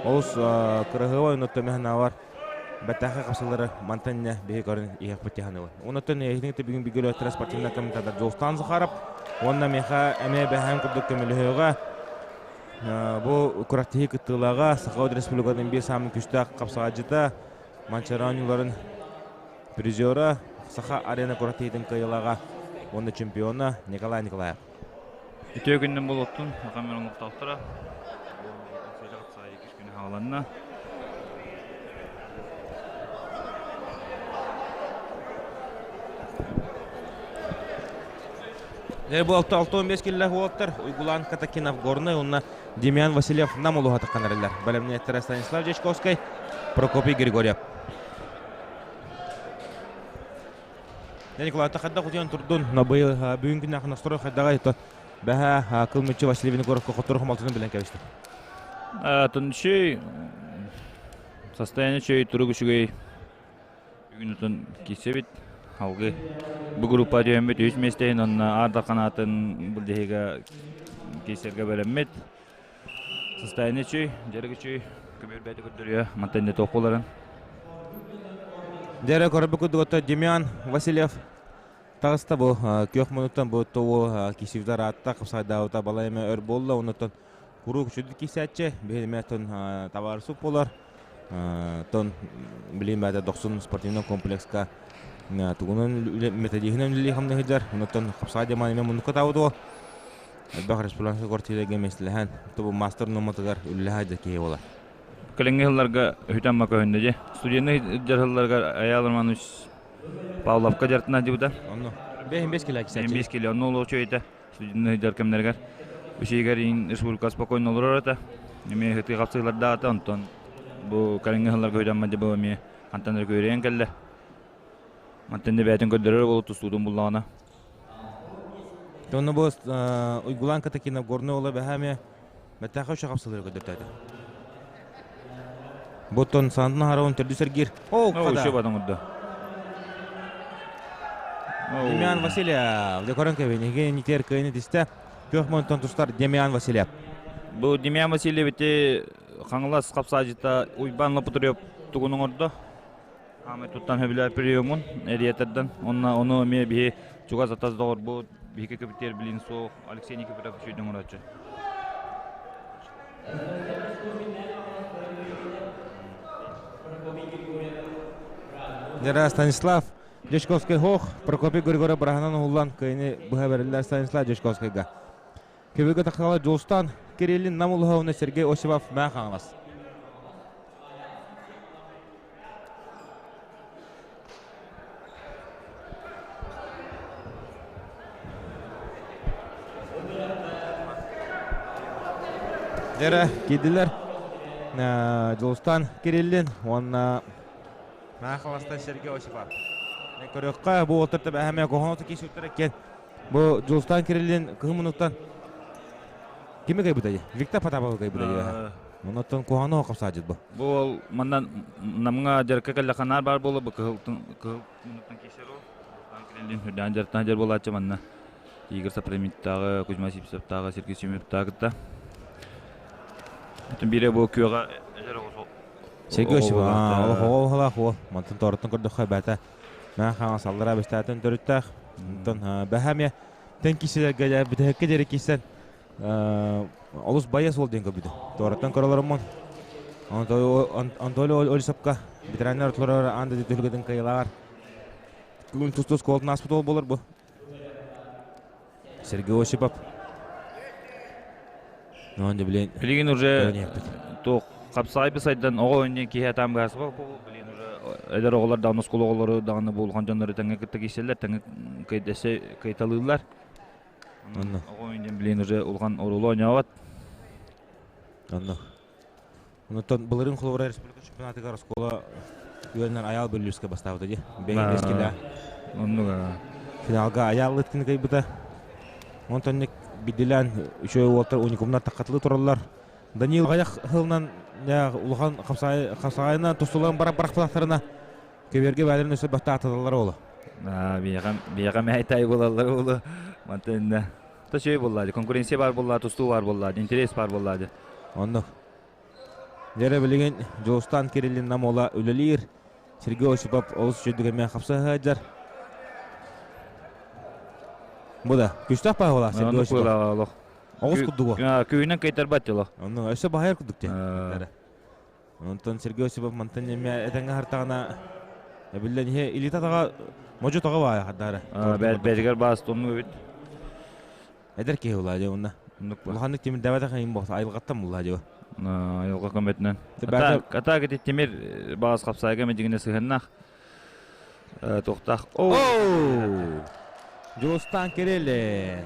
Олус кыраһыабай оннуттан мэһэнавар бэттээхэй хапсалары мантан иннэ биһи көрөн иһиэхпит тиһаныбын. Оннуттан эһигини бүгүн бүгүлөттөрө спортивнай комментатор Дьулустаан Захаров уонна миэхэ эмиэ бэһээн курдук көмөлөһүөҕэ бу күрэхтэһии кыттыылааҕа Саха Республикатын биир саамай күстээх хапсаҕайдьыта Манчаары оонньууларын призера Саха арена күрэхтэһиитин кыайыылааҕа уонна чемпиона Николай Николаев. Үтүө күнүнэн буолуохтун, Саха мэр олохтоохторо. Күнү хааланна. Дьэ бу 6-15 киллэх уолаттар Уйгулаан Катакинов Горнай уонна Демьян Васильев Нам улууһа таххан эрэллэр. Бэлэмнээттэрэ Станислав Дьячковскай, Прокопий Григорьев. Николай хайдах утуйан турдун, но быйыл бүгүн күннээх настрой хайдаҕай то бэһэ кыл мүччү Василий Винокуровка хоттору хомолтотун билэн кэбистэ. Тунчүй состояние үчүгэй, турук үчүгэй. Бүгүн отон киирсэбит. Алгы бу группа түһэммит үс миэстэһин онно Аар Дархан былдьаһыыга киирсэргэ бэлэммит. Состояние үчүгэй, дьарык үчүгэй, көмөр бэйэтэ көрдөрүө, мантан иннэ туох буоларын. Дьэрэ көрбүт курдук Демьян Васильев таҕыста бу күөх мунуттан бу тобу кисивдар аатта хапсайдаабыта балай эмэ өр буолла онуттан куруук сүдү кисээччи биһиримэ тон табаарысып болар тон билим баата дохсун спортивный комплекска тугунан методиһынан үлэлии хамнаһыдьар онуттан хапсаай деман эме муннукка таабытуо элбэх республиканскай квартираға миэстэлэһэн тобу мастер номатыгар үлэлэһэ киһи болар Кэлиҥҥи сылларга үтэн көһүннэ дьэ. Студенный дьарылларыгар Айаал Романович Павловка дьартына дьыбыта. Онно 5 кило кисээччи. 5 кило онно олоочу этэ. Студенный дьар кэмнэригэр үсигэр республика спокойно олорор этэ. Эмиэ хытыы хапсыылардаата онтон бу кэлиҥҥи сылларга үтэн бу эмиэ хантан эрэ күөрэйэн кэллэ. Мантан да бэйэтин көрдөрөр буолу тустуутун буллаҕына. Онно бу Уйгулаан Катакина Горный ола бэһэ эмиэ Бэттээхэ үчэ хапсылары көрдөртөөтө. Буттон саантын хараҕын төрдү сэргиир. О, Үчү батан урда. Демьян Васильев. Декорон кэбин. Эһиги нитер кыайны тистэ. Күөх монтон тустар Демьян Васильев. Бу Демьян Васильев ити Хаҥалас хапсаажыта Уйбан Лопутурев тугун оҥордо. Хаамай туттан хөбүлээр приемун эриэтерден. Онна ону эмиэ биһи чугас атас доҕорбут биһиги кэпитиэр билин суох Алексей Никифоров үчүгэй оҥорооччу. Дьара Станислав Дьячковский хоох Прокопий Григорьев быраһынан уһуллан кыайыны быһа бэриллэр Станислав Дьячковскайга. Көбүгэ тахсала Дьулустан Кириллин Нам улуһа Сергей Осипов Мээ Хаҥалас. Дьэрэ киирдилэр Дьулустан Кириллин уонна Маахаластан Сергей Осипов. Көрүөххэ бу уолтар тэбэһэмэ кохоно киисүттэр эккен бу Дьулустан Кириллин кыһын мунуттан кими кайбыта Виктор Потаповы кайбыта Оннуттан куһаҕаны хапсаадьыт бу. Бу ол манна Намҥа дьарыкка кэллэ ханаар баар буола бу кыһыл кыһыл муннуктан киирсэр ол. Кириллин үрдээн дьарыктаах дьар буолааччы манна Игорь Сапрамиттааҕы, Кузьма Сипсовтааҕы, Сергей Семеновтааҕы кытта. Бүтүн биирэ бу күөҕэ эдэр оҕо Сергей Осипов, олох оҕо уһалаах уол. Мантан тоортон көрдөххө бээтэ маа хаҥас аллараа бэстээтин төрүттээх. Онтон бэһэ эмиэ тэн киирсэлэргэ бүтэһиккэ диэри киирсэн олус байыас уол диэн көрбүтүм. Туораттан көрөлөрүммун. Антолий Олесовка ветераннар ортолоругар аан дойду түһүлгэтин кыайыылааҕар бүгүн тус-тус куолатын ааспыт уол буолар бу. Сергей Осипов. Ну, блин. Билигин уже туох хапсаайбы сайдан оҕо ойнуон киһи атаан быһаасыба блин уже эдэр оҕолор даҕаны оскуола оҕолору даҕаны буолхан дьоннору тэҥҥэ кытта киирсэллэр тэҥҥэ кыйталыыллар Онно. Оҕо ойнуон билигин уже улахан оруолу оонньообот. Онно. Онтон былырыын холобура республика чемпионатыгар оскуола үөрэнэр Айаал Бөллүүскэ бастаабыта дии. Бэйин бэскилэ. Оннуга. Финалга Айаал Лыткин кыайбыта. Онтон бидилээн үчүгэй уолтар уникумнар таххатылыы тураллар. Даниил аҕыйах сылынан улахан хапсаҕайынан тустуларын баран барахталахтарына Көбүөргэ бээлэрин өссө баттааталлар уолу. Биһиэхэ мэһэй буолаллар уолу. Мантан иннэ. То чөй буолла, конкуренция бар буолла, тустуу бар буолла, интерес бар буолла. Оннук. Дьэрэ билигин Дьулустаан Кириллин Намола үлэлиир. Сергей Осипов олус үчүгэй эмиэ хапса сылдьар. Бу да күстээх паһыла Сергей Осипов. Оҕус курдук. Күүнэн кыйтарбат дьоло. Онно өссө баһайар курдук те. Онтон Сергей Осипов мантан эмиэ этэҥҥэ хартаҕына эбиллэн иһэ илиитэ таҕа модьу таҕа баайа хардара. Бэйэтигэр баас тонну эбит. Эдэр киһи улаа дьэ уонна. Улаханнык тимирдээбэтэх иһин буолса айылҕаттан буллаа дьэ. Айылҕа көмөтүнэн. Атаак ити тимир баас хапсаайга медигине сыһыннах. Туохтаах. Оо! Дьулустаан Кириллин.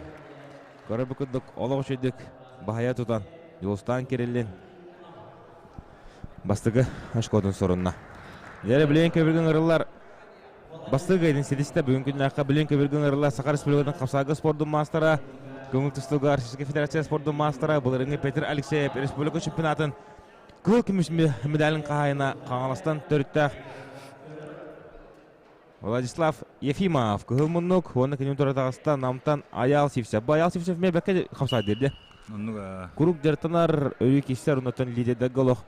Көрөр курдук олох үчүгдүк баһайа тутан Дьулустаан Кириллин бастакы очкотун сорунна. Дьэ билигин көбүргүн ырыллар Бастыҥ ыйын ситистэ бүгүн күннээххэ билин көбүргүн ырылла Саха Республикатын хапсаага спордун маастара, көҥүл тустууга Российскай Федерация спордун маастара былырыҥҥы Петр Алексеев республика чемпионатын кыһыл көмүс медалын хаһаайына Хаҥаластан төрүттээх Владислав Ефимов кыһыл муннук уонна кинини тура таҕыста Намтан Аял Сивцев. Бу Аял Сивцев эмиэ бэккэ хапсаай диирде. Куруук дьарыктанар өрүү киирсэр оннуттан лидердэргэ олох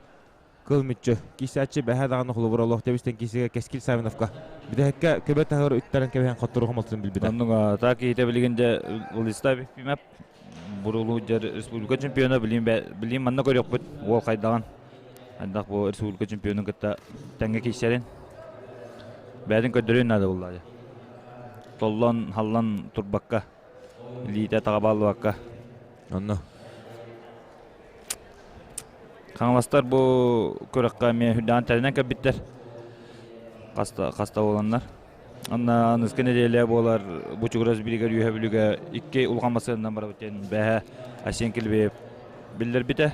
Кыл мүччү, киисээччи бэһэ даҕаны холобура олох тэбистэн киисигэ Кэскил Савиновка бүтэһиккэ көбө таһыгар үттэрэн кэбиһэн хоттору хомолтун билбитэ. Оннук так киһитэ билигин дьэ Владислав Ефимов бурулуу дьэ республика чемпиона билин билин манна көрүөхпүт уол хайдаҕын хайдах бу республика чемпионун кытта тэҥҥэ киирсэрин бэйэтин көрдөрүөн наада буолла дьэ толлон халлан турбакка илиитэ таҕа бааллыбакка онно Хаҥаластар бу күрэххэ эмиэ үрдээн тэринэн кэлбиттэр. Хаста, хаста буоланнар. Анна аныгыскы нэдиэлэ буолар Бучугурас бииригэр Үөһэ Бүлүүгэ икки улахан массыынанан барабыт диэн бэһэ Айсен Килбиев биллэрбитэ.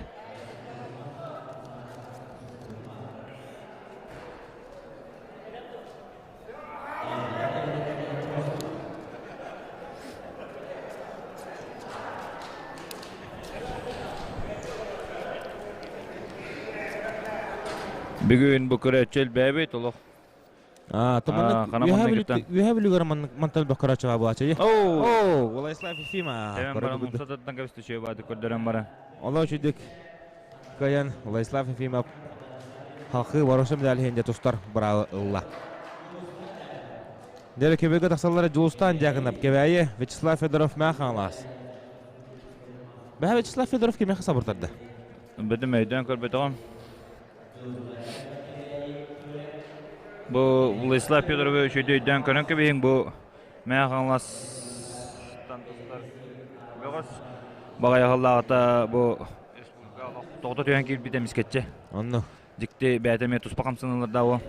Бүгүн бу көрөөччү элбээбит олох. Үөһэ Бүлүүгэр мантан элбэх көрөөччү баа буолааччы. Оо, Владислав Ефимов. Тэбэн баран умсататтан кэбистэ үчүгэй баады көрдөрөн баран. Олох үчүгдүк кыайан Владислав Ефимов халқы боруоса медаль иһин тустар быраабы ылла. Дьэ көбүгө тахсаллара Дьулустаан Дьяконов, Кэбээйи, Вячеслав Федоров мээ хаҥалаас. Бэһэ Вячеслав Федоров кимиэхэ сабыртарды? Бөтүм өйдөөн көрбөтөҕүм. Бу Владислав Федоровы үчүгэй өйдөөн көрөн кэбиһиҥ бу Мэҥэ Хаҥаластан тустар бөҕөс баҕайаһаллааҕыта бу республика олох тоҕото түһэн киирбит эмискэччи. Онно. Дьикти бэйэтэ эмиэ туспа хамсаныылардаах бу.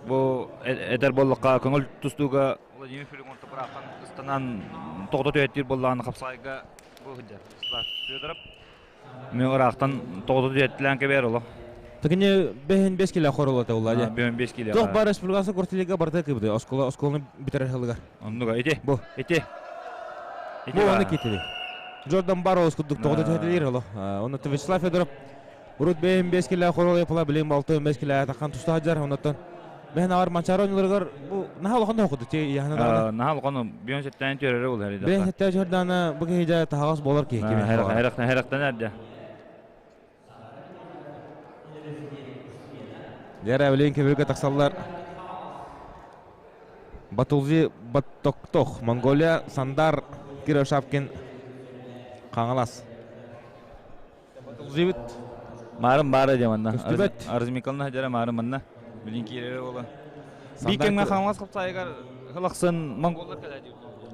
Бу этэр буоллахха көҥүл тустууга Владимир Филимонов бырааппан ыстанан тоҕото түһэттиир буоллаҕына хапсаҕайга бу сылдьар. Федоров Мен ыраахтан тоҕото түһэттилээн кэбиэр олох. Такини бэһин бес килэ хоролота улла дьэ. Бэһин бес килэ. Туох бар республикасы куртилига барыта кыбыты. Оскола осколаны бүтэрэр хылыгар. Оннуга ити. Бу. Ити. Бу оны китили. Джордан Барроуз курдук тоҕото түһэтилир олох. Онно Вячеслав Федоров урут бэһин бес килэ хороло япала билин балты бес килэ таххан туста хаджар оннуттан Бэһин авар Манчаро ойнуларыгар бу наһаа улахан тоһокуду ти яһына даҕаны. Наһаа улахан бион сеттээн түөрэрэ ол хәридэ. Бэһин сеттээн түөрдаана бу киһи дьэ таһаҕас буолар киһи кими. Хэрэхтэнэр дьэ. Дьэ билин көбүргэ тахсаллар. Батулзи Баттоктох, Монголия, Сандар Кирошапкин, Хаҥалас. Батылзыбыт. Маарым баара дьэ манна. Көстүбэт. Арзмикална дьэрэ маарым манна. Билин киирэрэ буола. Биир кэмҥэ Хаҥалас хапсаайыгар хылахсын монголлар кэлэ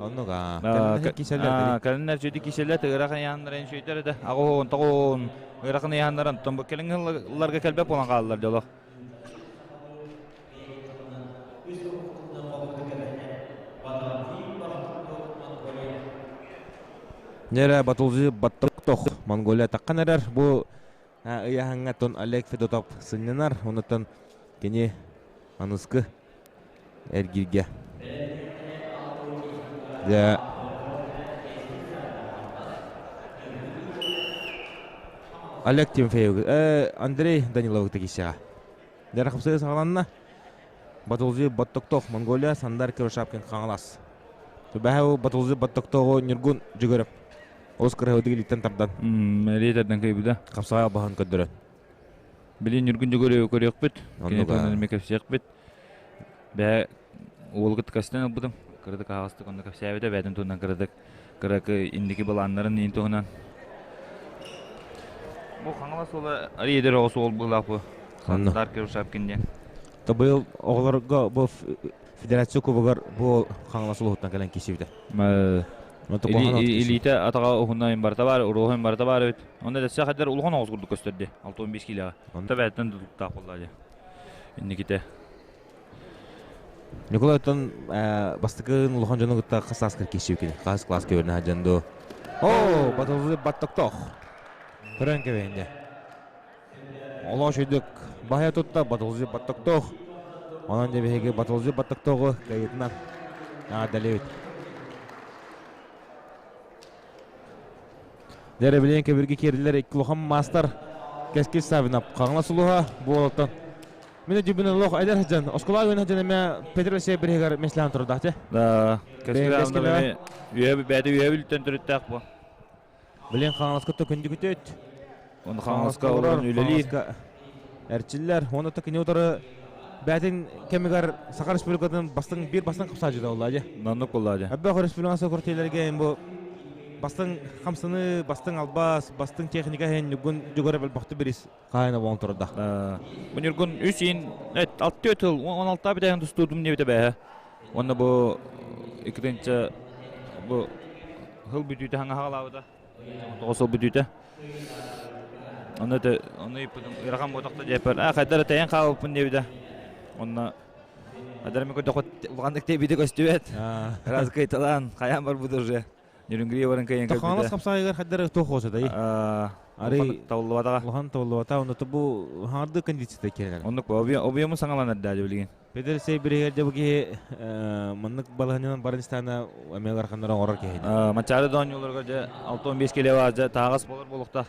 Оннук аа. Кэлиннэр киселлэр. Кэлиннэр сүдү киселлэр ыарахан ыйааннарын сүйтэр этэ. Аҕоон тоҕоон ыарахан ыйааннарын тон бу кэлиҥҥи кэлбэт буолан хааллар дьоло. Нэрэ Батулжи Баттоктох Монголия таххан эрэр. Бу ыйаһаҥҥа тон Олег Федотов сынньанар. Онуттан кини аныскы эргииргэ. Дьэ Олег Тимофеев, Андрей Данилов киһиэхэ. Дьэ хапсыы саҕаланна. Батулжи Баттоктох Монголия, Сандар Кирушапкин Хаҥалас. Түбэһэ Батулжи Баттоктоҕу Ньургун Дьүгүрөп олус кыраһыытык илииттэн тардан. Илии тардан кыйбыта. Хапсаҕай албаһын көрдөрөн. Билин Ньургун Дьөгүөрү көрүөхпүт. Кини туһунан эмиэ кэпсиэхпит. Бээ уолгут кастан ылбытым. Кыратык аһаҕастык онно кэпсээбитэ. Бээтин туһунан кыратык кыракы инники былааннарын иин туһунан. Бу Хаҥалас уола Ария оҕо суол быһыылаах бу. Сандар Кирушапкин диэн. То быйыл оҕолорго бу федерация кубогар бу Хаҥалас улууһуттан кэлэн киирсибитэ. Илиитэ атаҕа уһунна барыта баар, уруһун барыта баар эбит. Онно да сахаддар улахан оҕус курдук көстөрдө. 65 киилэҕэ. Онто бэйэтин тутуктаах буолла дии. Инниките. Николай оттон бастакы улахан дьону кытта хас сааскар киирсибиккин? Хас класска үөрэнэ сылдьан дуу? Оо, батыллы баттоктоох. Көрөн кэбиһинде. Олоо шүйдүк баһа тутта батылжы баттоктоох. Онон дьэ биһиги батылжы баттоктооҕу кыайыытынан наадалыыбыт. Дьэ билигин кэбирги киирдилэр икки улахан маастар Кэскил Савинов Хаҥалас улууһа буолуоттан Мин дьүбүн олох эдэр сылдьан оскуола үөрэнэ сылдьан эмэ Петр Алексеев бириһигэр меслээн турдаах дьэ. Да, Кэскил Савинов үөһэ бэйэтэ үөһэ бүлтэн төрүттээх бу. Билин Хаҥаласка төкүндүгүтүт. Оны Хаҥаласка олорон үлэлиир. Эрчиллэр. Оны та кини утары бээтин кэмигэр Саха Республикатын бастыҥ биир бастыҥ хамсааччыта буолла дьэ. Маннык буолла дьэ. Эббэх республикасы куртийлерге бу бастыҥ хамсаны, бастыҥ албас, бастыҥ техника иһин Ньургун Дьугуров элбэхти бирис хаайына буолан турда. Бу Ньургун үс иин алты тыл 16 бүтәһин тустуудум диэбитэ бэһэ. Уонна бу иккитинчэ бу хыл бүтүүтэ хаҥаһаҕалаабыта. Тоҕус сыл бүтүүтэ. Онно это ону ыйыппытым ыарахан буотахта диэппэр, аа хайдара тэйэн хаалбыппын диэбитэ. Онно хайдара мен көрдөххө улаханнык тэйбитэ көстүбэт. Раз кыйталаан хайаан барбыт уже. Нерюнгри баран кыйан кэлбитэ. Хаҥалас хапсаайыгар хайдара туох хоосотай? Арый табыллыбатаҕа. Улахан табыллыбата. Онно бу хаҥарды кондицията киирэр. Оннук объему саҥаланар даа билигин. Петр Сейбиригэр дьэ бу киһи маннык балаһанньанан баран истэҕинэ эмиэ ыараханнары оҥорор киһи. Манчаары да оонньууларга дьэ 65 кило баар дьэ таһаҕас буолар буолуохтаах.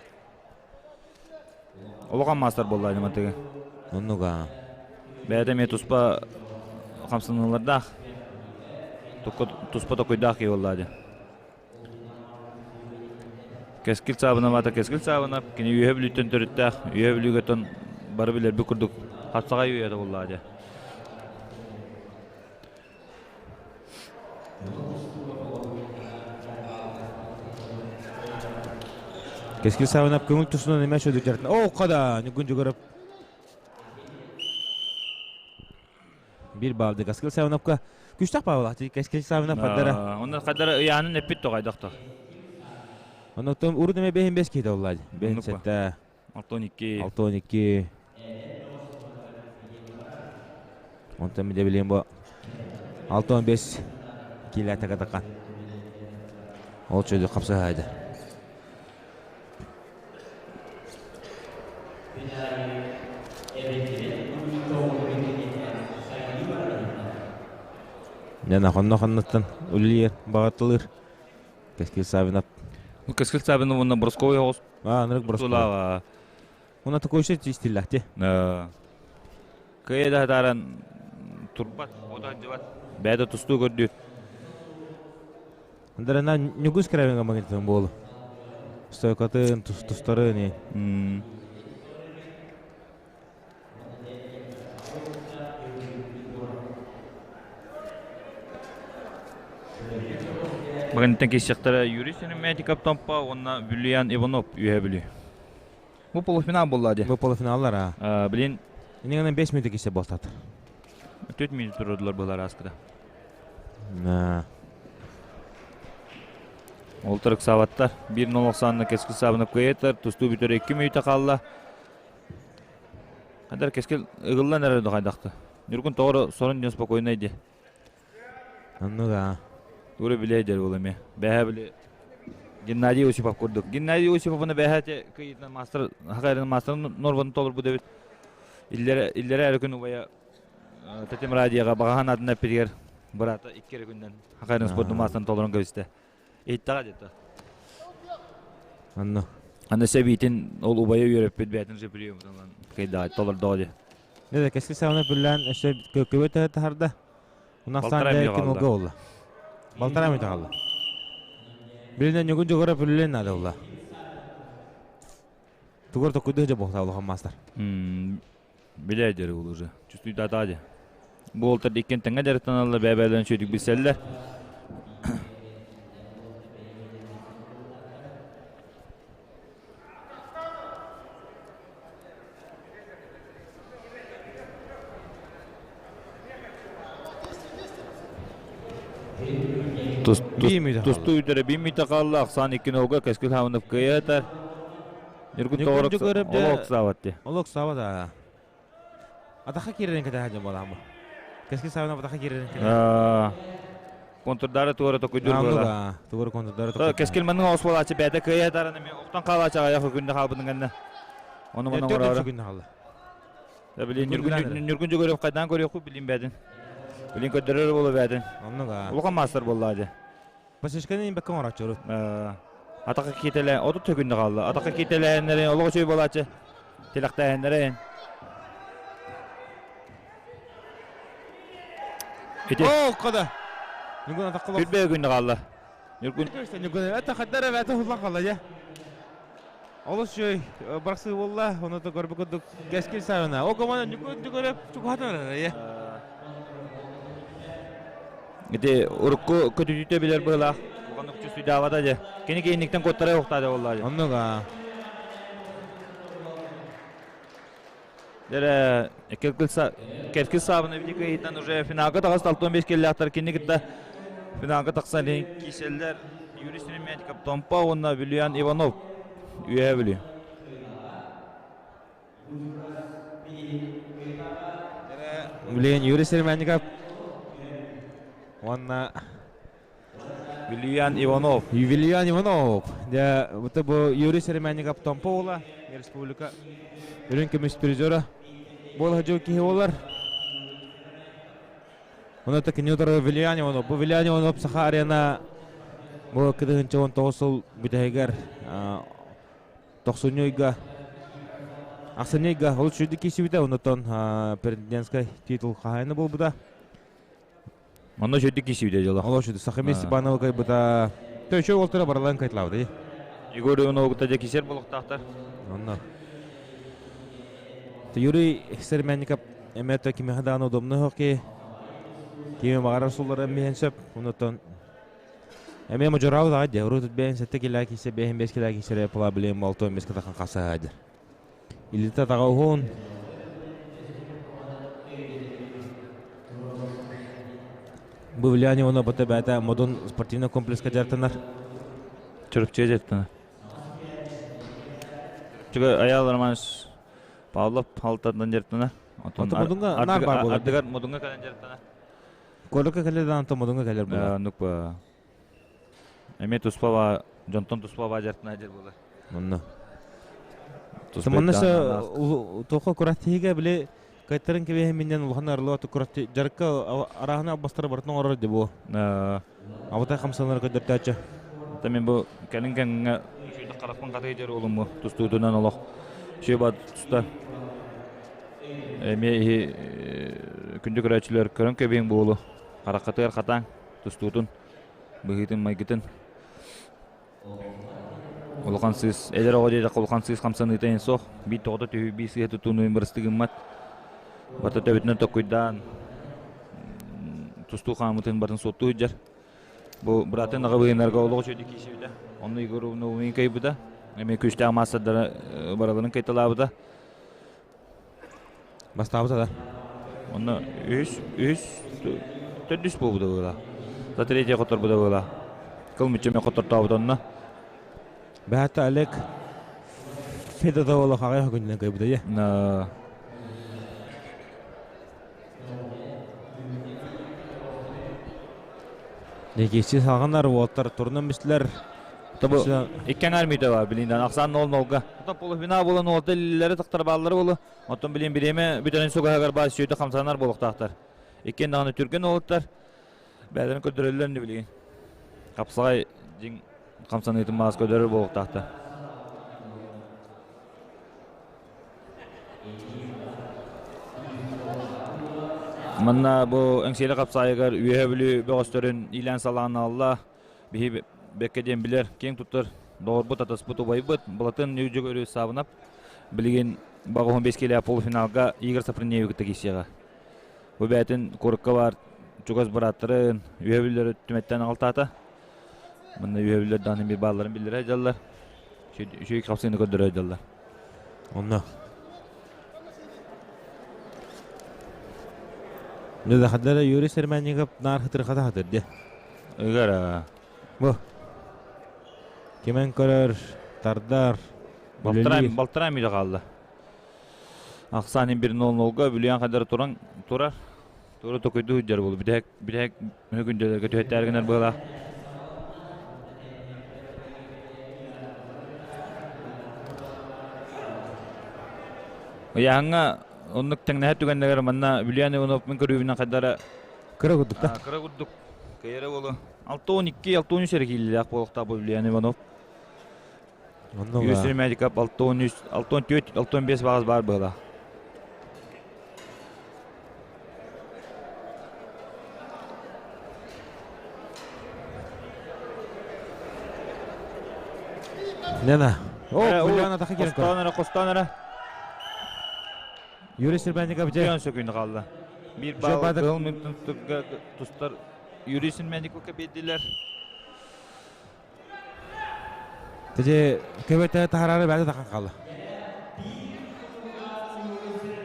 Улахан маастар буолла ини мантыгы. Оннуга. Бэйэтэ эмиэ туспа хамсаныылардаах, туспа токуйдаах киһи буолла дьэ. Кэскил Саабынап аата Кэскил Саабынап, кини Үөһэ Бүлүүттэн төрүттээх, Үөһэ Бүлүүгэ бары билэрбит курдук хапсаҕай үйэтэ буоллаҕа дьэ. Кэскил Саабынап көҥүл тусунан эмэ сөдүтэртэн оо хада Ньургун Дьугуров биир баалды Кэскил Саабынапка күстэх Павла Кэскил Саабынап хаддара Онно хаддара ыйаанын эппит тоҕайдохто. Оннуктан урут эмэ бэһин бэс киһи олла бэһин сэттэ 62 62 Онтон мин билиэн бу 65 киилэ такатакан. Ол чөйдү хапсаһайды. Дьэ, хонно хонноттон үлэлиир, баҕатылыыр. Кэскил Савинов. Ну, Кэскил Савинов уонна Бросковой оҕус. А, Анрык Бросковой. Уна такой еще стиллахти. Кыайа да хатааран турбат, ота дьыбат. Бэйэ тустуу көрдүүр. Андарана ньугус кэрэбинга магнитын буолу. Стойкатын, тустарын и. Магниттан киссэхтэрэ Юрий Синематиков Томпо уонна Бүлүйан Иванов үөһэ Бүлүү. Бу полуфинал буолла дии. Бу полуфиналлар а. Блин. Иннигинэн 5 минут киссе буолтат. 4 минут турдулар былар аскыда. Ол ыксаабаттар. 1-0 оксанна кескил саабынап кыайаттар. Тустуу бүтөр 2 мүнөтэ хаалла. Хадар кескил ыгыллан эрэр дохайдахты. Ньургун тоҕо сорун диэн спокойно иди. Оннуга. Тура билэ дэр ол эми. Бэһэ били Геннадий Осипов курдук. Геннадий Осиповны бэһэ кыйытынан мастер хакайрын мастер норваны толорбут эбит. Иллere иллere эрэ күн убайа Тэтим радиоға бағахан адына эппитигэр быраата икки эрэ күннэн хакайрын спортун маастарын толорон кэбистэ. Иһиттэҕэ дьэ Анна. Аны сэбиитин ол убайа үөрэппит бэйэтин же приемутунан кыйдаа толордоо дии. Не кэскил саҕана бүллээн өссө көбө таһарда. Унахсан дэ кинолга олла. Балтара мүтэ қалла. Билинен ньугун жогора бүллэн надо олла. Тугар токуйду же бохта улахан мастар. Билэ дьэр ол уже. Чувствуйдата дьэ. Бу уолтар иккин тэҥҥэ дьарыктаналлар, бэйэ-бэйэлэрин үчүгэйдик билсэллэр. Тустуу үтэрэ биир мүйтэ хаалла, ахсаан икки нолга Кэскил Хаванов кыайа Ньургун тоҕорок олох саабат дии. Олох саабат аа. Атаха киирэрин кэтэһэ дьон буолаамы. Кэскил Савинов атаха киирэрин кэтэһэ. Контрдары туора токуйдур буола. Туора контрдары токуйдур. Кэскил маннык оҕус буолааччы бэйэтэ кыайа таран эми охтон хаалааччы аҕыйах күндэ хаалбытын кэннэ. Ону манан оҥороору. Күндэ хаалла. Билин Ньургун Дьөгүөрөв хайдаан көрүөххү билин бээтин. Билин көрдөрөр буолу бээтин. Оннук аа. Улахан маастар буоллаа дьэ. Басышканы имбэккэ оҥорооччу Атака киитэлэ 30 төкүндэ хаалла. Атака киитэлээннэрин олох үчүгэй буолааччы. Тилэхтээһиннэрин. Ити. Оо, кода. Ньургун атакка олох. Күрбэ күндэ хаалла. Ньургун. Ньургун это хаддар эбэтэ хуллан хаалла дьэ. Олус үчүгэй барсыы буолла. Ону да көрбүт курдук кэскил саҕана. О команда Ньургун Дьөгүөрөп чугаһатан эрэр ээ. Ити урукку көтүтүүтэ билэр быһыылаах. Улаханнык чувствуйдаабата дьэ. Кини киинниктэн куоттара уохтаата буоллаа дьэ. Оннук аа. Дэрэ Кэркил Саабына бити кыайыытынан уже финалга таҕыста 65 киллэхтэр кини кытта финалга тахсан кииселлэр Юрий Стремятиков Томпо уонна Вильян Иванов Үөһээ Бүлүү. Билигин Юрий Стремятников уонна Вильян Иванов. Вильян Иванов. Дьэ, бу Юрий Серемянников Томпо уола, республика үрүҥ көмүс призера буола сылдьыбыт киһи буолар. Онон кини утары Вильян Иванов. Бу Вильян Иванов Саха арена бу 2019 сыл бүтэһигэр тохсунньу ыйга ахсынньы ыйга олус үчүгэй киирсибитэ. Онтон президентскай титул хаһаайына буолбута. Онно үчүгдүк киирсибитэ дьоло. Олох үчүгэй. Сахами Степанова кайбыта. Төчө уолтара баралаан кайтлаабыта. Егор Иванову кытта кисер болуктаахтар. Онно. Юрий Сермянников эмиэ кимиэхэ даҕаны удобный хоккей. Кими баҕарар суллара миһэн сөп. Онуттан эмиэ модьураабыт аҕай дии. Урут бэйэн сэттэ килээ киирсэ, бэйэн бэс килээ киирсэрэ проблема алтон бэс кытахан хасаһаадыр. Илиитэ атаҕа уһун. Бу влияние уонна бата бэйэтэ Модун спортивнай комплекска дьарыктанар. Чурапчыга дьарыктанар. Чурапчыга Айаал Романович Павлов алтардан дьарыктанар. Оттон Модунга наар баар буолар. Ардыгар Модунга кэлэн дьарыктанар. Куоракка кэлэр даҕаны Модунга кэлэр буолар. Оннук ба. Эмиэ туспа ба дьонтон туспа ба дьарыктанар дьэр буолар. Онно. Манна туохха кураттиһигэ били кайтарын кэбиһэн миннен улахан арылыа куратти жарыкка араһына албастары барытын оҥорор ди бу. Абытай хамсанар көдөртөөччү. Та мен бу кэлин кэмҥэ үчүгэй харахпын хатыы дьэр уолум бу тустуутунан олох үчүгэй ба туста. Эмиэ иһи күндү көрөөччүлэр көрөн кэбиһиҥ буолу хараххытыгар хатаан тустуутун быһыытын майгытын Улахан сыыс, эдэр оҕо диэтэххэ улахан сыыс хамсаныыта иһин суох. Биир тоҕото түһүү, биир сыыһа тутуунуйун бырастыы гыммат. Барыта төбөтүнэн токкуйдаан, тустуу хаамыытын барын суоттуу сылдьар. Бу быраатын аҕа быһыынарга олох үчүгэйдик киирсибитэ. Онно Егор Ивановы кыайбыта. Эмиэ күүстээх маастардары барыларын кыайталаабыта. Бастаабыта да. Онно үһүс, үһүс, төрдүс буолбута буола. За третье хоторбута буола. Кыл мүччү хотортообут онно. Бэһэтэ Олег Федотов олох аҕай күнүнэн кыайбыта дии. Декисси салҕанар уолтар турунан бистилэр. Тобу икки аҥаар мүйтэ бар билинден ахсаан 0-0-га. Оттон полуфинал буолан уолта иллилэри тахтар бааллары болу. Оттон билин бириэмэ бүтэрин сугаһыгар баар сүйөтө хамсанар буолуохтаахтар. Иккиэн даҕаны түргэн уолаттар бэйэлэрин көрдөрөллөр ини билигин. Хапсаҕай дьиҥ хамсаныытын маас көрдөрөр буолуохтаахтар. Манна бу Эҥсиэли хапсаайыгар Үөһээ Бүлүү бөҕөстөрүн иилээн салаан аалла. Биһи бэккэ диэн билэр, киэҥ туттар доҕорбут, атаспыт, убайбыт Былатын Нүдьүгөрү Саабынап. Билигин Багоһун 5 килэ полуфиналга Игорь Сапрынеевы кытта киирсиэҕэ. Бу бэйэтин куоракка баар чугас бырааттарын, үөһэбүллэри түмэттэн аҕалтаата. Манна үөһэбүллэр даҕаны биир баалларын биллэрэ дьаллар. Үчүгэй хапсыыны көрдөрө дьаллар. Онно. Дьэ, Юрий Сермянников наар хытырхата хатыр дии. Ыгара. Бу. Кимэн көрөр, тардар, үлэлиир. Балтараа мүлэ хаалла. Ахсаан 1-0-0-га Бүлүйэн хадары туран турар. Тура токуйду сылдьар буолу. Бүтэһик бүтэһик күндөлөргө түһэттээр гынар быһыылаах. Ыйааһыҥҥа оннук тэҥнэһэр түгэннэригэр манна Бүлүйэн Иванов мин көрүүбүнэн хайдара Кыра курдук да. Кыра курдук. Кыйара буолу. 6-12, 6-13 эрэ киилэлээх буолуохтаах бу Бүлүйэн Иванов. Онно Үс Медикап 6-13, 6-14, 6-15 баҕас баар быһыылаах. Лена. О, Ульяна Тахакенко. Хостоон эрэ, хостоон эрэ. Юрий Сербянников дьэ. Түөн сөкүн хаалла. Биир баал кыһыл мүнтүн тустар Юрий Сербянниковка биэрдилэр. Тежи көбөтө таһарары бәді тахан қалды.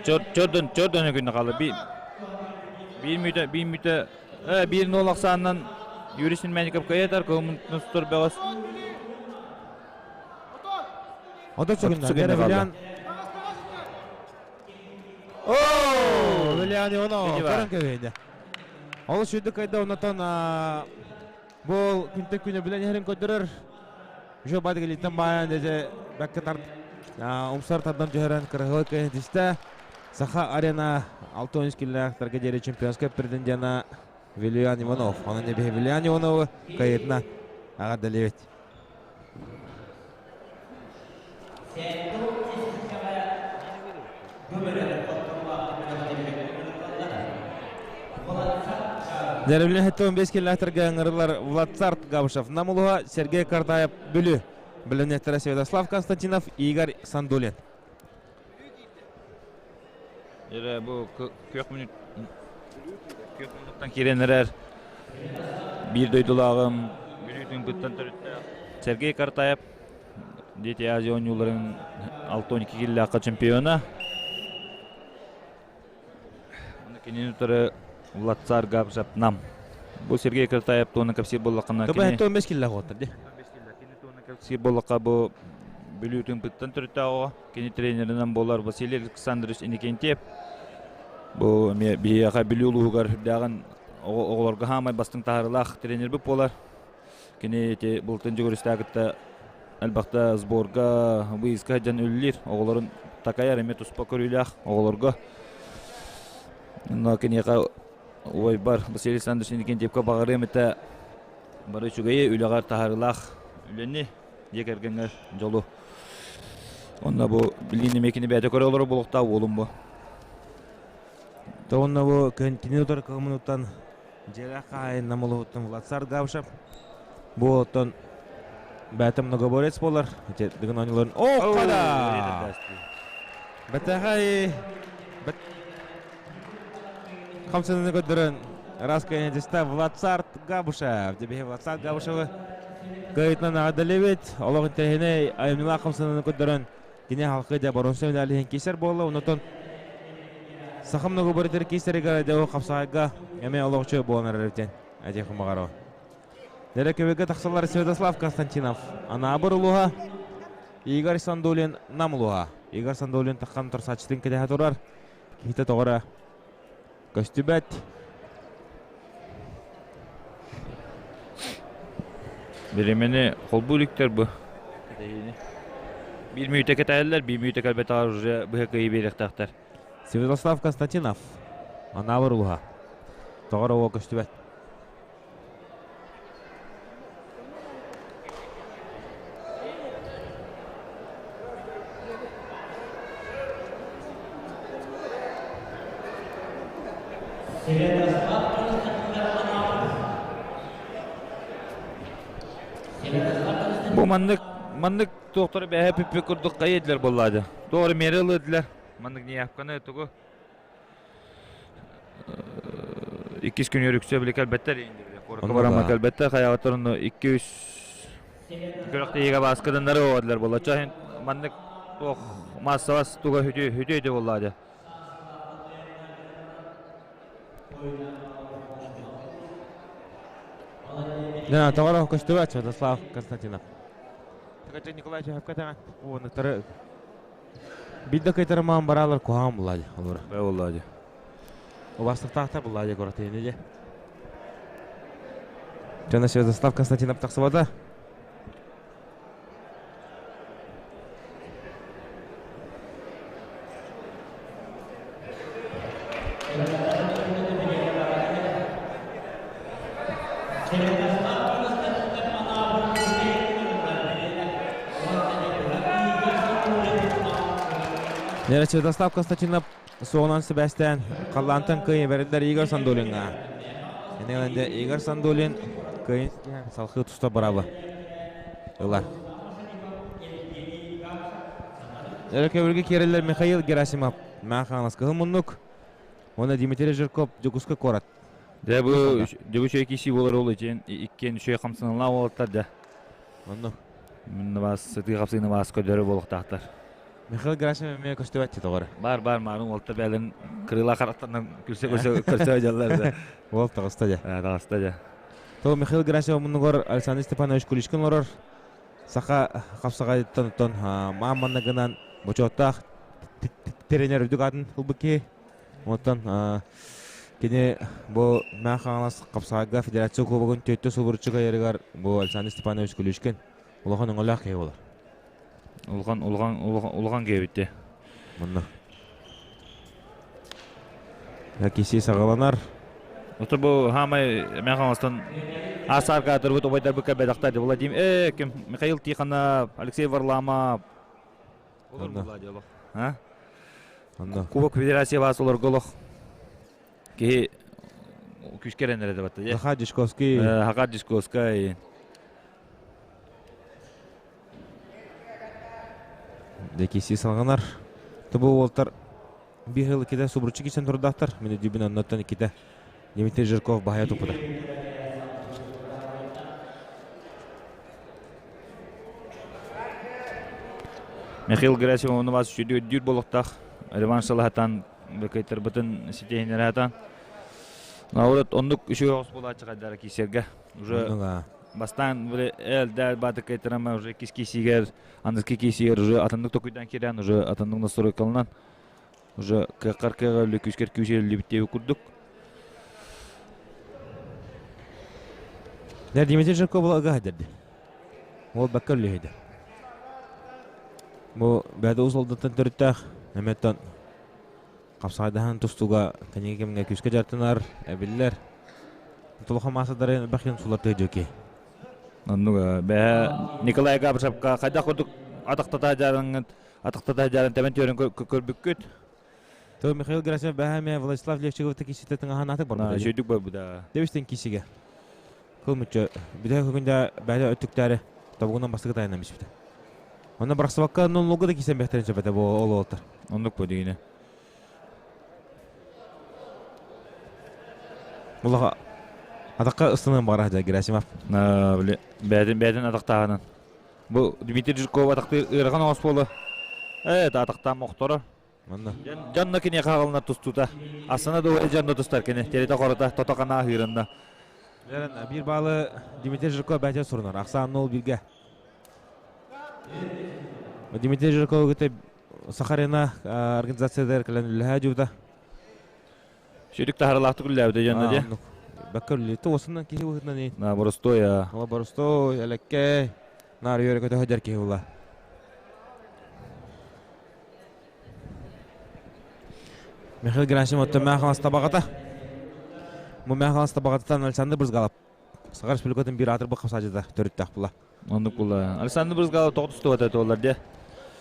Чордон чордон күннэ қалды. Би биир мүтэ биир мүтэ биир нол ахсаанынан Юрий Сербянников кыйатар кыһыл мүнтүн тустар бөҕөс. 30 секунд. Виллиан. О, Виллиан Иванов көрөн көбөйдө. Ол шүрдүк кайда онотон бу күнтэн күнэ билэн иһэрин көрдөрөр. Уже бадыгалиттан баайан деже бәкке тарт умсар тардан түһэрэн кырыһылык кэһитистэ. Саха арена 6-13 киллээхтэргэ диэри чемпионскай претендента Виллиан Иванов. Онон эбиһи Виллиан Ивановы кайытына аға дэлиэбит. Дәревлен 15 километрга ыңырылар Владцарт Габышев Намулуға, Сергей Картаев Бүлі. Білінеттері Святослав Константинов, Игорь Сандулин. Эрэ бу күөх мүнүүт күөх муннуктан киирэн эрэр биир дойдулааҕым Бүлүүтүн кыттан төрүттээх Сергей Картаев Дети Азия оонньууларын 6-12 киллээххэ чемпиона. Оны кинини утары Владцар Габжап Нам. Бу Сергей Картаев туһунан кэпсиир буоллаххына кини 15 киллээх уоттар дии. Кини туһунан кэпсиир буоллахха бу Бүлүүтүн кыттан төрүттээх оҕо. Кини тренеринэн буолар Василий Александрович Иннокентьев. Бу эмиэ биһиэхэ Бүлүү улууһугар үрдээҕин оҕолорго хаамай бастыҥ таһаарыылаах тренербит буолар. Кини ити былтын дьөгүрүстээх кытта элбэхтэ сборга, выездка сылдьан үлэлиир. Оҕолорун такайар эмиэ туспа көрүүлээх оҕолорго. Онно киниэхэ убайбар Василий Александрович Иннокентьевка баҕарыам этэ бары үчүгэйи, үлэҕэр таһаарыылаах үлэни дьиэ кэргэҥҥэр дьолу. Онно бу билигин эмиэ кини бэйэтэ көрө олорор буолуохтаах уолум бу. То онно бу кини утары кылмынуттан дьиэлээх хаһаайын Намылыһыттан Владсар Габышев. Бу оттон бэйэтэ многоборец буолар. Ити дыгын оонньууларын О, када! Бэтэхэй хамсаныны көрдөрөн Раска Владсарт Габышев. Дебиһи Владсарт Габышевы кыайтынан аҕадалебит. Олох интэриэһинэй айымньылаах хамсаныны көрдөрөн кини халқы дьэ боруонса медалиһин киисэр буолла. Онотон саха многоборитер киисэригэр дьэ хапсаҕайга эмиэ олохчу буолан эрэр диэн этиэхпин баҕарабын. Дэрэ тахсаллар Святослав Константинов, Анаабыр улуһа, Игорь Сандулин Нам улуһа. Игорь Сандулин таххан торсааччытын кэтэһэ турар. Киһитэ тоҕо көстүбэт. Биримэни холбуу иликтэр бу. Биир мүнүүтэ кэтэһэллэр, биир мүнүүтэ кэлбэтэҕэр уже быһа кыайыы биэриэхтээхтэр. Святослав Константинов, Анаабыр улуһа. Тоҕо эрэ көстүбэт. Бу маннык маннык туохтары бэһэ пүппү курдук хайа этилэр буоллаады. Туора миэрэ ылыдылар. Маннык неявканы тугу иккис күн үксэ били кэлбэттэр куоракка барамма кэлбэттэр хайаҕаттар онно 2-3 күрэхтэһиигэ бааскаданнары оҕодулар буолла маннык туох маассабас туга хүтү хүтү өтө буолла дьэ. Да, тоҕо көстүбэт Святослав Константинов. Тыгача Николаевич хапкатаҕа уонуттары Бидда кайтарымаан бараалар куһаҕан булаа олор. Бэ буолла дьэ. Убастыктаахтар булаа дьэ куратыыны дьэ. Жана Святослав Константинов тахсыбата. Нера Святослав Константинов суоҕунан сибээстээн халлаантан кыайыы бэриллэр Игорь Сандулиҥҥа. Энеленде Игорь Сандулин кыайын салхыы туста быраба ылар. Өрөкөбүлгэ киирэллэр Михаил Герасимов, Маахаҥалас кыһыл муннук уонна Дмитрий Жирков Дьокуускай куорат. Дьэ бу дьэ бу үчүгэй киирсии буолар ол итиэн иккиэн үчүгэй хамсаныылаах уолаттар дьэ. Онно. Мин сытыы хапсыыны баас көрдөрөр буолуохтаахтар. Михаил Герасимов эмиэ көстүбэт тоҕор. Бар бар маарын уолта бээлин кырыылаах харахтарынан күлсэ көрсө көрсө дьаллар да. Уол таҕыста дьэ. Таҕыста дьэ. То Михаил Герасимов муннугар Александр Степанович Куличкин олорор. Саха хапсаҕайыттан оттон маан манныгынан бочуоттаах тренер үрдүк аатын ылбыт киһи. Оттон кини бу Мэҥэ Хаҥалас хапсаҕайга федерация кубогын түөртэ субуруччу кыайарыгар бу Александр Степанович Куличкин улахан өҥөлөөх киһи буолар. Улахан улахан улахан киһи эбит Манна. Киси саҕаланар. Ото бу хаамай Мэҥэ Хаҥаластан Асарга турбут убайдарбыкка бэдахтар Владимир э ким Михаил Тихонов, Алексей Варламов. Олор була диолох. А? Кубок Федерация бас олорго олох киһи күүскэ эрэнэр батта дьэ. Захар Дьячковский. Захар Дьячковский. Декиси салҕанар. Тобу уолтар биир сыл иккитэ субуруччу киирсэн турдаахтар. Мин өйдүүбүн оннуттан иккитэ Дмитрий Жирков баһыйа туппута. Михаил Герасимов ону бас үчүгэй өйдүүр буолуохтаах. Реванш салаһатан кыйтарбытын ситиһиннэрэ сатаан. Наоборот, оннук үчүгэй оҕус буолааччы хайдара киисэргэ. Уже бастаан эл бааты кыйтарама уже кис киисигэр, аныгы киисигэр уже атыннык токуйдан киирэн, уже атыннык настройкаланан уже кыаххар кыаҕа өллө күүскэр күүс өллүбүт диэбит курдук. Дмитрий Жирков була ыга дерди. Ол бакка үллэһиде. Бу бэдэ ус олдуттан төрүттээх эметтон қапсайдаһан тустууга кэнники кэмҥэ күүскэ дьарыктанар, эбиллэр. Тулаха маасадарын элбэх сулар тыдьыки. Оннук бэһэ Николай Габышевка хайдах курдук атахтата дьарыҥҥыт атахтата дьарын тэбэн түөрэн көрбүккүт. То Михаил Герасимов бэһэ Владислав Левчиков кисите тыҥаһан атык барбыта. Сүйдүк барбыта. Дебистен кисиге. Кыл мүччө бүтэ күндэ бэһэ өттүктәре тобугунан бастыгы тайынан биспите. Онно барсыбакка ноллуга да кисен бэхтерин сөпөтө бу ол олтар. Оннук бу дигине. Булаха атаққа ыстынан бара Герасимов. Били бэдин бэдин атақтағынан. Бу Дмитрий Жирков атақты ыарахан оҕус буола. Э, атақтаан мохторо. Манна. Дьонно кини хаҕалына тустута. Асына да дьонно тустар кини. Терите хорота тото канаа хыырынна. Лерен бир баалы Дмитрий Жирков бәте сурунар. Ахсаан 0-1-ге. Дмитрий Жирков кытта Сахарина организациялар кэлэн үлэһэ дьута. Сүрүк таһаралаахтык үллээбитэ дьонно дии. Бакка үллэти осунан киһи быһытынан ин. На боростой а. Ола боростой, элекке, нар үөрэ көтө сылдьар киһи була. Михаил Герасимов Мээхалас табаҕата. Бу Мээхалас табаҕатыттан Александр Брызгалов Саха Республикатын биир аатырбыт хапсааччыта төрүттээх була. Оннук була. Александр Брызгалов тоҕо тустубата туоллар дии.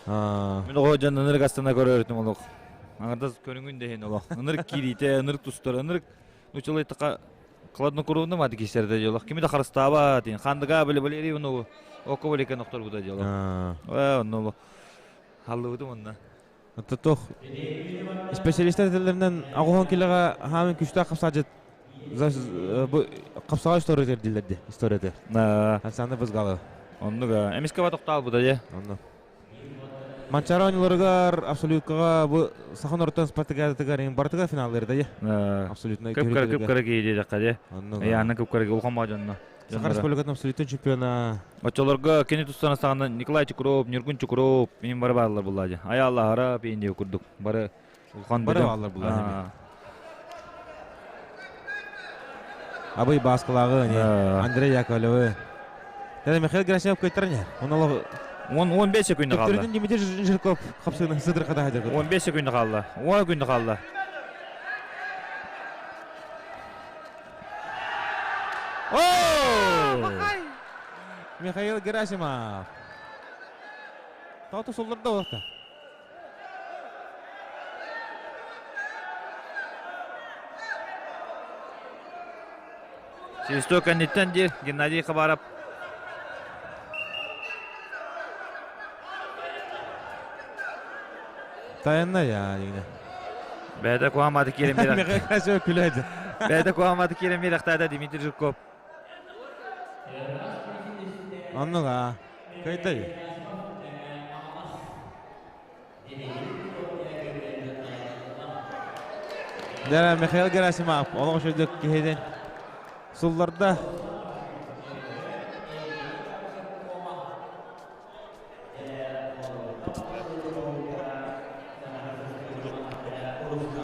Мин оҕо дьон ынырык астына көрөрүтүм олох. Аҥардас көрүҥүн да иһин олох. Ынырык киириитэ, ынырык тустар, ынырык нучалай така хладнокровно мады кисерде диолох. Кими да харыстаабат, хандыга били Валерий ону око балика нохторбута диолох. Э, онно халлыбытым онно. Оттон специалистар этэллэринэн аҕуһан килэҕэ хаамын күстээх хапсаадьыт бу хапсаҕай история дииллэр дии историята. Александр Бызгалов. Оннук эмискэ ба тохтоолбута дии. Оннук. Манчаары оонньууларыгар абсолюткаҕа бу саха норуотун спартакиадатыгар барытыгар финаллыыр да дии. Абсолютно Кып-кыра кып-кыра киһи диэтэххэ дии. Оннук. Ыйаана кып-кыра улахан баа дьонно. Саха Республикатын абсолютный чемпиона. Оччолорго кини тустан саҕана Николай Чукров, Ньургун Чукров мин бары бааллар булла дии. Айааллаһара пиин диye курдук. Бары улахан Бары бааллар булла. Абый Бааскалааҕы, Андрей Яковлевы. Тәне Михаил Герасимов көйттерін я. Оны 15 секунда қалды. Төптөрүтүн Дмитрий Жирков хапсыгын сыдырқата хадыр. 15 секунда қалды. 10 күндө қалды. Михаил Герасимов. Тауты солдырды олақта. Свисток кэнниттэн диир Геннадий Хабаров. Тайынна я дегенде. Бэйэтэ куһааматы киирэн биэрэ. Михаил Герасимов күлэйди. Бэйэтэ куһааматы киирэн биэрэхтаата Дмитрий Жирков. Оннук аа. Кайтай. Дара Михаил Герасимов олох үчүгдүк киһитин сулларда.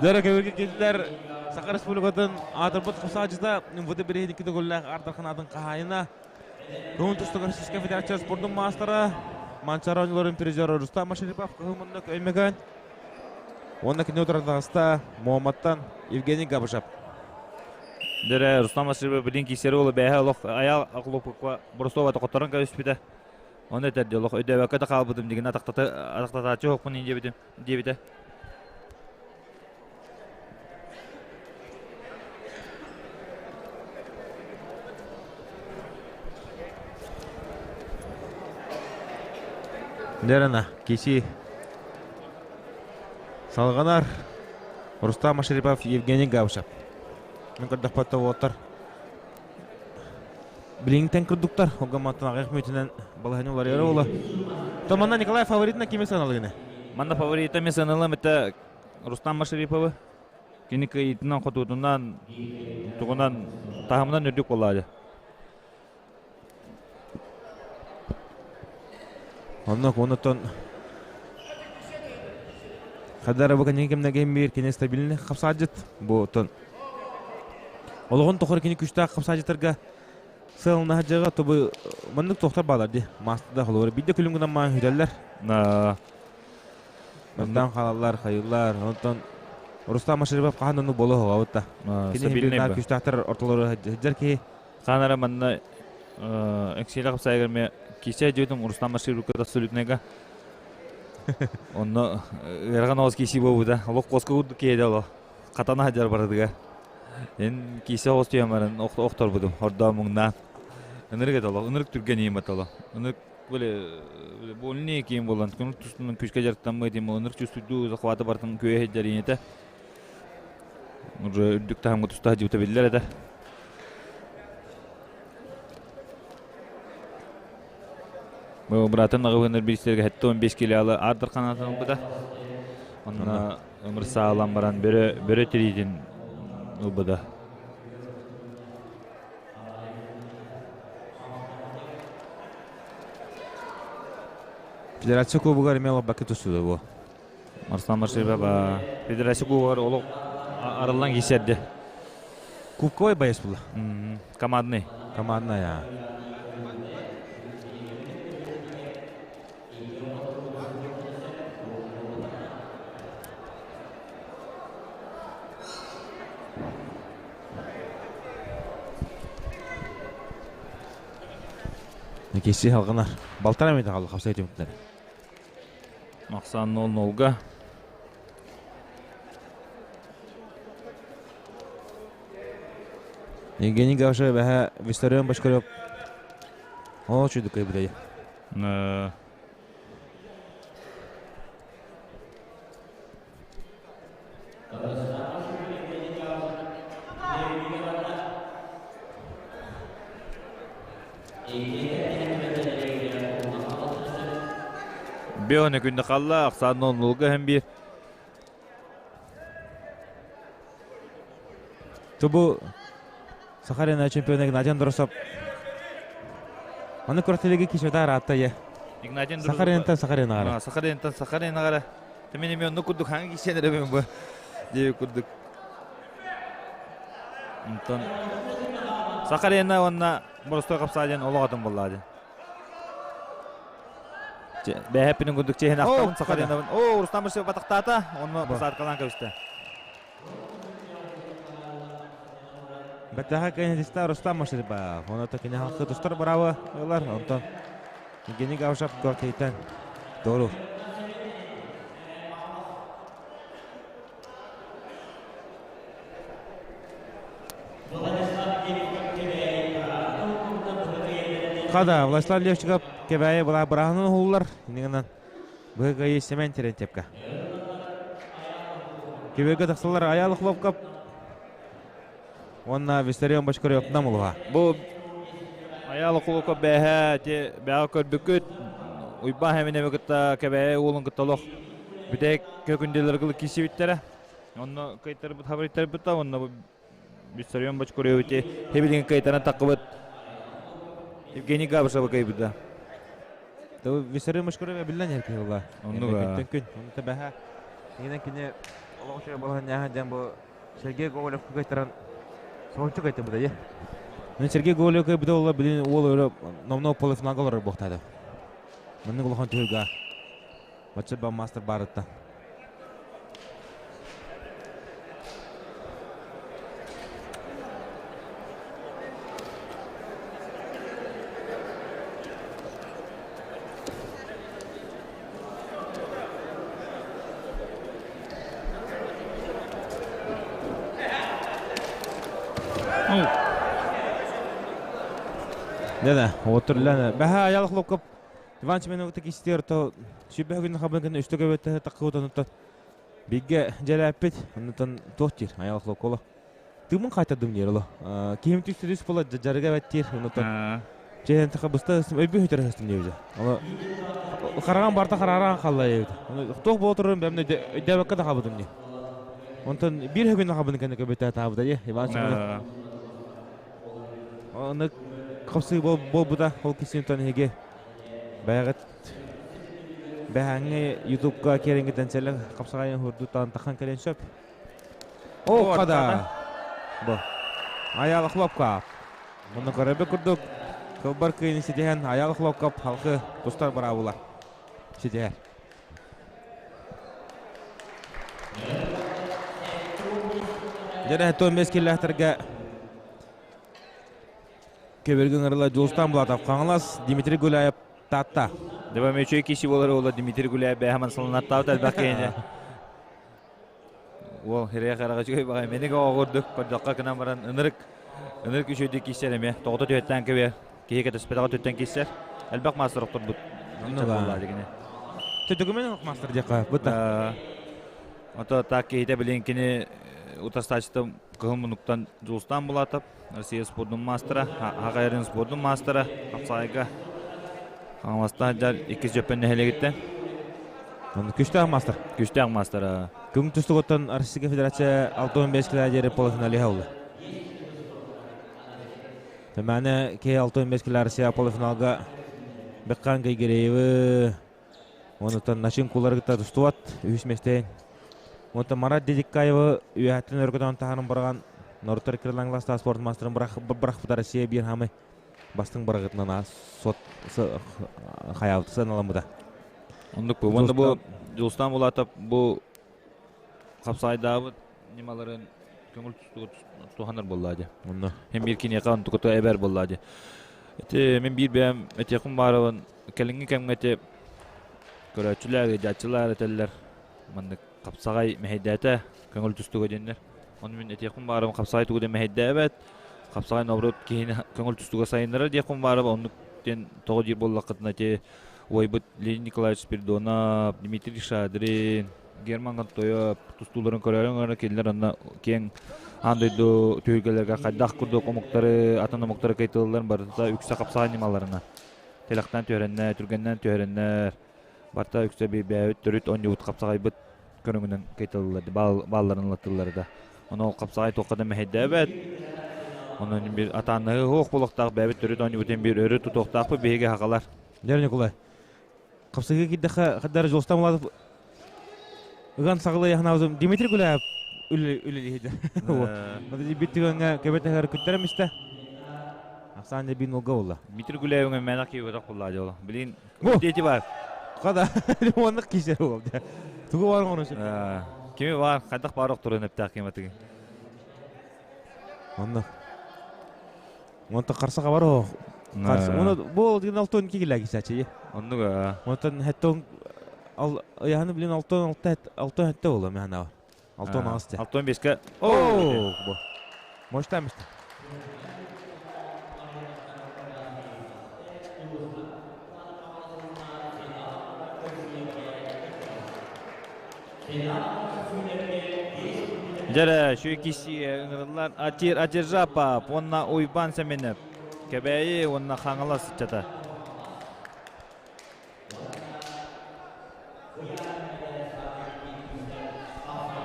Дара көбүргэ кэллэр Саха Республикатын аатырбыт хусаачыта МВД бириһин төгүллээх ардаханатын хаһаайына Көҥүл тустууга Российскай Федерация спордун маастара, Манчаары оонньууларын призера Рустам Машарипов кыһыл муннук Өймөкөөн уонна кини утары таҕыста Муоматтан Евгений Габышев. Дэрэ Рустам Машарипов билин киисэри уолу бэйэ олох аял акулупукка Боростова тохотторон кэбиспитэ. Оны этэрди олох өйдөөбөккө да хаалбытым дигин атахтатааччы хоппун диэбитим диэбитэ. Дэрана киси салҕанар Рустам Машарипов Евгений Габышев. Мин көрдөхпөттө уоттар билиҥтэн курдуктар Огоматтан аҕыйах мүнүүтүнэн балаһыанньа уларыйара буолла. То манна Николай фаворитына кими сыаналыгыны? Манна фаворита мен сыаналыам это Рустам Машариповы. Кини кыйытынан, хотуутунан, тугунан, таһымынан үрдүк буоллаады. Онно онуттан Хадара бу кини кэмнэ биир кини стабильный хапсаадьыт бу оттон олоҕун тухары кини күчтээх хапсаадьыттарга сыалына дьыга тобу маннык тохтор баалар ди маастада холобура биирдэ күлүм гынан маан хүтэллэр Мантан хаалаллар, хайыллар. Онтон Рустам Машарипов хаһан оннук буолуо оҕобут Кини бирнаар күстээхтэр ортолору сылдьар киһи. Хаанара манна Эксиэлэ хапсайыгар ме кисе дьүтүн Рустам Машарипов абсолютныйга. Онно ыарахан оҕус киси буолбута. Олох коска курдук киһи олох. Хатана сылдьар барытыгар. Эн кисе оҕус түйэн баран охторбутум. Ордоо муҥнаан. Ынырык этэ олох. Ынырык түргэн иим олох. Ынырык Били больнее киин буолан көҥүл тустунан күүскэ дьарыктаммыт им ынырык чувствуйдуу захваты бартын күөһэ сылдьар Уже үрдүк таһымга туста сылдьыбыта биллэр этэ. Бу быраатын аҕабыһыннар биристэргэ 75 килоалы аардар канаатын ылбыта. Онно ымырсаалан баран бөрө бөрө тириитин ылбыта. Федерация кубогар эмиэ олорбакка тустуда буо. Арслан Маршева Федерация кубогар олох арыллан киирсэрди. Кубковай боец була. Командный. Командная. Киси халгынар. Балтара метр қалды қапсай түміктері. Мақсан 0-0-га. Евгений Гавшев бәһә Виссарион Башкарев. О, чудо кайбыдай. Бионы күндү қалла, ақсан 0-0-га һәм бир. Тубу Сахарина чемпионы Игнатий Андросов. Аны көртелеги кишвета аратта е. Игнатий Андросов. Сахаринтан Сахарина ара. Сахаринтан Сахарина ара. Темен эми онну курдук ханга кишенер эбим бу. Дии курдук. Онтон Сахарина онна боростой капсааден олоҕотун буллаады. Бэһэппинин курдук чэһин ахтабын Сахаринабын. О, Рустам Башев батахтаата, онно посадкалаан кэбистэ. Баттаха кэнэтиста Рустам Маширбаев. Оны кини халқы тустар браво ылар. Онтон Евгений Гавшев кортейтен doğru. Қада Владислав Левчиков кебәйе була быраһынын хуллар. Инигынан быгы Семен Терентьевка. Кебеге тахсалар Аял Хлопков. Онна Виссарион Бочкарев намулуха. Бу Аял Хлопков бэһэ те бэҕэ көрбүкүт Уйбаан хэминэми кытта кэбээйи уолун кытта олох бүтэк көкүндүлэргыл кисибиттэрэ. Онно кыйтарбыт хабырыйтарбыта, онно бу Виссарион Бочкаревити хебилин кыйтаран таққыбыт Евгений Габышева кыйбыта. Виссарион Бочкарев биллэн эрки була. Оннуга. Күн, оны табаха. Инен кини олох үчүгэй болан яха ден бу Сергей Гоголев кыйтаран соһуччу кыйтыбыта е. Мен Сергей Гоголев кыйбыта ола билин уол өрө номно полуфиналга олорор буохтаады. Маннык улахан түһүлгэ. Бачча ба мастер барытта. Да-да, отурлана. Баха аял хлопкап Иван Семенов кистер то сүбэ күн хабын күн үстүгө бөттө таккыбытан бигге жалаппит онтон тохтир аял хлопколо. Тымын кайтадым нерло. Ким түстүрүс бола жарыга беттир онтон Жehen таха буста өйбү хөтөр хөстүм небизе. Аны хараган барта хараран халла ебит. Тох болтурун бемне дебекке да хабыдым не. Онтон бир хөгүн хабын кенеке бөтө табыда е. Иван Семенов. Аны капсы бол бол буда ол кисин тон хеге. Баягыт бәһәңе YouTubeга керенгетен селен капсагайын хурду тан тахан келен сөп. О, када. Бу. Аял хлопка. Мұны көрөбө курдук. Кылбар кыйны сидеһен аял хлопкап халкы тустар барабыла. Сидеһер. Жана тон мескилләхтерге кеберген ырла Жулстан Булатов Қаңлас Дмитрий Гуляев Татта. Деба мечей киши болар ола Дмитрий Гуляев бәһәман салынаттабыт элбэх киһини. Ол хире карага чугай багай мени оҕурдук көрдөххө кынан баран ынырык ынырык үчүйдүк киссер эме тоҕото түһэттэн кебе киһи кэтэспэтэҕэ түттэн киссер элбэх мастер охторбут Оннуга. Төтөгүмэн мастер диэххэ быта. Ото так киһитэ билин кини утастаачыта кыһыл мунуктан Жулстан Булатов Россия спордун мастера, Хагайрын спордун мастера, Капсайга Хаҥаластан дьар иккис дьөппөн нэһилиэгиттэн. Оны күчтээх мастер. Күчтээх мастер. Күн түстүгөттөн Российская Федерация 65 кило диэри полуфиналиһа олла. Төмәне ке 65 кило Россия полуфиналга Беккан Гайгереевы онутан Начин куларгыта тустуат үс местен. Онтон Марат Дедиккаевы үйәттен өргөтөн таханын барган Нортер Кирлангласта спорт мастерын бірақ Россия бир хамы бастың барагытынан сот хаялтысын аламыда. Ондук бу. Онда бу Жулстан Булатов бу капсайдабы немаларын көңүл туханар боллады. Онно. Hem bir kini kan tukото эбер боллады. Эте мен бир бэм эте кум барыбын келинги кемгете көрөчүлөр, жачылар этеллер. Мандык капсагай мехеддәте көңүл түстүгө деннер. Оны мен эте кум барыбын капсагай тугу мехеддәбет. Капсагай наоборот кийин көңүл түстүгө сайыннара дие кум барыбы оннук тен того дир боллакытына те Ойбыт Леонид Николаевич Спиридонов, Дмитрий Шадрин, Герман Гантоев тустууларын көрөрөн келлер онна кең андойду түйгелерге кайдах курдук омуктары атын омуктары кайтылыларын барыта үксэ капсагай нималарына. Телактан түһэрэннэр, түргэннэн түһэрэннэр. Барта үксэ бэйбээбит төрүт оонньуубут хапсаҕайбыт көрүҥүнэн кыйталлар, баалларын ылаттыллар да. Ону ол хапсаҕай туохха да мэһэйдээбэт. Онон бир атааннаһыы суох буолуохтаах бэйэбит төрүт оонньуубутун биир өрө тутуохтаахпыт биһиги хахалар. Дьэр Николай, хапсыгы киирдэххэ хаддар Жолстан Муладов ыган саҕылы яхнаабытым Дмитрий Гуляев үлэлиһидэ. Бит түгэҥҥэ кэбэтэһэр күттэрем истэ. Ахсаан дебин олга болла. Дмитрий Гуляевҥа мээнэ киһи куллаа дьоло. Билин дети бар. Када оннук киһи ол. Тугу бар ону. Кими бар, хайдах бар охторун эптэх ким атыгы. Онно. Онто қарса бар о. Қарсы. Оны бу деген алтон кигилә кисәчи. Оннуга. Онтон хәттон ал яһаны билен алтон алты алтон хәтте була мәхәнә. Алтон асты. Алтон беске. О, бу. Может Дьэрэ, шүйкиси ыҥырыллар Атир Атиржапа уонна Уйбан Сэмэнэп, Кэбээйи уонна Хаҥалас ыччата.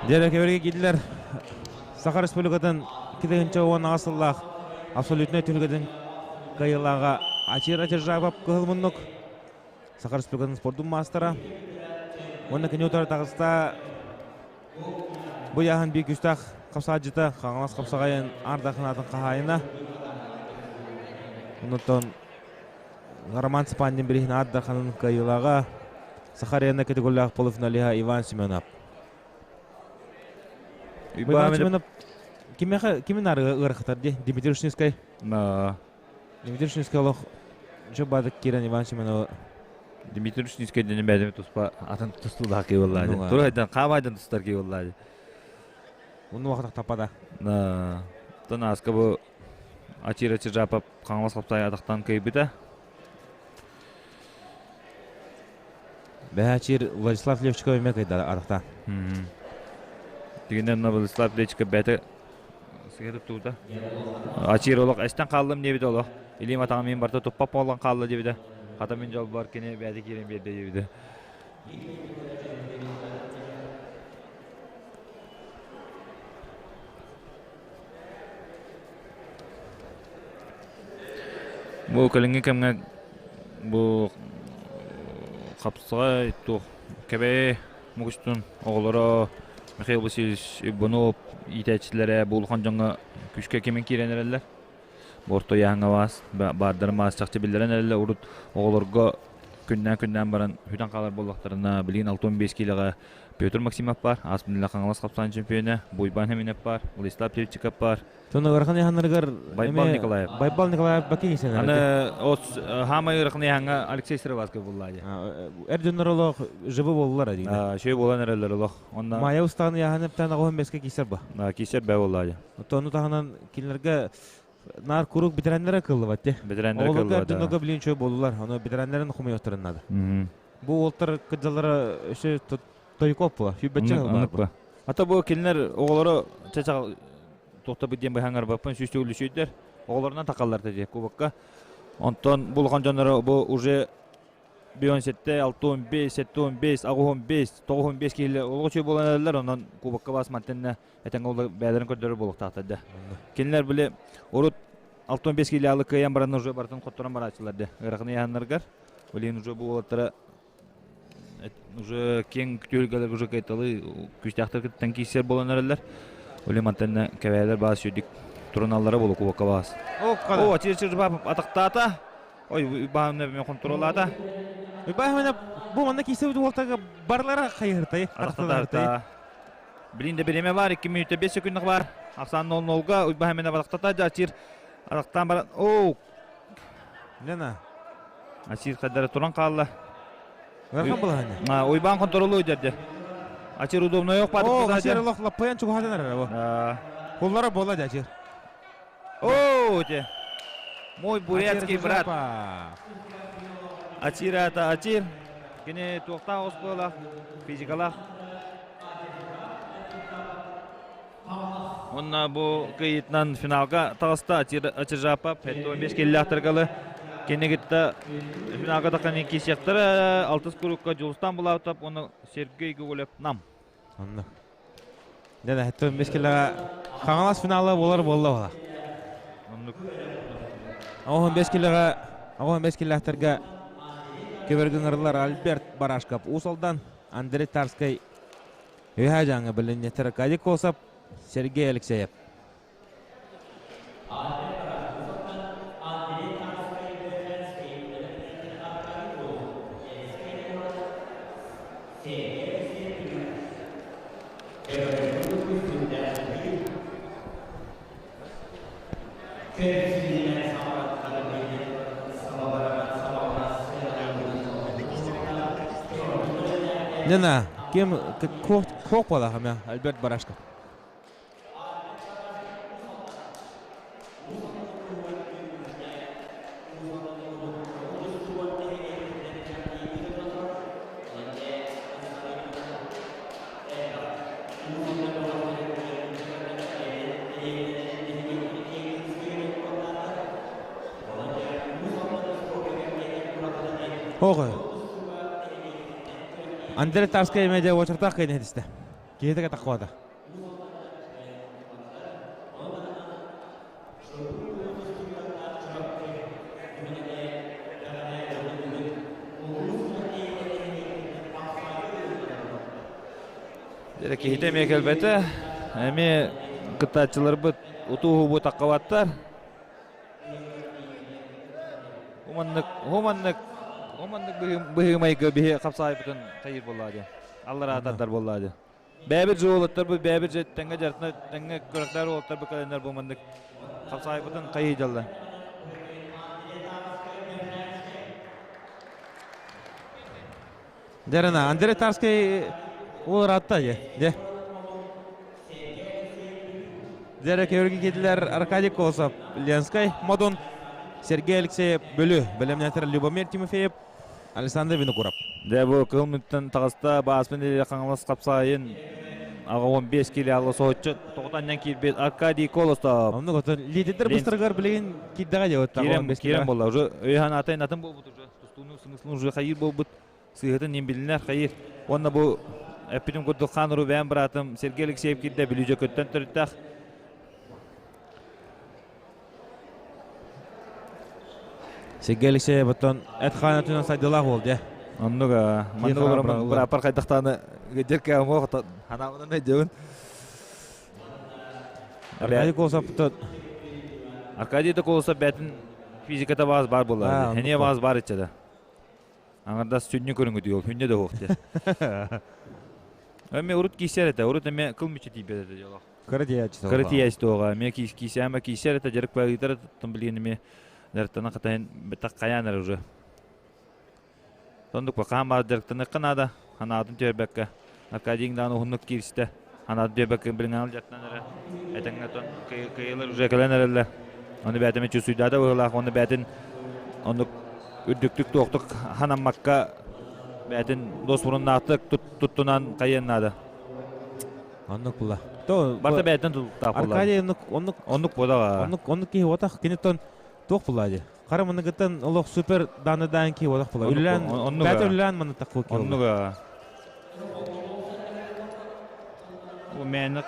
Дьэрэ кэбэргэ киирдилэр Саха Республикатын 2018 сыллаах абсолютнай түһүлгэтин кыайыылааҕа Ачир Атиржапов кыһыл муннук Саха Республикатын спордун маастара. Уонна кини утары таҕыста бу яһын биир күүстээх хапсаадьыта Хаҥалас хапсаҕайын ардахынаатын хаһаайына. Онтон Роман Цыпандин билиһин ардаханын кыайыылааҕа Саха арена категориялаах полуфиналиһа Иван Семенов. Иван Семенов кимиэхэ кимин ыарахатар дии? Дмитрий Ушницкай. Дмитрий Ушницкай олох дьэ баадык киирэн Иван Семенова Дмитрий Ушницкай дэнин бэйдеми туспа атын тустуулаах киһи буоллаа. Тура хаамайдан тустар киһи буоллаа. Уну вакыт таппада. Тон ааска бу Ачира Чижапов Хаҥалас хапсаай атахтан кыйбыта. Бэһэчир Владислав Левчиков эмиэ кыйда атахтан. Дигинен Владислав Левчиков бэйэтэ сыһыта туута. Ачир олох эстен хааллым диэбит олох. Илиим атаҕым мин барыта туппап буолан хаалла диэбитэ. Хата мин дьолбор кини бэйэтэ киирэн биэрдэ диэбитэ. Бу кэлиҥҥи кэмҥэ бу хапсаҕай туох Кэбээйи Мугустун оҕолоро Михаил Васильевич Иванов иитээччилэрэ бу улахан дьоҥҥо күүскэ кимэн киирэн эрэллэр. Бу орто ыйааһыҥҥа баас баардарын баас чахчы биллэрэн эрэллэр. Урут оҕолорго күннээн-күннээн баран сүтэн хаалар буоллахтарына, билигин 65 киилэҕэ Петр Максимов баар, аас Хаҥалас хапсаан чемпиона, Буйбан Хэминэп баар, Владислав Тевчиков баар. Соны ыарахан ыйаһаннарыгар Байбал Николаев. Байбал Николаев баки сен. Аны ос хаамай ыарахан ыйаһаҥҥа Алексей Сыроватский булла дии. Эр дьоннор олох живы боллар дии. Шөй болан эрэллэр олох. Онна Майа устаан ыйаһан эптэн аҕыһын беске кисер ба. Кисер бэ болла дии. Оттон таһынан кинилерге нар курук битирэннere кыллыбат те. Битирэннere кыллыбат. Оҕолорго билин чөй болулар. Аны битирэннерин хумуйоттарын нада. Бу уолтар кыдьалара өссө тойкоп була. Сүүбэччэ бар. Ата бу кинилер оҕолоро чача туохта диэн быһаҥарбаппын сүүс төгүл оҕолорунан такаллар дии кубокка. Онтон булхан дьонноро бу уже 17, 65, 75, 85, 95 киһилэр олох үчүгэй буолан эрэллэр, онон кубокка бас мантенна этэҥҥэ ол бэйэлэрин көрдөрөр буолуохтаахтар да. Кинилэр били урут 65 киилэ кыайан баран уже барытын хотторон барааччылар да. Ыарахан ыйаһаннарыгар Блин, уже бу уолаттара уже киэҥ түһүлгэлэр уже кайталы күүстээхтэр кыттан киирсэр буолан эрэллэр. Оле мантан кэбээлэр баас сүүрдүк туруналлара болу кубокка баас. О, чир атактаата. Ой, баамна мен контроллаата. Баамна бу манна киирсэбит уолтага барлара хайыртай. Атактаата. Блин, да биреме бар, 2 минутта 5 секунд бар. Ахсан 0-0-га Уйбаһамена батактата жачир. Атактаан баран. О, Лена. Ачир хаддара туран хаалла. Ыарахан балаһанньа. Уйбаан контролу дьэрдэ. Ачир удобно yok баадык. О, Ачир олох лаппайан чугаһатан эрэр бу. Куллара буола дьэ Ачир. О, те. Мой бурятский брат. Ачир это Ачир. Кини туохтаах оскуолалаах, физикалаах. Уонна бу кыйытынан финалга таҕыста Ачижапа 5 киллэхтэргалы. Кини кытта финалга тахсан киирсиэхтэрэ. Алтыс курукка Дьулустан Булаутов уонна Сергей Гоголев Нам. Онно. Дьэ, хэттэн бес килоҕа Хаҥалас финала буолар буолла буола. Оннук. 15 килоҕа 15 килоахтарга көбөргүҥырылар Альберт Барашков Уус Алдан, Андрей Тарскай Үһэ Дьааҥы билинньэтэр Аркадий Косов, Сергей Алексеев. Нена, кем кох буолаха Альберт Барашков. Оҕо. Андрей Тарскай медиа очертах кайнетисте. Киһитэ тахвата. Дьэ киһитэ эмиэ кэлбэтэ. Эмиэ кыттааччыларбыт утуу-уһуу таххабаттар. Уманнык, уманнык, уманнык быһыы-майгы биһи хапсаайбытын хайыр буоллаа дии. Аллараа тардар буоллаа дии. Бэйэбит же уолаттарбыт, бэйэбит же тэҥҥэ дьарытына, тэҥҥэ күрэхтээр уолаттарбыт кэлэннэр бу маннык хапсаайбытын хайыы дьалла. Дэрена, Андрей Тарский уол ыраатта дьэ. Дьэ. Дэрэ кэбирги киирдилэр Аркадий Колосов, Ленскай Модун, Сергей Алексеев Бөлү, бэлэмнээтэр Любомир Тимофеев, Александр Винокуров. Дьэ бу кыһыл мүттэн таҕыста Бааспын илэ Хаҥалас хапсаайын аҕа 15 киилэ алла соһуччу тоҕута анньан киирбит Аркадий Колосов. Оннук отон лидердэр быстарыгар билигин киирдэҕэ дьэ Киирэн киирэн буолла уже өйөһөн атын атын буолбут уже тустууну сымыслын уже хайыр буолбут сыыһытын ним билинэр хайыр уонна бу эппитим курдук хаан уруу бэйэм быраатым Сергей Алексеев киирдэ Бүлүү Дьөкөттөн төрүттээх Сергей Алексеев оттон эт хаан өттүнэн сайдыылаах уол дьэ. Оннук маннык бырааппар хайдахтааны дьэркэ омуох ханаабынан өйдөбүн. Аркадий Колосов Аркадий да Колосов бээтин физиката баас баар буолла. Хение баас бар иччэ да. Аңардас сүнньү көрүҥү дүйол, хүннэ да уох дьэ. Эми урут киисэр этэ, урут эме кыл мүччү тиийбэт этэ дьолох. Кыра тиийээччи Кыра тиийээччи туоҕа, эмиэ киисээмэ киисэр этэ, дьарык ыытар этэ, билигин эмиэ дьарыктана хатайын бэтэх хайаан эрэ уже. Тондук хаан баар дьарыктаныахха наада, ханаатын түһэрбэккэ. Аркадийиҥ даҕаны уһуннук кииристэ. Ханаатын түһэрбэккэ билигин анал дьарыктанан эрэ. Этэҥҥэ тон кыайыылар уже кэлэн эрэллэр. Ону бээтэ чувствуйдаата быһыылаах, уонна бээтин оннук үрдүктүк туохтук ханаммакка бээтин дуоспуруннаахтык туттунан хайыан наада. Оннук була. То Барта бээтин тутулуктаах буолла. Аркадий оннук оннук оннук буолаҕа. Оннук оннук киһи отах киниттэн туох була дии. Хара мыныгыттан олох супер дааны даан киһи отах була. Үллээн бэт үллээн маны такку киһи. Оннуга.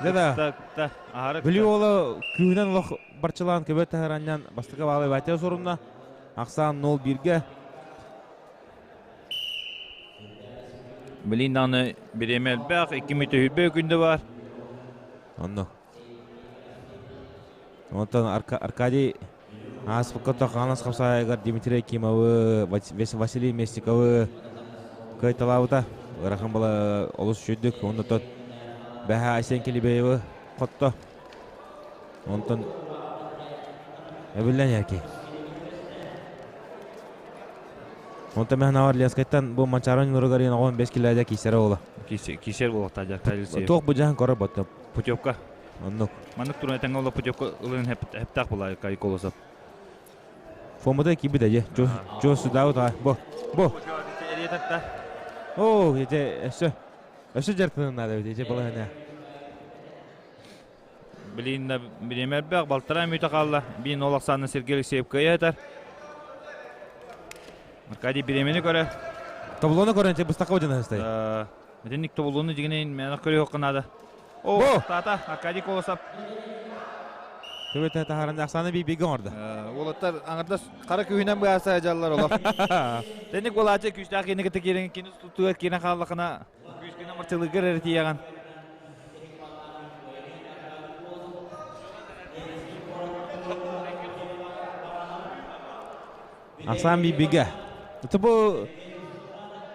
Да да. Били ола күүнэн олох барчалаан көбөт таһараннан бастакы баалы байтя сорунна. Ахсаан 0-1-ге. Билин даҕаны бириэмэ элбэх, икки мүтэ хүрбэ күндэ бар. Онно. Онтон Аркадий ааспыкка Хаҥалас хапсаайыгар Дмитрий Кимовы, Василий Местниковы кыайталаабыта. Ыарахан бала олус үчүгдүк. Оннотон бэһэ Айсен Килибеевы хотто. Онтон эбиллэн яки. Онтон мен авар Лескайтан бу Манчарон нуругар оҕон 5 килода кисер ола. Кисер буолуохтаах дьахтар Туох бу жаһан көрөр боттум. Путевка. Оннук. Маннык туран этэҥҥэ ола путевка ылын хептаах буолаа Кайколосов. Фомада кибит же. Жо судаут а. Бо. Бо. О, эте өссө. Өссө жартынан надо эте балаһына. Билин да бириэмэ элбэх, балтараа мүтэ хаалла. Биин ол ахсаанна Сергей Алексеев кыайа этэр. Аркадий бириэмэни көрө. Тобулуону көрөн че быстакка быдьана сыстай. Итинник тобулуону дьигинин мээнэх көрүөххэ наада. О, тата Аркадий Колосов. Төбөтө таһааран ахсааны бийбиге оҥордо. Уолаттар аңырдас қара күүһүнэн быһааса дьаллар олох. Тенник буолааччы күүстээх киини кытта киирэн кини тутугар киирэн хааллахына күүскүнэн марчылыгар эрэ тиийэҕин. Ахсаан бийбиге. Это бу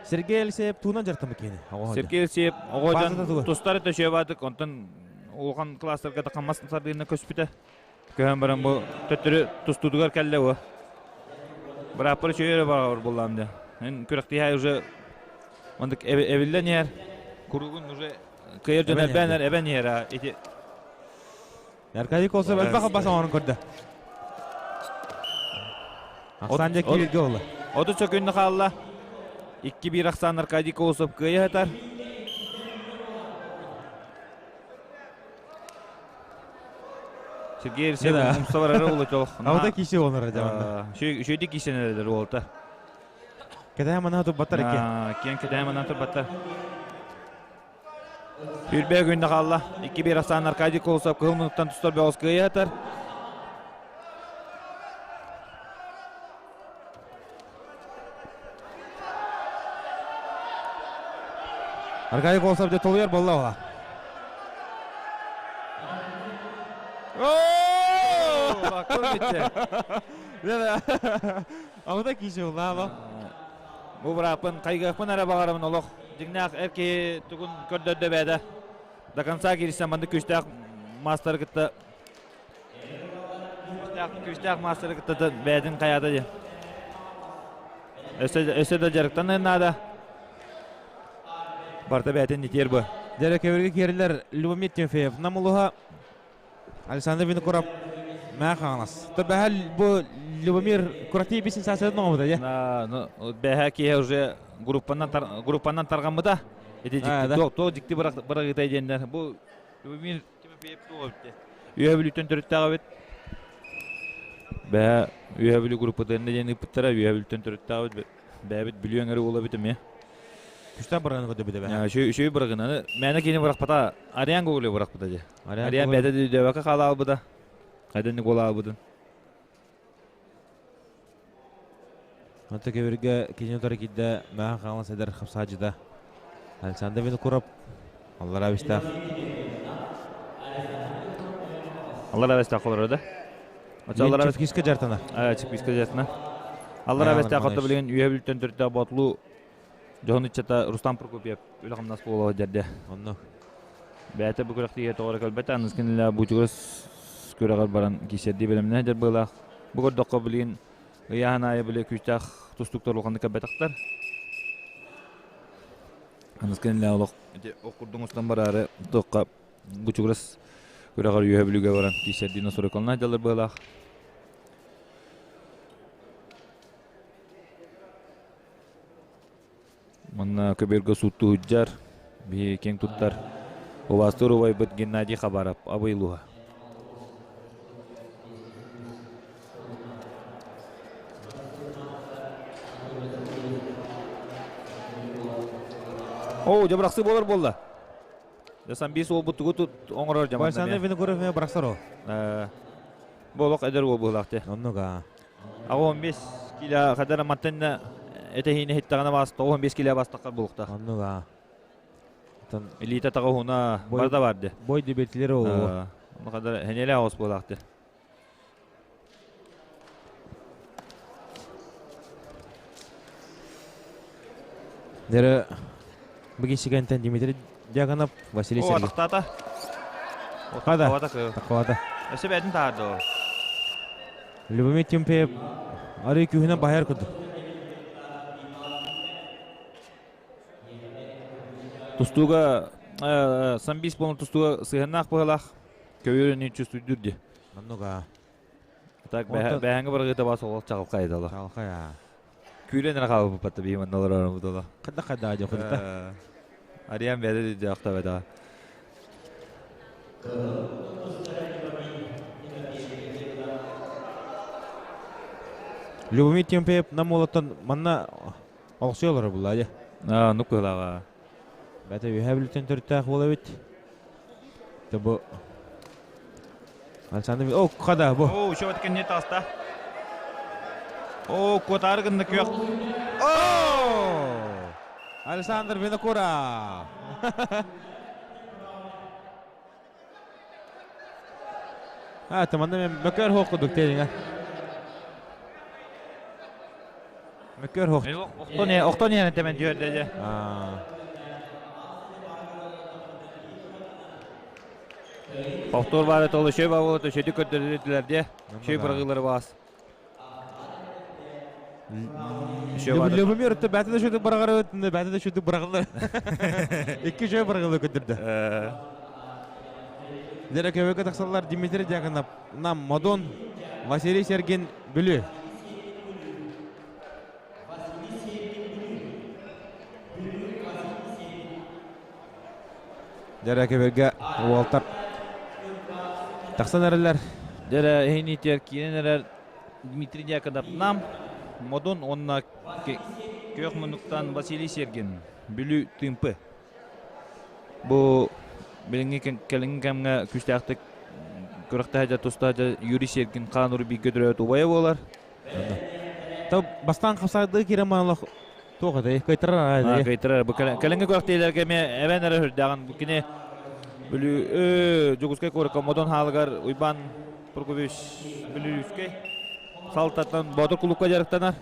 Сергей Алексеев туунан дьарыктаммыт киһини. Сергей Алексеев оҕо тустар төшөбатык онтон улахан класстарга тахаммас сардыына көспүтэ. Көһөн баран бу төттөрү тустуутугар кэллэ бу. Бырааппар үчүгэй баар буллаам дьэ. Эн күрэхтиһэ уже мандык эбиллэн иһэр. Куругун уже кыйар дьон элбээн эбэн иһэр ити. Аркадий Колосов элбэх албас оҥорон көрдө. Ахсаан дьэ кииргэ олла. 30 сөкүндэ хаалла. 2-1 Ахсаан Аркадий Колосов кыайа сытар. Сергей Алексеев умса барара улучол. Аута киси онор жаманда. Шүйді кисенелер уолта. Кэтэһэ манаа турбаттар эки. Киэн кэтэһэ манаа турбаттар. Үрбэ күндэ хаалла. 2-1 Асан Аркадий Колосов кыһыл мунуктан тустар бөҕөс кыайа Аркадий Колосов дьэ толуйар буолла ола. Ама киһи улаама. Бу бырааппын хайгыахпын эрэ баҕарабын олох дьиҥнээх эр киһи тугун көрдөрдө бэйэтэ. До конца киирсэн маннык күүстээх маастары кытта Күүстээх маастары кытта бэйэтин хайаата дии. Өссө да дьарыктаныан наада. Барыта бэйэтин итиэр бу. Дьэрэ көбүргэ киирэллэр Любомир Тимофеев Намулуха Александр Винокуров мээ хаҥалас. То бэһэл бу Любомир курати би сенсациятын оҥобута дьэ. Бэһэ киһи уже группанан тарҕаммыта. Ити дьикти дьикти бырагыта диэннэр. Бу Любомир Тимофеев туох эбитэ? Үөһэ Бүлүүттэн төрүттээх эбит. Бэһэ Үөһэ Бүлүү группатыгар диэн ыыппыттара. Үөһэ Бүлүүттэн төрүттээх эбит. Бэйэбит Бүлүү өҥөрү уола эбит эмиэ. Күстээх бырагын көрдөбүт эбэ. Үчүгэй бырагын. Мээнэ киини бырахпата. Ариан Гоголев бырахпыта дии. Ариан бэйэтэ дөбөкө хаалаабыта. Хайдан голаабытын. Онто кэбиргэ кини утары киирдэ Мэҕэ Хаҥалас эдэр хапсаадьыта Александр Винокуров аллараа бистаах. Аллараа бистаах олорор да? Аллараа Чепкиска жартана. Чепкиска жартана. Аллараа бистаах отто билигин үөһэ бүлтэн төрүттээх Боотулуу дьоһун ыччата Рустам Прокопьев үлэ хамнас буола дьэрдэ. Онно. Бэйэтэ бу күрэхтиигэ тоҕо эрэ кэлбэтэ, аныгыс кинилэр Бучугурас күрэҕэр баран киирсэрдии бэлэмнээх дьар быалаах. Бу көрдөххө билигин ыйааһын аайы били күүстээх тустууктар улаханнык кэлбэтэхтэр. Аныгыс кинилэр олох ити ох курдук устан бараары туохха Бучугурас күрэҕэр үөһэ Бүлүүгэ баран киирсэрдии настройкалана дьаллар быалаах. Манна көбүөргэ сууттуу сылдьар, биһиги киэҥ туттар убаастыыр убайбыт Геннадий Хабаров Абый улууһа. Оо, дьэ бырахсыы буолар буолла. Дасан биис уолбут тугу тут оҥорор дьаман. Александр Винокуров эмиэ бырахсар ол. Бу олох эдэр уол быһыылаах дии. Оннук аа. 15 кило хадара мантан этэһиини иһиттэҕинэ баас 95 кило бастакка булуктаах. Оннук аа. Илиитэ таҕа уһуна барда бар ди. Бой дебетилер ол. Ону хадара хенеле аҕыс буолаахты. Дere бүгін сигентен Дмитрий Дьяконов, Василий Сергеев. Атахтаата. Хада. Тахвата. Өссө бэйэтин таһаарды ол. Любомир Тимфеев арыы күүһүнэн баһайар курдук. Тустууга самбист буолан тустууга сыһыаннаах быһалаах көбүөр чувствуйдур ди. Оннуга. Так бэһэҥҥэ барыгыта бас ол чаҕылхай дала. Чаҕылхай аа. Күүрэн эрэ хаалбыппат биһи манна олорорбут ола. Хадда хадда дьэ худта. Ариан бэйэтэ дьаахтабата. Любомир Тимофеев нам уолаттан манна олохсуйалара булла дьэ. Аа, ну кыһылаҕа. Бәтэ үһэ бүлүттэн төрүттээх буола эбит. Бу Александр О, хада бу. О, еще вот кенне таста. О, куотаары гынна күөх. О! Александр Винокуров. А, манна мен мөкөр хоқ кудук тириңе. Мөкөр хоқ. Охтон охтон яны темен дьүөрдэ дьэ. Повтор бары толу шөй бабы төшөдү көрдөрүлөр дьэ. Шөй бырагылары бас. Любомир өттө бәті де шөйдік барағары өтінде бәті де шөйдік барағылар. Икки шөй барағылы көтірді. Дere көбөкө тахсаллар Дмитрий Дьяконов, Нам Модон, Василий Сергин Бүлүү. Дere көбөргө уолтар тахсан эрэллэр. Дere эһинитер киирэн эрэр Дмитрий Дьяконов Нам Модон уонна күөх муннуктан Василий Сергин Бүлүү Тыымпы. Бу билиҥҥи кэлиҥҥи кэмҥэ күүстээхтик күрэхтэһэ туста Юрий Сергин хаан бииргэ төрөөбүт убайа буолар. То бастаан хапсаардыы киирэн маалах туох этэй кыйтарар Кыйтарар. Бу кэлиҥҥи күрэхтэһиилэргэ эмиэ эбэн эрэ үрдээҕин бу кини Бүлүү Дьокуускай куоракка Модон хаалыгар Уйбаан Прокопьевич Бүлүүскэй салтаттан Боотур кулуупка дьарыктанар.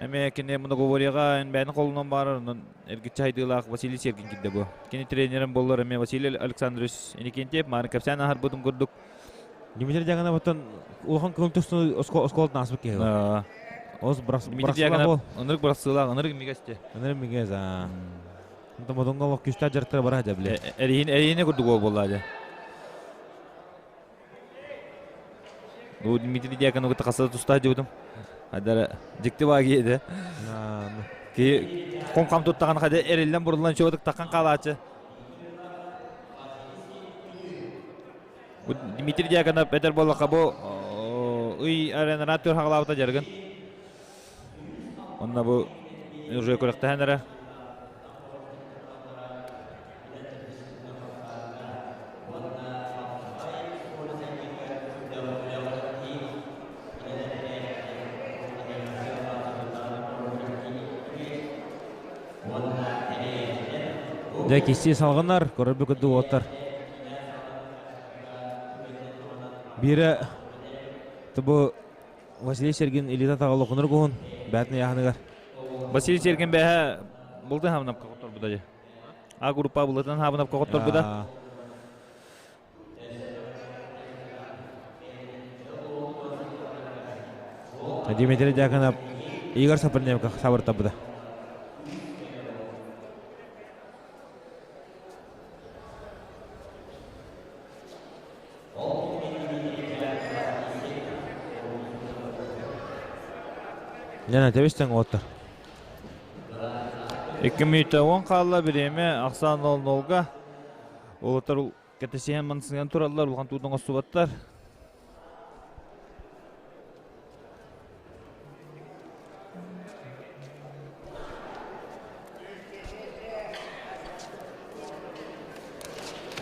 Эмиэ кини многоборьеҕа бэйэтин холунан баарар, онон эргиччи хайдыылаах Василий Сергин киирдэ бу. Кини тренерин буоллар эмиэ Василий Александрович Иннокентьев, мааны кэпсээн аһарбытын курдук. Дмитрий Дьяконов оттон улахан көҥүл тустуу оскуолатын ааспыт киһи. Ос Дмитрий Дьяконов ынырык бырахсыылаах, ынырык мигэсти. Ынырык мигэс, аа. Онтон модуҥҥа олох күстээх дьарыктара бара дьэ биле. Эриһин эриһини курдук уол буолла дьэ. Ну, Дмитрий Дьяконову кытта хаса тустаах дьыбытым. Хайдара дьикти баа киһи Киһи ком-хам туттаҕына хайда эриллэн буруллан чугатык таххан хаалааччы. Дмитрий Дьяконов этэр буоллахха бу ый аренара түр хаҕалаабыта дьарыгын. Онно бу уже күрэхтэһэн эрэ. Дьэ кистии салгынар, көрөрбүт курдук уоттар. Биирэ бу Василий Сергин илиитэ таҕыллахунар куһун бээтин ыйааһыныгар. Василий Сергин бэһэ бултун хабынап хотторбута дьэ. А группа бултун хабынап хотторбута. Дмитрий Дьяконов Игорь Сапарневка сабыртабыта. Дьэ, тэбистэн уоттар. 2 мүнүүтэ 10 хаалла бириэмэ ахсаан 0-0-га. Уолаттар кэтэсиһэн мансыган тураллар, улахан туутун оҥостубаттар.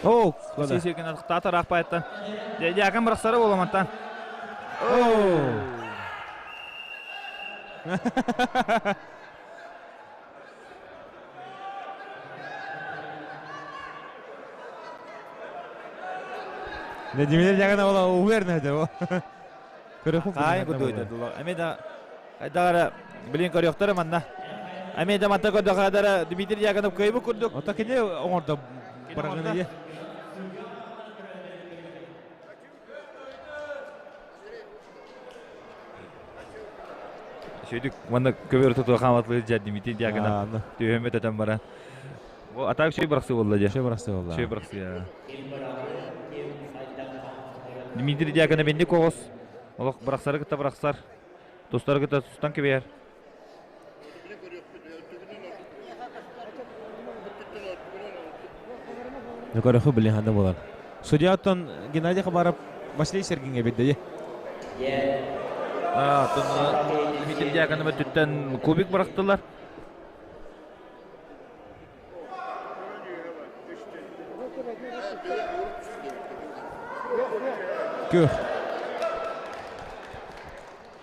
Оо, Сисикин таатар аахпайттан. Дьякон бырахсара буоламантан. Оо. Дмитрий Дьяконов ола уверен это. Хаайын курдук Эми да хайдагара билин көрүөхтөрө манна. Эми да манта көрдөхөдөрө Дмитрий Дьяконов кыайбыт курдук. Ото кини оҥордо барагын Сүйдүк манна көбөр туту хаматлы дьэ Дмитрий Дьяконов түһөммөт этэн баран. Бу атак шөй бырахсы болла дьэ. Шөй бырахсы болла. Шөй бырахсы я. Дмитрий Дьяконов инник оҕус. Олох бырахсары кытта бырахсар. Тустары кытта тустан кэбиһэр. Көрөхү билин ханна болар. Судьяттан Геннадий Хабаров Василий Сергинге берди. Дмитрий Дьяконов өттүттэн кубик бырахтылар. Күх.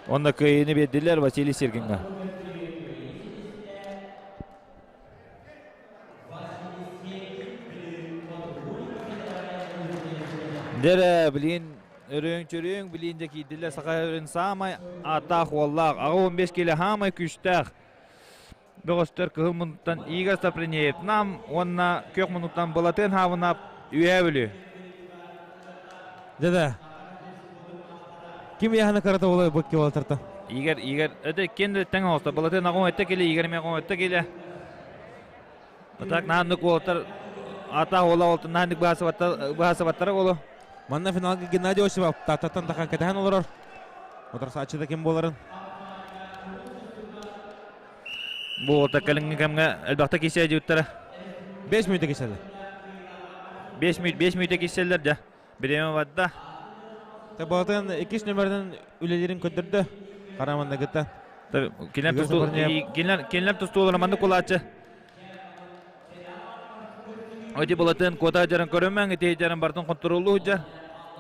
Онно кыайыыны биэрдилэр Василий Сергинга. Дэрэ, билин өрөҥ-чөрүөҥ билин дьэ киирдилэр саха өрүн саамай ааттаах уоллаах, 15 киилэ хаамай күүстээх бөҕөстөр кыһыл муннуттан Игорь Сапринеев Нам уонна күөх муннуттан Былатыан Хаабынап Үөһээ Бүлүү. Дьэ Ким яһана карата болой бу километрта? Игорь, Игорь, это кен да тэҥ оҕосто. Былатыан аҕын өттө киле, Игорь эмиэ аҕын өттө киле. Так нааннык уолаттар ата ола олтун нааннык баасыбаттара болу. Манна финалга Геннадий Осипов Тататтан тахан кэтэһэн олорор. Утарсааччы да ким буоларын. Бу уолаттар кэлиҥҥи кэмҥэ элбэхтэ киирсэ диэбиттэрэ. 5 мүнүүтэ киирсэллэр. 5 мүнүүт 5 мүнүүтэ киирсэллэр дьэ. Бириэмэ барда. Табаатын иккис нөмеринэн үлэлиирин көрдөрдө. Хараманна кытта. Кинилэр тустуулара маннык кулааччы. Ити былатын куота дьаран көрөмөҥ, ити дьаран бартын контроллуу сылдьар.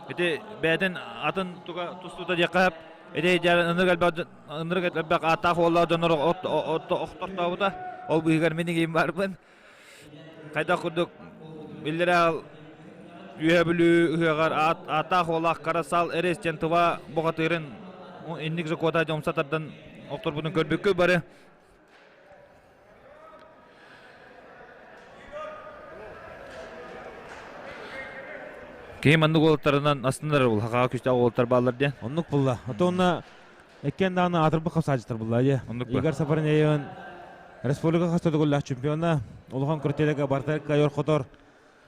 Ити бэйэтин атын туга тустуута диэххэ ити дьаран ынырык элбэх ынырык элбэх ааттаах уоллаах дьоннор охтортообута. Ол быыһыгар мин игиим барбын. Хайдах курдук биллэрэ Үөһэ Бүлүү ыһыаҕар ааттаах уолаах Хара Сал Эрес диэн тыва бухатыырын инник же куота дьомса тардан охторбутун көрбүккүт бары. Киһи маннык уолаттарынан астынар ол хахаҕа күстээх уолаттар бааллар диэн. Оннук булла. Отонна эккен даҕаны аатырбыт хапсааччытар булла дии. Оннук Игорь Сапарнеевын республика хас төгүллээх чемпиона, улахан күртиэлэгэ барта кайор хотор,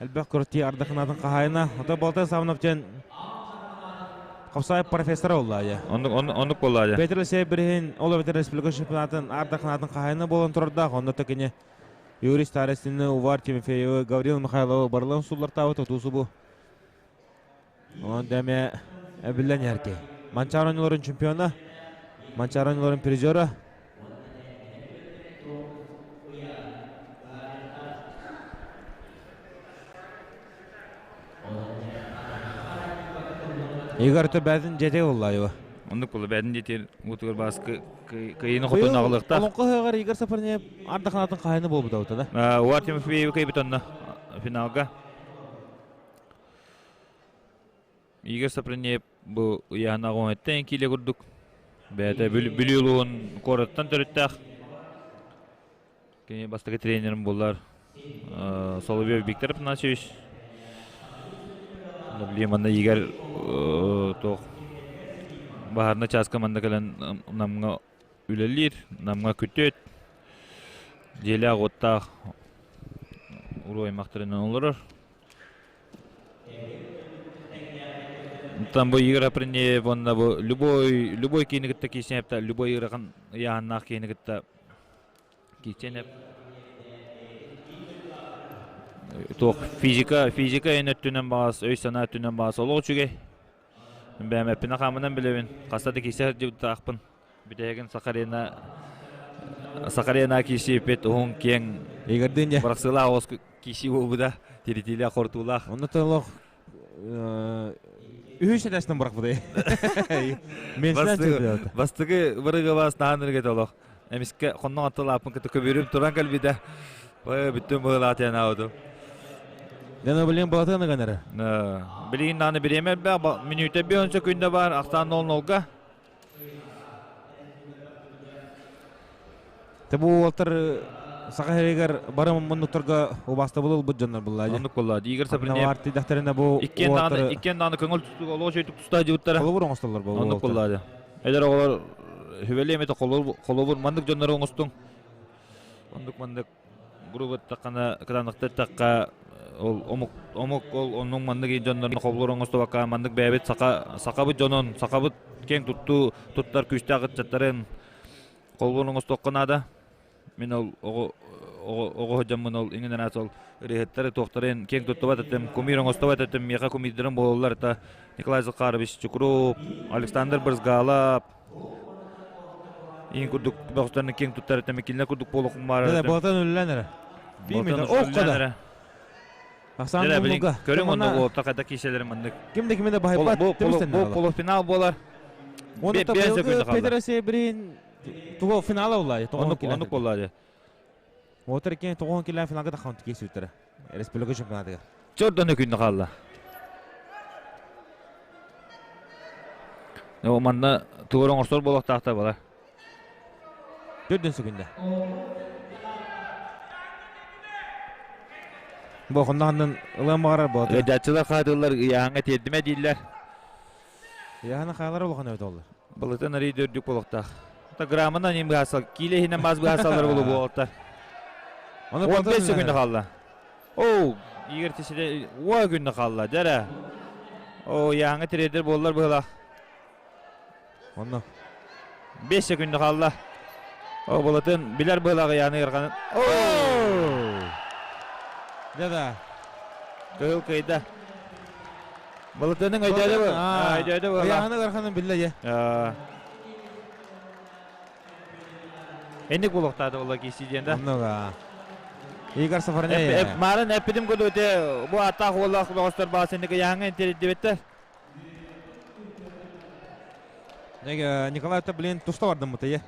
элбэх күртии ардахынаатын хаһаайына. Ото Балтай Савнов диэн хапсаай профессора болла дии. Оннук оннук буолла дии. Петр Алексеев бириһин ол эбэтэр республика чемпионатын ардахынаатын хаһаайына буолан турардаах. Онно такини Юрий Старостины, Увар Тимофеевы, Гаврил Михайловы барыларын суллартаабыт отуусу бу. Онон дэмэ эбиллэн иһэрки. Манчаары оонньууларын чемпиона, Манчаары оонньууларын призера. Игорь бәдин жете болла Оннук буолла бэдин диэтир уутугар бааскы кыйыны хотун аҕылыктаах. Олоҥхо ыһыаҕар Игорь Сапарнеев ардаханатын хаһайына буолбута да. Уар Тимофеев кыйбыт онно финалга. Игорь Сапрынеев бу ыйааһына оҕоҥоттон киилэ курдук. Бэйэтэ Бүлүү улууһун куораттан төрүттээх. Кини бастакы тренерим буолар Соловьев Виктор Афанасьевич. Билим манна Игорь туох баһаарына чааска манна кэлэн Намҥа үлэлиир, Намҥа күтүөт, дьиэлээх-уоттаах уруу аймахтарынан олорор. Там бу игра принеев уонна бу любой любой киини кытта киирсиэн любой ыарахан ыйааһыннаах киини кытта киирсиэн туох физика физика эн өттүнэн баҕас өй-санаа өттүнэн баҕас олох үчүгэй бэйэм эппинэ хаамынан билэбин хаста да киирсэ сылдьыбыттаахпын бүтэһигин Сахарина Сахарина киирсииппит уһун киэҥ Игордыын дьэ бырахсыылаах оҕус киирсии буолбута тиритиилээх хортуулаах Онно олох үһүс этээстэн бырахпытай. Бастакы бырыгыбаас наһан үргэтэ олох. Эмискэ хонноҥ аттылааппын кытта көбүрүм туран кэлбитэ. Бүттүм быһылаатыан аабытым. Дена билин балатыаны гэнэрэ. Билигин даҕаны бириэмэ элбэх, мүнүүтэ бион күндэ баар, ахсаан нол-нолга. Те бу уолтар саха сиригэр бары муннуктарга убаастабыл ылбыт дьоннор булла. Оннук булла. Игорь Сапринев Артыйдахтарына бу иккиэн даҕаны иккиэн даҕаны көҥүл тустууга олох үчүгэй тустаа дьыбыттара. Холобур оҥостоллор бу. Оннук булла. Эдэр оҕолор хүбэлиэм этэ холобур маннык дьоннору оҥостуҥ. Оннук маннык грубо эттэххинэ кытаанахта эттэххэ ол омук омук ол оннук маннык дьоннорун холобур оҥостубакка маннык бэйэбит саха сахабыт дьонун сахабыт киэҥ туттуу туттар күүстээх ыччаттарын холбур оҥостуохха наада. Мин ол оҕо оҕо сылдьаммын ол иҥин араас ол ырыаһыттары туохтарын киэҥ туттубат этим, кумир оҥостубат этим, миэхэ кумирдарым буолаллар это Николай Захарович Чукров, Александр Брызгалов. Иин курдук бөхтөрүн киэҥ туттар этэ, кинилэр курдук буолуохум баар Да, болтан үллэн эрэ. Биир метр. Ох када. Ахсаан муннуга. Көрүҥ онно уолта хайда кииселерин маннык. Ким да кими да баһыйбат. Бу полуфинал буолар. Петр Себрин туго финала буолла. Оннук буолла. Отыр кен тоҕон килэ финалга тахан киэсүттэрэ. Республика чемпионатыгар. Чордону күннү хаалла. О, манна тугар оҥорсор буолуохтаахтар бала. Төрдүн сүгүндэ. Бу хоннаһаннын ылан баҕарар боотур. Ыдьааччылар хаатыллар ыйааһыҥҥа тиэрдимэ дииллэр. Ыйааһына хаалар улахан эбит оллар. Былытын арый үрдүк буолуохтаах. Та граммынан им быһаасал, киилэ иһинэн мас быһаасаллар болу буолуохтар. 15 секунда хаалла. Оу, Игорь тисиде уа күннэ хаалла, дьэрэ. О, яаңа тириэрдэр буоллар быһылаах. Онно. 5 секунда хаалла. О, болатын билэр быһылаах яаны ырҕанын. Оу! Да-да. Кыһыл кыйда. Балытының өйдөөдө бу. Өйдөөдө бу. Ыйааһыны ыараханын биллэ дьэ. Энник булуохтаата буолла киси диэн да. Оннуга. Игорь Сафарнеев. Марын эппитим курдук те бу аттаах уоллаах бөҕөстөр баасыннык ыйааһыҥа интирдибиттэр. Николай блин туста бардым бутайы.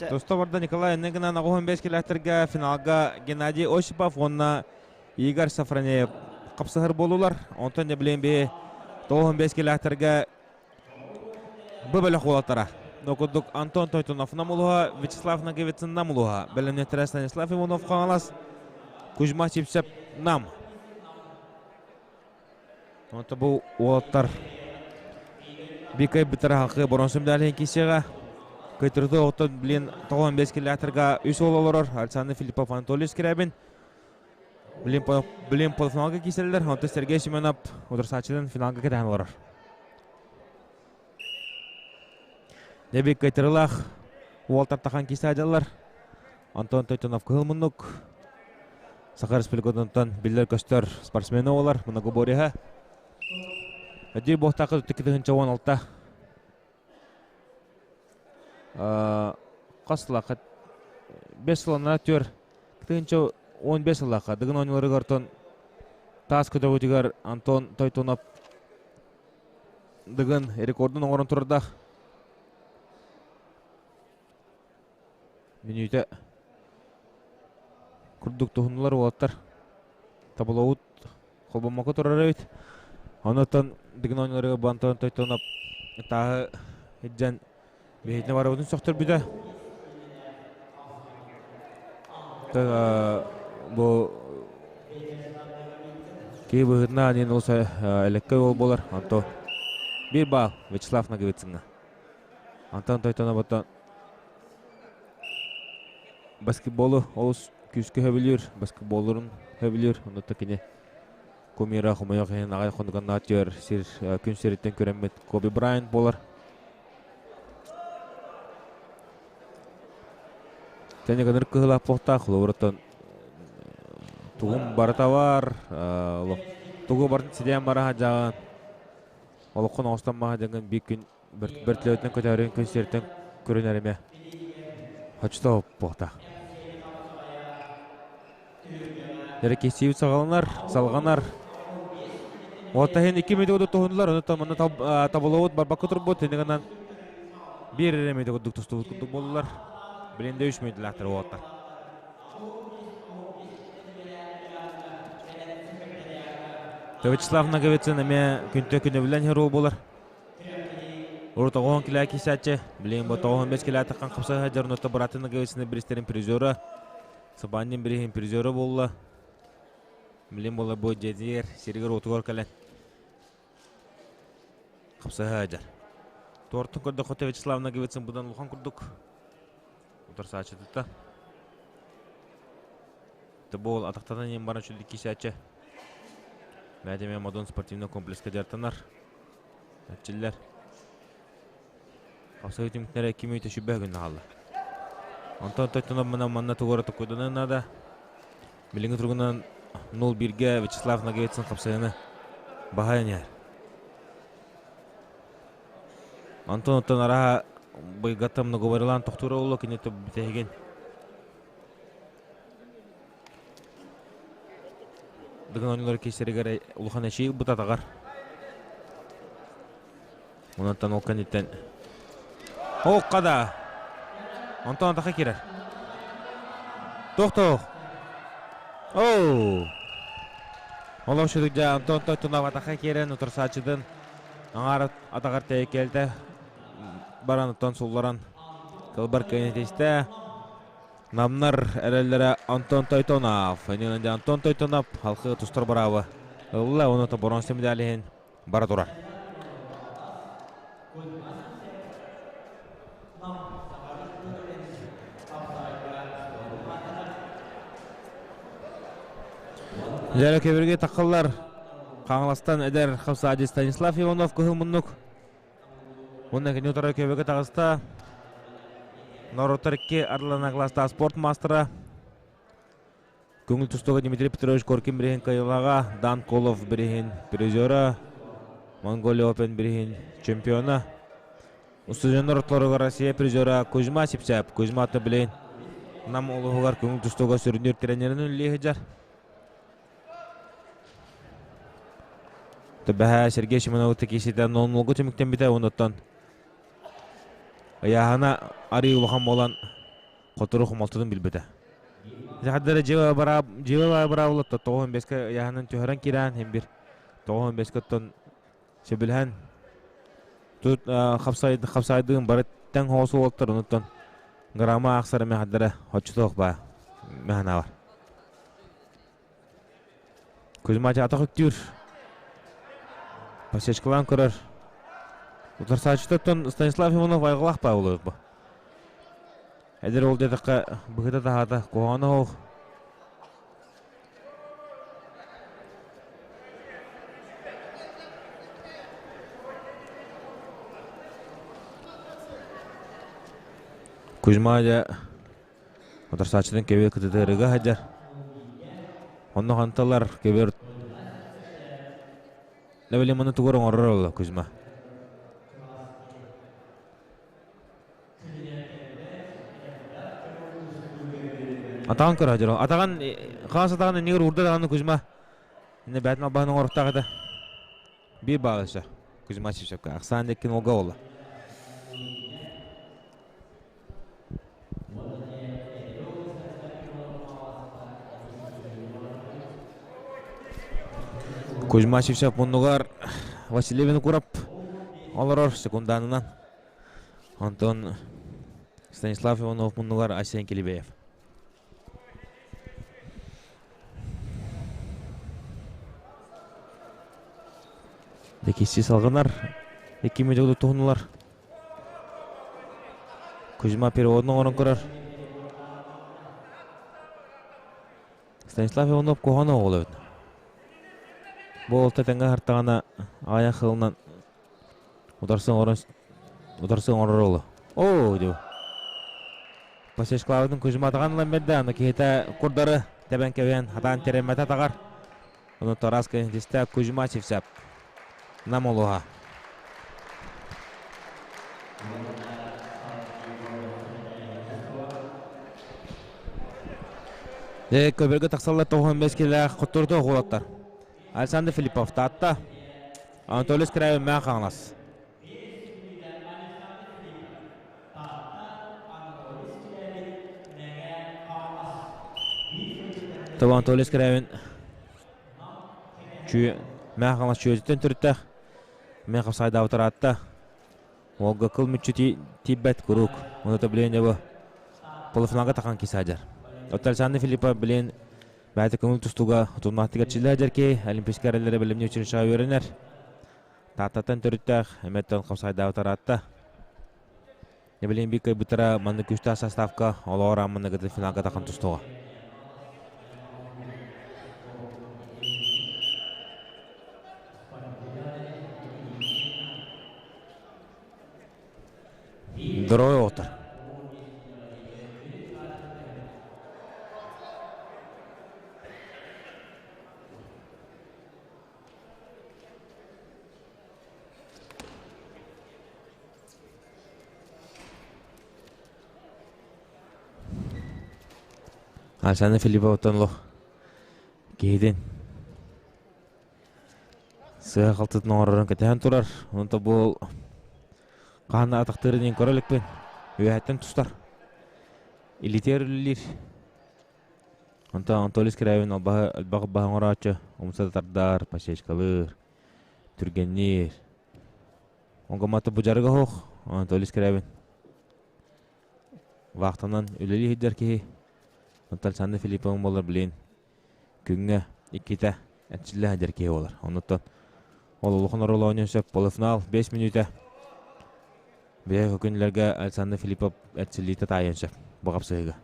Туста барда Николай Эннегынан 95 километрга финалга Геннадий Осипов уонна Игорь Сафронеев хапсыһар буолулар. Онтон не билен би 95 километрга бу бөлөх уолаттара. Но курдук Антон Тойтунов намулуха, Вячеслав Наговицын намулуха, бэлэмнеттэрэ Станислав Иванов Хаҥалас, Кузьма Сипсеп Нам. Онто бу уолаттар бикай битара халқы боронсум дәлен кисеға кыйтырды оттон блин 95 километрга үс ол олорор Александр Филиппов Анатолий Скрябин Блин, блин полуфиналга киирсэллэр, онтон Сергей Семенов утарсааччытын финалга кэтэһэн олорор. Дебик кыйтырылаах уол тартахан киирсэ Антон Тойтонов кыһыл муннук. Саха Республикатыттан биллэр-көстөр спортсмена буолар многоборьеһа. Өдүй буохтаахы 2016 Хас сылаахха 5 сылына түөр 1015 сыллаахха Дыгын оонньууларыгар тон таас көтөҕүүтүгэр Антон Тойтонов Дыгын рекордун оҥорон турардаах. Мүнүүтэ курдук туһуннулар уолаттар. Табылоут холбоммокко турар эбит. Онуттан Дыгын оонньууларыгар бу Антон Тойтонов тааһы илдьэн биһитинэ барыбытын сөхтөрбүтэ. Бу киһи быһыытынан иэн олус элэккэй уол буолар. Онто биир баал Вячеслав Ноговицыҥҥа. Антон Тойтоновоттон баскетболу олус күүскэ сөбүлүүр, баскетболлорун сөбүлүүр. Онно кини кумира хомойох иһин аҕай хонуганнаах түөр сир күн сириттэн күрэммит Коби Брайант буолар. Тэне гыныр кыһылаах буохтаах холобуруттан тугум барыта бар, тугу барын сидиэн бара жаҕан олоххун оҥостон маһа дьаҥын биир күн бөртөлөтүнэн көтөөрүн күн сириттэн көрүнэр эмэ хочто буохтаах. Эрекесиибит саҕаланар, салҕанар. Уоттаһын 2 мүнүүтэ туһуннулар, онуттан манна табылыбыт барбакка турбут, иннигинэн биир эрэ мүнүүтэ курдук тустубут курдук буоллулар. Билин да 3 мүнүүтэлээхтэр уолаттар. Вячеслав Ноговицын эмиэ күнтэ күнүбүлэн херо буолар. Урут оҕоһон килээ киисээччи, билигин бу 95 килээ таххан хапса сылдьар онуттан быраатын Ноговицыны биристэрин призера Сыбаанньын бириһин призера буолла. Билин буола бу дьиэтигэр, сиригэр-уотугар кэлэн хапсаһа сылдьар. Туортун көрдөххө Вячеслав Ноговицын быдан улахан курдук утарсааччытыта. Тобол атахтанан иһин баран сүлдүк киисээччи. Бэйэтэ Модун спортивный комплекска дьарыктанар. Эрчиллэр. Хапсаһыы түмүктэрэ ким өйтө сүбэ күннэ хаалла. Онтон тойтонон мына манна тугура токуйданан наада. Билиҥҥи туругунан 0-1-гэ Вячеслав Ноговицын хапсаһыыны баһайан иһэр. Онтон оттон араһа быйгата многоварилаан тохтуура буолуо кини бүтэһигин. Дыгын оонньуулар киирсэригэр улахан эчии ылбыт атаҕар. Онтон ол кэнниттэн Оокка да! Онтон атаха киирэр. Туох-туох? Оу! Олох шүдүк дьэ Антон Тойтунов атаха киирэн утарсааччытын аҥаар атаҕар тэйэ баран оттон сулларан кылбар кыайан Намнар эрэллэрэ Антон Тойтонов. Иннинэн Антон Тойтонов халқы тустар быраабы ылла, оны боронса медалиһин бара турар. Дьэ, көбүргэ таххаллар Хаҥаластан эдэр хапсаадьы Станислав Иванов кыһыл муннук. Уонна кини утары көбүгэ таҕыста. Норуоттар икки ардыларынан кылаастаах спорт маастара Көҥүл тустууга Дмитрий Петрович Коркин бириһин кыайыылааҕа, Дан Колов бириһин призера, Монголия Open бириһин чемпиона. Устудьуоннар ортолоругар Россия призера Кузьма Сипсяп. Кузьма аты билигин Нам улууһугар көҥүл тустууга сүрүннүүр тренерин үлэлии сылдьар. Төбөһө Сергей Семенов кииситэ нолнолго түмүктэммитэ онуттан ыйааһына арыы улахан буолан хотуру хомолтотун билбитэ. Дьахтары дьиэ быраабылатта 95-ке ыйааһынын түһэрэн киирэн хим бир 95-ке оттон сөбүлэһэн тут хапсайдыын бары тэҥ хоҕус уолаттар онуттан грамма аахсара мэхэрдэрэ оччотоох баа мэхэнавар. Кузьма атах үктүүр. Посечкалаан көрөр. Утарсааччытыттан Станислав Иванов айгылаах баа бу. Эдэр ол диэтэххэ быһыта таһаата куһаҕана оһох. Кузьма дьэ утарсааччытын көбүөр кытытыарыга сылдьар. Онно ханталар көбүөр Левелин маны тугар оҥорор олла Кузьма. Атаҕын көрө дьоро. Атаҕын хаас атаҕын иннигэр уурда даҕаны Кузьма. Инне бээтин албаһын оҥоруохтаах этэ. Биир баал өссө. Кузьма Сивцевка. Ахсаан деккин олга буолла. Кузьма Сивцев муннугар Василий Винокуров олорор секунданынан. Онтон Станислав Иванов муннугар Айсен Килибеев. Декисси салгынар. Икки мүнүүтэ туһунулар. Кузьма переводун оҥорон көрөр. Станислав Иванов куһаҕан оҕол эбит. Бу уолта тэҥҥэ аһартаҕына аҕыйах сылынан утарсан оҥорон утарсан оҥорор уолу. Оо дьэ. Посечклаабытын Кузьма атаҕан ылан биэрдэ, аны киһитэ курдары тэбэн кэбиһэн хатаан тирэммэтэ атаҕар. Ону Тарас кэнтистэ Кузьма Сивцев. Нам улууһа. Көбөргө тахсаллар 95 килэлээх хотторуту оҕолоттор. Александр Филиппов Таатта. Анатолий Скрябин Мээн Хаҥалас. Тыл Анатолий Скрябин Мээн Хаҥалас чүөтүттэн төрүттээх Мээн хапсаайдаабыт ыраатта. Уолга кыл мүччү тиийбэт куруук. Ону билин бу полуфиналга тахан кисаадьар. Оттон Александр Филиппов билин бэйэтэ көҥүл тустууга утумнаахтыгар чиллэ дьэркэй Олимпийскай эрэллэри бэлэмнии училищеҕа үөрэнэр. Тааттаттан төрүттээх эмэттэн хапсайдаабыт ыраатта. Небилин бик кыайбыттара маннык күүстээх составка олоҕор аммыныгыты финалга тахан тустуоҕа. Здоровый оҕотор. Александр Филипповтан олох киһитин сыа халтытын оҥорорун кэтэһэн турар. Онто бу хаһан атахтыырын диэн көрө иликпин. Үөһэттэн тустар. Илитиэр үлэлиир. Онтон Анатолий Скрябин албаһы элбэх баһы оҥорооччу, умса тардар, посечкалыыр, түргэнниир. Оҥгомото бу дьарыга суох Анатолий Скрябин. Вахтанан үлэлии сылдьар киһи. Онтон Александр Филипповын буолар билигин күҥҥэ иккитэ эрчиллэ сылдьар киһи буолар. Оннуттан ол улахан оруолу оонньуон сөп. Полуфинал 5 мүнүүтэ. Бэйэ күнлэргэ Александр Филиппов эрчиллиитэ таайыан сөп. Бу хапсыһыыга.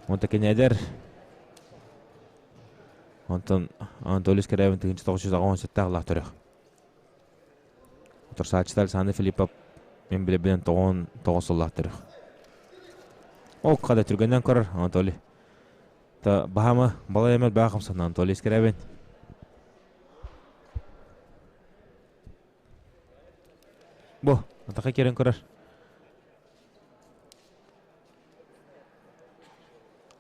Онто кинээдэр Онтон Анатолий Скрябин 1987 лаах төрөх. Утарсааччыта Александр Филиппов мен билэбинэн 99 сыллаах төрөх. Ол хада түргэннэн көрөр Анатолий. Та баһама балай эмэл баа хамсана Анатолий Скрябин. Бу, атака керен көрөр.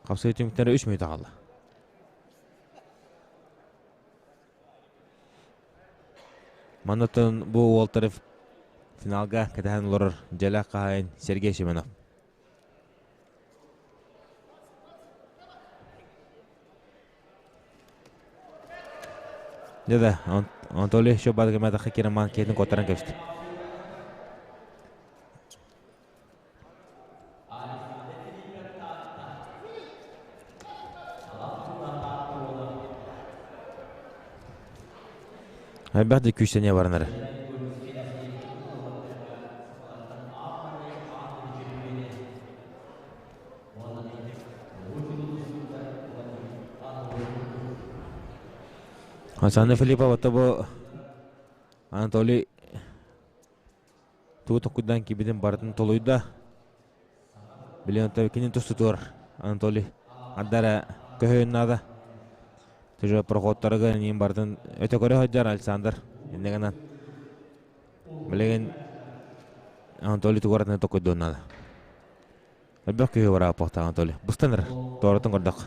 Хапсыы түмүктэрэ 3 мүнүүтэ хаалла. Маннаттан бу уолтары финалга кэтэһэн олорор дьэлэх хаһаайын Сергей Семенов. Дьэ да, Анатолий еще бадыгыматахха киирэн киһитин куоттаран кэбистэ. Элбэх да күүстэниэ баран эрэ. Оксана Филиппова бу Анатолий Тугу токуйдаан киирбитин барытын толуйда. Билигин кини тустутугар Анатолий Ардара көһүйүн наада. Тоже проходтарыгар иин барытын өтө көрө сылдьар Александр. Иннэ гынан билигин Анатолий тугу токуйдуон наада. Элбэх киһи барааппахта Анатолий. Быстан эрэр. Туоратын көрдөх.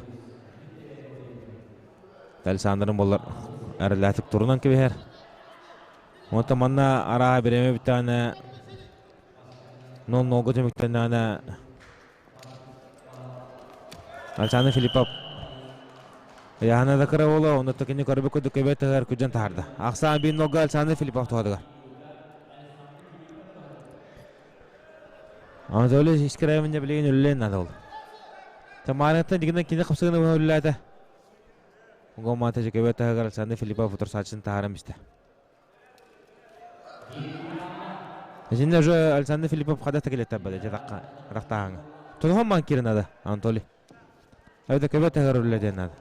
Александрын боллар эрэлээтик турунан кэбиһэр. Онтон манна араа бириэмэ бүттэҕинэ 0-0-га түмүктэннэҕинэ Александр Филиппов ыйааһына да кыра буолуо, онно кини көрбүт курдук көбө тыһыгар күдьэн таһаарда. Ахсаан 1-0-га Александр Филиппов туһатыгар. Анатолий Искраевич билигин үлэлээн наада ол. Тамараттан дигинэн кини хапсыгына быһа үлэлээтэ. Гомата жекебе таһыгар Александр Филиппов утарсааччытын таһааран бистэ. Итиннэ уже Александр Филиппов хада текилеттер бада жатаққа рахтааҥа. Тонхон ман кирин ада Анатолий. Эбэтэ көбө таһыгар үлэлэтиэн наада.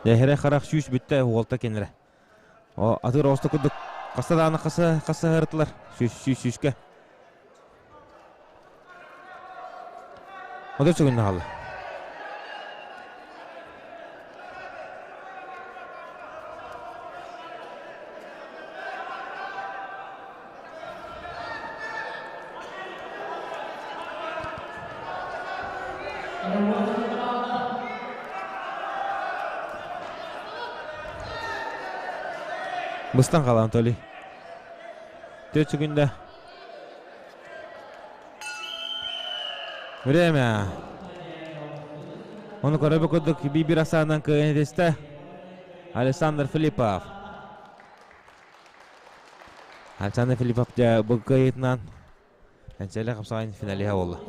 Эһэрэ харах сүүс бүттэ уолта кенерэ. О атыр оҕуста курдук хаста даҕаны хаса хасыһарытылар сүүс сүүс сүүскэ. 30 секунда хаалла. Быстан хаалан Анатолий. 4 секунда. Время. Ону көрөбү курдук бир асаанан кыайан этистэ. Александр Филиппов. Александр Филиппов дьэ бу кыайыытынан Энсэлэ хапсаҕайын финалиһа буолла.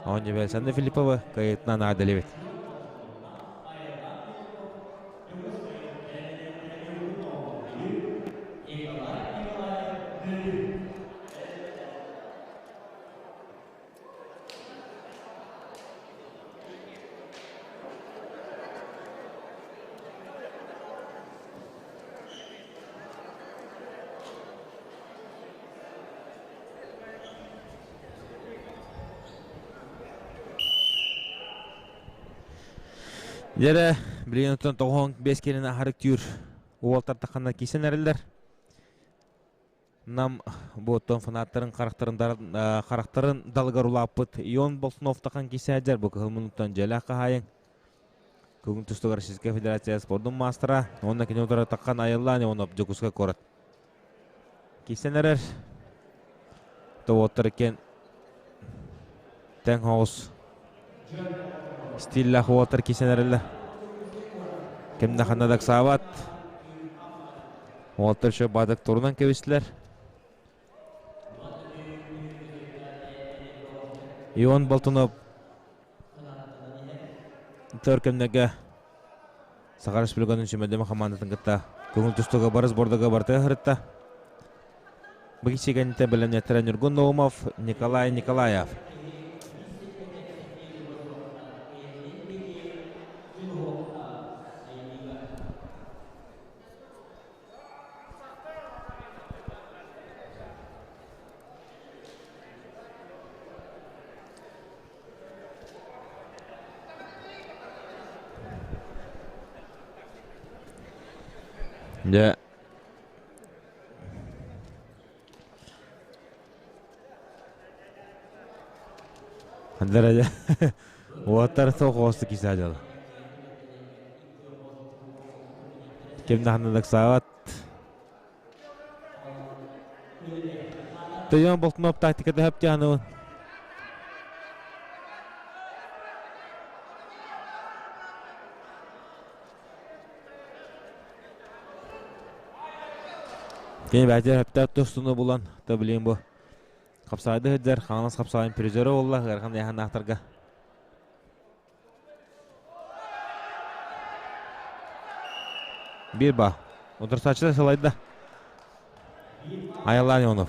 Оонньуу Александр Филипповы кыайыытынан аадалыбыт. Дьэрэ, билигин оттон 95 киилини аһарык түүр уолтар тахханна кисэн эрэллэр. Нам буоттан фанаттарын харахтарын харахтарын далыгар улааппыт Ион Болтунов тахан кисээдьэр бу кыһыл муннуктан дьиэлээх хаһаайын Күн тустугар Российская Федерация спордун маастара уонна кини утары таххан айыллаан Ионов Дьокуускай куорат кисэн эрэр Тобуоттар иккиэн тэҥ соҕус стиллээх уолаттар кисэн эрэллэр. Ким да ханна да ыксаабат. Уолаттар еще баадак турунан кэбистилэр. Ион Болтунов төр кэмнэргэ Саха Республикатын сүмэдэмэ хамаандатын кытта көҥүл тустууга барыс бордога барытыгар сырытта. Бу кэнниттэн бэлэмнэттэрэ Ньургун Наумов, Николай Николаев. Дьэ Андара уоттар суох оҕустук киһи дьол. Ким да ыксаабат. Тойон Болтунов тактиката хөптөөнү. Кини бэйэтэ сөптөөх тустууну булан, то билигин бу хапсаайды сылдьар, Хаҥалас хапсаайын призера буолла ыарахан ыйааһыннаахтарга. Биир ба. Утарсааччыта салайда. Аяллаан Иванов.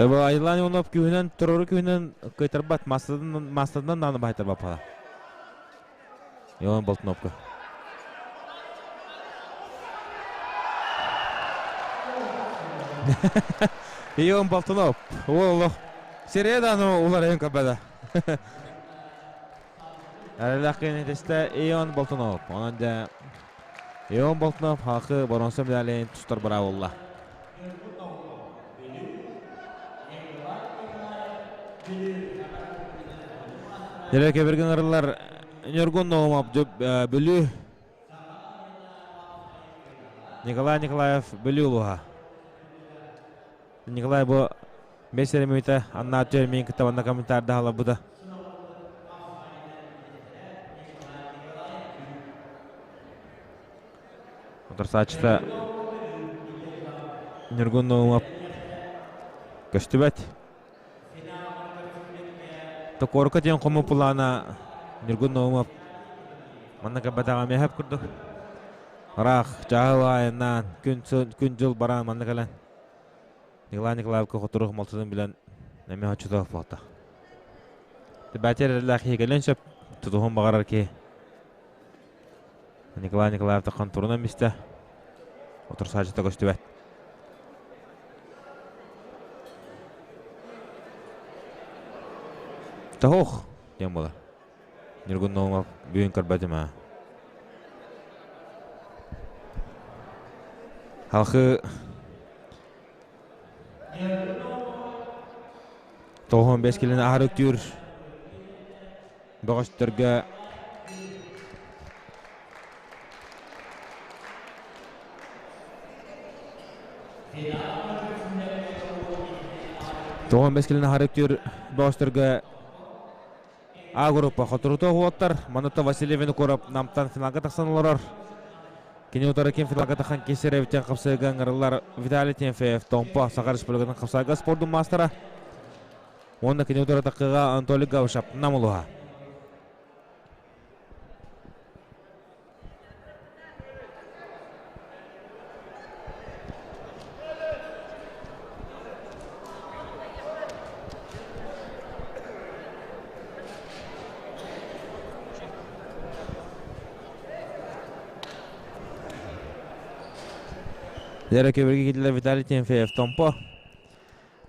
Таба Айлан Иванов күүһүнэн турору күүһүнэн кыйтарбат массадан даҕаны баһайтарбаппала. Иван Болтуновка. Иван Болтунов. Олох. Сире да уларайын көрбөдө. Эрэлэх кэннитесте Ион Болтунов. Онон дьэ Ион Болтунов халқы боронса медалейин тустар быраабылла. Дьэ кэбиргин ырылар Ньургун Ноумов Бүлүү Николай Николаев Бүлүү улууһа. Николай бу бэс эрэмиитэ Анна Түөрмиин кытта манна комментардаһаларбыта. Утарсааччыта Ньургун Ноумов көстүбэт. Токуорка диэн хому пулаана Ньургун Наумов манна кэлбэтэҕэ эмиэ сөп курдук. Ыраах дьаһал айаннаан күн күн-дьыл бараан манна кэлэн Николай Николаевка хотурух малтытын билэн эмиэ хоччотоох буолта. Бээтэр эрэллээх киһи кэлиэн сөп, тутуһун баҕарар киһи. Николай Николаев таххан турунан бистэ. Утарсааччыта көстүбэт. Тоһуох диэн буолар. Ньургун Наумов бүгүн көрбөтүм аа. Халхы 95 килини аһар үктүүр бөҕөстөргө 95 килини аһар үктүүр бөҕөстөргө А группа хотурута уоттар Манута Василий Винокуров Намтан финалга тахсан олорор. Кини утары ким финалга тахан Кисеревтен хапсыга ыҥырыллар Виталий Тимофеев Томпо Саха Республикатын хапсаага спордун маастара. Уонна кини утары такыга Анатолий Гавшап Нам улуһа. Лера көбөргө киирдилэр Виталий Тимофеев Томпо.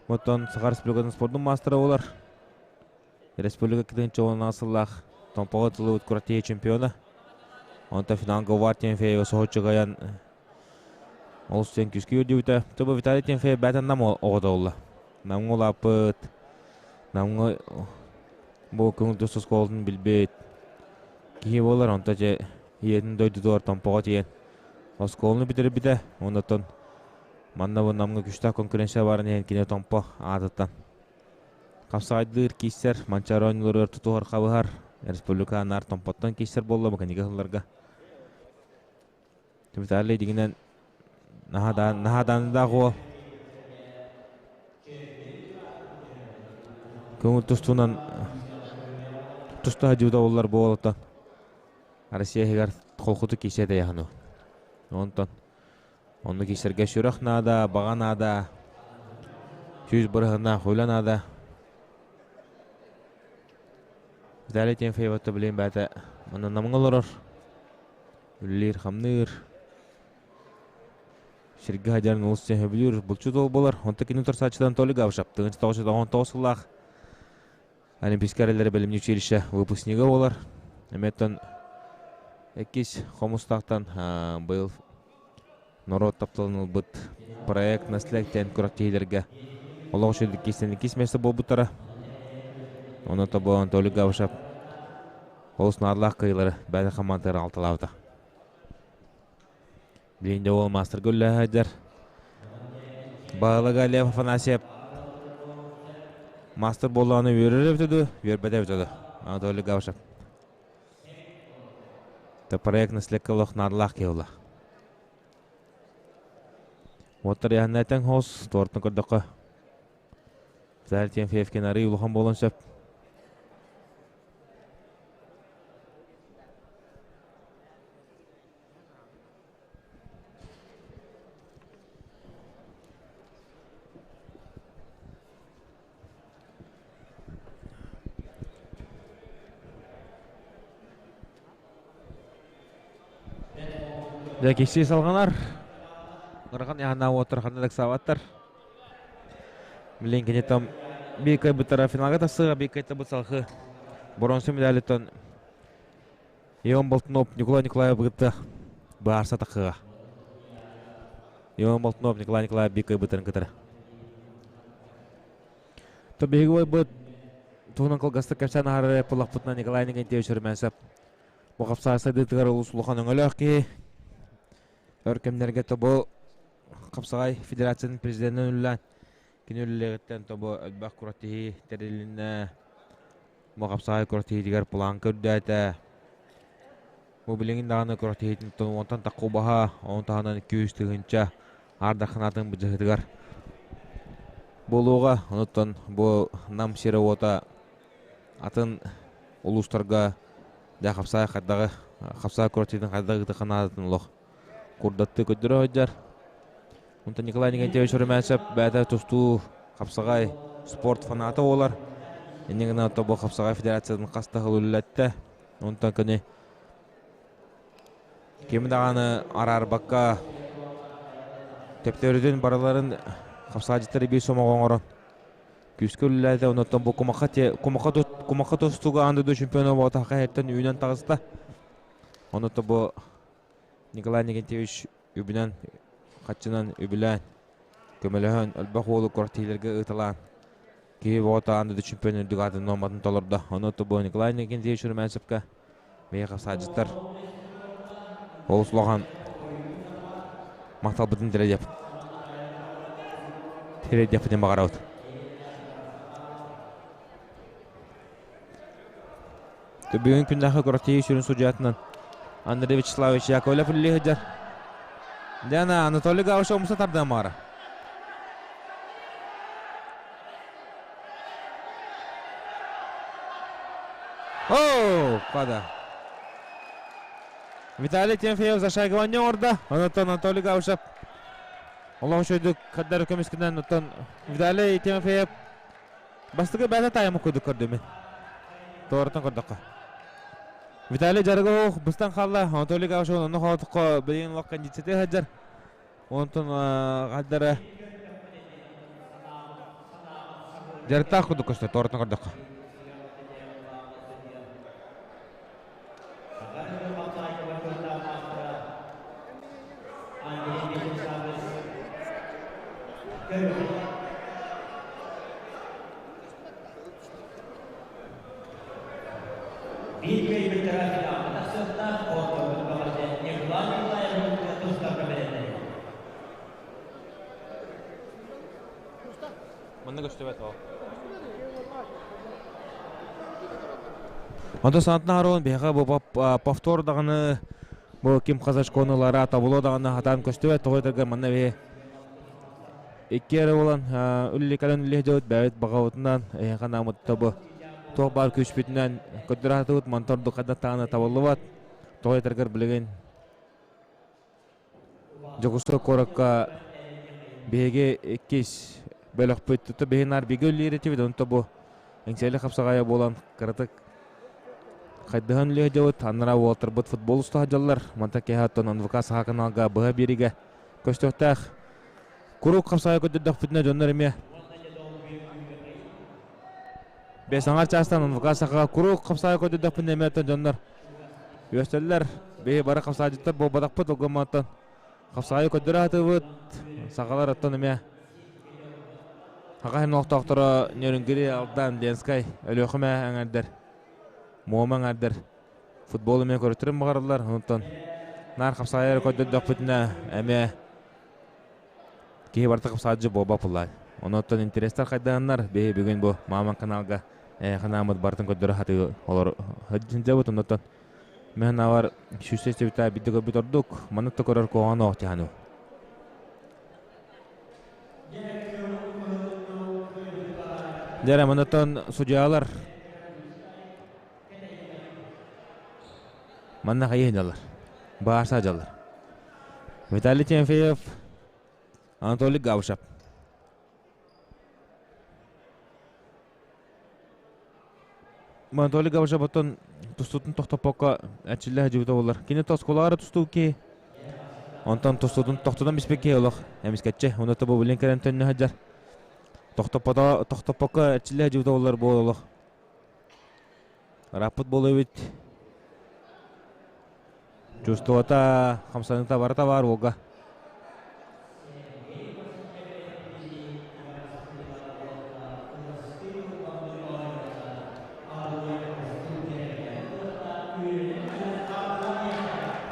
Оттон Саха Республикатын спордун маастара болар. Республика кытын чоҕунан сыллаах Томпоҕо тылыбыт куратии чемпиона. Онтон финалга Увар Тимофеева соһуччу кыайан олус диэн күүскэ үөрдүбүтэ. Тобо Виталий Тимофеев бээтэн нам оҕото буолла. Намҥа улааппыт, Намҥа бу көҥүл тус оскуолатын билбит киһи буолар. Онто дьэ ийэтин дойдутугар Томпоҕо тиийэн оскуоланы бүтэрбитэ. Оннуттан манна бу Намҥа күстээх конкуренция баарын иһин кини Томпо аатыттан хапсаҕайдыыр кииссэр Манчаары оонньууларыгар тутуһар хабыһар республика анаар Томпоттон кииссэр буолла бу сылларга. Виталий дигинэн наһаадаандаах уол көҥүл тустуунан туста сылдьыбыта буоллар буолуттан Россия иһигэр холкутук киирсэ тэйэхину. Онтон онно киирсэргэ сүрэх наада, баҕа наада, 100 бырыһынаах үлэ наада. Виталий Тимофееватта билин бээтэ манна намҥа олорор. Үлэлиир-хамныыр. Сиргэ сылдьарын олус сөбүлүүр булчут уол буолар. Онтон кини утарсааччыта Анатолий Габышев 1919 сыллаах Олимпийскай эрэллэри бэлэмнии училище выпускнига буолар. Эмиэттэн иккис Хомустаахтан быйыл норуот тапталын ылбыт проект «Наследие» диэн күрэхтэһиилэргэ олох үчүгэй иккистэн иккис миэстэ буолбуттара. Онон тобо Анатолий Габышев олус наадалаах кыайыылары бэйэтин хамаандатыгар аҕалталаабыта. Билигин дьэ уол маастарга үлэлэһэ сылдьар. Баһылыга Лев Афанасьев маастар буоллаҕына үөрэр эбитэ дуу, үөрбэтэ эбитэ дуу Анатолий Габышев. Проект наследка олох наадалаах киһи буолла. Уоттар яһаннайтан хоос, туортан көрдөххө Виталий Тимофеевкин арый улахан буолуон сөп. Дьэ киһи салҕанар. Ыарахан яһаннаах уоттар ханна да ыксаабаттар. Билин кини там биир кыайбыттара финалга тахсыаҕа, биир кыайтарбыт салхы боруонса медалиттан Ион Болтунов Николай Николаев кытта баарса тахыаҕа. Ион Болтунов Николай Николаев биир кыайбыттарын кытары. То биһиги бойбут туһунан кылгастык кэпсээн аһарар буоллахпытына Николай Николаевич Румянцев бу хапсаҕай сайдыытыгар олус улахан өҥөлөөх киһи. Өр кэмнэргэ тобо хапсаҕай федерациятын президенинэн үлэлээн кини үлэлиэҕиттэн тобо элбэх күрэхтэһии тэрилиннэ. Бу хапсаҕай күрэхтэһиитигэр планка үрдээтэ. Бу билигин даҕаны күрэхтэһиитин уонтан тахха убаһа, ону таһынан 200 тыһыынча аар дарханаатын быдьаһытыгар буолуоҕа. Онуттан бу Нам сирэ-уота атын улуустарга дьэ хапсаҕай хайдаҕы хапсаҕай күрэхтэһиитин хайдах ыытыахха наадатын олох курдаттыы көрдөрө сылдьар. Онтон Николай Николаевич Румянцев бэйэтэ тустуу хапсаҕай спорт фаната буолар. Инньэ гынан тобо хапсаҕай федерациятын хас да сыл үлэлэттэ. Онтон кини кими даҕаны араарбакка төптөрүтүн барыларын хапсаҕайдьыттары биир сомоҕо оҥорон күүскэ үлэлээтэ. Онтон бу кумахха кумахха кумахха тустууга аан дойду чемпиона буолбатах иһиттэн үүнэн таҕыста. Онтон бу Николай Никитич үбүнэн, хаччынан үбүлээн, көмөлөһөн, элбэх уолу күрэхтэһиилэргэ ыыталаан, киһи бөҕөтө аан дойду чемпион үрдүк аатын нуорматын толордо. Ону бу Николай Никитич Румянцевка миэхэ саадьыттар олус улахан махталбытын тирэдиэп тирэдиэхпитин баҕарабыт. Бүгүн күннээхи күрэхтэһии сүрүн судьуйатынан Андрей Вячеславович Яковлев үлэлии сылдьар. Диана Анатолий Гаврилович умса тардыан баҕара. О, пада. Виталий Тимофеев зашагивание оҥордо. Онтон Анатолий Гаврилович олох үчүгэйдик хардары көмүскэнэн оттон Виталий Тимофеев бастакы бэйэтэ таайым курдук көрдүм мин. Туораттан көрдөххө. Виталий дьарыга суох быстан хаалла. Анатолий Гаврилович онно хоотукка билигин олох кондициятыгар сылдьар. Онтон хаддара дьарыктаах курдук көстөр, тоорутун көрдөххө. Биир көйбүттэрэ финалга тахсыахтаах оонньообут бөҕөтө Николай Николаевы тустарга бэлэмнэнэр. Манна көстүбэт ол. Онто санатына харуон биһиэхэ бу повтор даҕаны бу ким хазачкону ылара табло даҕаны хатаан көстүбэт тоҕо этэргэ манна биһи икки эрэ буолан үлли кэлэн үллиһ дьабыт бэйэбит баҕабытынан эһиэхэ наамытта бу туох баар күүспүтүнэн көрдөрө мантан ордук хайдах даҕаны табыллыбат тоҕо этэргэр билигин Дьокуускай куоракка биһиги иккис бөлөхпүт тута биһи наар бигэ үллиир этибит онто бу эҥсиэли хапсаҕайа буолан кыратык хайдыһан үлэ дьабыт анараа уолаттарбыт футбол уста сылдьаллар манта киэһэ оттон НВК Саха каналга быһа биэриигэ көстүөхтээх куруук хапсаҕай көрдөрдөхпүтүнэ дьоннор эмиэ бэс аҥар чаастан НВК Сахаҕа куруук хапсаҕай көрдөрдөхпүтүнэ эмиэ оттон дьоннор үөстэллэр биһи бары хапсаҕайдьыттар буолбатахпыт ол гымматтан хапсаҕайы көрдөрө сатыыбыт сахалар оттон эмиэ Саха сирин олохтоохторо Нерюнгри, Алдан, Ленскай, Өлүөхүмэ эҥэрдэр, Муома эҥэрдэр футбол эмиэ көрүттэрин баҕараллар. Онтон наар хапсаҕайы эрэ көрдөрдөхпүтүнэ эмиэ киһи барыта хапсаҕайдьы буолбат буоллаҕа. Онон интэриэстэр хайдаһаннар биһи бүгүн бу Мааман каналга ханааммыт барытын көрдөрө сатыы олор сылдьабыт. Оннуттан мин санаабар сүүстэ истибитэ биирдэ көрбүт ордук. Маннык да көрөр куһаҕан оох дьаһану. Дьэ, маннаттан судьялар манна хайыы дьаллар. Баарса дьаллар. Виталий Тимофеев, Анатолий Габышев. Анатолий Габышев оттон тустуутун тохтоппокко эрчиллэ сылдьыбыта буоллар. Кини тоскулаары тустуу киһи. Онтон тустуутун тохтотон биспит киһи олох эмискэччи. Онно бу билин кэлэн төннө сылдьар. Тохтоппото тохтоппокко эрчиллэ сылдьыбыта буоллар буол олох. Ырааппыт буолуо эбит. Чувствота, хамсаныыта барыта баар уолга.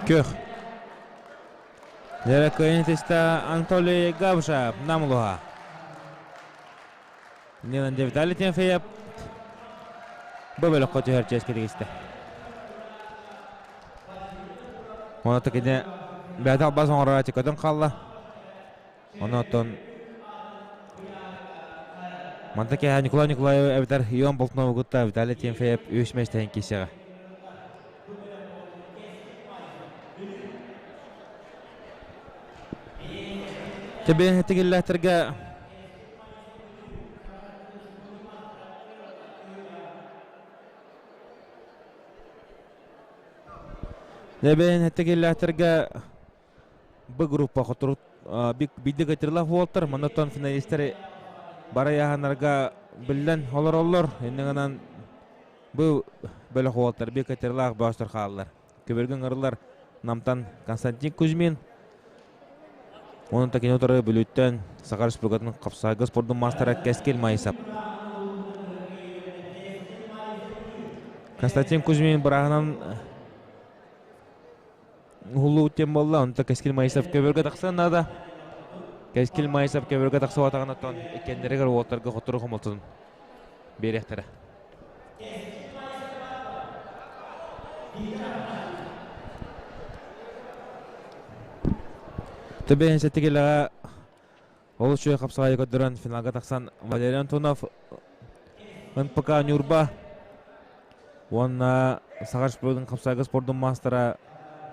Көх. Дьэ, кыайын итистэ Анатолий Габышев Намлуха. Нинан Виталий Тимофеев бу бөлөххө түһэр чиэскэ тигистэ. Онон кини бэйэтэ албас оҥорор көтөн хаалла. Онон Манта киэһэ Николай Николаев эбэтэр Ион Болтунову кытта Виталий Тимофеев үс миэстэһин киирсиэҕэ. Тэбиэн тигиллээхтэргэ Нэбээн этигиллээхтэргэ Б группа хотуру биирдэ кытырылах буолтар, маннаттан финалистар бары яһанарга биллэн олороллор. Иннигынан бу бөлөх уолтар би кытырылаах бөҕөстөр хааллар. Көбөргөн ырылар Намтан Константин Кузьмин, Онон такини утары Бүлүүттэн Саха Республикатын хапсаайга спордун маастара Кэскил Майысап. Константин Кузьмин бырааһынан уһуллубут диэн буолла, онто Кэскил Майысов көбөргө тахсан наада. Кэскил Майысов көбөргө тахсыбатаҕына оттон иккиэннэригэр уолаттарга хоттору хомолтотун биэриэхтэрэ. Төбөһүн сэттикилэҕэ олус үчүгэй хапсаҕайы көрдөрөн финалга тахсан Валерий Антонов НПК Ньурба уонна Саха Республикатын хапсаҕайга спордун маастара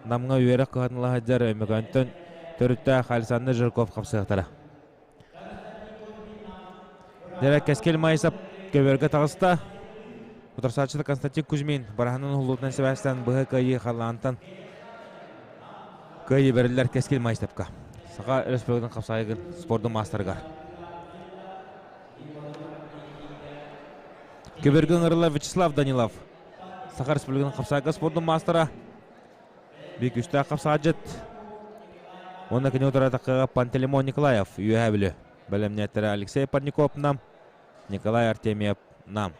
Намҥа үөрэх кыһатын ыла сылдьар Өймөкөөнтөн төрүттээх Александр Жирков хапсыахтара. Дьэ, Кэскил Майсап көбүөргэ таҕыста. Утарсааччыта Константин Кузьмин бараһынан уһуллуутунан сибээстээн быһа кыайыы халлаантан кыайыы бэриллэр Кэскил Майсапка. Саха Республикатын хапсаайыгын спордун маастарыгар. Көбөргө ыҥырыллар Вячеслав Данилов. Саха Республикатын хапсаайга спордун маастара. Биир күүстээх хапсаадьыт. Уонна кини утары атаккаҕа Пантелеймон Николаев Үөһээ Бүлүү. Бэлэмнээттэрэ Алексей Парников Нам, Николай Артемьев Нам.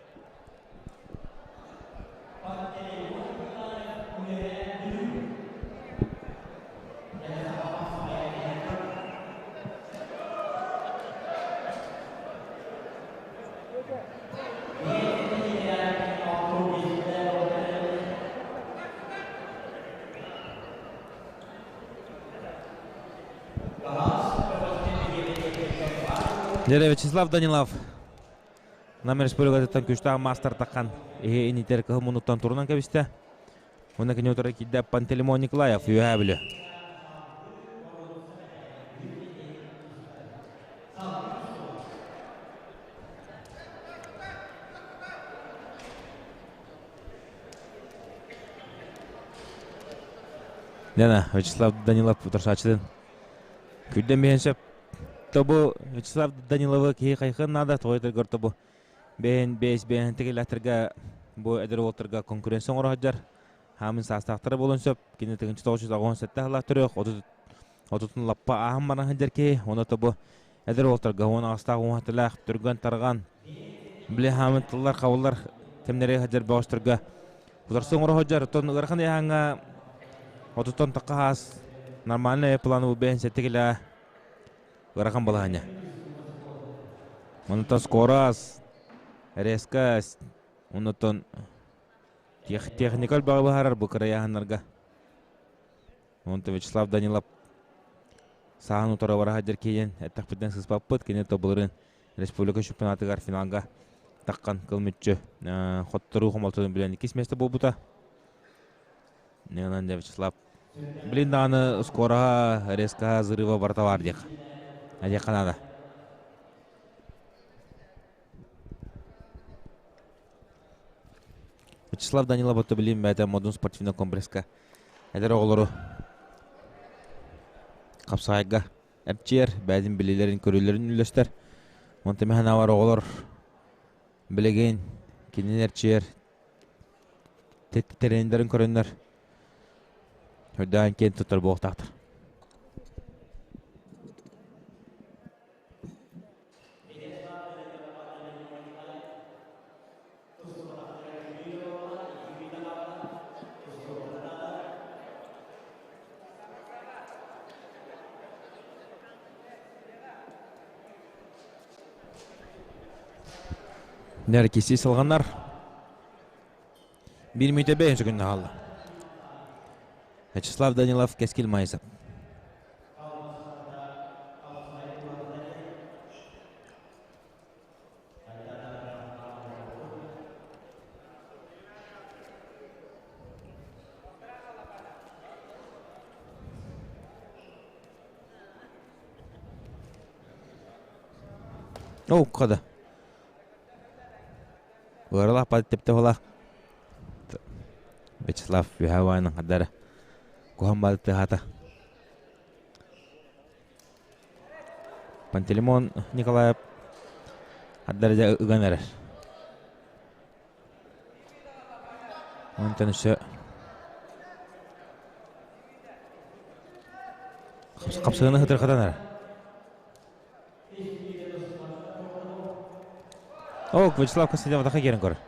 Дьэ, Вячеслав Данилов Нам республикатыттан күштээх маастар таххан иһи инитер кыһыл муннуттан турунан кэбистэ. Уонна кини утары киирдэ Пантелеймон Николаев Үөһээ Бүлүү. Лена, Вячеслав Данилов утарсааччытын күрдэн биһэн сөп. Тобу Вячеслав Даниловы киһи хайхын наада, тоҕо тобу бэйэн бэйэс бэйэн тигилэхтэргэ бу эдэр уолтарга конкуренция оҥоро сылдьар. Хаамын саастаахтара буолуон сөп. Кини тыгынчы 987 сыллаах төрүөх, отутун лаппа ааһан баран сылдьар киһи. Оны тобу эдэр уолтарга уон аҕыстаах уҥуһатылаах түргэн тарҕан били хаамын тыллар хабыллар кэмнэри сылдьар бөҕөстөргө утарсы оҥоро сылдьар. Оттон ыарахан ыйааһыҥҥа отуттан тахха хаас нормальный планы бэйэн сэттэ килэ ыарахан балаһыанньа. Онтон скорас, резко, онтон техника элбэҕи быһаарар бу кырайааһыннарга. Онтон Вячеслав Данилов сааһын утары бара сылдьар киһи эттэхпитинэн сыыспаппыт. Кини тобуларын республика чемпионатыгар финалга таххан кыл мүччү хотторуу хомолтотун билэн иккис миэстэ буолбута. Нынан Вячеслав Блин даҕаны скороһа, резкаһа, взрыва барыта баар диэх. Диэххэ наада. Вячеслав Данилов отто билим бэйэтэ Модун спортивнай комплекска эдэр оҕолору хапсаҕайга эрчийэр, бэйэтин билиилэрин, көрүүлэрин үллэстэр. Онтон мэһэн авар оҕолор билигин кинини эрчийэр тренердэрин көрөннөр үрдээн киэн туттар буолуохтаахтар. Нэркиси сылҕанар. Биир мүнүүтэ бэйэн сөкүннэ хаалла. Вячеслав Данилов Кэскил Майсов. Оуккада. Ыаралаах пат тептехолах Вячеслав Вихавайнын хадара куһан баалты хата. Пантелеймон Николаев ардара ыган эрэр. Онтон өссө хапсыгыны хытырхатан эрэр. О, Вячеслав Константинов таха киирэн көрөр.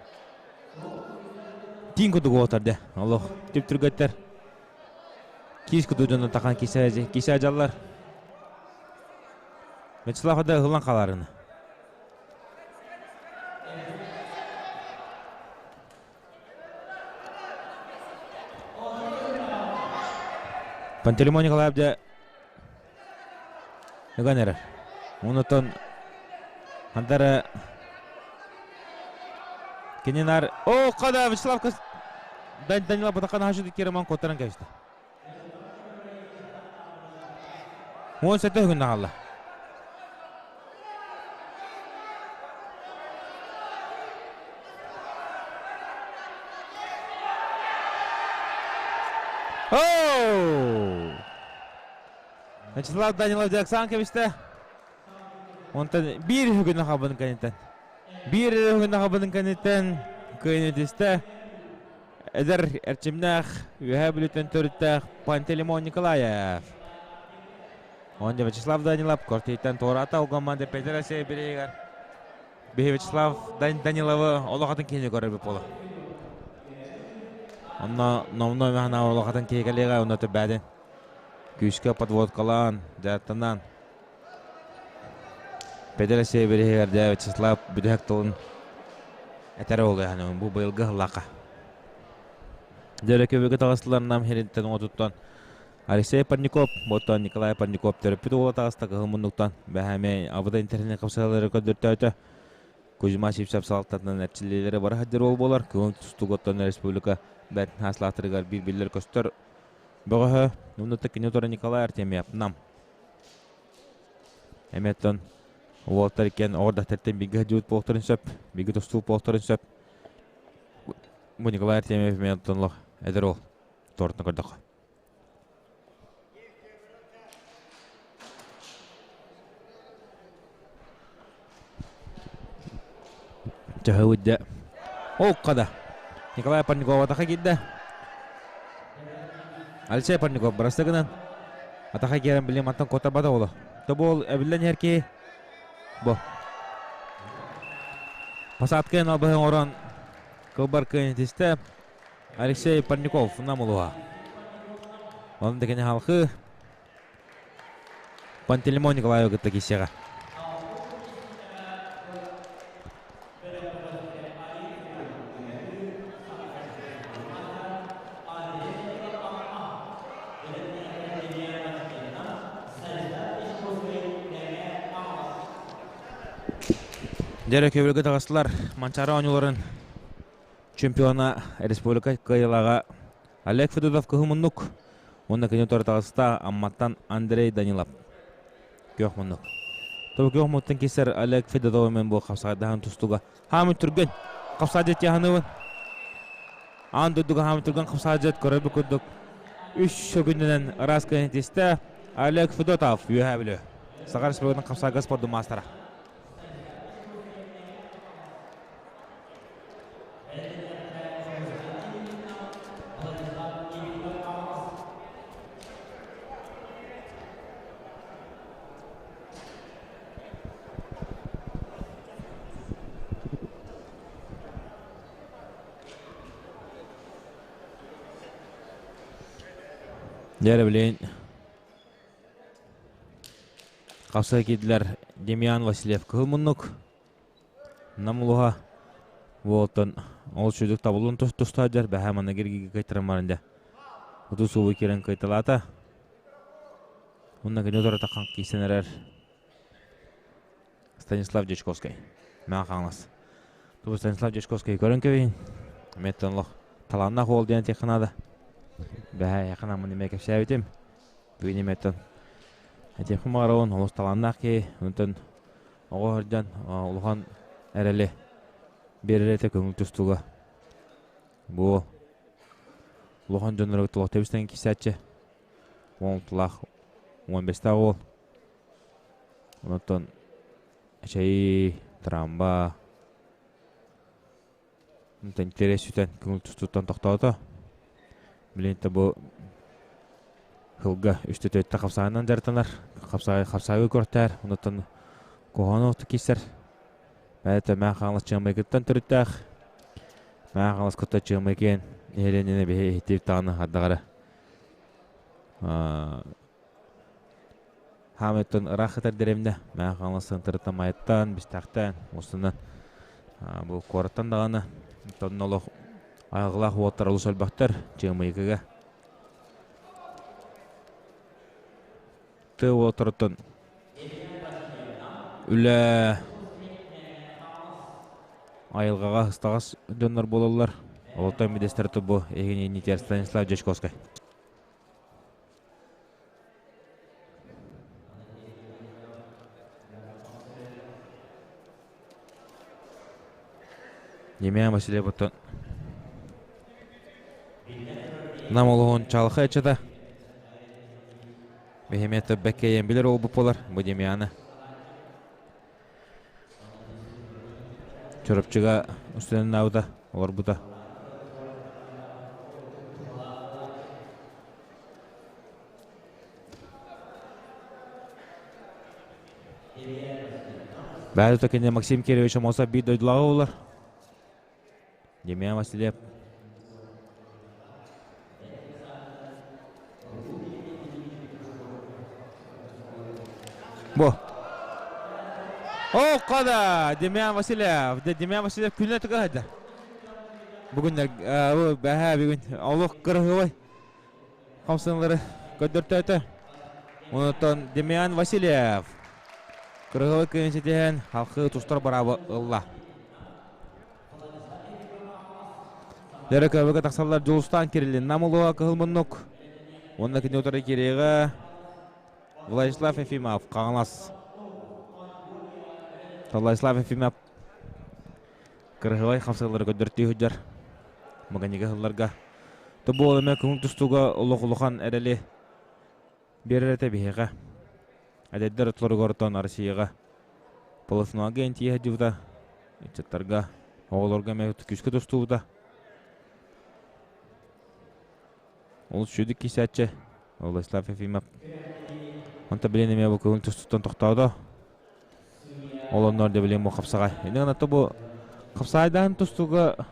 Тиин курдук уолаттар дэ. Олох түп-түргэттэр. Киис курдук дьоннор тахан кисе кисе дьаллар. Вячеслав да ыһыллан хааларына. Пантелеймон Николаев дьэ ыган эрэр. Онутон хантара кининар о када Вячеслав Данила Батакан хашыды кереман коттаран кэбисти. 17 күн хаалла. Вячеслав Данилов дьаксан кэбистэ. Онтон биир үһүгүн хабын кэнниттэн. Биир үһүгүн хабын кэнниттэн кыайын Эдэр эрчимнээх, Үөһээ Бүлүүттэн төрүттээх Пантелеймон Николаев. Онде Вячеслав Данилов кортийтан туораата ол команда Петр Алексеев бириигэр. Биһи Вячеслав Даниловы олох атын киһини көрөр буола. Онно номно мэхана олох атын киһи кэлиэҕэ, онно төбөөдүн. Күүскэ подводкалаан, дьарыктанан. Петр Алексеев бириигэр дьэ Вячеслав бүтэһик тылын этэр буолуо бу быйылгы сыллаахха. Дьэ, таҕыстылар Нам сириттэн оҥотуттан Алексей Парников, оттон Николай Парников төрөппүт уола таҕыста кыһыл муннуктан бэһээмэ абыта интернет хапсалары көрдөртөөтө. Кузьма Сивцев салалтатынан эрчиллиилэри бара сылдьар уол буолар. Көҥүл тустуугуттан республика бэрт аслаатырыгар биир биллэр көстөр бөҕөһө. Оннута кини утары Николай Артемьев Нам. Эмиэттэн уолтар иккиэн оҕордахтартан бииргэ сылдьыбыт буолуохтарын сөп, бииргэ тустуу буолуохтарын сөп. Бу Николай Артемьев эмиэ оттон олох эдэр уол туоратан көрдөххө. Чаһы дьэ. Ол қада. Николай Парников атаха киирдэ. Алексей Парников бырасты гынан. Атаха киирэн билим аттан куоттарбата оҕоло. Тобол эбиллэн иһэр киһи. Бу. Посадкаен албаһын оҥорон кылбар кыайан тистэ. Алексей Парников Нам улууһа. Онон да кини халхыы Пантелеймон Николаевы кытта киирсиэҕэ. Дьэрэ көбүлгэ таҕыстылар Манчаары оонньууларын чемпиона республика кыайыылааҕа Олег Федотов кыһыл муннук уонна кини утары таҕыста Амматтан Андрей Данилов күөх муннук. Тобу күөх муннуктан киирсэр Олег Федотов мен бу хапсаҕайдаһан тустуга хаамын түргэн хапсаадьыт яһаныбын аан дойдуга хаамын түргэн хапсаадьыт көрөрбүт курдук үс сөгүнүнэн ыраас кэнитистэ Олег Федотов Үөһээ Бүлүү Саха Республикатын хапсаҕайга спордун маастара. Дьэ, билин хапсай киирдилэр Демьян Васильев кыһыл муннук Нам улуһа уолтан ол сүдүк табыллан туста дьэр бэһэ манна киргигэ кыйтаран баран дьэ уту суубу киирэн кыйталаата. Уонна кини утары таххан киирсэн эрэр Станислав Дьячковскай. Мэҥэ Хаҥалас. Тубу Станислав Дьячковскай көрөн кэбиһин. Эмиэттэн олох талааннаах уол диэн этиэххэ наада. Бэһэ эйиэхэ наммын эмиэ кэпсээбитим. Бүгүн эмиэттэн этиэхпин баҕарабын олус талааннаах киһи. Онтон Оҕо сылдьан улахан эрэли биэрэр этэ көҥүл тустууга. Бу улахан дьоннорго туох тэбистэн киирсээччи. 16-лаах, 15-таах уол. Онтон эчэйии, трамба, онтон интерес сүтэн көҥүл тустууттан тохтоото. Билигин бу Сылга үстэ-төртэ хапсаҕайынан дьарыктанар, хапсаҕайы көртөөр, онуттан куһаҕан оҕото киирсэр. Бэйэтэ Мэҥэ Хаҥалас Чыамайгыттан төрүттээх. Мэҥэ Хаҥалас кытта Чыамайкыйан нэһилиэнньэни биһи иһиттибит даҕаны ардах эрэ хаамыттан ыраах сытар дэриэбинэ Мэҥэ Хаҥалас сыантырыттан Майаттан, Бистээхтэн, устунан бу куораттан даҕаны онно олох айылҕалаах уолаттар олус элбэхтэр Чыамайыкыга. Тыа уолаттарыттан үлэ айылҕаҕа ыстаҕас дьоннор буолаллар. Олортон бидэстэрэ бу эһигини Станислав Дьячковскай. Емельян Васильев оттон Нам олоһун чалха ыччата. Бэһэмэ төббэккэйэн билэр уолбут буолар бу Демьяны. Чурапчыга устудьуоннаабыта, олорбута. Бэйэтэ кини Максим Кирович Амосов биир дойдулааҕа буолар. Демьян Васильев Бу. О, кода! Демьян Васильев. Демьян Васильев күнү тыгыһайда. Бүгүн бэһэ бүгүн олох кырыһыбай. Хамсанылары көрдөртөөтө. Онтон Демьян Васильев кырыһыбай кыйын ситиһэн халқы тустар барабы ылла. Дөрө көбөкө тахсаллар Дьулустаан Кириллин Нам улууһа кыһыл муннук. Уонна кини утары кириэҕэ Владислав Ефимов Хаҥалас. Владислав Ефимов кырыһыбай хамсыылары көрдөртүү сылдьар. Маганига сылларга. Тобуол эмэ көҥүл тустууга олох улахан эрэли биэрэр этэ биһиэхэ. Эдэрдэр отлоругар оттон Россияҕа полуфиналга энтиэ сылдьыбыта, ыччаттарга, оҕолорго эмэ күүскэ тустубута. Олус үчүгэй киисээччи Владислав Ефимов. Онто билин эмиэ бу көҥүл тустууттан тохтоото. Ол оннугар да билин бу хапсаҕай. Иннигин ато бу хапсаайдаһын тустууга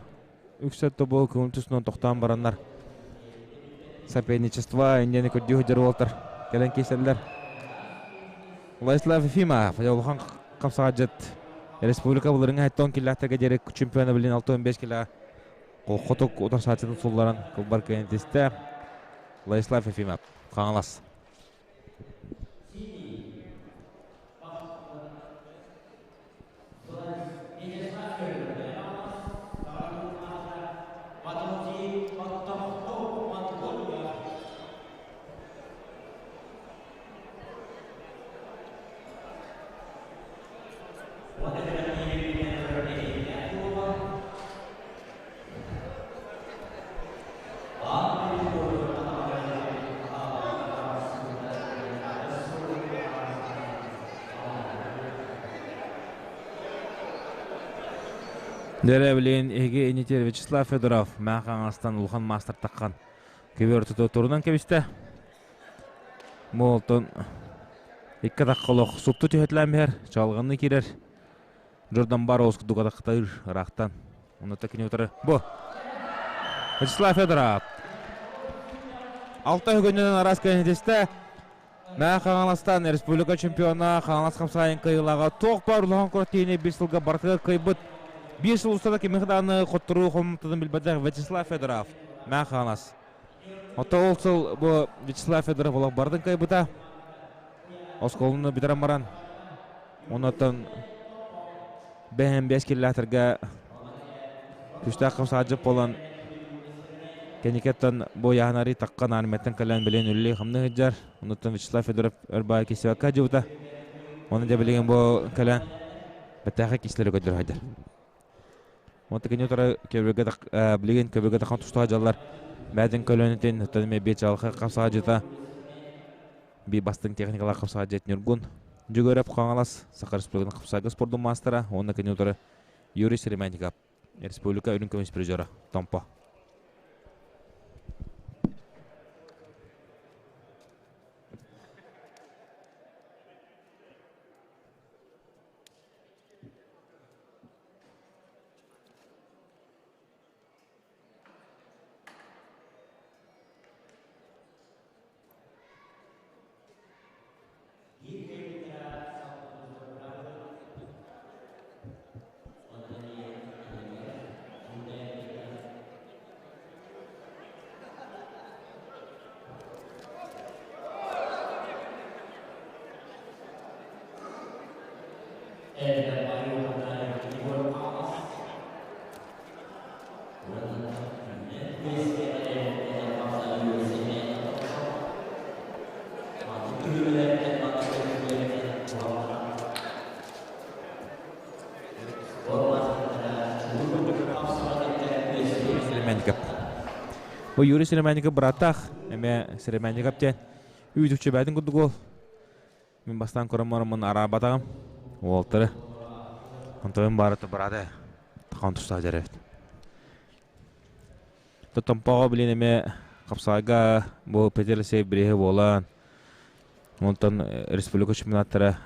үксэ бу көҥүл тустуунан тохтоон бараннар соперничество инньэни көрдүү сылдьар уолтар кэлэн киирсэллэр. Владислав Ефимов улахан хапсаҕайдьыт республика былырыҥҥы 70 килэлээхтэргэ диэри чемпиона билин 65 килэ хотук утарсааччытын сулларан кылбар кыайан тистэ. Владислав Ефимов Хаҥалас. Дэрэ билигин эһиги инитер Вячеслав Федоров Мэҥэ Хаҥаластан улахан маастар таххан көбүөр ортото турунан кэбистэ. Молтон икки атахха олох супту түһэтилээн биһэр, чалҕанны киирэр. Джордан Барроуз курдук атахтыыр ыраахтан. Онно кини утары бу. Вячеслав Федоров. Алта үгүнүнэн араас кэнитистэ. Мэҥэ Хаҥаластан республика чемпиона Хаҥалас хамсаайын кыайыылааҕа туох баар улахан куораттыыны биир сылга барытыгар кыайбыт. Биир сыл устата кимиэхэ даҕаны хотторуу хомтотун билбэтэх Вячеслав Федоров. Мэҥэ Хаҥалас. Оттон ол сыл бу Вячеслав Федоров олох барытын кыайбыта. Оскуоланы бүтэрэн баран оннуттан бэһэн бэс киллээтэргэ күстээх хамсаадьып буолан кэнникэттэн бу яһанари таккан армияттан кэлэн билин үллей хамны сылдьар. Оннуттан Вячеслав Федоров өр баай кисибакка дьыбыта. Оны дьэ билигин бу кэлэн бэтээхэ кислери көддөр хайдар. Онто кини утары көбүргэ билигин көбүргэ тахан тустаах дьаллар бээтин көлөнүтүн оттон эмиэ биир чалхай хапсаадьыта би бастыҥ техникалаах хапсаадьыт Ньургун Дьөгүөрэп Хаҥалас Саха Республикатын хапсаайга спордун маастара уонна кини утары Юрий Серемянников республика үрүҥ көмүс призера Томпо. Бу Юрий Серемянников бырааттаах, эмэ Серемянников диэн. Үүт-үкчү бээтин курдук уол. Мин бастаан көрөн бараммын араабатаҕым. Уолтары. Онтон баарыта быраата тахан тустаах дьэрэбит. Томпоҕо билин эмиэ хапсаҕайга бу Петр Алексеев бирииһэ буолан, онтон республика чемпионаттара,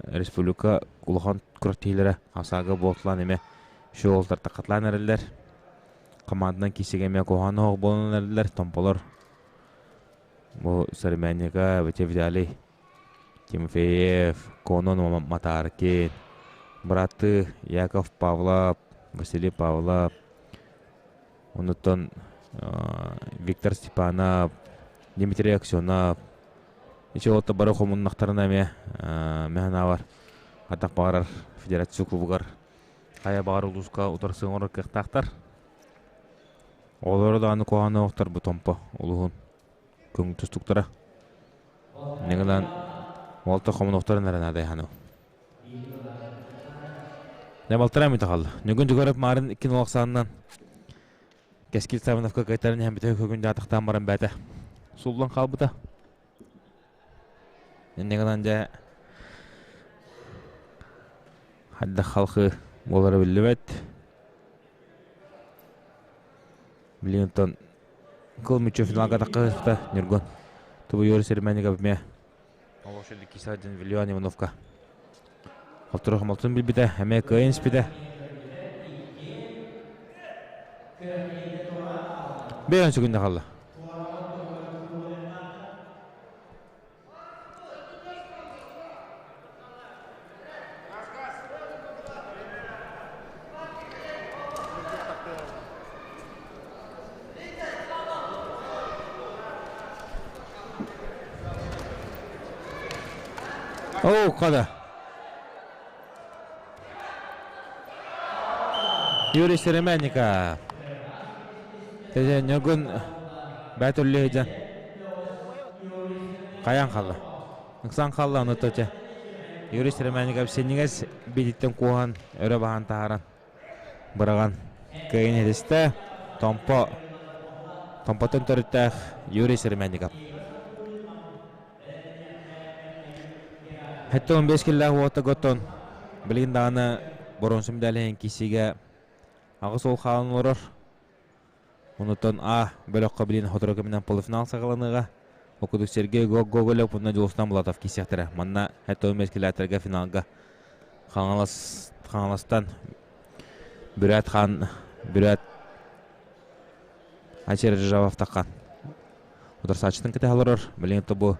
республика улахан күрэхтэһиилэрэ хапсаҕайга буолталаан эмиэ үчүгэй уолаттар эрэллэр. Команданан киирсиигэ эмиэ куһаҕан оһох буолан эрэллэр томполор. Бу Сармяника, Виталий Тимофеев, Конон Матаркин, бырааттыы Яков Павлов, Василий Павлов, онуттан Виктор Степанов, Дмитрий Аксенов, ити уолаттар бары хомуннахтарына эмиэ мэһэн атах баҕарар федерация клубугар хайа баҕар улууска утарсыы оҥорор кыахтаахтар. Оҕолоро даҕаны куһаҕан оһохтор бу Томпо улууһун көҥүл тустуктара. Инньэ гынан уолта хомунуохтарын эрэ наада хану. Дьэ балтараа мүнүүтэ хаалла. Ньургун Дьугуров маарын икки нол ахсаанынан Кэскил Савиновка кыайтаран иһэн бүтэһик күн дьаатахтаан баран бээтэ суллан хаалбыта. Инньэ гынан дьэ хайдах халхы буолара биллибэт. Билигин оттон кыл мүччү финалга таххыста Ньургун. Тубу Юрий Серменников эмиэ Олошо Кисадин Вильон Ивановка. Холтору хомолтун билбитэ, эмиэ кыайан испитэ. Бэйэн сүгүннэ халла. Оо, хада. Юрий Серемянников. Тэдэ Ньургун бэт үллэһидьэн. Хайан халла. Ыксан халла ону төтө. Юрий Серемянников синньигэс биититтэн куоһан өрө баһан таһааран быраҕан кыайын иһитистэ. Томпо Томпотун төрүттээх Юрий Серемянников. 75 киллээх уота готтон билигин даҕаны боруонсум дэлэһин киисигэ аҕыс уол хаалан олорор. Онутан А бөлөххө билин сотору кэминэн полуфинал саҕаланыаҕа. Ол курдук Сергей Гоголев уонна Дьулустан Булатов киирсиэхтэрэ. Манна 75 километрга финалга Хаҥалас Хаҥаластан Бүрээт хаан Бүрээт Ачер Ржавов таххан. Утарсааччытын кэтэһэ олорор. Билигин бу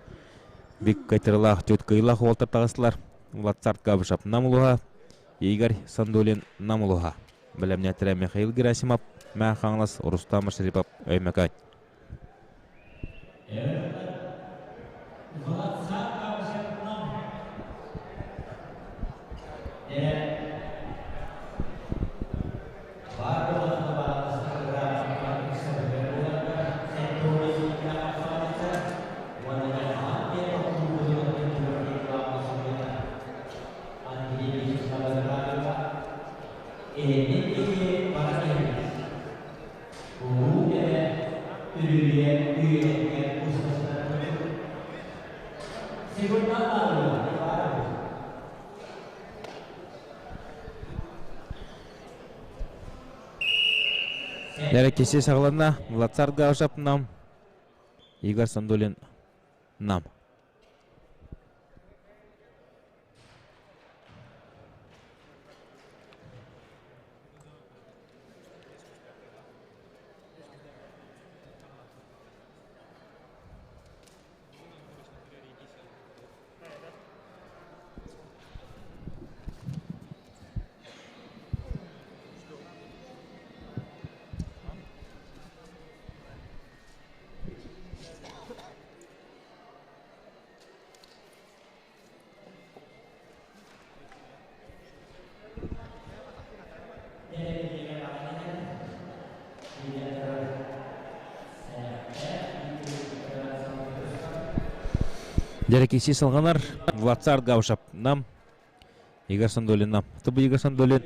бик кайтарылаах түөрт кыайыылаах уолтар таҕыстылар. Влад Габышев Нам улууһа, Игорь Сандулин Нам улууһа. Бэлэмнээтэрэ Михаил Герасимов, Мэҥэ Хаҥалас, Рустам Машарипов, Өймөкөөн. Эһиги бара кэллигит. Улуу эбэ үрүйэ үйэтигэр устастарбыт. Сегодня Дәрекесі сағылана Владцар Гаушап нам, Игорь Сандулин нам. Дәрекесі салғанар Владцар Гаушап нам Игорь Сандулин нам. Тобы Игорь Сандулин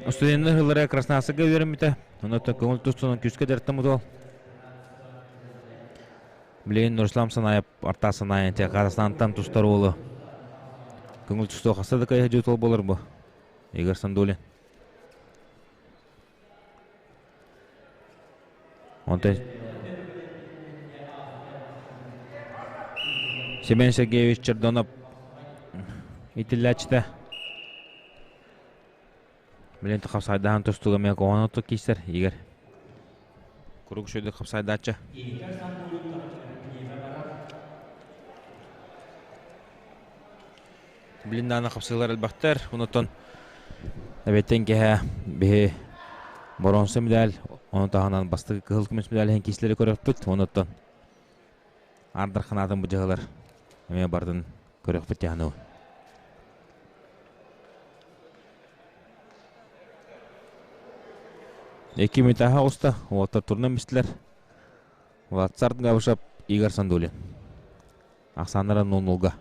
студенттер хыллара Красноярскага үөрэммитэ. Онон көҥүл тустуунан күүскэ дьарыктаммыт уол. Билигин Нурслам Санаев Артаа Санаев Казахстантан тустар уолу көҥүл тустуу хаста да кыайа дьутул болор бу. Игорь Сандулин. Онтон Семен Сергеевич Чердонов итиллээччитэ. Билин хапсайдаһан тустууга эмиэ куһаҕан оттук киирсэр Игорь. Куруук үчүгэйдик хапсайдааччы. Билин даҕаны хапсыылар элбэхтэр. Онтон эбэттэн киэһэ биһи боруонса медаль, ону таһынан бастакы кыһыл көмүс медаль иһин киислэри көрүөхпүт. Онуттан Ардар ханаатын бу дьаһалар эмиэ бардын көрүөхпүт дьаһаныы. Икки мүтаһа оҕуста, уолаттар турунан бистилэр. Владсард Габышев, Игорь Сандулин. Ахсааннара 0-0-га.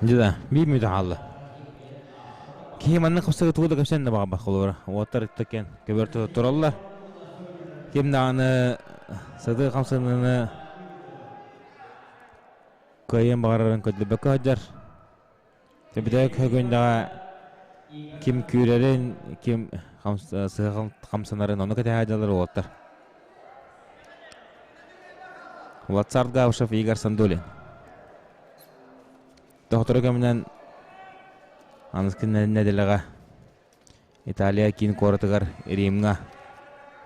Дьэ, биир мүнүүтэ хаалла. Киһи маннык хапсыга тугу да кэпсээн да баҕарбат холобура. Уоттар иттэ көбөр тураллар. Ким даҕаны сытыы хамсаныыны кыайыан баҕарарын көрдөрбөккө сылдьар. Бүтэһик хөгүндэҕэ ким күүрэрин, ким сыһа хамсанарын ону кэтэһэ дьалар уолаттар. Владсар Габышев, Игорь Сандулин. Тохтору кэминэн аныскы нэдиэлэҕэ Италия киин куоратыгар Римҥа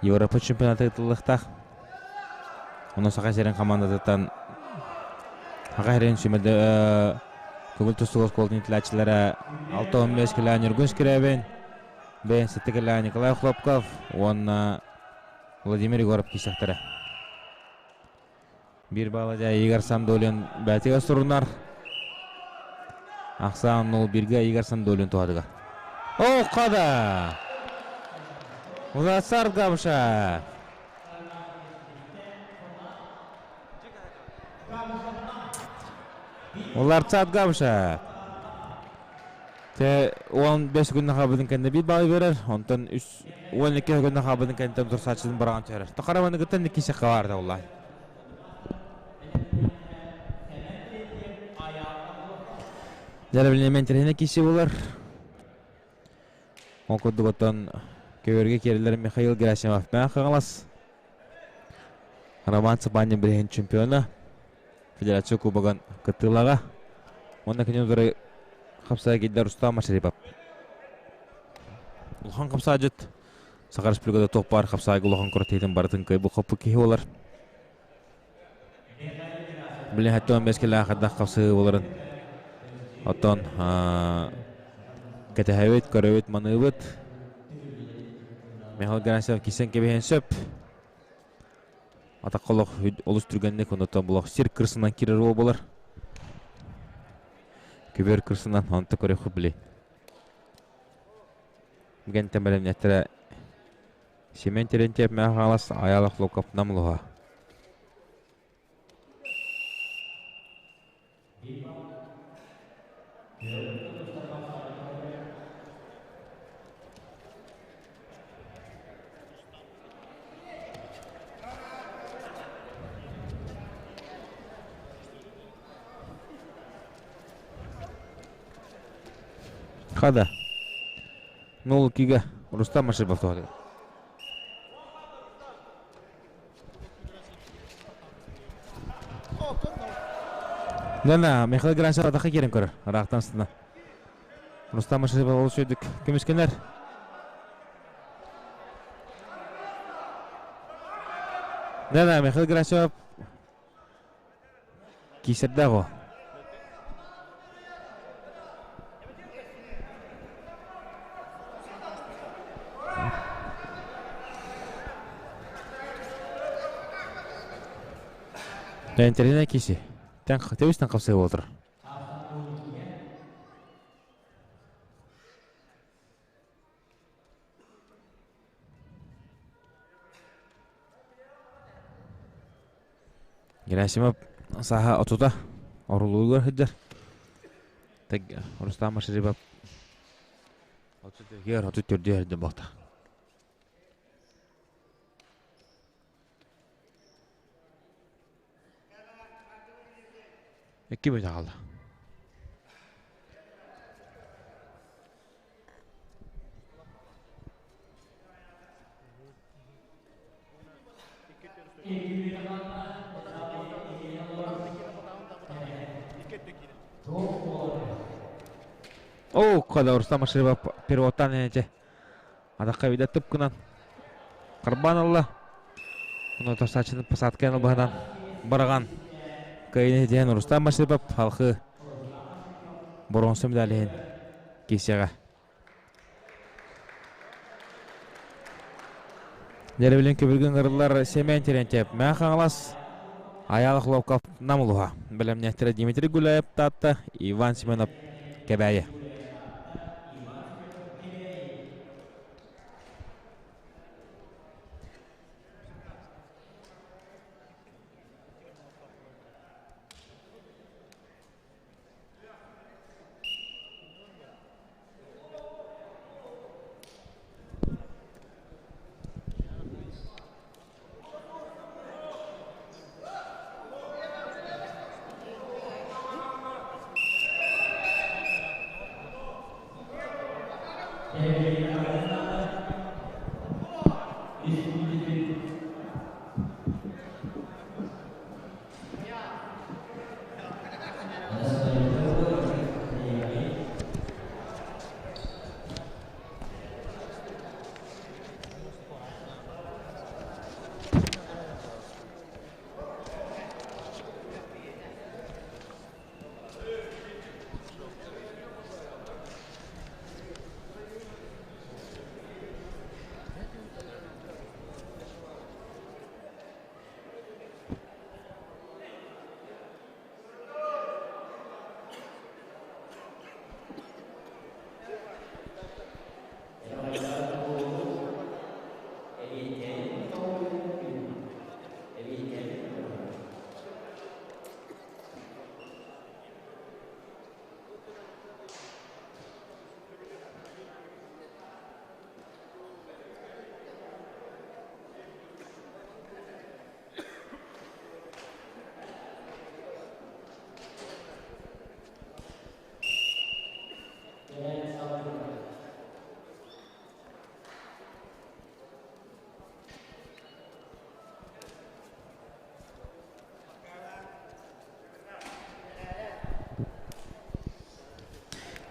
Европа чемпионата ыытыллыахтаах. Ону Саха сирин хамаандатыттан Саха сирин сүмэдэ көҥүл тустуу оскуолатын иитиллээччилэрэ 65 килэ Ньургун Скрябин, 57 килэ Николай Хлопков уонна Владимир Егоров киирсэхтэрэ. Биир баала дьэ Игорь Сандулин бээтигэр сурунар. Ахсаан 0-1-гэ Игорь Сандулин туһатыгар. О, хада! Уласар Габша! Уларцат Габша! Те 15 күннэ хаабытын кэннэ биир баалы берер, онтон 3 12 күннэ хаабытын кэнниттэн турсааччытын быраҕан түһэрэр. Тохара кыттан икки сехха баарда уллай. Дьэ, билин киси булар. Ол курдук оттон көбөргө киэрэлэр Михаил Герасимов Мээн Хаҥалас. Роман Цыпанин билиһин чемпиона. Федерация Кубогын кыттыылаҕа. Уонна кини удары хапсаҕай киирдэ Рустам Машарипов. Улахан хапсаадьыт Саха Республиката туох баар хапсаайга улахан күрэхтэһиитин барытын кыайбыт хоппут киһи буолар. Билин 75 килэ хайдах хапсыһыы буоларын оттон кэтэһэбит, көрөбүт, маныыбыт. Михаил Герасимов кисэн кэбиһэн сөп. Атахха олох олус түргэнник онуттан булах сир кырсынан кирэр уол болар. Күбөр кырсынан онто көрөхү били. Гентэн бэлэмнэттэрэ Семен Терентьев Мэҥэ Хаҥалас Айаал Охлопков Нам улууһа. Хада. Нол кигэ Рустам Машибов туһатыгар. Нана, Михаил Герасимов атаха киирэн көрөр. Ыраахтан сытына. Рустам Машибов ол сүйдүк көмүскэнэр. Нана, Михаил Герасимов. Киисэрдээх о. Интэриэһинэй киси. Тэбистэн хапсыга буолтар. Герасимов сааһа отута орулууругар сылдьар. Рустам Машарипов 32-гэр 34-гэр сылдьар буолта. Икки мүнүүтэ хаалла. Оо, когда Рустам Машарипов переводтан эти Атахха вида тыпкынан карбан ылла. Ону тосааччыны посадканы быһынан бараган кыайыны диэн Рустам Машипов халқы боронса медалиһин кисеҕэ. Деревлин көбүргүн ырыллар Семен Терентьев, Мэ Хаҥалас, Аял Хлопков Намулуха. Бэлэмнээхтэрэ Дмитрий Гуляев Таатта, Иван Семенов Кэбээйи.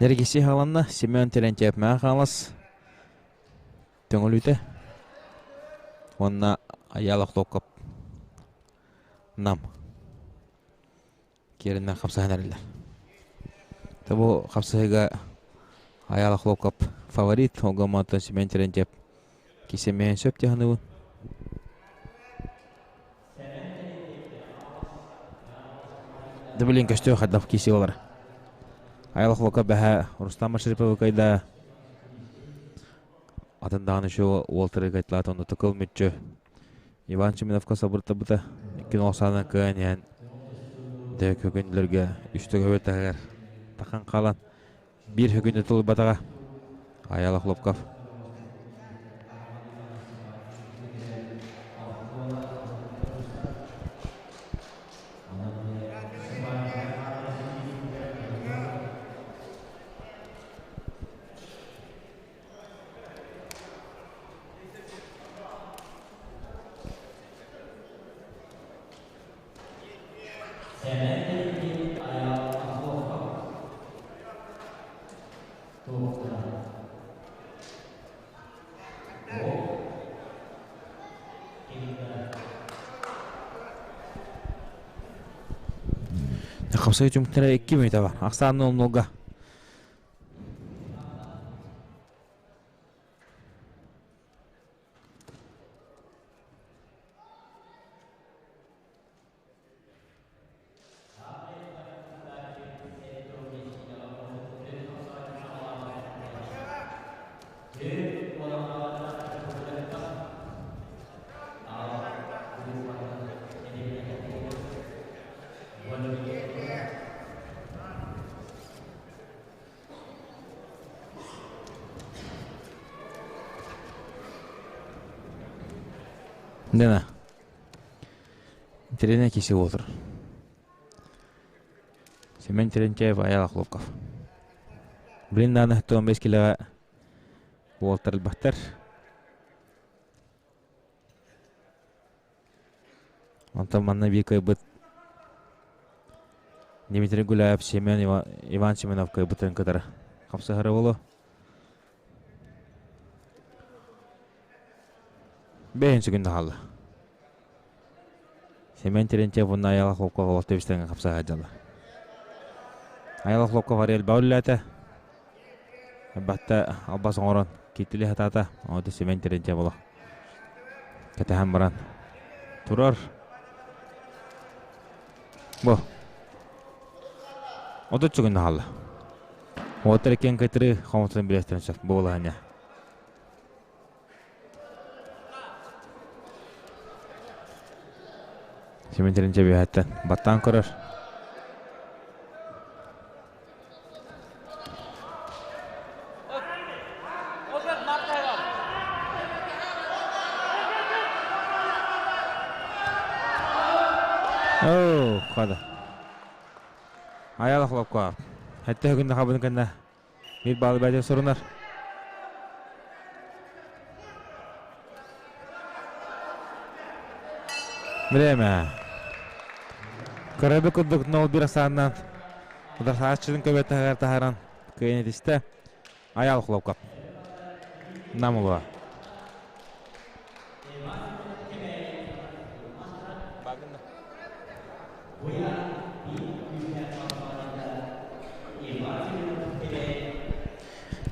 Нэргиси хааланна Семен Терентьев Мэҥэ Хаҥалас Төҥүлүтэ уонна Айаал Охлопков Нам киэринэн хапсыһан эрэллэр. Бу хапсыһыыга Айаал Охлопков фаворит, ол Семен Терентьев кисэмээн сөп дии саныыбын. Да блин, көстүө хайдах киси олар. Айыл Хлока бэһэ Рустам Машриповы кайда атын даҕаны еще уолтары кайтлаат онно тыкыл мүччү Иван Чиминовка сабыртабыта иккин олсаана кыан иһэн дэ көкүнлөргө үстө көбөтәгэр тахан қалан биир хөкүнү тулуйбатаҕа Аяла Хлопков. Хапсай түмүктэрэ 2 мүнүүтэ бар. Ахсаан 0-0-га. Дена. Интэриэһинэй киһи буолар. Семен Терентьев, Аял Охлопков. Блин, дааны 15 килоҕа уолтар элбэхтэр. Онтон манна биир кыайбыт Дмитрий Гуляев Семен Иван Семенов кыайбытын кытары хапсыһара буолуо. Бэйэн сүгүн хаалла. Семен Терентьев уонна Аяла Хлопков олохто бистэнгэ хапсаһа дьалла. Аяла Хлопков Ариэль бауллаата. Батта албас оҥорон киттили хатаата. Ону Семен Терентьев олох кэтэһэн баран турар. Бу. 30 сүгүн хаалла. Уоттар иккиэн кытыры хомотун билэстэрин сөп буолаһыня. Семен Терентьев баттаан көрөр. Оо, хада. Аяла хлопка. Хэтте күнне хабын кэннэ Мир баалы бәден сорунар. Билеме. Көрөбү курдук нол бир асааннан ударсааччытын көбөтөһөр таһаран кыайан этистэ. Аял хлопкап. Намулуа.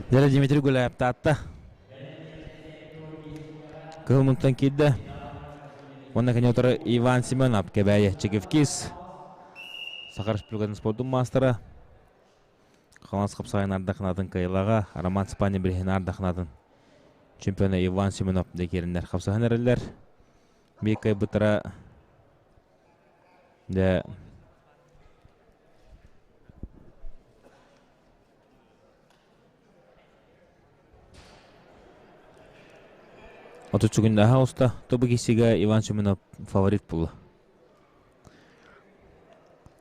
Дьэ Дмитрий Гуляев Таатта кыһыл мунтан киирдэ. Уонна кини утары Иван Семенов Кэбээйи Чекивкис Саха Республикатын спордун маастара Хаҥалас хапсаҕайын ардахынатын кыайыылааҕа Роман Спанин билиһин ардахынатын чемпиона Иван Семенов декериннэр хапсаһан эрэллэр. Биир кыайбыттара дьэ Отуччугуннаһа уста тобу киссигэ Иван Семенов фаворит буолла.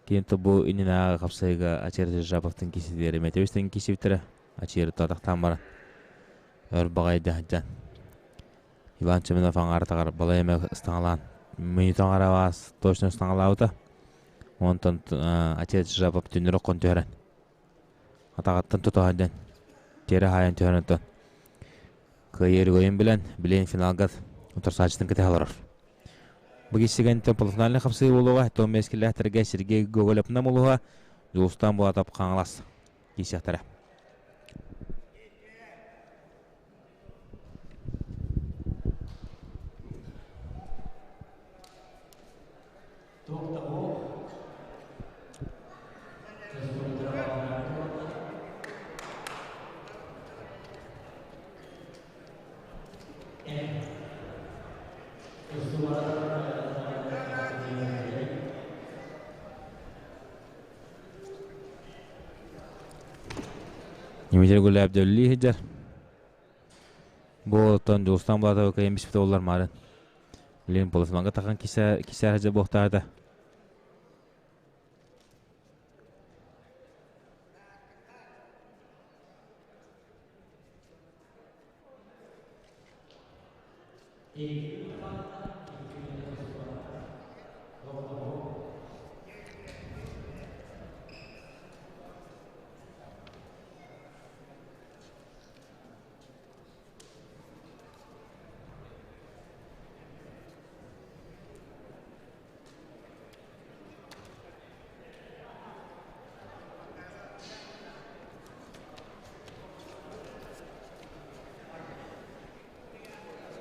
Кини тобу иннинээҕи хапсайыга Ачер Жаповтын киситигэр Метевистен кисибиттэрэ Ачеры тахтаан баран өр баҕайда сылдьан Иван Семенов аҥаартаҕар балай эмэ ыстаҥалаан минута аҥара точно ыстаҥалаабыта. Онтон Ачер Жапов түннүрэ оххон түһэрэн атаҕыттан тутуһан диэн тиэрэ хаайан түһэрэн оттон кыайыы өрөгөйүн билэн билигин финалга утарсааччытын кэтэһэ олорор. Бу киссигэнтэн полуфинальнай хапсыы буолуоҕа Том Мэскиллээхтэргэ Сергей Гоголев-Нам улууһа Дьулустаан Булатов Хаҥалас киирсиэхтэрэ. Дмитрий Гуляев дөллүү сылдьар. Бу оттон Дьулустаан Булатовы кыайан биспит оллар маарын. Билигин полуфиналга тахан кисэ кисэ буохтаата.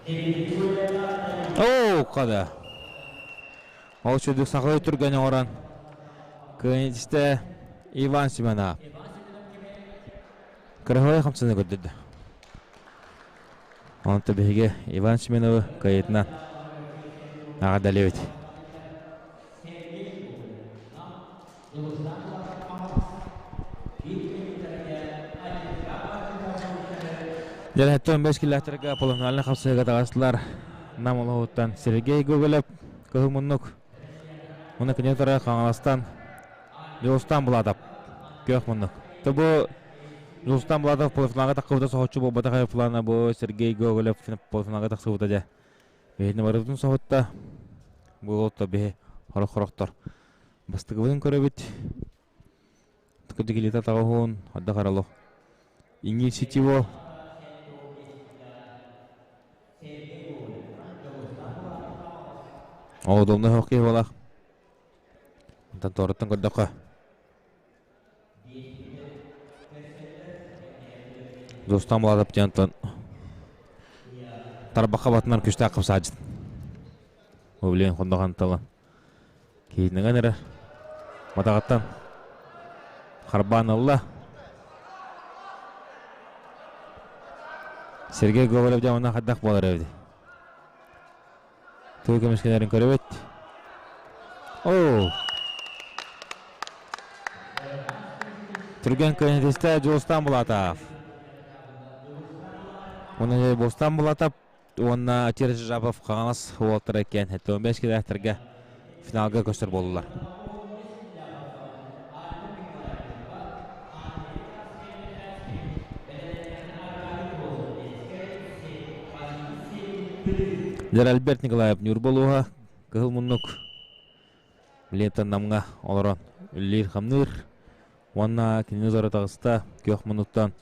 Оо, хада. Ол сүдүк сахалыы түргэн оҥорон кыайытистэ Иван Семенов. Кыраһыай хамсаны көрдөрдө. Онто биһиги Иван Семеновы кыайытынан аҕадалыбыт. Дьэлэһэттэн 15 килээхтэргэ полуфинальнай хапсыһыыга таҕыстылар. Нам олоһуттан Сергей Гоголев кыһыл муннук. Уна кини утары Хаҥаластан Дьулустан Булатов күөх муннук. Бу Дьулустан Булатов полуфиналга тахсыбыта соһуччу буолбатах плана бу Сергей Гоголев полуфиналга тахсыбыта дьэ. Биһини барытын соһутта. Бу уолта биһи хорох-хорохтор Бастакыбытын көрөбүт. Кырдьык таҕаһын, ардах аралох. Иҥиир ситиво. Ол удобно хоһ киһи буолах. Онтон туораттан көрдөххө. Дустан Булатов диэн тарбахха батынар күстээх хапсаадьыт. Блин, хоннохан тылын. Киһиннэҥэн эрэ матаҕыттан харбаан ылла. Сергей Гоголев дьэ онно хайдах буолар эбит. Тыл көмүскэнэрин көрөбүт. Оо! Түргэн көнөтүстэ Дьулустан Булатов. Уонна Дьулустан Булатов уонна Атир Жапов Хаҥалас уолаттара иккиэн 75 килээхтэргэ финалга көстөр буоллулар. Дьэр Альберт Николаев Ньурба улууһа Кыһыл муннук Лентан Намҥа олорон үлэлиир-хамныыр уонна кинини утары таҕыста күөх муннуктан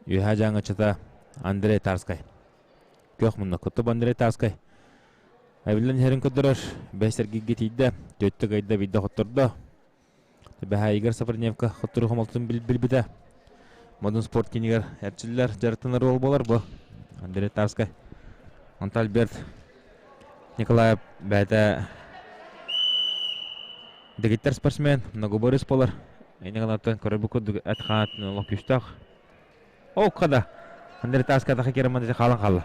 Үөһээ Дьааҥыччыта Андрей Тарскай. Күөх муннук. Куттуп Андрей Тарскай. Эбиллэн иһэрин көрдөрөр. Бэс эргийгэ тиийдэ. Төттө кайда биирдэ хоттордо. Бэһээ Игорь Сапрыневка хотторуу хомолтун билбитэ. Модун спорт киинигэр эрчиллэр, дьарыктанар уол буолар бу. Андрей Тарскай. Онто Альберт Николаев бэйэтэ дэгиттэр спортсмен, многоборец буолар. Инньэ гынан көрөрбүт курдук эт хаатын олох күүстээх. Ол да Андрей Таска таха кераман хаалан хаалла.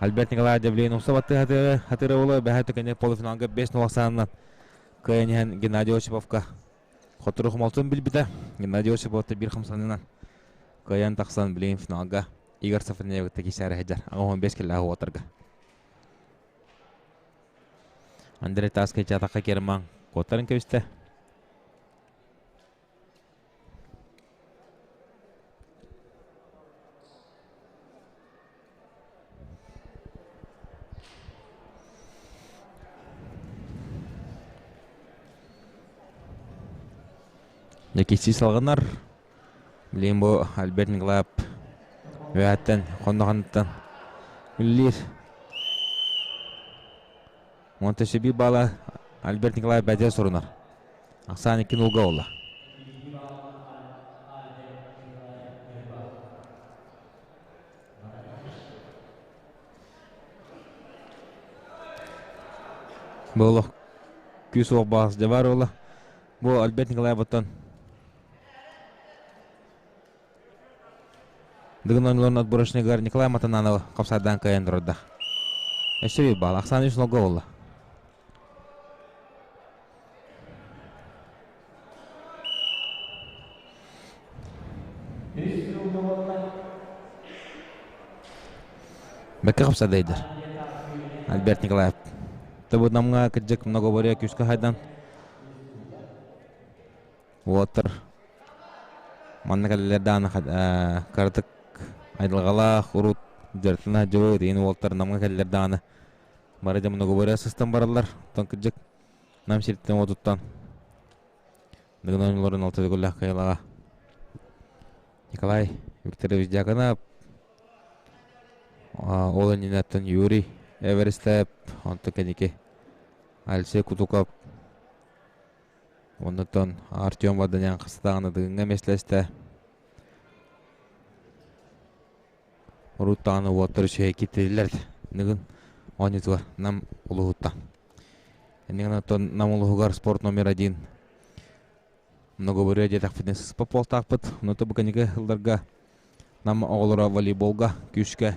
Альберт Николаев Девлин умса баттыы хатыра уолу бэһэ түгэни полуфиналга 5-0 ахсаанынан кыайан иһэн Геннадий Осиповка хотуру хомолтун билбитэ. Геннадий Осипов биир хамсанынан кыайан тахсан билигин финалга Игорь Сафроневы кисээрэ сылдьар. 15 киллээх уотарга. Андрей Таска чатаха керман куоттарын кэбистэ. Дьэ салҕанар. Билигин бу Альберт Николаев үөһэттэн хоннохонуттан үлэлиир. Уонна өссө баала Альберт Николаев бэйэтэ сурунар. Ахсаан икки нулга буолла. Бу олох күүс уох баас дьэ баар буолла. Бу Альберт Николаевыттан Дыгын оонньууларын отборочныгар Николай Матананов хапсардаан кыайан турарда. Өссө биир баал. Ахсаан үс нолго буолла. Бэккэ хапсардайдар. Альберт Николаев. Тобу намҥа кырдьык многоборье күүскэ хайдан Уолаттар манна кэлэллэр даҕаны кыратык айылҕалаах урут дьарыктана сылдьыбыт иһин уолаттар Намҥа кэллэр даҕаны бары дьэ многоборье сыстан бараллар. Оттон кырдьык Нам сириттэн уотуттан Дыгын оонньууларын алта төгүллээх кыайыылааҕа Николай Викторович Дьяконов, ол иннинэттэн Юрий Эверестеп, онтон кэнники Алексей Кутуков Оннуттан Артем Варданян хастаҕына Дыгыҥҥа миэстэлэстэ. Урут даҕаны уолаттар үчүгэй киттилэр ныгын оонньуутугар Нам улууһуттан. Иннигин оттон Нам улууһугар спорт номер один многоборье диэтэхпитинэ сыспа буолтаахпыт. Ону бу кэнники сылларга Нам оҕолоро волейболга күүскэ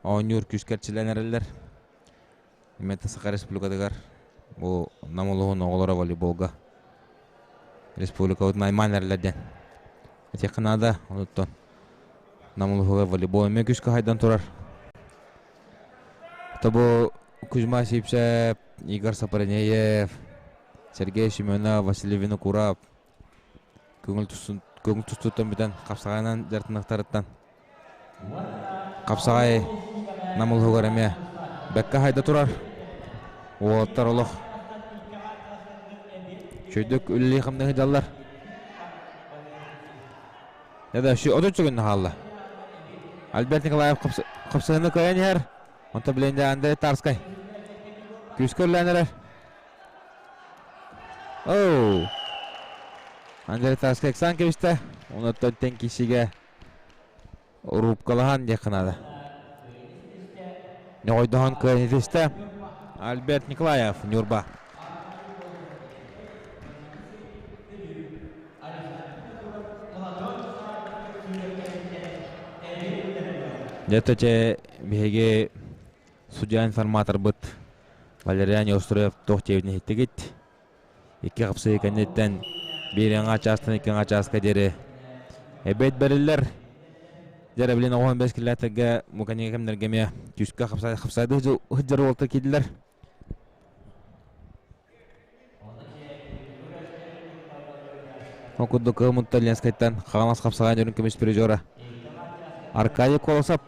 оонньуур күүскэ эрчиллэн эрэллэр. Именно Саха Республикатыгар бу Нам улууһун оҕолоро волейболга республикабытын аймаан эрэллэр диэн этиэххэ наада. Онуттан Нам улууһугар волейбол эмиэ күүскэ хайдан турар. Тобу Кузьма Сипсев, Игорь Сапронеев, Сергей Семенов, Василий Винокуров көҥүл көҥүл тустууттан бүтэн хапсаҕайынан дьарыктаныахтарыттан хапсаҕай Нам улууһугар эмиэ бэккэ хайда турар. Уолаттар олох үчүгэйдик үлэлии хамныы сылдьаллар. Да, отут сүгүн хаалла. Альберт Николаев хапсыһыны кыайан иһэр. Онто билэн Андрей Тарскай. Күүскэ үллээн эрэр. Оу! Андрей Тарскай ыксаан кэбистэ. Онуттан тэҥ киисигэ рубкалаһан диэххэ наада. Ньоҕойдоһон кыайан итистэ. Альберт Николаев, Ньурба. Дьэ, чэ, биһиги судья информаторбыт Валериан Неустроев туох диэбитин иһиттигит. Икки хапсыы кэнниттэн биир аҥаа чаастан икки аҥаа чааска диэри эбиэт бэриллэр. Дьэ, билин оҕоһун бэс киллээтэргэ муканига кэмнэргэ эмиэ күүскэ хапсайды сылдьар уолта киирдилэр. Ол курдук Кыһыл Ленскэйтэн Хаҥалас хапсаҕай дьонун көмүс призера Аркадий Колосов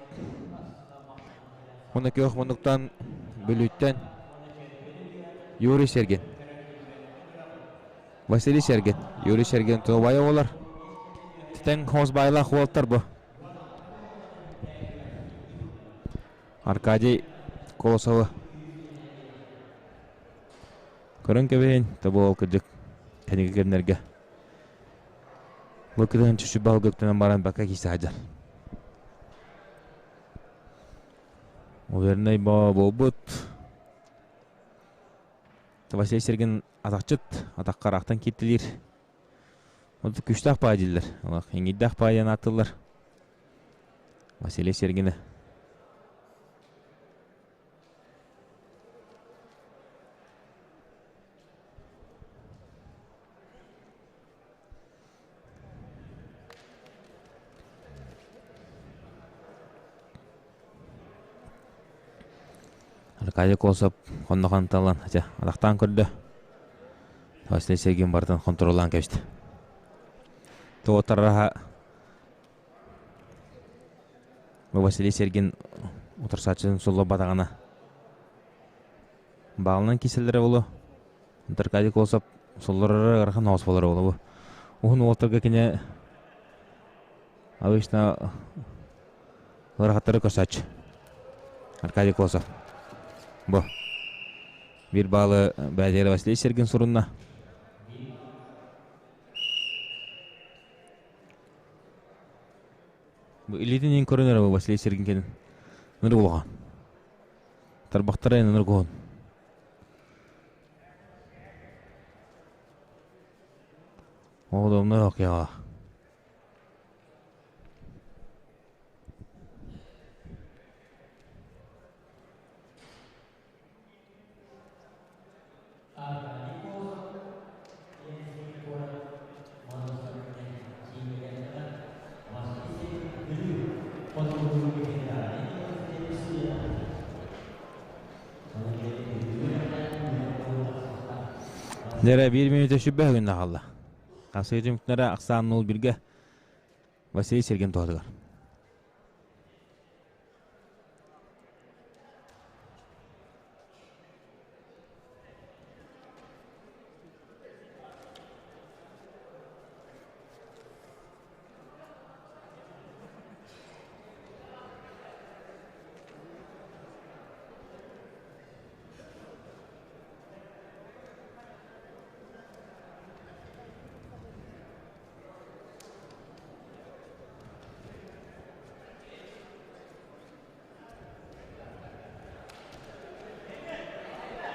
уонна күөх муннуктан Бүлүүттэн Юрий Сергин. Василий Сергин. Юрий Сергин туобайа буолар. Титэн хос байлаах уолтар бу. Аркадий Колосовы көрөн кэбиһин, тобуол кырдьык кэнники кэмнэргэ бу кытын чүчү баһылгыктанан баран бакка киирсэ сылдьар. Уверенный буолбут. Василий Сергин атахчыт, атахха араахтан кииртилиир. Ол күүстээх паа дииллэр. Иҥиирдээх паа диэн ааттыыллар. Василий Сергина. Аркадий Колосов хоннохон талан чэ атахтаан көрдө. Василий Сергин барытын хонтуруоллаан кэбистэ. Туотараха Василий Сергин утарсааччытын суллубатаҕына баалынан киселлэрэ буолуо. Аркадий Колосов сулларара ыарахан оҕус буолара буолуо. Уһун уолтарга кини обычно ыарахаттары көрсөөччү. Аркадий Колосов. Бу. Биир баалы бэйэтигэр Василий Сергин сурунна. Бу илиитин иин көрөн эрэ Василий Сергин кэлин. Ныр улахан. Тарбахтара ыныр куһун. Оҕоломно океаҕа. Дьэрэ биир мүнүүтэ сүбэ күннэ хаалла. Хасыы түмүктэрэ ахсаан 0-1-гэ Василий Сергин туһатыгар.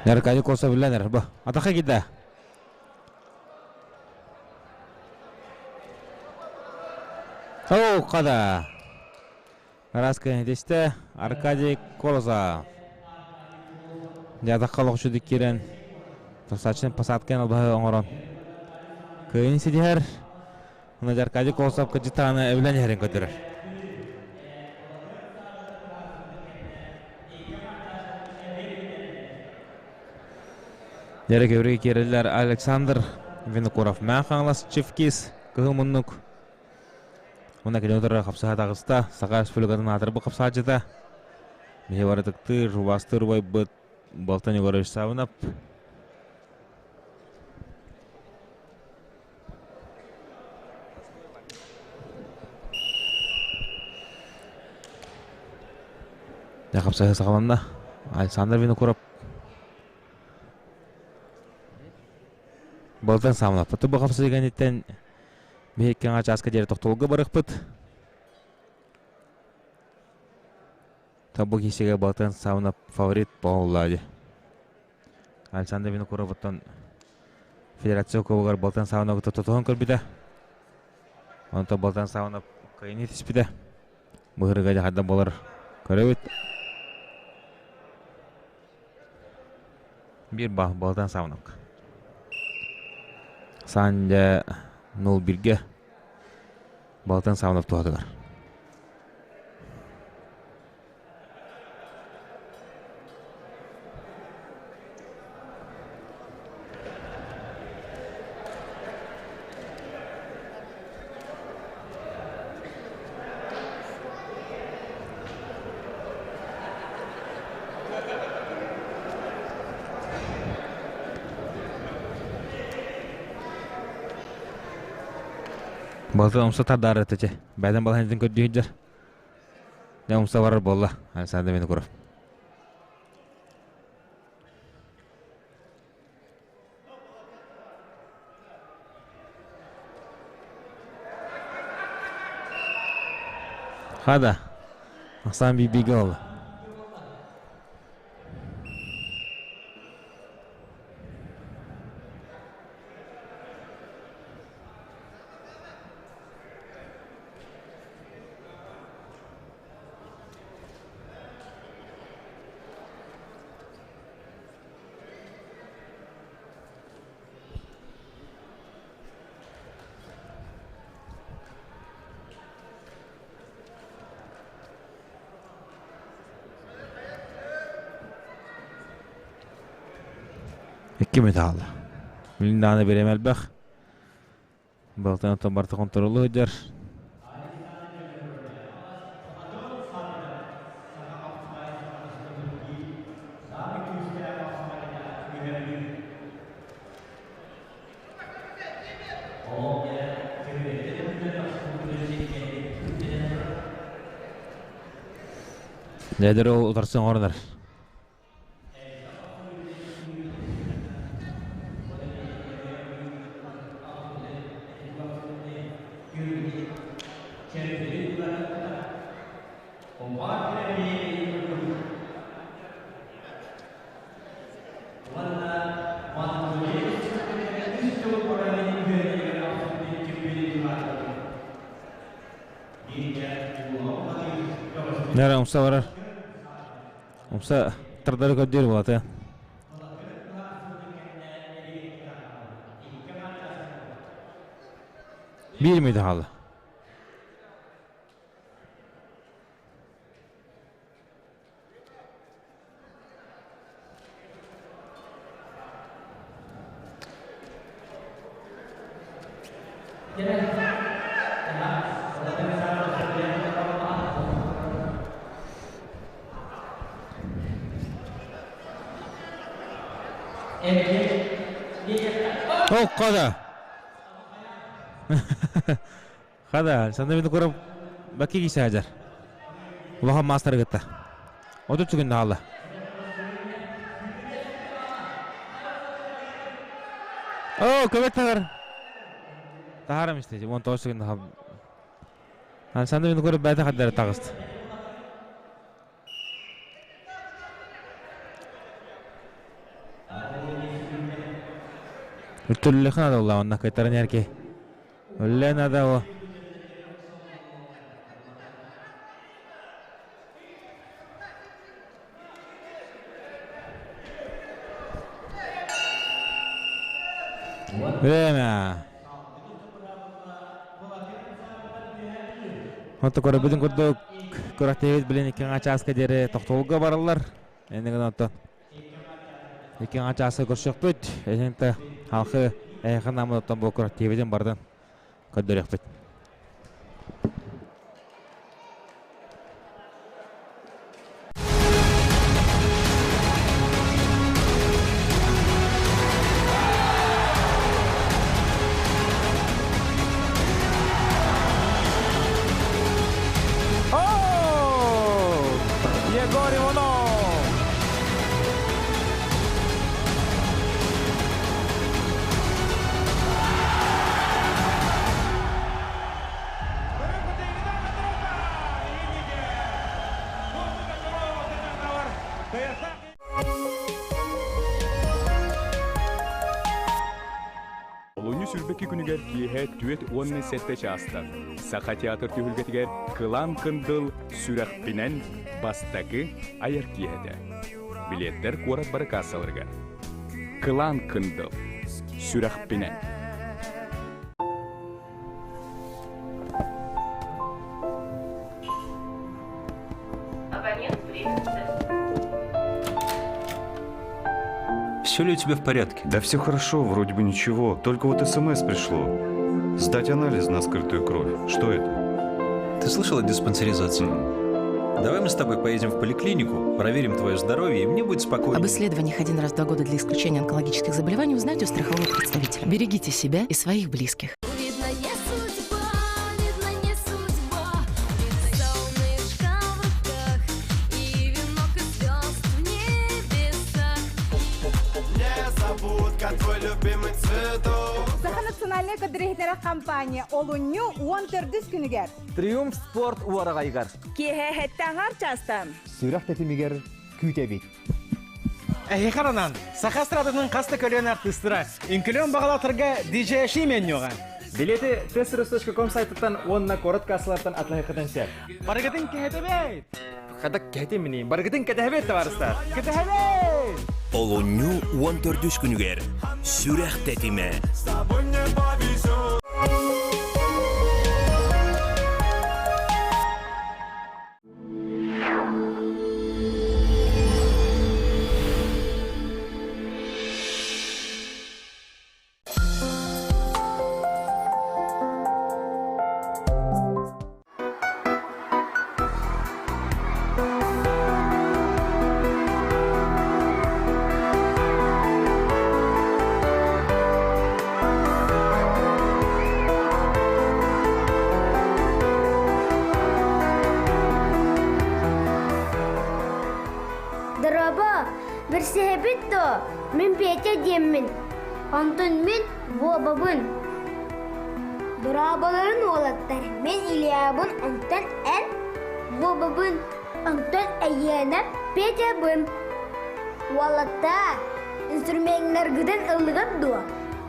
Аркадий Косов билэн бу. Атаха киирдэ. Оу, хада. Араска десте Аркадий Колозов. Дьэ атахха олохчу киирэн тосачын посадканы албаһы оҥорон кыайын ситиһэр. Уна Аркадий Колосов кыдьытааны эбилэн иһэрин көрдөрөр. Дьэрэ көбүрү киирэллэр Александр Винокуров Мээн Хаҥалас Чевкис Кыһыл Муннук Уна кини утары хапсаһа таҕыста Саха Республикатын аатырбыт хапсааччыта Биһи барытыктыыр, убаастыыр убайбыт Балтан Егорович Савынов Дьэ хапсаһыы саҕаланна. Александр Винокуров Балтан саамлаппыт. Бу хапсаһыы кэнниттэн биһикки чааска диэри тохтобулга барыахпыт. Табу киһигэ Балтан Саунап фаворит буолла дии. Александр Винокуровуттан федерация кубогар Балтан Саунабы тотоһон көрбүтэ. Онтон Балтан Саунап кыайыны түспүтэ. Быһырыга дьаһайда буолар көрөбүт. Биир баал Балтан Саунапка. Саан дьэ 0-1-ге Балтан Саунап туһатыгар. Балтын умса тардаары этэ Бэйдэн балаһынтын көрдүү сылдьар. Дьэ умса барар буолла Александр Винокуров. Хада. Ахсаан биир-бииргэ буолла. Икки мүнүүтэ хаалла. Билин даҕаны бириэмэ элбэх. Балтан оттон барыта хонтуруолу сылдьар. Дьэдэр ол утарсан оҥоронор. Нэрэ умса барар. Умса тардары көрдүүр буолата. Биир мүнүүтэ хаалла. Хада. Хада, санна көрөм баки кисажар. Улахан мастер гытта. 30 күн хаалла. Оо, көбөт тагар. Таһарам истэ, 19 күн хаал. Александр Винокуров бэйэтэ хардары таҕыста. Үлтүллэхин адалла онна кайтаран эрки. Үллэн ада о. Время. Онто көрөбүтүн курдук күрэхтэһиибит билин икки чааска диэри тохтобулга бараллар. Эннигин онтон икки чааска көрсөхпүт. Эһинтэ халқы эйхэ намыттан бу күрэхтэһиибитин бардын көрдөрүөхпүт. Егор Иванов! Олунньу сүүрбэки күнүгэр киэһэ түөрт уонна сэттэ чаастан Саха театр түһүлгэтигэр Кылаан Кындыл сүрэхпинэн бастакы айар киэһэтэ. Билиэттэр куорат бары кассаларыгар. Кылаан Кындыл сүрэхпинэн. Все ли у тебя в порядке? Да все хорошо, вроде бы ничего. Только вот СМС пришло. Сдать анализ на скрытую кровь. Что это? Ты слышал о диспансеризации? Давай мы с тобой поедем в поликлинику, проверим твое здоровье, и мне будет спокойнее. Об исследованиях один раз в 2 года для исключения онкологических заболеваний узнайте у страхового представителя. Берегите себя и своих близких. Видно, не судьба, видно, не судьба. Солнышко в руках и венок из звезд в небесах. Незабудка, твой любимый цветок. Саха национальнай көрдөрөр компания олунньу 14 күнүгэр. Триумф спорт уораҕайыгар. Киэһэ сэттэ аҥаар чаастан. Сүрэх тэтимигэр күүтэбит. Эһиэхэ анаан, Саха эстрадатын хас да көлүөнэ артыыстара, үҥкүүлүөн баҕалаахтарга DJ Шименньоҕа. Билети testros.com сайтыттан уонна куорат кассалартан атыылаһыаххытын сөп. Барыгытын кэтэһэбит! Хата кэтимини, барыгытын кэтэһэбит табаарыстар. Кэтэһэбит! Олунньу 14 күнүгэр Сүрэх тэтимэ. С тобой мне повезет. Дорообо, билсиһэбит дуо, мин Петя диэммин. Онтон мин Вовабын. Дорооболорун уолаттар, мин Ильябын, онтон эн Вовабын, онтон эйиэнэ Петябын. Уолаттар, инструменнаргытын ыллыгыт дуо?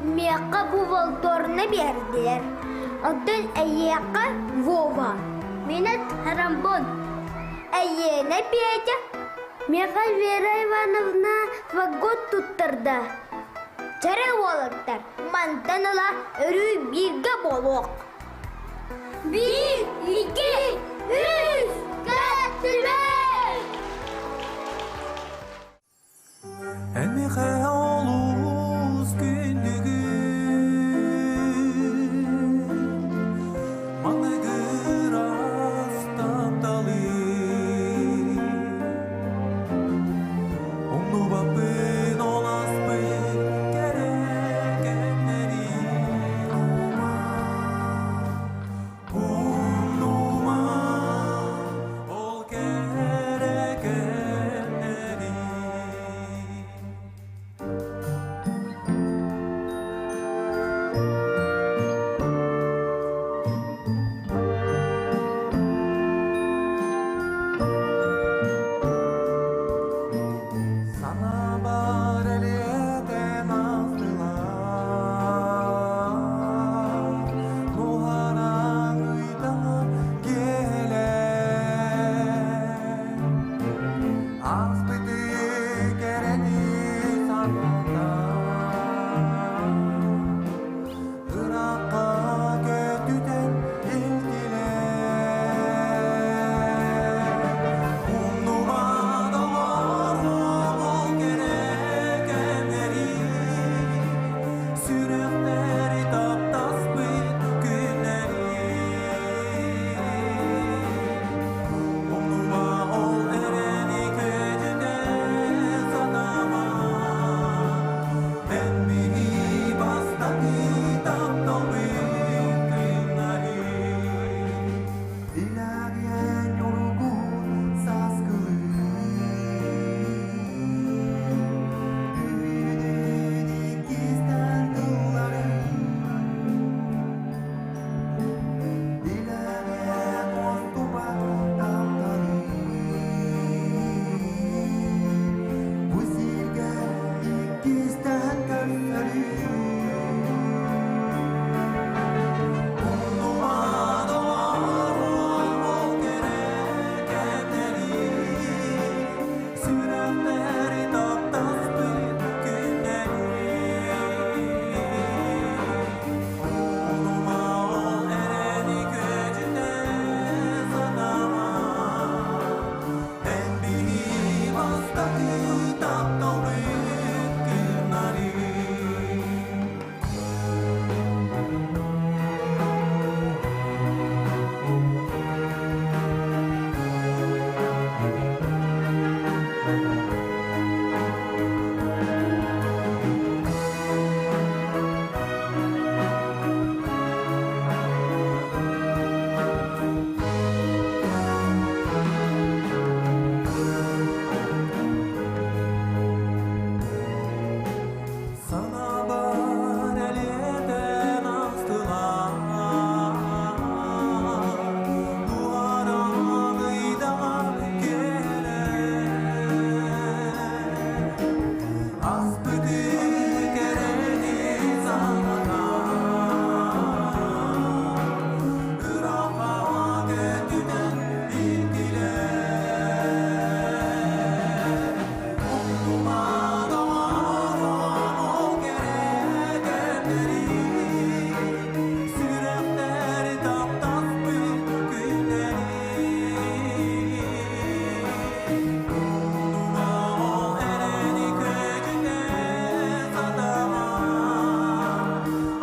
Миэхэ бу валторна биэрдилэр. Онтон эйиэхэ Вова. Мин тромбон. Эйиэнэ Петя. Миэхэ Вера Ивановна фагот туттарда. Чэрэ уолаттар, мантан ыла өрүү бииргэ буолуох. Биир, икки, үс, кэттибит! Эмиэхэ олус күндүгүн Маҥнайгы ыраас тапталы Умнубаппын ол ааспыт кэрэ кэмнэри Умнума ол кэрэ кэмнэри. Тапталбыт күннэри. Санаабар элиэтэн астылар, Дуһаран ыйдаҥа кэлэр. Аспыты кэрэни санатар, Ыраахха көтүтэн илтилэр. Умнума доҕорум ол кэрэ кэмнэри, Сүрэхтэр таптаспыт күннэри. Умнума ол эрэни көтүтэ сатама,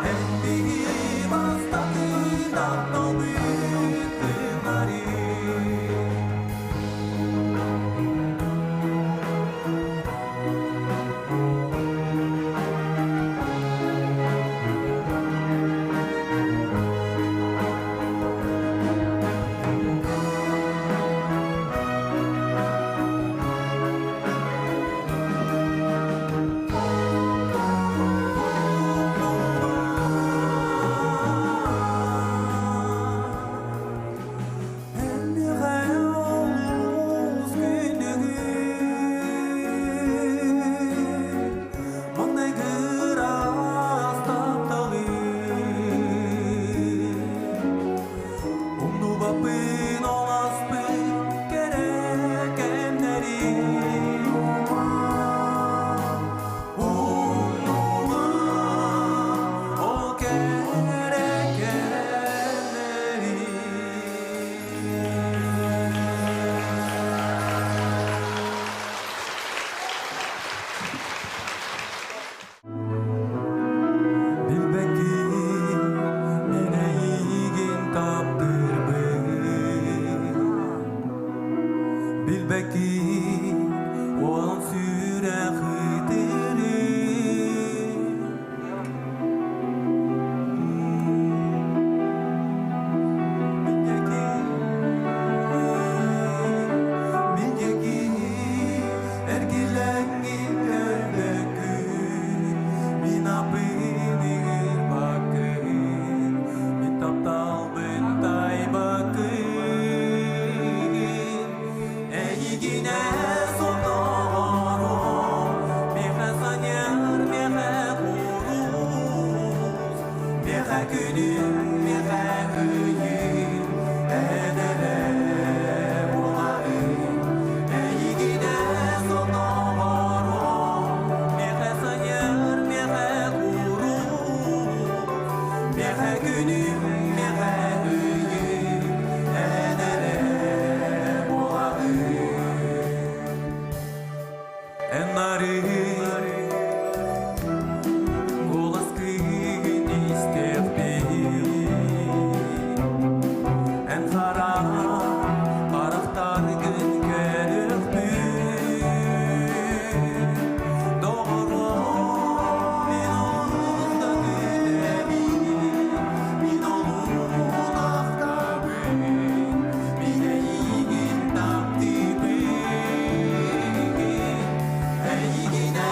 Эн биһи бастакы тапталбыт күннэри. Эммиҕэ олус күндүгүн, Маҥнайгы ыраас тапталым. Умнубаппын ол ааспыт кэрэ кэмнэри. Умнума ол кэрэ кэмнэри. Билбэккин мин эйигин таптыырбын, Билбэккин уолан сүрэх ытырын. Мин диэки эргилэҥҥин көрбөккүн, Мин аппын ыҥырбаккын, Мин тапталбын таайбаккын. Эйигинэ соторум, Миэхэ саныыр, миэхэ курус, Миэхэ күнүм, миэхэ ыйым, Эн эрэ буолаҕын. Эйигинэ соторум, Миэхэ саныыр, миэхэ курус, Миэхэ күнүм, миэхэ ыйым, Эн эрэ буолаҕын. Эн нарын куоласкын истиэхпин, Эн хара харахтаргын көрүөхпүн. Доҕорум, мин олус да күүтэбин, Мин олус ахтабын, Мин эйигин таптыыбын. Эйигинэ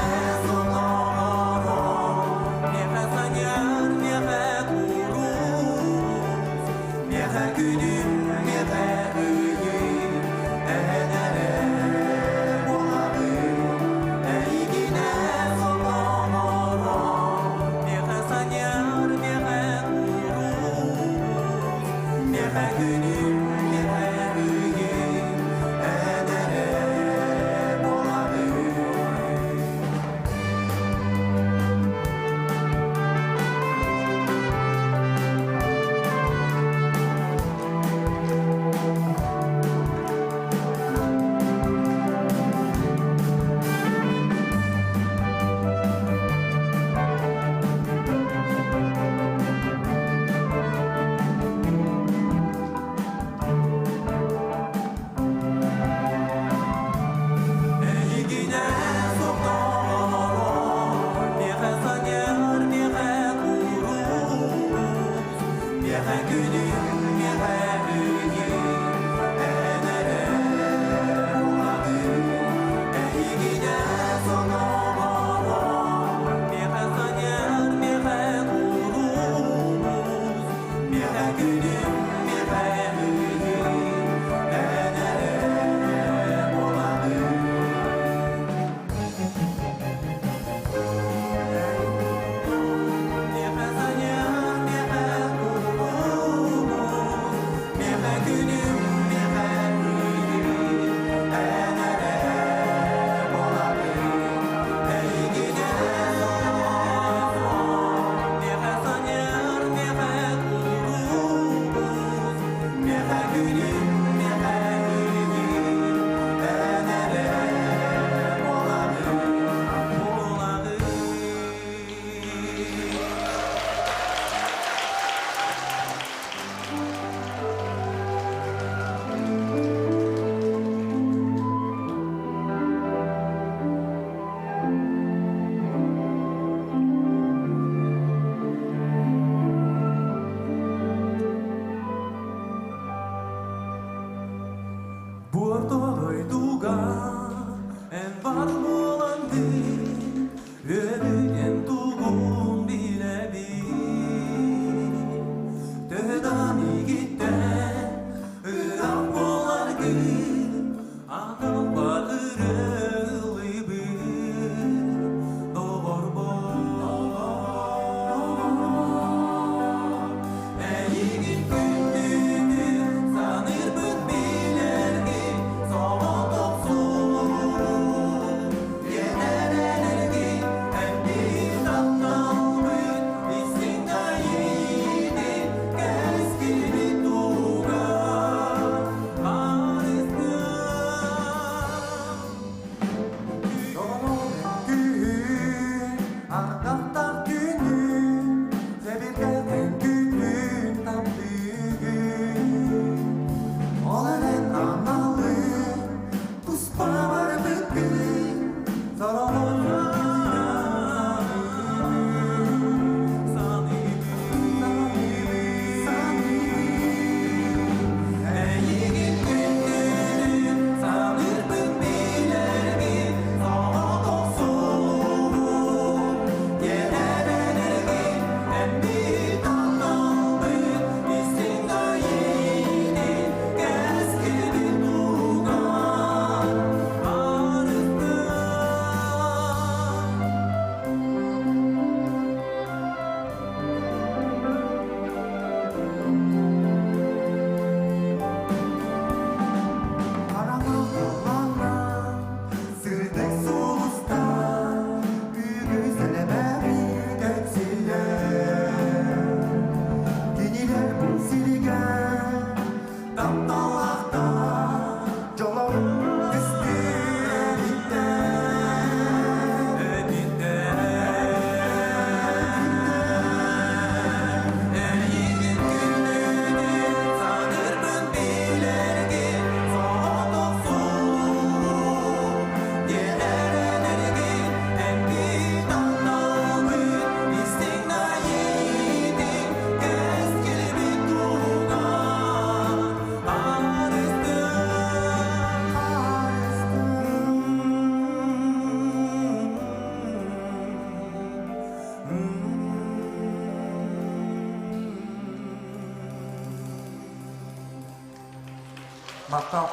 Махтал.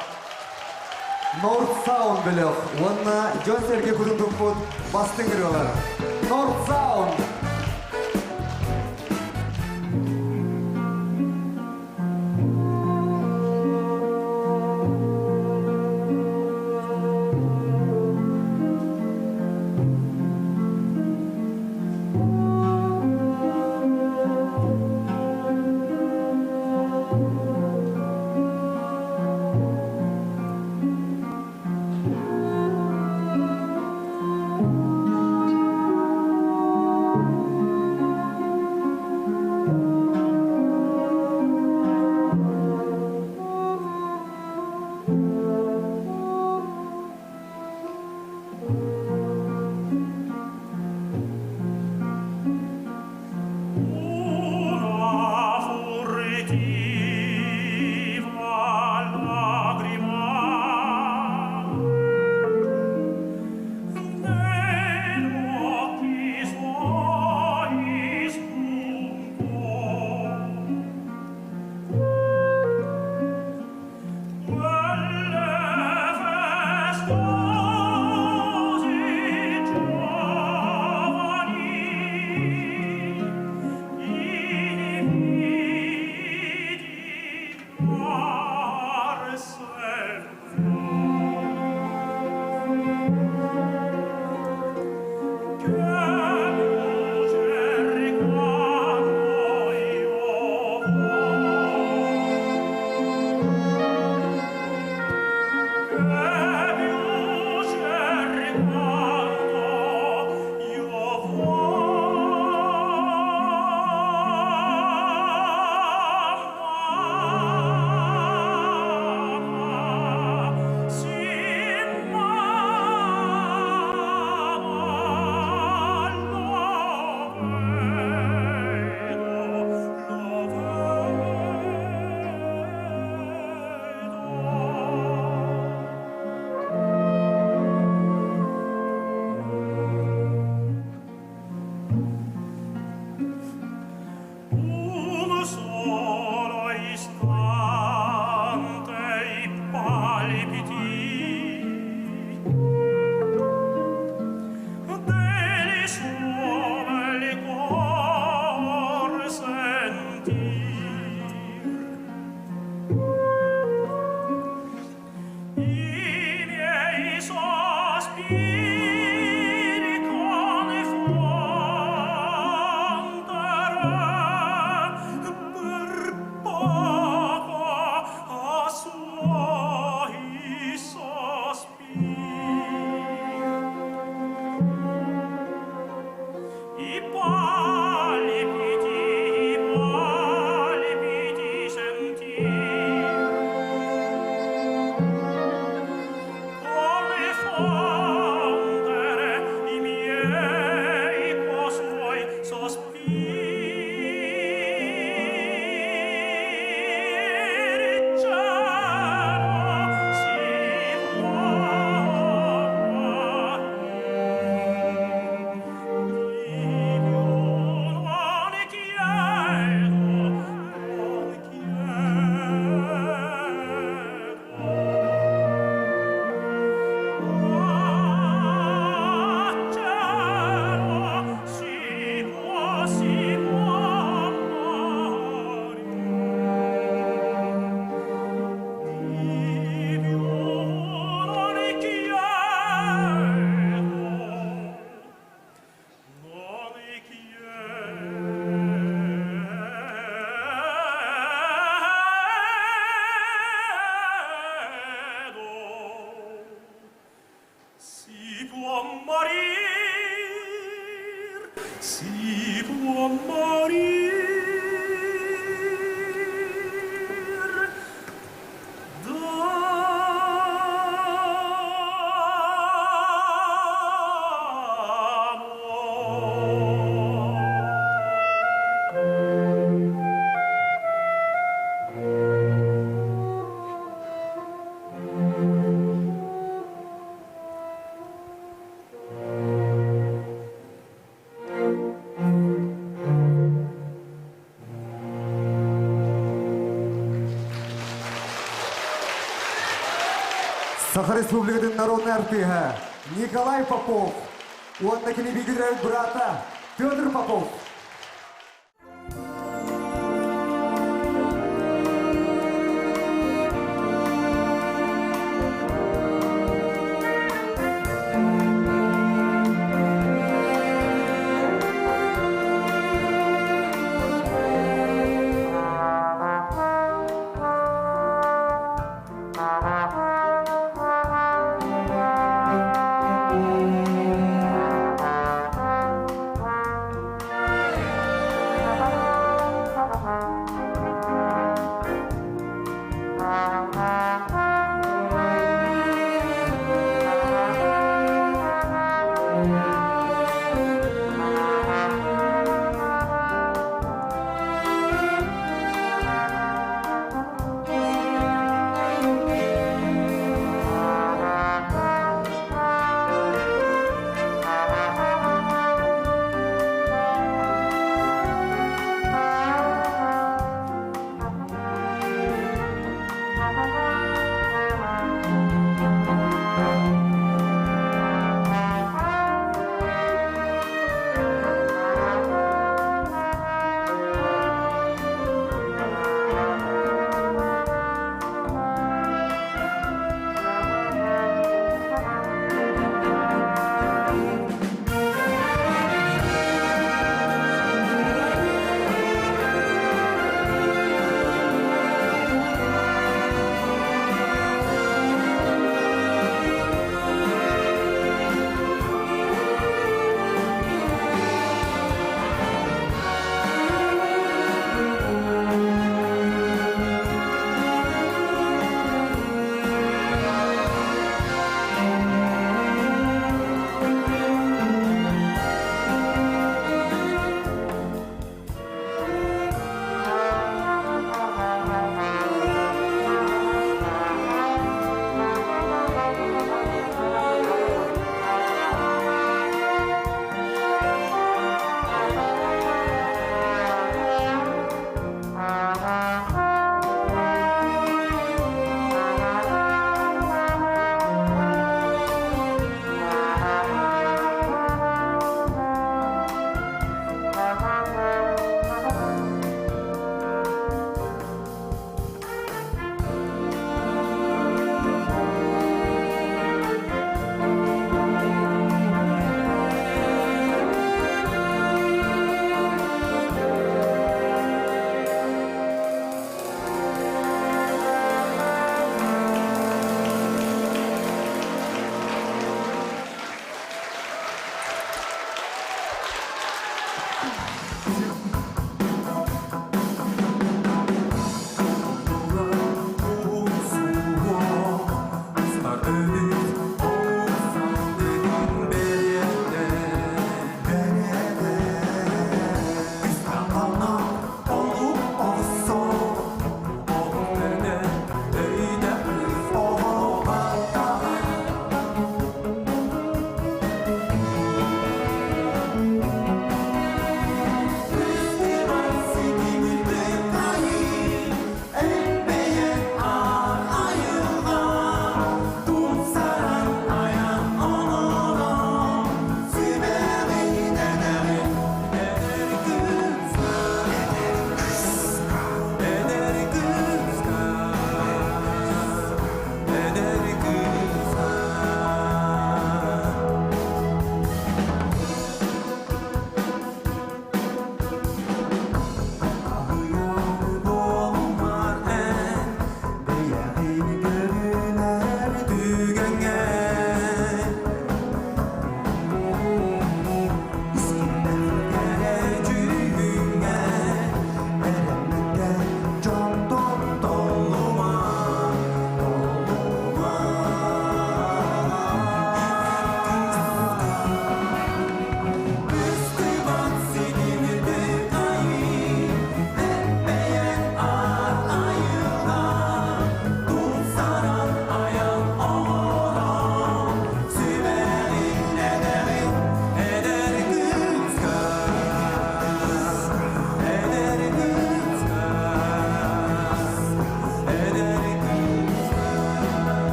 North Sound бөлөх уонна дьон-сэргэ кутун туппут бастыҥ ырыалара. North Sound! Una furtiva lagrima Negli occhi suoi spuntò Quelle festosi giovani in vidi mar Che più cercando io Che più cercando io vo' sì ma lo vedo, lo Un solo istante i palpiti del suo bel cuor sentir. I miei sospiri confondere per poco a suoi sospiri. I palpiti, i palpiti sentir Confondere i miei co' suoi sospiri. Cielo si può di più non chiedo, non chiedo. Cielo si può, si può amare di più non chiedo, non chiedo. Si può morir, si può morir d'amore. Саха Республикатын народный артыыһа Николай Попов уонна кини бииргэ брата Петр Попов.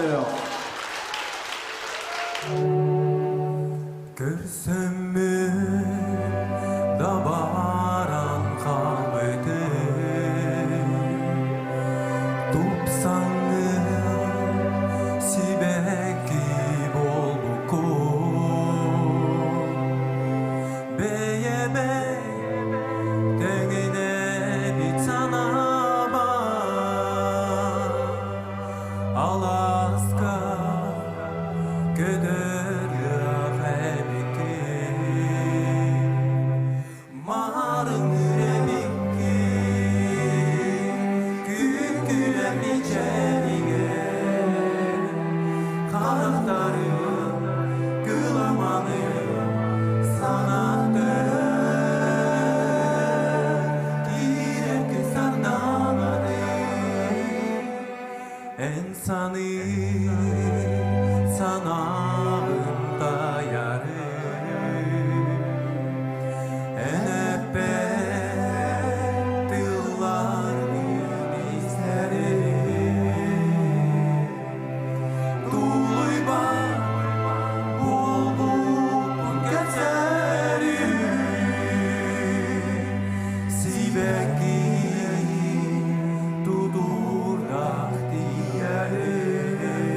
бөлөх. Көрсөммүн да баран хаалбытым Тупсаҥҥын сибэкки буолбуккун Бэйэбэ тэҥинэбит санаабар Алааска көтөр ыах эбиккин Маарыҥ эбиккин күн күлэн мичээригэр Харахтарым кыламаны санатар Киирэр күн сардаҥатын Эн саныыр санааҕын таайарым Эн эппэт тылларгын истэрим Тулуйбат буолбуппун кэпсэрим Сибэкки тутуурдаах тиийэрим.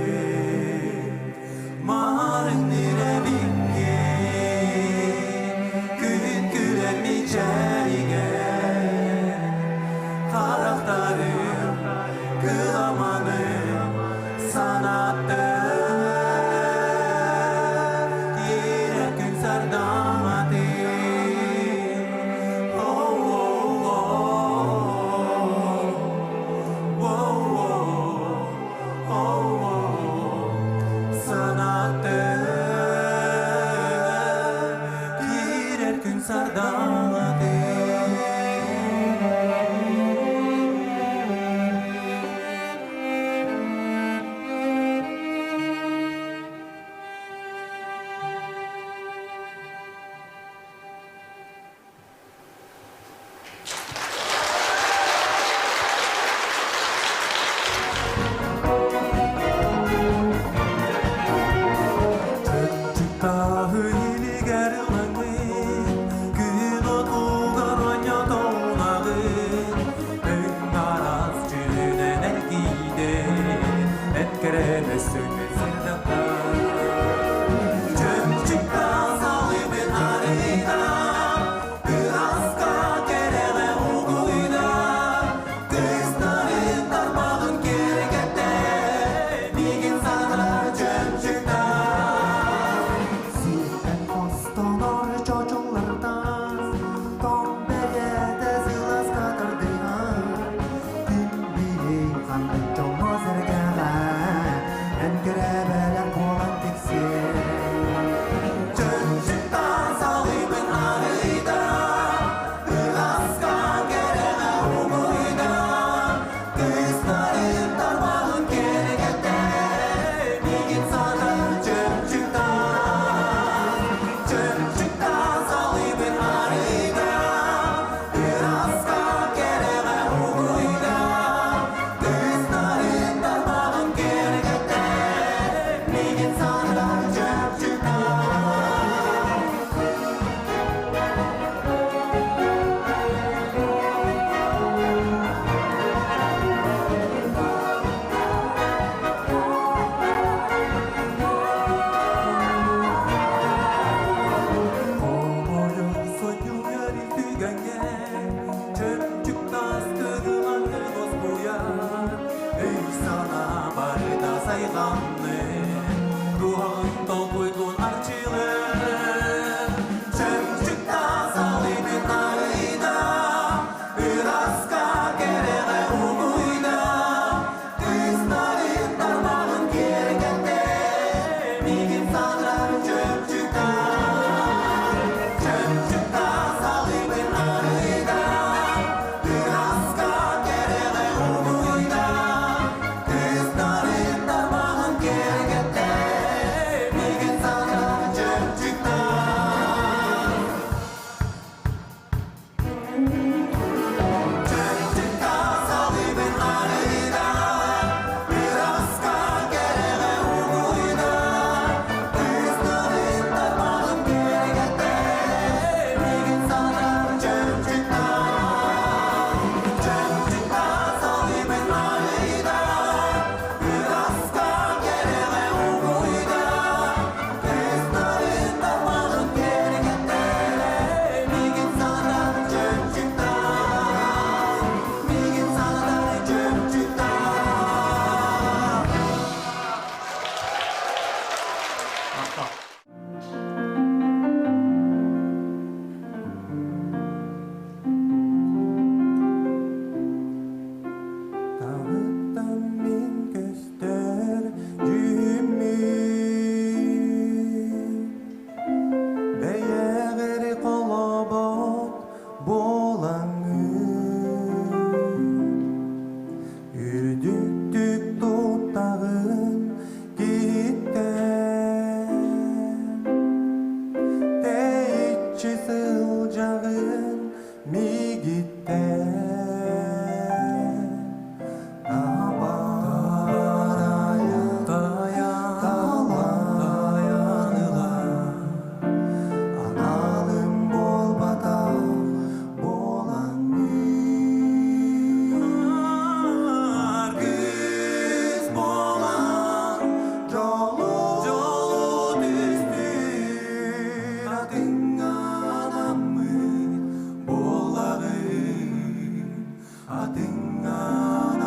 Атыҥҥанаммыт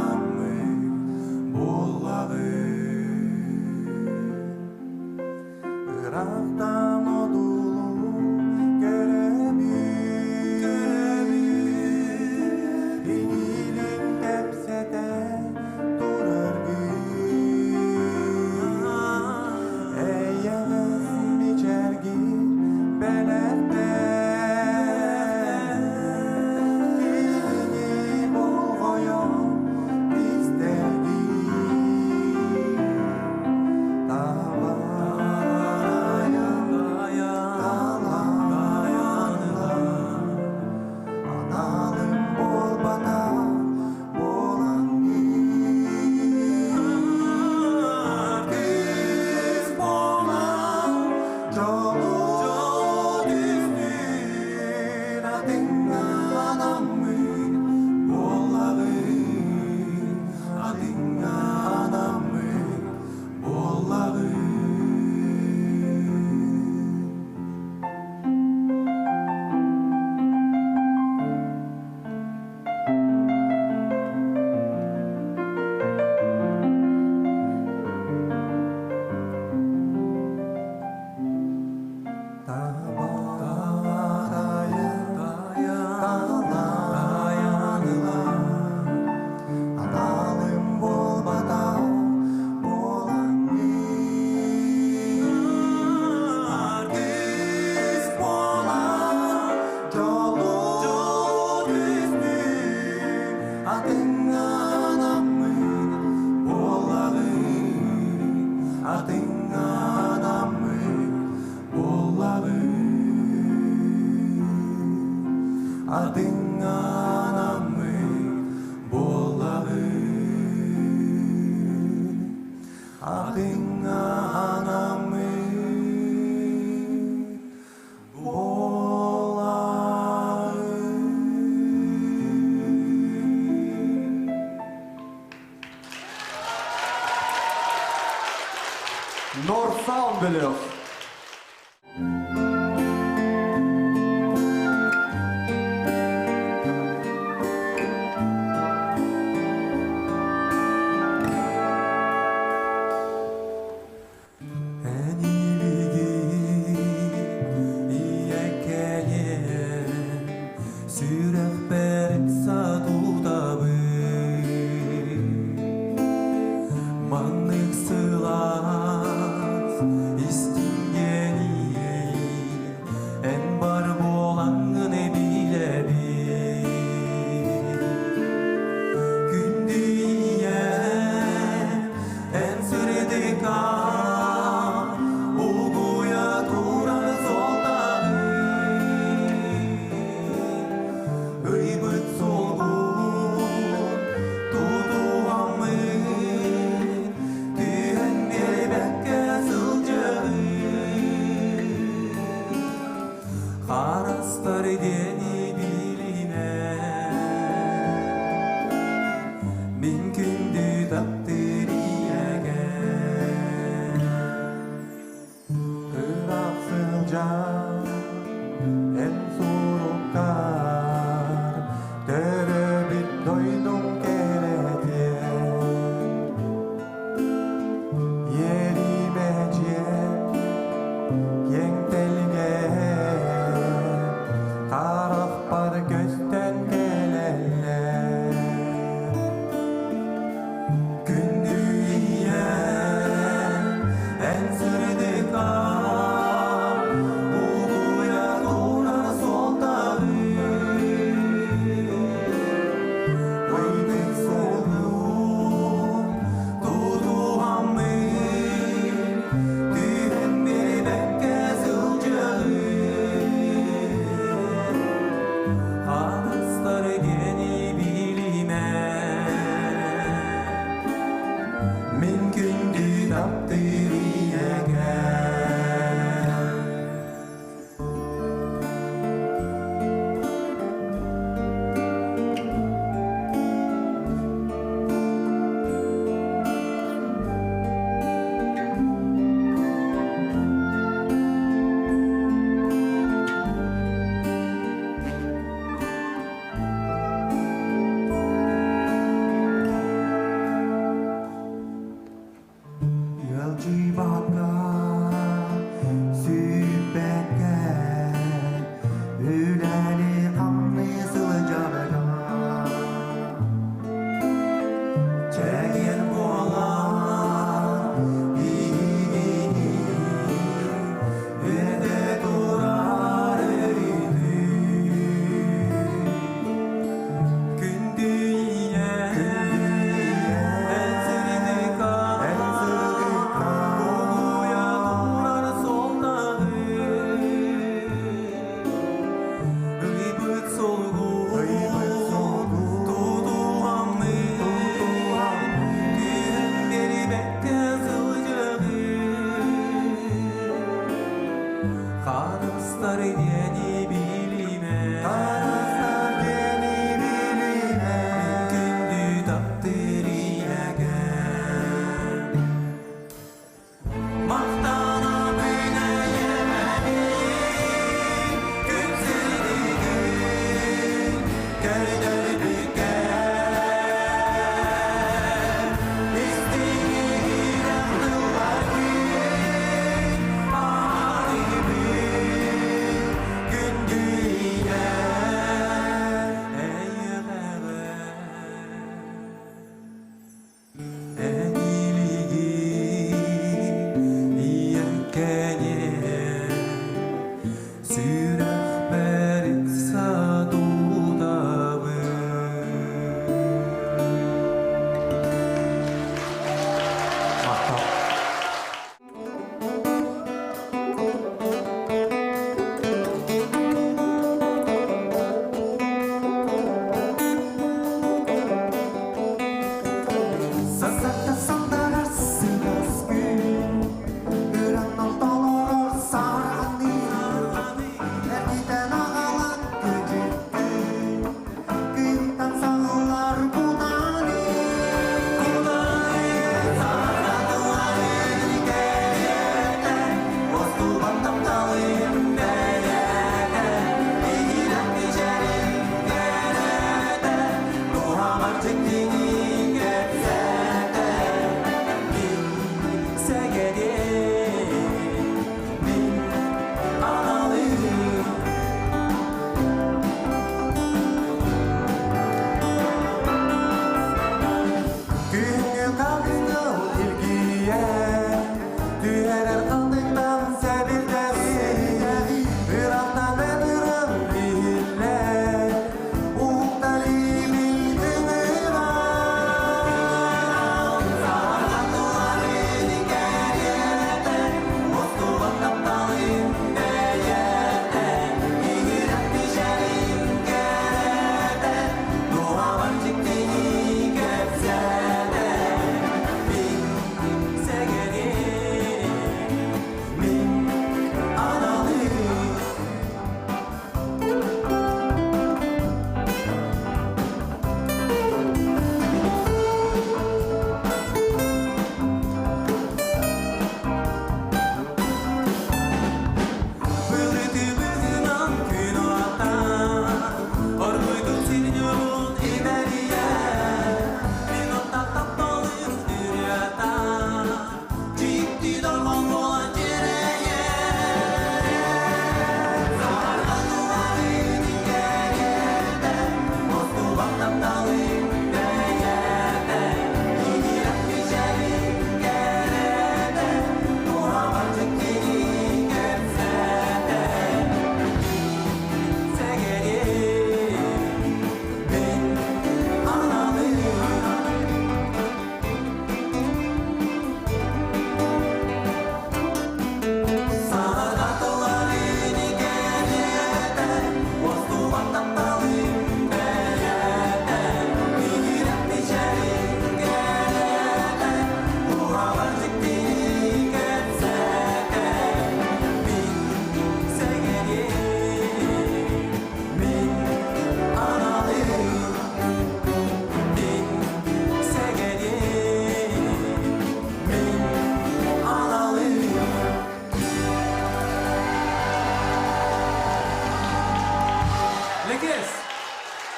буоллаҕын. Ырахтан одуулуу көрөбүн, Кинилиин кэпсэтэ тураргын. Эйэҕэс мичээргин бэлэхтээ, Кинини болҕойон истэргин. Табаайан, талаан ылан, Аналым буолбатах буолан Артист буолан дьолу түстүүр Атыҥҥанаммыт буоллаҕын, Атыҥҥанаммыт буоллаҕын. Аналым буолбатах буолан Артист буолан дьолу түстүүр Атыҥҥанаммыт буоллаҕын, Атыҥҥанаммыт буоллаҕын. Атыҥҥанаммыт буоллаҕын, Атыҥҥанаммыт буоллаҕын. Норсаун бөлөх. Энилигин ийэккэйэн сүрэхпэр сатутабын. Маннык сылаас истиҥҥэн эн бар буолаҥҥын билэбин. Күндү ийэм, эн сырдыкка угуйа турар суолтаҕын. Ыйбыт суолгун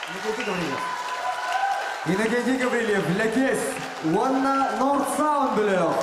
Иннокентий Гаврильев. Иннокентий Гаврильев, Лэкиэс уонна North Sound бөлөх.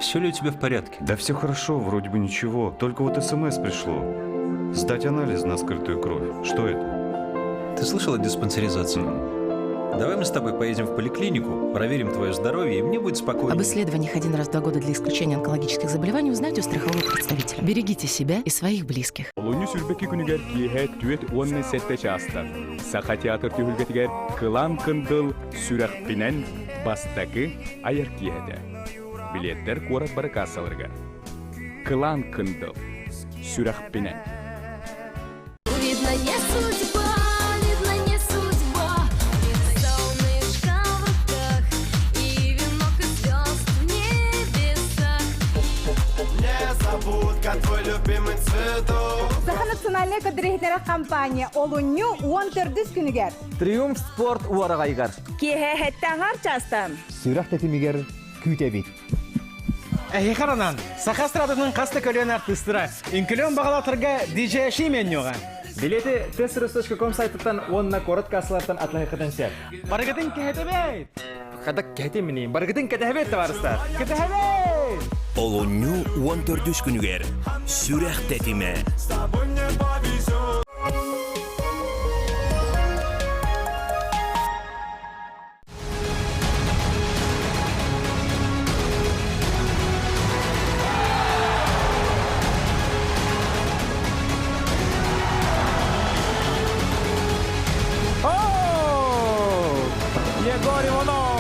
Все ли у тебя в порядке? Да все хорошо, вроде бы ничего. Только вот СМС пришло. Сдать анализ на скрытую кровь. Что это? Ты слышал о диспансеризации? Давай мы с тобой поедем в поликлинику, проверим твое здоровье, и мне будет спокойнее. Об исследованиях один раз в два года для исключения онкологических заболеваний узнайте у страхового представителя. Берегите себя и своих близких. Олунньу сүүрбэкки күнүгэр киэһэ түөрт уонна сэттэ чаастан Саха театр түһүлгэтигэр Кылаан Кындыл сүрэхпинэн бастакы айар киэһэтэ. Билиэттэр куорат бары кассаларыгар. Кылаан Кындыл сүрэхпинэн. Видно, не судьба, видно, не судьба. Солнышко в руках и венок из звезд в небесах. Незабудка, твой любимый цветок. Саха национальнай көрдөрөр компания олунньу 14 күнүгэр. Триумф спорт уораҕайыгар. Киэһэ сэттэ аҥаар чаастан. Сүрэх тэтимигэр күүтэбит. Эһиэхэ анаан, саха эстрадатын хас да көлүөнэ артыыстара үҥкүлүөн баҕалаахтарга DJ Шименньоҕа. Билети testros.com сайтыттан уонна куорат кассалартан атылаһыаххытын сөп. Барыгытын кэһэтэбит! Хадак кэһэтимини, барыгытын кэтэһэбит, табаарыстар! Кэтэһэбит! Олунньу 14 күнүгэр Сүрэх тэтимэ. С тобой мне повезет. Егор Иванов!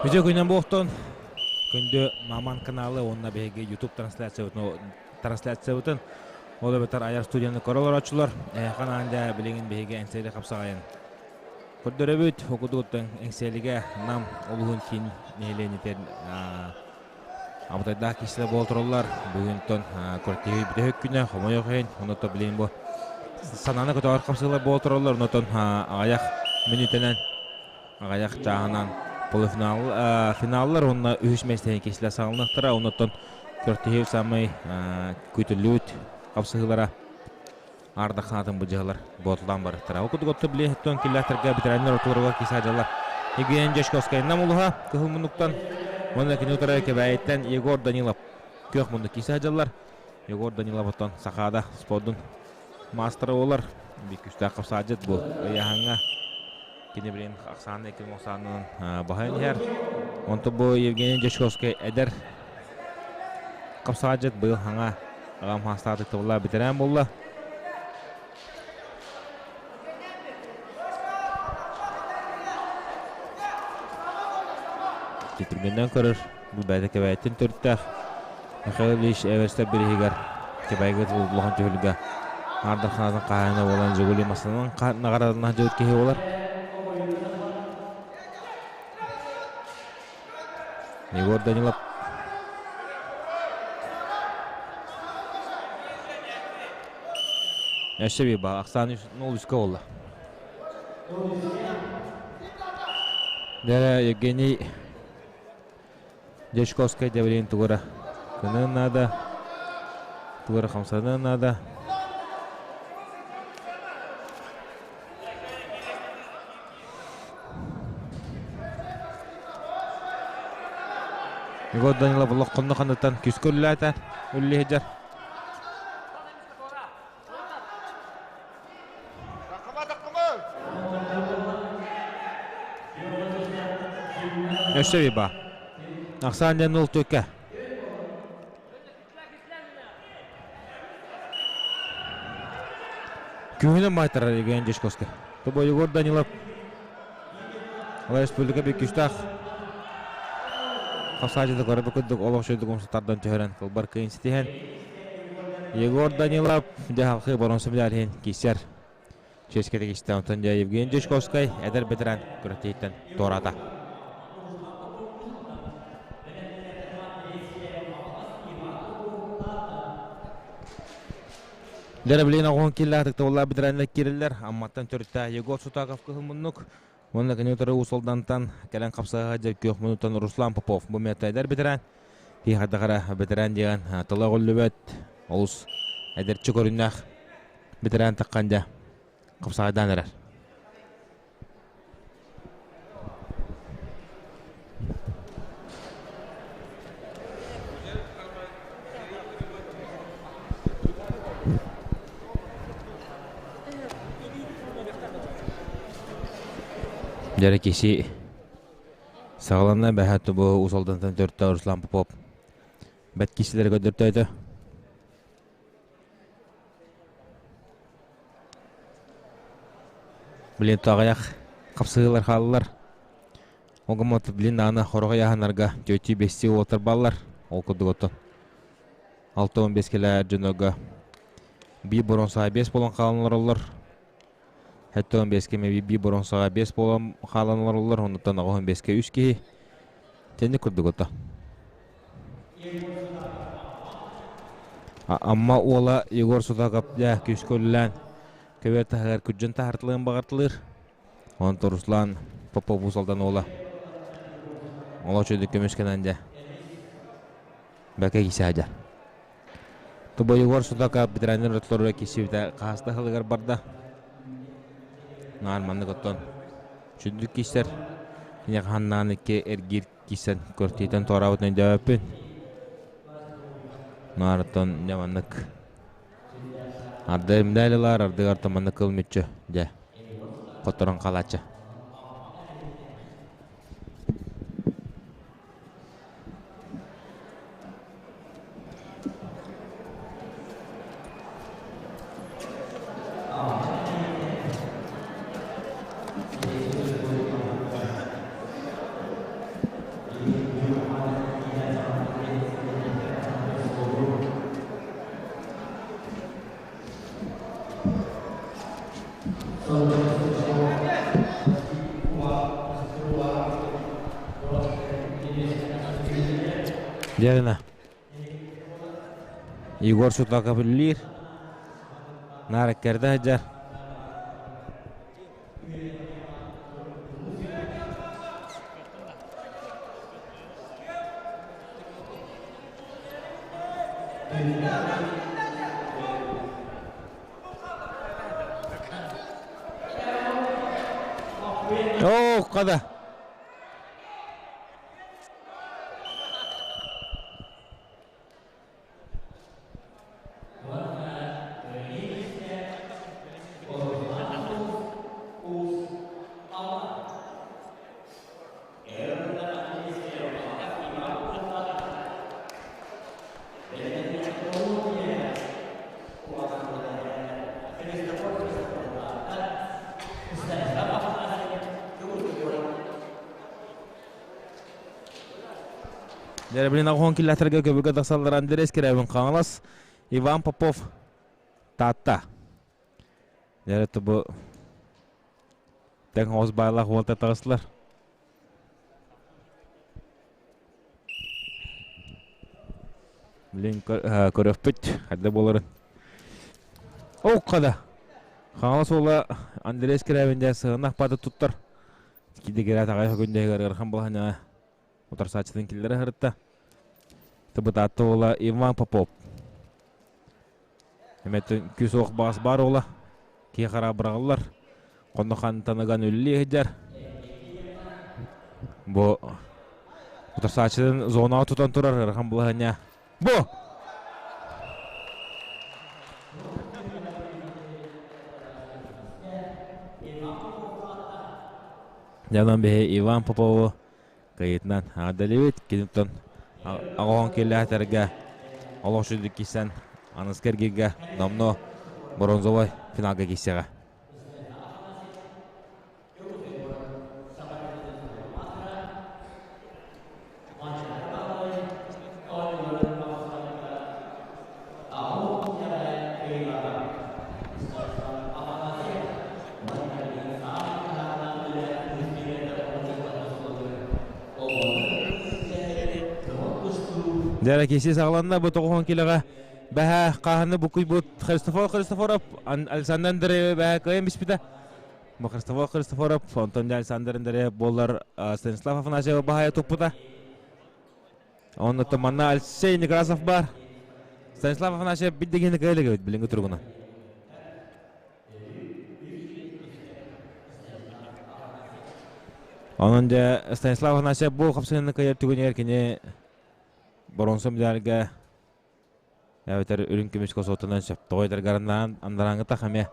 Бүтө күнэн буохтун күндү Маман каналы уонна биһиги YouTube трансляциябытын ол эбэтэр айар студияны көрө олорооччулар эһэхэ анаан дьэ билигин биһиги эҥсиэли хапсаҕайын көрдөрөбүт окутугуттан Эҥсиэлигэ Нам улууһун киин нэһилиэнньэтин абытайдаах киһилэр буола тураллар бүгүнтэн күрэхтэһии бүтэһик күнэ хомойуох иһин онон билигин бу санааны көтөҕөр хапсыылар буола тураллар онон аҕыйах мүнүүтэнэн аҕыйах чааһынан полуфинал финаллар уонна үһүс миэстэни киһилэр саҕаланыахтара онон күрэхтэһии саамай күүтүллүбүт хапсыһыылара ардах хаатын быдьаһалар буотулаан барыттара. Ол курдук отто билиэһиттэн киллэхтэргэ ветераннар ортолоругар кисаадьалар Евгений Дьячковскай Нам улуһа кыһыл муннуктан уонна кини утары Кэбээйиттэн Егор Данилов күөх муннук кисаадьалар. Егор Данилов оттон Сахаада спордун маастара буолар. Биир күүстээх хапсаадьыт бу ыйааһыҥҥа кини билигин ахсаанна 2000 ахсаанынан баһан иһэр. Онто бу Евгений Дьячковскай эдэр хапсаҕайдьыт быйыл хаҥа аҕам хаастаатык тылла бэтэрээн буолла. Түргэннэн көрөр бу бэйэтэ кэбээттин төрүттээх Михаил Ильич Эверстер бириһигэр Кэбээйгэ улахан түһүлгэ Ардах хаатын хаһаайына буолан Жигули массыынанан наҕараадалаах дьыбыт киһи буолар. Егор Данилов Өссө биир баа ахсаан 0-3 буолла. Дэрэ Евгений Дьячковскай Дьэбилиин тугура кыныан наада, тугура хамсаныан наада. Егор Данилов олоххонно ханытан күскө үллээтэ, үллиһидьэр. Өссө биба. Ахсаан диэн нул төккө. Күһүнэн байтарар Евгений Дьячковский. Тобо Егор Данилов республика бик күстээх хапсаачыта көрө курдук олох шөйдүк умса тардан түһэрэн кылбар кыйын ситиһэн Егор Данилов дьаһалхы боронсу медалиһин киссер чиэскэ тигистэ. Онтон дьэ Евгений Дьячковскай эдэр ветеран күрэхтэһииттэн туораата. Дьэ, билигин оҕуһун киллээх ытыктабыллаах ветераннар киирэллэр. Амматтан төрүттээх Егор Сутаков кыһыл муннук уонна кини утары Уус Алдантан кэлэн хапсаһа дьэ күөх муннуктан Руслан Попов. Бу миэтэ эдэр ветеран. Киһи ветеран диэн тыла өҕүллүбэт, олус эдэрчи көрүннээх ветеран таххан дьэ хапсаҕайдаан эрэр. Дьэрэ киси саҕаланна бэһэ тубу Уус Алдантан төртө Руслан Попов бэт кисилэри көрдөртөөтө. Блин, аҕыйах хапсыһыылар хааллылар. Ол гыммат, блин, аны хорох ыйааһыннарга түөттүү бэстии уолаттар бааллар. Ол курдук оттон 65 кэлэ дьонорго биир боруонсаҕа биэс буолан хаалан олороллор. 75 кэме биир боруонсаҕа биэс буолан хаалан олороллор. Оннуттан 85-ке үс киһи. Тэнник курдук ото. Амма уола Егор Сутаков дьэ күүскэ үлэлээн көбүөр таһыгар күрдьэн таһартылыан баҕартылыыр. Онтон Руслан Попов Уус Алдан уола олочуйдук көмүскэнэн дьэ бэкэ кисээдьэ. Тубо Егор Сутаков ветераннар ортолоругар киирсибитэ хаһыста сылыгар барда. Наар маннык оттон сүрдүк киирсэр. Киниэхэ ханнаан икки эргиир киирсэн көртиитэн туораабытын өйдөөбөппүн. Наарыттан дьэ маннык арды имдээлилар ардыгар маннык кыл мүччү дьэ хотторон хаалааччы. Дьэ Егор Сутаков үлэлиир. Наар эккэрдэ сылдьар. Оо, хада. Дьэ, билин киллэтерге көбүгө тахсаллар Андрей Скрябин Хаҥалас, Иван Попов Таатта. Дьэ, бу тэҥ оҕус баайлаах уолта таҕыстылар. Билин көрөхпүт, хайда буоларын. Оукка да. Хаҥалас уола Андрей Скрябин дьэ сыһынах баты туттар. Кидигирэ таҕай күндэһигэр ыарахан балаһаняҕа утарсааччытын киллэрэ сырытта. Тыбытаатта уола Иван Попов. Эмэттэн күүс ох баас бар уола. Киһи хара быраҕыллар. Хонно хантаныган үллии сылдьар. Бу утарсааччытын зонаҕа тутан турар ыарахан балаһыанньа. Бу! Дьонон биһи Иван Попову кыйытынан аҕадалибит киниттэн аҕоһон киллээтэргэ олох сүдүк кисэн аныска эргиргэ номно бронзовой финалга киссэҕэ. Дьэ, киси саҕаланна бу тоҕуһун килэҕэ бэһэ хаһаны букуйбут Христофор Христофоров Александр Андреев бэһэ кыайан биспитэ. Христофор Христофоров, онтон Александр Андреев буолар Станислав Афанасьев баһайа туппута. Онно манна Алексей Некрасов бар. Станислав Афанасьев биддигини кыайлыгыбыт билиҥҥи туругунан. Онон дьэ Станислав Афанасьев бу хапсыһыыны кыайар түгэнигэр кини боруонса медальга эбэтэр үрүҥ көмүскэ суотунан сөптөҕө этэргэр андарааҥҥытах эмиэ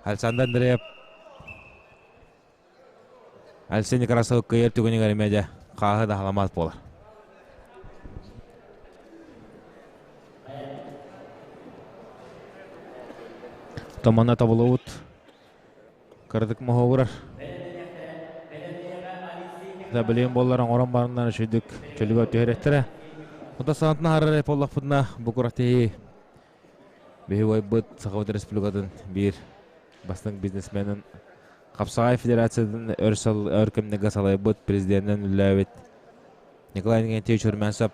Александр Андреев Алексей Некрасов кыайар түгэнигэр эмиэ дьэ хааһы да халамаат буолар. Томана тобулубут кыратык моһуогурар. Да билигин буоллар оҥорон бараннар үчүгдүк чөлүгэр түһэрэттэрэ. Ота санатына харар буоллахпытына бу курактиһи биһи убайбыт Сахабыт Республикатын биир бастыҥ бизнесменин Хапсаҕай Федерациятын өр сыл өр кэмнэргэ салайбыт президенинэн үлэлээбит Николай Иннокентьевич Румянцев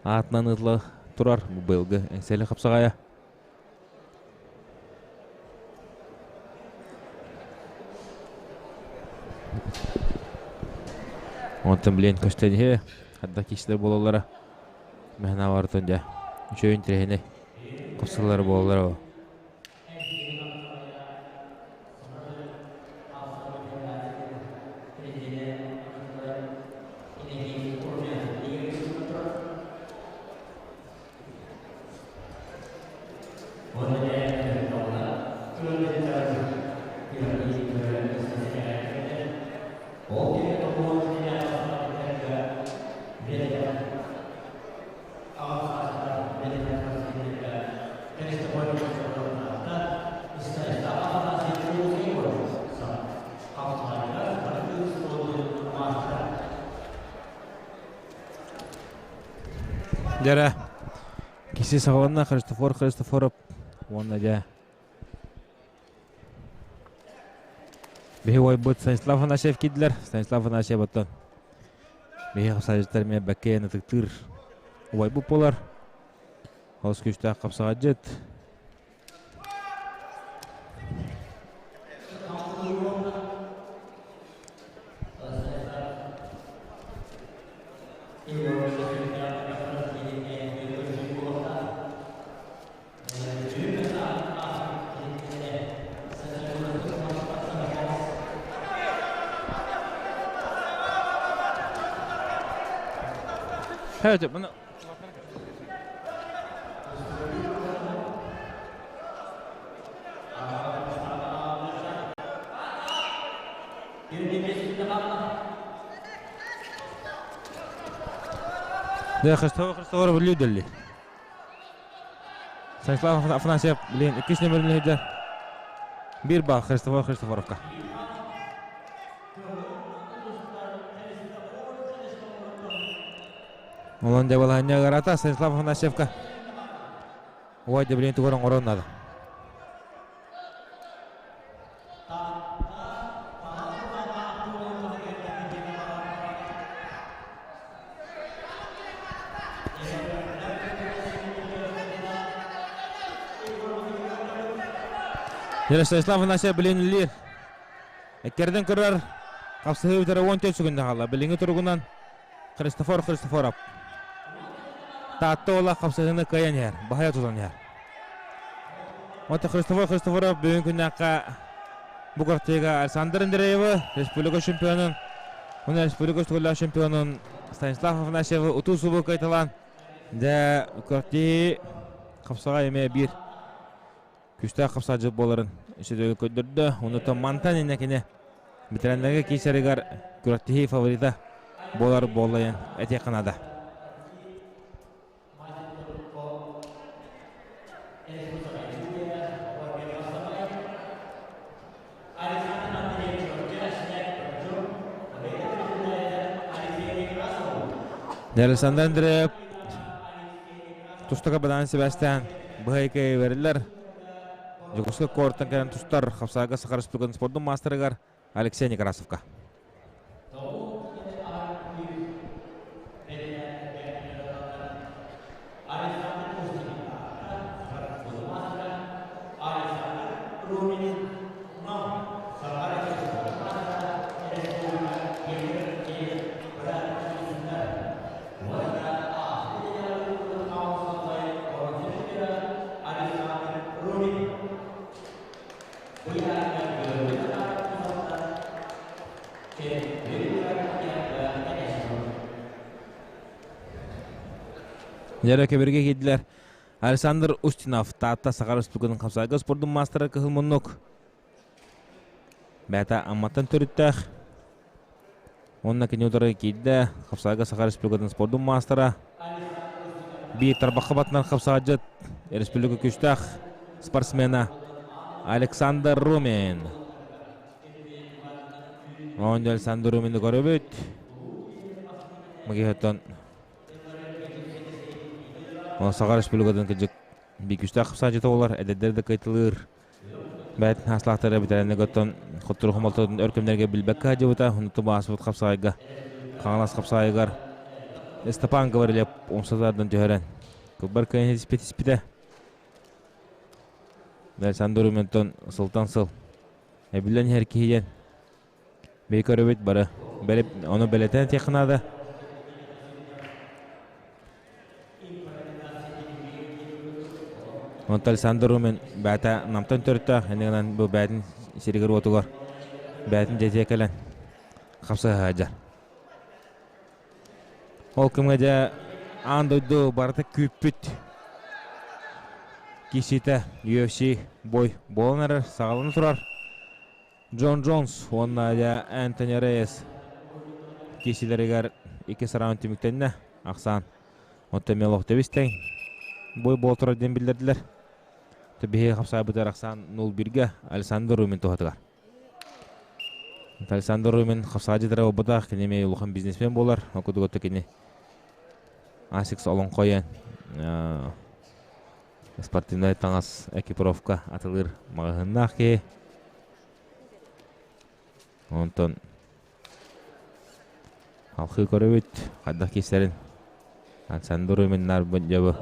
аатынан ыытыла турар бу быйылгы Эҥсиэли хапсаҕайа. Онтон билиэн көстөн иһэ, хадда киһилэр буолаллара мэһэнэ барытын дьэ үчүгэй интэриэһинэй хапсыллар буолаллара Дьэрэ, киси саҕаланна Христофор Христофоров уонна дьэ биһи уойбут Станислав Афанасьев киирдилэр. Станислав Афанасьев оттон биһи хапсаҕайдьыттар эмиэ бэккэ ытыктыыр убайбыт буолар. Олус күүстээх хапсаҕайдьыт. Evet, bunu Дьэ, Христофор Христофоров Людэлли. Станислав Афанасьев, блин, иккис нөмерин сылдьар. Биир бал Христофор Христофоровка. Олон дьабалаһанньа ыарата Станислав Афанасьевка уай дебилин тугар оҥорон наада. Станислав Афанасьев билин үллиир. Эккерден көрөр хапсыһыы бүтэрэ 14 секунда хаалла. Билиҥҥи туругунан Христофор Христофоров. Таатта уола хапсыһыыны кыайан иһэр, баһыйа тутан иһэр. Онто Христофор Христофоров бүгүн күннээххэ бу квартирга Александр Андреевы, республика чемпионун, уонна республика төгүллээх чемпионун Станислав Афанасьевы утуу-субуу кыайталаан, дьэ, квартири хапсаҕай эмиэ биир күүстээх хапсаадьыт буоларын үсүдүгү көрдөрдө. Онутан мантан иннекини ветераннарга киисэригэр күрэхтэһии фаворита буолар буоллайын этиэххэ наада. Александр Андреев тустака бадаан сибээстээн быһайкай бериллэр. Дьокуускай куораттан кэлэн тустар Хапсаага Саха Республикатын спордун маастарыгар Алексей Некрасовка. Дьэрэ кэбиргэ киирдилэр. Александр Устинов, Таатта Саха Республикатын хапсаайга спордун маастара кыһыл муннук. Бэйэтэ Амматтан төрүттээх. Уонна кини утары киирдэ. Хапсаайга Саха Республикатын спордун маастара. Биир тарбахха батынан хапсаайдьыт республика күүстээх спортсмена Александр Румин. Оонньуу Александр Румины көрөбүт. Магиһыттан Саха Республикатын кыдьык биир күүстээх хапсаайдьыта буолар. Эдэрдэр да кыайтылыыр. Бэйэтин хаслаахтара бүтэрэннэ оттон хоттору хомолтотун өр кэмнэргэ билбэккэ сылдьыбыта. Онту бааспыт хапсаайга Хаҥалас хапсаайыгар Степан Гаврилев умсатардан түһэрэн кылбар кыайан испит испитэ. Александр Рументон сылтан сыл эбиллэн иһэр киһи диэн бэйи көрөбүт бары. Ону бэлэтэн этиэххэ наада. Онтон Александр Румин бэйэтэ Намтан төрүттээх, иннинэн бу бэйэтин сиригэр-уотугар бэйэтин дьиэтигэр кэлэн хапсыһа сылдьар. Ол кэмҥэ дьэ аан дойду барыта күүппүт киһитэ UFC бой буолан эрэр, саҕалана турар. Джон Джонс уонна дьэ Энтони Рейес киирсиилэригэр иккис раунд түмүктэннэ. Ахсаан оттон Мелох тэбис-тэҥ бой буола турар диэн биллэрдилэр. Биһиги хапсаайбытыгар ахсаан 0-1-гэ Александр Румин туһатыгар. Александр Румин хапсаайдьытара буолбатах, кини эмиэ улахан бизнесмен буолар. Ол курдук кини Асикс олоҥхойон спортивнай таҥас экипировка атылыыр маҕаһыыннаах киһи. Онтон халхыы көрөбүт хайдах киирсэрин. Александр Руминнар дьабы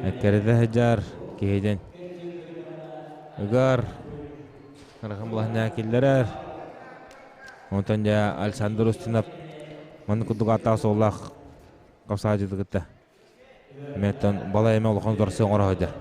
эккэрэтэ сылдьар киһитин ыгар ырахан булаһынньаа киллэрэр. Онтон дьэ Александр Устинов маннык курдук ааттаах-суоллаах хапсаҕайдьыты кытта Меттан балай эмэ улахан утарсыы оҥоро сылдьар.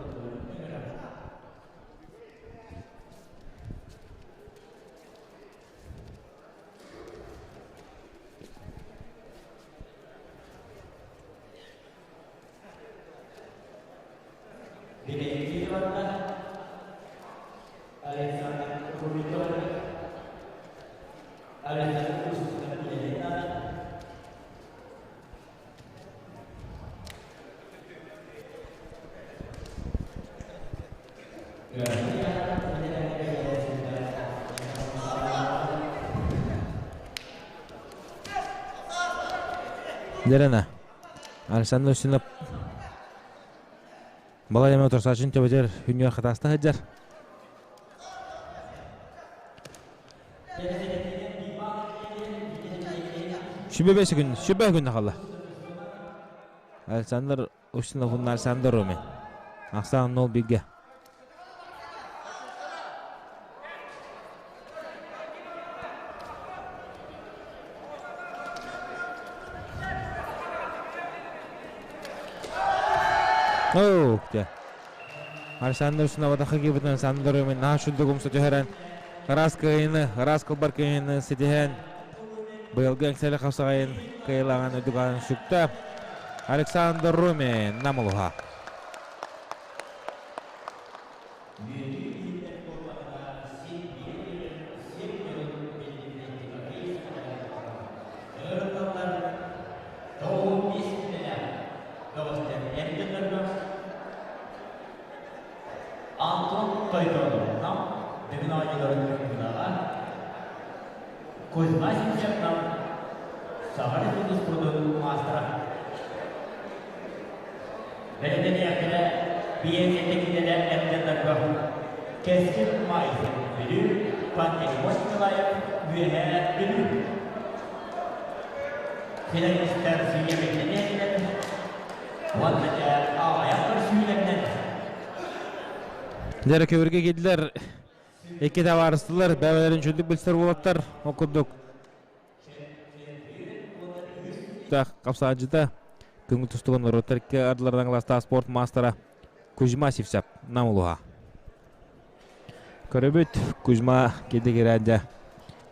Дерена. Александр Устинов балай эмэ утарсааччын төбөтөр хүннүөр хатааста сылдьар. Сүбэ бэс күн, сүбэ күн хаалла. Александр Устинов уонна Александр Румин. Ахсаан 0-1-ге. Оу, дьэ. Александр Устинов киирбитин Александр Румин наһаа шүрдүк умса түһэрэн, ыраас кыайыыны, ыраас кылбар кыайыыны ситиһэн, быйылгы эҥсэлэ хапсаҕайын кыайылааҕын үрдүк аатын сүктэ. Александр Румин Намылуха. Антон Тойтонов Нам Дыгын оонньууларын кыттыылааҕа Кузьма Симчев-Нам Саха Республикатын спордун маастара. Бэлэмнэниэхтэрэ биэнсийэтэ кинилэр эрдэннэргэ Кэскил Майсин Бүлүү, Пантелеймон Николаев Үөһээ Бүлүү. Финалистар сүүрүбүтүнэн уонна дьэ аҕыйах көрсүүлэринэн Дьэ көбүргэ киирдилэр икки табаарыстылар бэйэлэрин үчүгдүк билсэр уолаттар ол курдук Хапсаадьыта көҥүл тустугун норуоттар икки ардыларынан кылаастаах спорт маастара Кузьма Сивцев Нам улууһа. Көрөбүт Кузьма киирдэ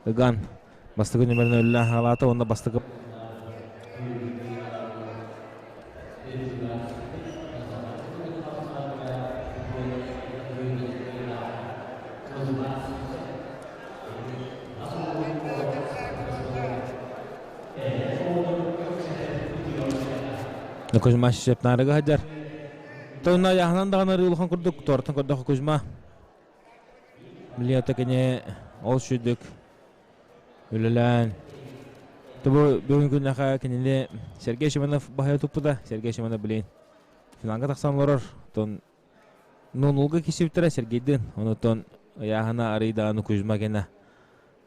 ыган бастакы нүмерин өллөөн хаалаата уонна бастакы Кузьма Шепнарыга сылдьар. Тонна айаһынан даҕаны улахан курдук туораттан көрдөххө Кузьма билиэта кини ол сүдүк үлэлээн Тобу бүгүн күннэхэ кинини Сергей Шиманов баһыйа туппута. Сергей Шиманов билин финалга тахсан олорор. Тон Нунулга кисибиттэрэ Сергейдин. Онутон ыйааһына арый даҕаны Кузьма гена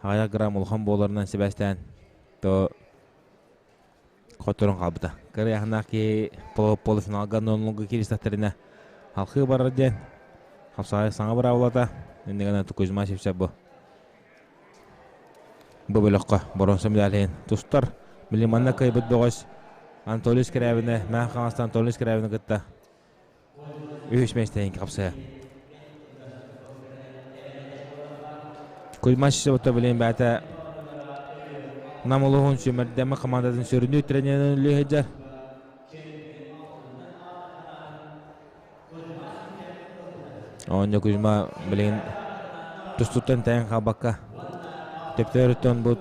аҕыйах грамм улахан буоларынан сибээстээн то хотторон хаалбыта. Кыра ыйааһынаах киһи полуфиналга Нунулга кииристэхтэринэ халхыы барар диэн хапсаҕай саҥа быраабылата. Иннигэнэ Кузьма Сивцев бу бу бөлөххө боруонса медалиһин тустар. Били манна кыайбыт бөҕөс Анатолий Скрябины, Мэҥэ Хаҥаластан Анатолий Скрябины кытта Үһүс миэстэһин хапсыа. Кузьма Сисовта билин бэйэтэ Нам улууһун сүүмэрдэммит хамаандатын сүрүннүүр тренеринэн үлэлии сылдьар. Оонньуу Кузьма билигин тустууттан тэйэн хаалбакка төптөрүттэн бу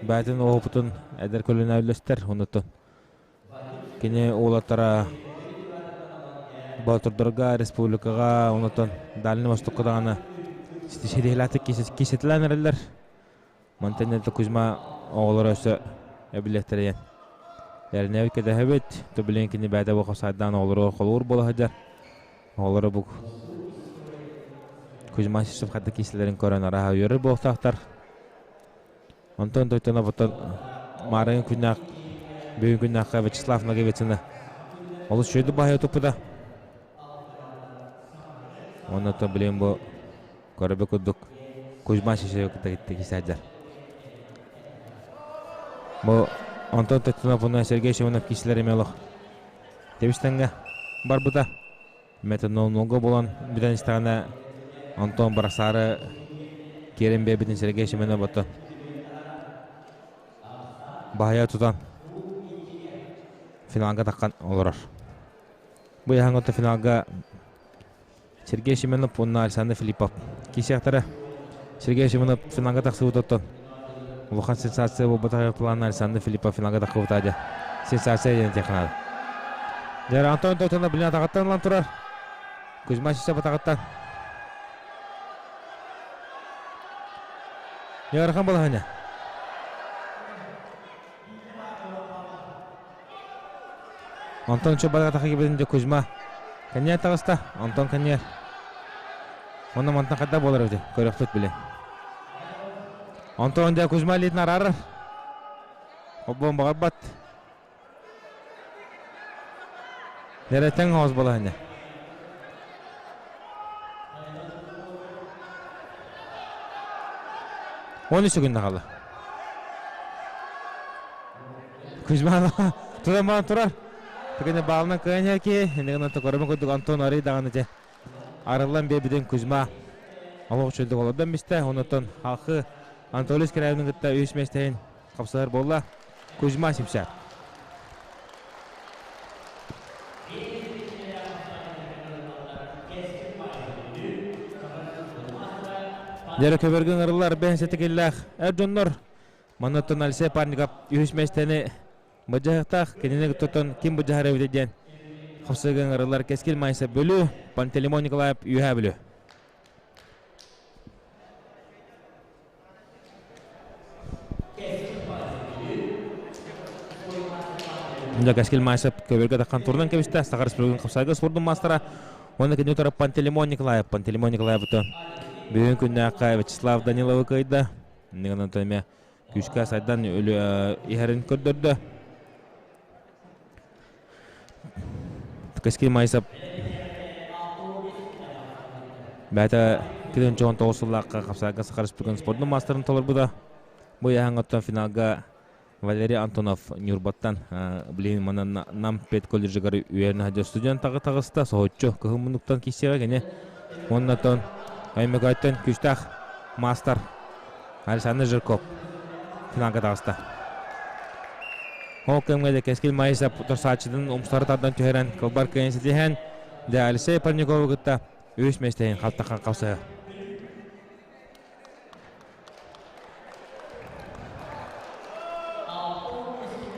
бэйэтин уопутун эдэр көлүөнэ үллэстэр оннуттан Кини уолаттара Боотурдарга, республикаҕа, онтон Дальний Востокка даҕаны ситиһиилээхтик кисэтилээн эрэллэр. Мантан иннинэ Кузьма оҕолоро өссө эбилиэхтэрийэн эрэнэбит кэтэһэбит. То билигин кини бэйэтэ бу хапсаайдаан оҕолору холуур буола сылдьар. Оҕолоро бу Кузьма Сивцев хайдах киисэлэрин көрөн арааһа үөрэр буолуохтаахтар. Онтон тойтоно оттон маарыҥ күннээх бүгүн күннээххэ Вячеслав Ноговицыны олус үчүгэйдик баһыйа туппута. Онно билигин бу көрөбү курдук Кузьма Шишева кытта китти кисээдэр. Бу Антон Тойтонов уонна Сергей Семенов киисилэр эмиэ олох тэбис-тэҥҥэ барбыта. Метанолга булан бүтэн истэҕинэ Антон барахсаары киэрэн биэрбитин Сергей Семенов оттон баһыйа тутан финалга таххан олорор. Бу яһаҥ отто финалга Сергей Семенов уонна Александр Филиппов киисиэхтэрэ. Сергей Семенов финалга тахсыбыт оттон улахан сенсация буолбатах плана Александр Филиппов финалга тахсыбыта дьэ сенсация диэн этиэххэ наада. Дьэ Антон Тотонов билин атаҕыттан ылан турар. Кузьма Сисов атаҕыттан. Ыарахан балаһыанньа. Онтон чөбарга тахы кибитин Кузьма кэнньэ таҕыста. Онтон кэнньэ Онно мантан хайда буолар эбит көрөхпүт билин. Онтон дьэ Кузьма илиитин араарар. Холбоон баҕарбат. Нэрэтэн оҕус балаһыня. Он үс күн хаалла. Кузьма туран турар. Тегене баалынан кыайан ки, иннигин көрөмө курдук Антон арый даҕаны дьэ арыллан биэрбитин Кузьма олох үчүгэй олордон бистэ. Оннуттан халқы Анатолий Скрябин кытта үс миэстэһин хапсыһар буолла. Кузьма Сипсяк. Дьэрэ көбөргөн ырыллар бэһин сэтикиллээх эр дьоннор маннаттан Алексей Парников үһүс миэстэни Быдьаһыктаах кинини тутан ким быдьаһар эбитэ диэн хапсыгын ырылар Кэскил Майса Бүлүү, Пантелеймон Николаев Үөһээ Бүлүү. Дьэ Кэскил Майсап көбөргө таххан турунан кэбистэ. Саха Республикатын хапсайга спордун маастара. Уонна кини утары Пантелеймон Николаев. Пантелеймон Николаев бүгүн күннээххэ Вячеслав Даниловы кыайда. Иннигин эмиэ күүскэ сайдан иһэрин көрдөрдө. Кэскил Майсап бэйэтэ 2019 сыллаахха хапсаайга Саха Республикатын спордун маастарын толорбута. Бу ыйааһыҥҥа финалга Валерий Антонов Ньурбаттан билигин манан Нам педколледжыгар үөрэнэ сылдьар студент таҕыста. Соһуччу кыһыл муннуктан киирсиэҕэ кини. Уонна Өймөкөөттөн күүстээх маастар Александр Жирков финалга таҕыста. Ол кэмҥэ да Кэскил Маисов торсааччытын умсары тардан түһэрэн кылбар кыайан ситиһэн, дьэ Алексей Парникову кытта үһүс миэстэһин халтахан хапсыһа.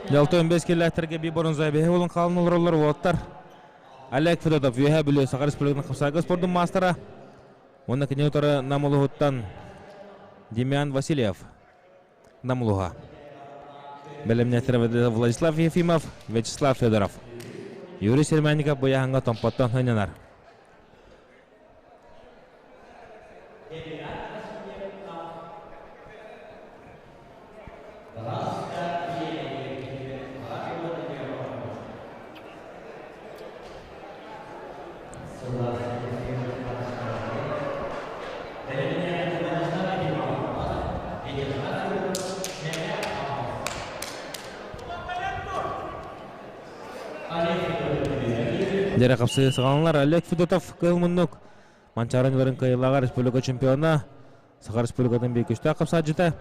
Дьалтон бес киллээхтэргэ би боронзай бэһи болон хаалан олороллор уолаттар. Олег Федотов Үөһээ Бүлүү Саха Республикатын хапсаайга спордун маастара. Уонна кини утары Нам улууһуттан Демьян Васильев Нам улууһа. Бэлэмнээтэрэ Владислав Ефимов, Вячеслав Федоров. Юрий Сермянников быйаһаҥҥа Томпоттон сынньанар. Дьэрэ хапсыы саҕаланар Олег Федотов кыыл муннук Манчаары ньыларын кыайыылааҕа республика чемпиона, Саха Республикатын биир күстээх хапсааччыта.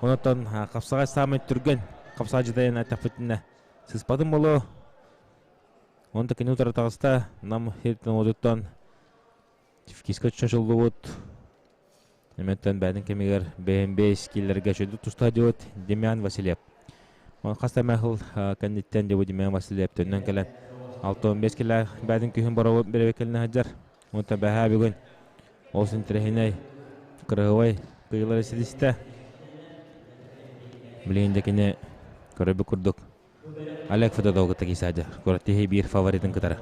Онтон хапсаҕай саамай түргэн хапсааччыта диэн эттэхпитинэ сыспатым боло. Онто кини утары таҕыста Нам Хиртон уотуттан Тифкиска чочуллубут. Эмэттэн бэйэтин кэмигэр БМБ киллэргэ чөйдүк туста диэбит Демьян Васильев. Он хас да сыл кэнниттэн дебу Демьян Васильев төннөн кэлэн 65 килэ бэйэтин күһүн боробут бэрэбеккэлинэ сылдьар. Онтон бэһээ бүгүн олус интэриэһинэй кырыһыбай кыйылары ситистэ. Билигин да кини көрөрбүт курдук Олег Федотовы кытта киирсээдьэ. Куорат тиһи биир фаворитын кытары.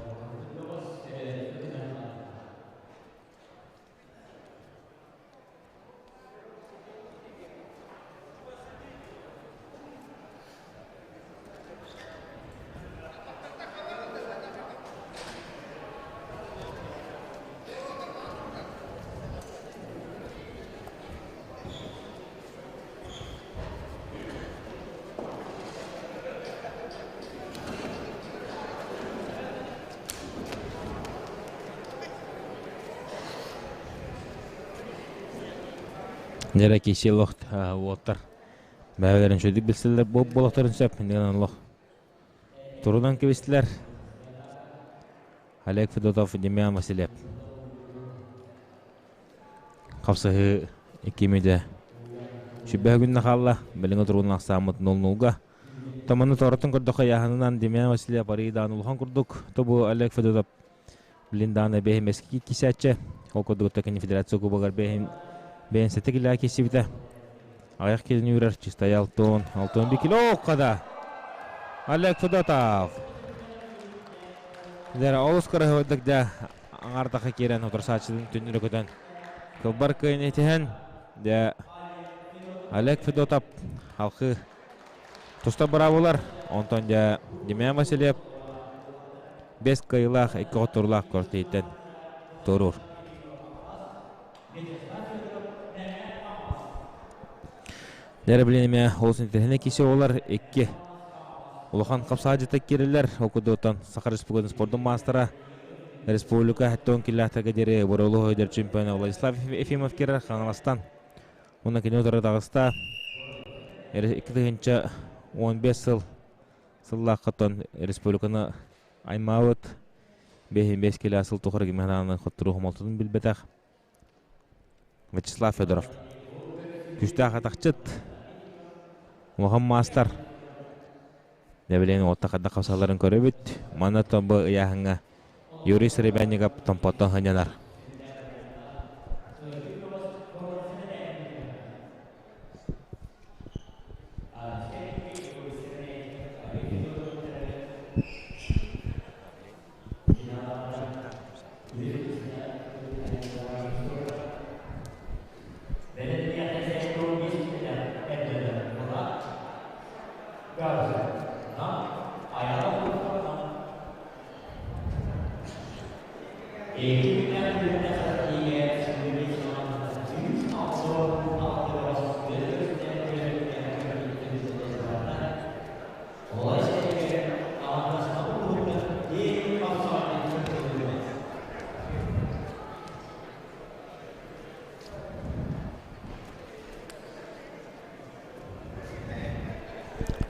Дьэрэ киси олох уоттар бэйэлэрин үчүгүйдүк билсэллэр буолуохтарын сөп. Иннинэн олох турунан кэбистилэр. Олег Федотов, Демьян Васильев. Хапсыһыы икки мүдэ сүбэ күннэ хаалла. Билиҥҥи туругунан ахсааммыт 0-0-га. Томаны торотун көрдөххө яһанынан Демьян Васильев арыйдаан улахан курдук. Тобу Олег Федотов билин дааны бэһин бэски кисээччэ. Ол курдук кини федерация кубогар бэһин бэйэн сэтэ килээ киссибитэ. Аяқ келин үрэр чистай алтон, алтон би кило қада. Олег Федотов. Дьэ, олус кыраһыайдык дьэ аҥардаха киирэн утарсааччытын түннүрэ көтөн кылбар кыайан этиһэн дьэ Олег Федотов халқы туста быраабылар онтон дьэ Демьян Васильев бес кыайыылаах икки хотторуулаах кортийтен туоруур. Дьэ билин эмиэ олус интэриэһинэй кисе олар икки улахан хапсаадьыта киирэллэр. Ол курдуктан Саха Республикатын спордун маастара республика хэттон киллэхтэргэ диэри Боролу өйдөр чемпиона Владислав Ефимов киирэр Хаҥаластан. Уонна кини утары таҕыста. 2015 сыл сыллааххаттан республиканы аймаабыт 5 килэ сыл тухары кимэһэнааны хотторуу хомолтотун билбэтэх Вячеслав Федоров. Күстээх атахчыт, улахан маастар. Нэбилиэн уотта хадда хапсаларын көрөбүт. Манна бу ыйааһыҥҥа Юрий Серебрянников Томпоттон сынньанар.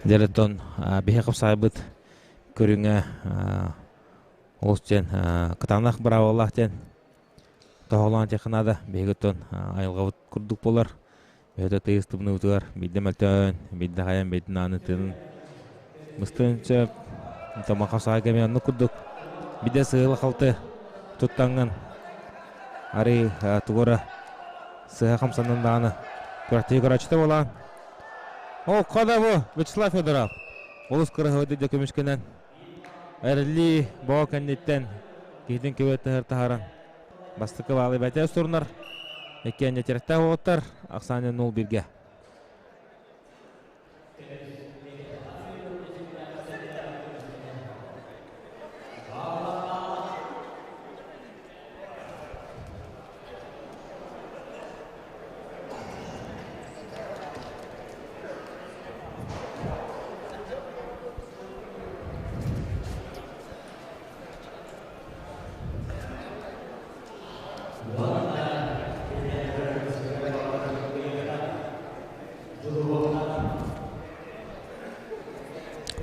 Дьэ, биһи хапсаайбыт көрүҥэ олус диэн кытаанах быраабылаах диэн тоһоҕолоон диэххэ наада. Биһиги оттон айылҕабыт курдук буолар. Өтө тыйыс тымныыбытыгар биирдэ мөлтөөн, биирдэ хайан, биирдэ нааны тыынын быстыан сөп. Томаха саа кэми оннук курдук биирдэ сыыла-халты туттаҥҥын арый тугура сыһа хамсанан даҕаны күрэхтэһии көрөөччүтэ буолаан. О, кода бу Вячеслав Федоров. Олус кыраһыайдык дьэ көмүскэнэн эрэллии боо кэнниттэн киһитин көбө таһар таһаран Бастакы баалы бэтэ сурунар. Иккиэн тирэхтээх уолаттар ахсааны 0-1-ге.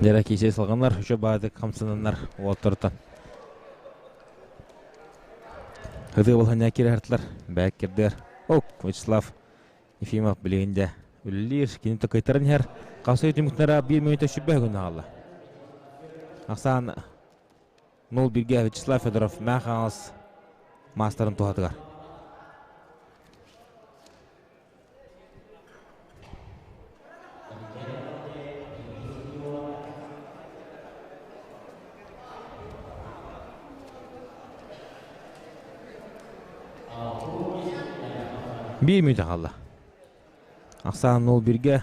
Дьэрэ киисэй салҕанар, үчү баадык хамсананнар уолтортон. Ытыы болһанньа киирэ бэк кирдер. Ок, Вячеслав Ефимов билигин дьэ үлэлиир, кини такайтаран иһэр. Хасыы түмүктэрэ биир мүнүүтэ сүбэ күн хаалла. Ахсаан 0-1-ге Вячеслав Федоров Мээх Хаҥалас маастарын туһатыгар. Биир мүнүүтэ хаалла. Ахсаан 0-1-ге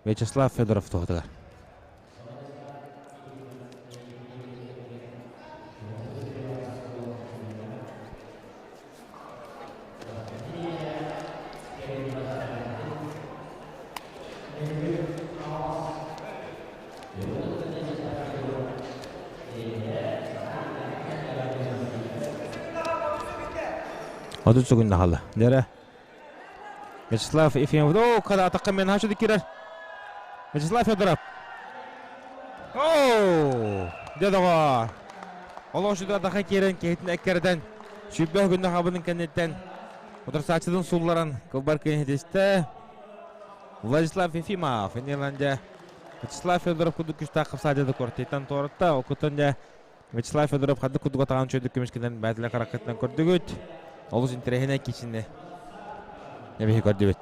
Вячеслав Федоров туһатыгар. 30 секунда хаалла. Дьэрэ. Вячеслав Ефимов. О, когда атаққа мен хашыды кирер. Вячеслав Федоров. О, дедоҕо. Олоҕ атақа киирэн киһитин эккэрдэн сүүрбэх күннэх абынын кэнниттэн утарсааччытын сулларан кылбар киһитистэ. Владислав Ефимов, Финляндия. Вячеслав Федоров курдук күстээх хапсаадьады кортейтан туоратта. Окутан дьэ Вячеслав Федоров ханнык курдук атаҕын чөйдүк көмүскэнэн бээтилэ хараххытынан көрдүгүт. Олус интэриэһинэй киисини эбиһи көрдүбүт.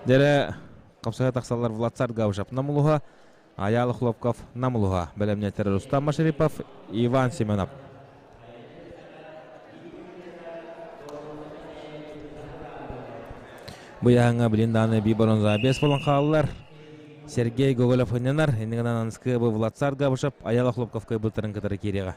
Дьэрэ Қапсыға тақсалар Владсар Гаушап Намулуға, Аял Хлопков Намулуға. Бәлемнеттер Рустам Машарипов, Иван Семенов. Бу яһаңа билин дааны би бронза бес болон хааллар. Сергей Гоголев хыннанар, иннигынан анскы бу Владсар Габышев, Аяла Хлопков кайбыттарын кытары кириэҕэ.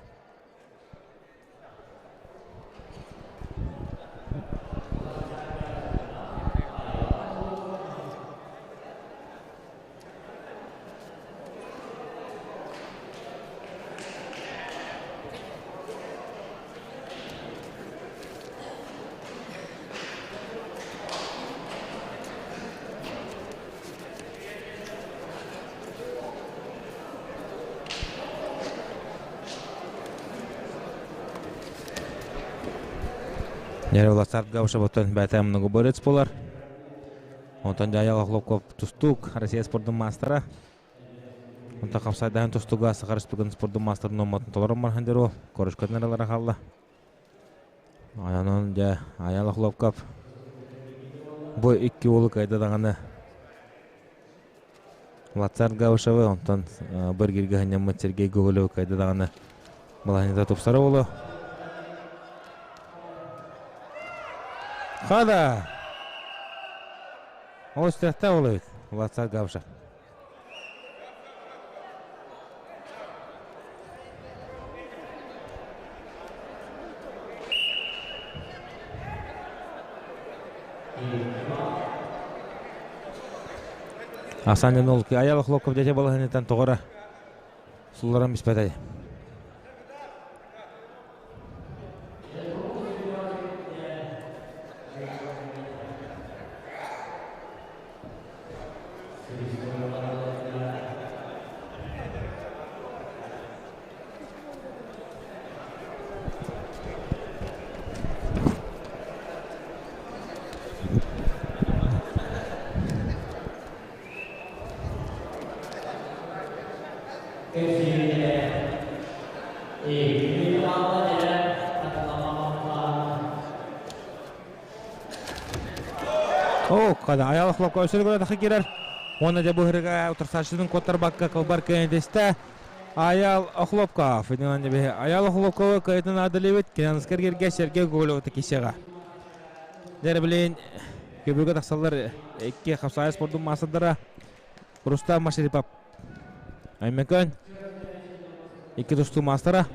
Нервласарга ушаботон бәтә многоборец болар. Онтон Жаял Хлопков тустук, Россия спордун мастера. Онтон қапсайдан тустуга Саха Республикасының спордун мастерын номатын толорон мархандер ол. Көрүшкөтүн аралара халла. Анан жа Аял Хлопков бу икки уолу кайда даҕаны Лацар Гаушевы, онтон бір кирге ханняммыт Сергей Гоголев кайда даҕаны балаһанньата тупсара боло. Хада! Ол үстәхтә ол эбит, Лацар Гаушев. Асанин ол аял Хлопков дете балаһанньатан тоҕора сулларан биспэтэй. О, када аял Хлопков өсөр көрө тахы кирер. Оны де бу утырсачының коттар бакка кылбар кенедесте. Аял Охлопков. Аял Охлопкова кайтын адылебет кенанскер керге Сергей Гоголев кисеға. Дәрі білейін көбігі тақсалар екі қапсай спорттың масадара Рустам Машарипов. Аймекөн екі тусту мастера.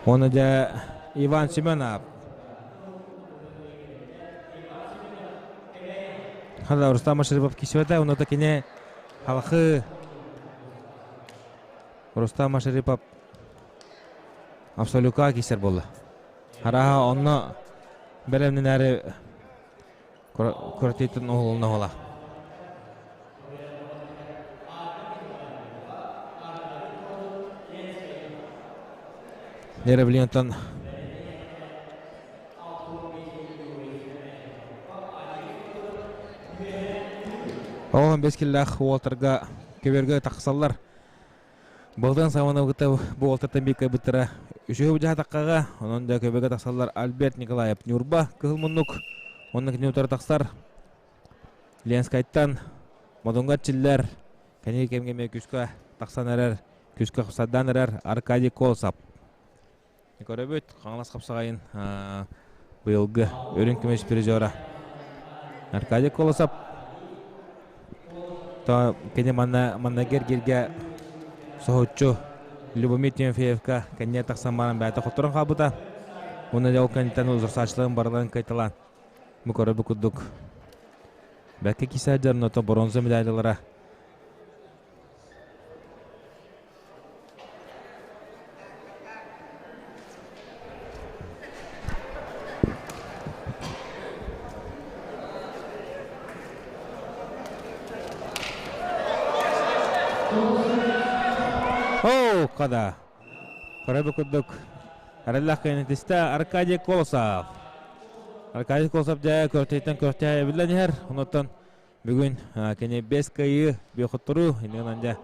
Оны да Иван Семенов. Хада Рустам Машарипов кисебете, оны да кене халқы Рустам Машарипов абсолютка кисер болды. Хараха онно бәлемнен әрі көртейтін оғылына ола. Нере білентон Оған бес келлах уолтарга көберге тақсаллар. Былдан саваны бұгыта бу уолтартан бейкі бұттыра. Үшігі бұжа таққаға, onun да көберге тақсаллар Альберт Николаев Нюрба, кығыл мұннук, оның кіне тақсар. Ленскайттан, Модунга чиллер, кәне кемгеме күскі тақсан әрер, күскі қыпсадан әрер Аркадий Колсап. Көрөбүт, Қаңлас қапсағайын быйылгы өрін күміс призера. Аркадий Колосап. То кене манна маннагер герге соһуччу Любомир Тимофеевка кәне тақсан баран бәті қотырын қабыта. Оны жау кәнеттен узырсачлығын барлығын кайталан. Бұ көрөбү куддук. Бәкке кисе жарното бронза медалялара. О, када. Көрөбү куддук. Араллах кайнетисте Аркадий Колосов. Аркадий Колосов жая көртейтен көртея билен хер. Онотон бүгүн кене бес кайы бехоттору инен анда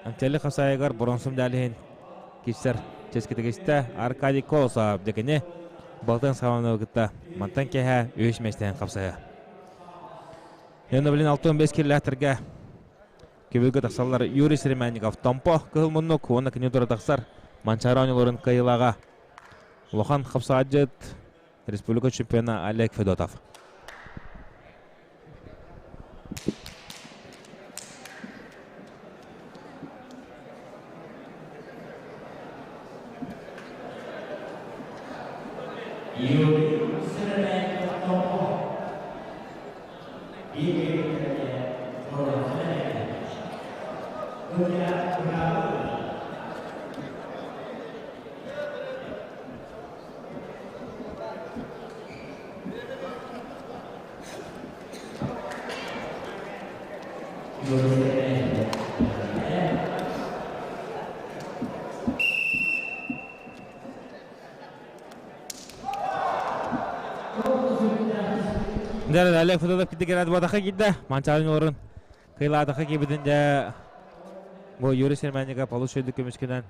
Антели Хасайгар бронзум далихин киссер ческитигистэ Аркадий Колосов декини Балтын Савановы кытта мантан кэһэ үс местен хапсая. Яна билин 65 киллэхтерге Көбүлгэ тахсаллар Юрий Серемянников Томпо кыһыл муннук уонна кини тура тахсар Манчаары оонньууларын кыайыылааҕа улахан хапсаҕадьыт республика чемпиона Олег Федотов. Юрий Серемянников Томпо. Дьэ, Олег Федотов кидде кэлээд буотаха киирдэ. Манчаарын олорун кыйлаатаха киирбитин дьэ бу Юрий Сермянников олус үчүгэй көмүскэнэн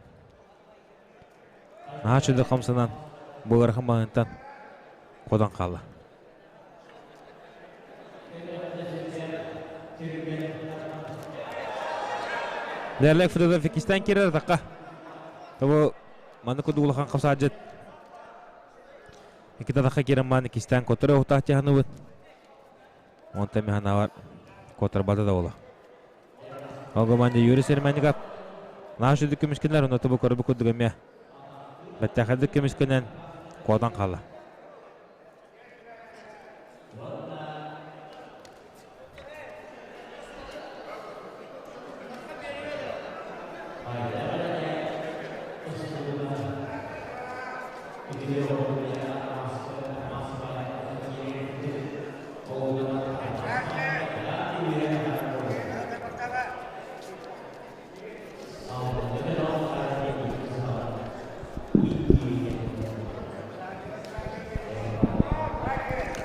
наһаа үчүгэй хамсанан бу ыарахан баһыттан хотон хаалла. Дьэ, Олег Федотов иккистээн киирэр атахха. Тобу маннык курдук улахан хамсаадьыт Икки татахха киирэн маан иккистээн куоттара уһутаах дьаһаныбыт. Онтон механавар куоттарбата да буола. Ол команда Юрий Сермяников наш үрдүк көмүскэнэр, онно тобу көрбүт курдук эмиэ бэттээхэйдик көмүскэнэн куотан хаалла.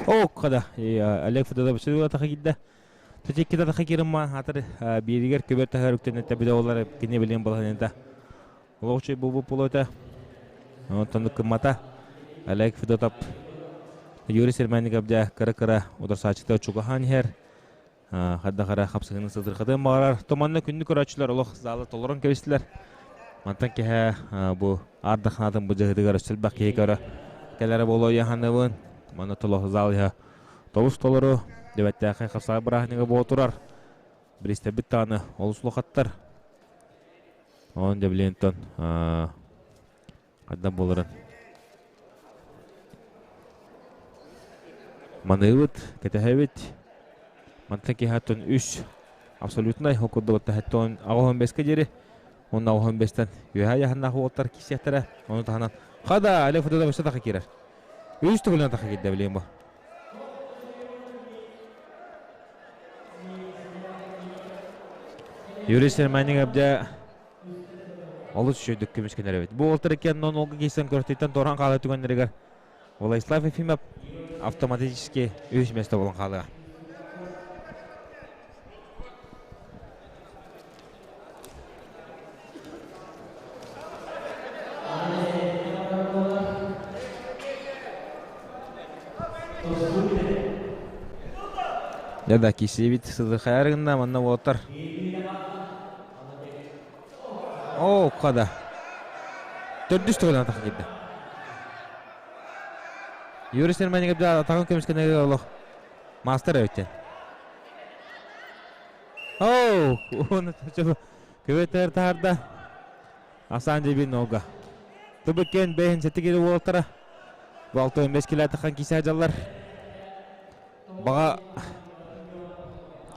О, када. Олег Федотов сүрү киирдэ. Тутикки таха кирим хатыр бииригэр көбөр таһар үктэнэтэ биле олар кини билин балаһынта. Олоҕучу бу пулота. Онтон кыммата. Олег Федотов Юрий Сермяников дьэ кыра-кыра ударсааччыта чугаһаан иһэр. Хадда-хара хапсыһыны сытырхатын баҕарар. Туманна күндү көрөөччүлэр олох залы толорон кэбистилэр. Мантан киһэ бу ардаханатын бу дьаһытыгар өссө киһи көрө кэлэрэ буолуо яханыбын. Манна толох зал иһэ тобус толору дебеттээхэй хапсаҕай бырааһынньыга буола турар. Биристэрбит даҕаны олус улахаттар. Онон дьэбилиэнтон хайдах буоларын маныыбыт, кэтэһэбит. Мантан киһи үс абсолютнай ол курдук таһыттан аҕыс бэскэ диэри уонна аҕыс бэстэн үөһэ яһаннаах уолаттар киирсиэхтэрэ. Ону таһынан хада Олег Федотов өссө таха киирэр. Үс төгүлүн таха киирдэ билиэн бу. Юрий Сермяников дьэ олус үчүгэйдик көмүскэнэр эбит. Бу уолтар иккиэн нон-олга киирсэн көртүттэн туораан хаалар түгэннэригэр Владислав Ефимов автоматически үһүс место буолан хаалыа. Дьэ да киирсибит сылдьыхайар гынна манна уолаттар. Оо, хада. Төрдүс төгүлүн атахха киирдэ. Юрий Сермяников атаҕын көмүскэнэригэр олох маастар эбит. Оу, көбөтөр таһарда. Асан дебин нога. Тубыкен бэйин сетигири уолтара. Балты 15 кило кисе жаллар. Баҕа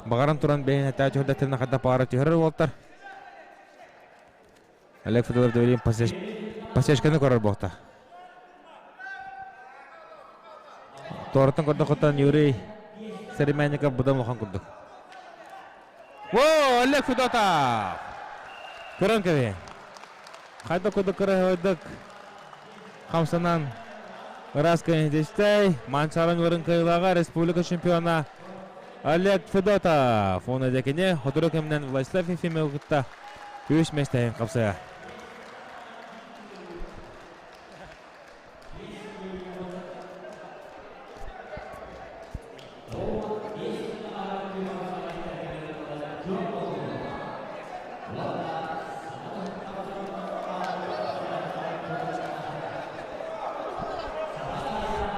баҕаран туран бэйин этээ түһэрдэтинэ хадда паара түһэрэр уолтар. Олег Федоров Давилин посечканы көрөр буолта. Туораттан көрдөхөттөн Юрий Серемянников быдан улахан курдук. О, Олег Федотов! Көрөн кэбиһин. Хайда курдук кыраһыйдык хамсанан ыраас кэннитистэй Манчаарын ыларын кыайыылааҕа республика чемпиона Олег Федотов уонна дьэкини сотору кэминэн Владислав Ефимовы кытта үс миэстэһин хапсыа.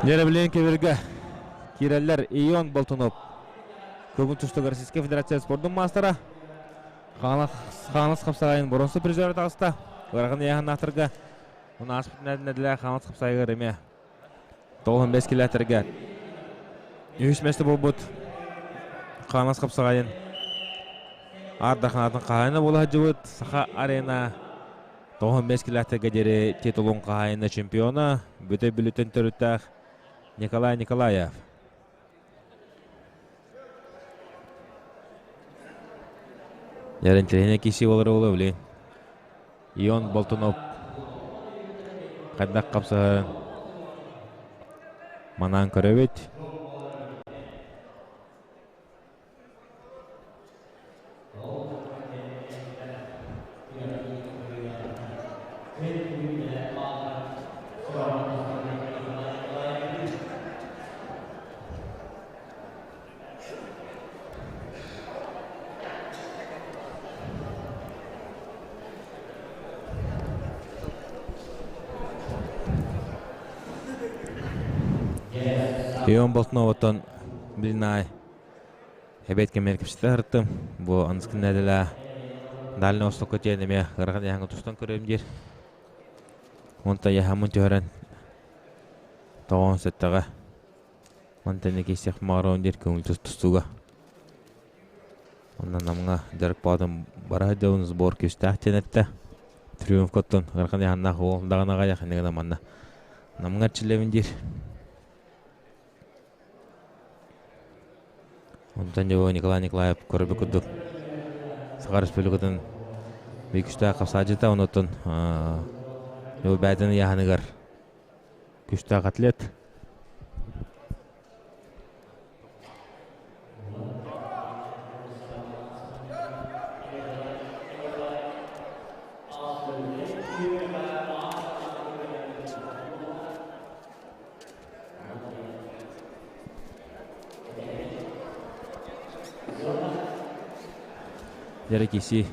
Дьэрэбилиэн кэбиргэ киирэллэр Ион Болтунов. Көҥүл тустууга Российскай Федерация спордун маастара. Хаҥалас хапсаҕайын боронсу призера таҕыста. Ыарахан ыйааһыннаахтарга Оны ааспыт нэдиэлэ Хаҥалас хапсаҕайыгар эмиэ 95 километрга үһүс миэстэ буолбут Хаҥалас хапсаҕайын Аар Дарханаатын хаһаайына буола сылдьыбыт Саха Арена 95 километрга диэри титулун хаһаайына чемпиона Бүтэй Бүлүүттэн төрүттээх Николай Николаев. Дьэ, киси буолар буолуо билигин. Ион Болтунов хайдах хапсыһарын манаан көрөбүт. Ион Болтуноваттан билин аай эбиэт кэмигэр кэпсэтэ сырыттым. Бу аныгыскы нэдиэлэ Дальнай Востокка тиийэн эмиэ ыарахан ыйааһыҥҥа тустан көрөм диир. Онтон ыйааһыммын түһэрэн тоҕоон сэттэҕэ Мантан киирсиэх маарон диир көҥүл тустууга. Онно Намҥа дьарык баҕатын бара сылдьабын сбор күүстээх диэн эттэ. Триумфка оттон ыарахан ыйааһыннаах уол даҕаны аҕыйах иннигинэ манна Намҥа эрчиллэбин диир. Онтон дьэ Николай Николаев көрбүт курдук Саха Республикатын биир күүстээх хапсаадьыта, онуттан бэйэтин ыйааһыныгар күүстээх атлет. Дьэрэ киси.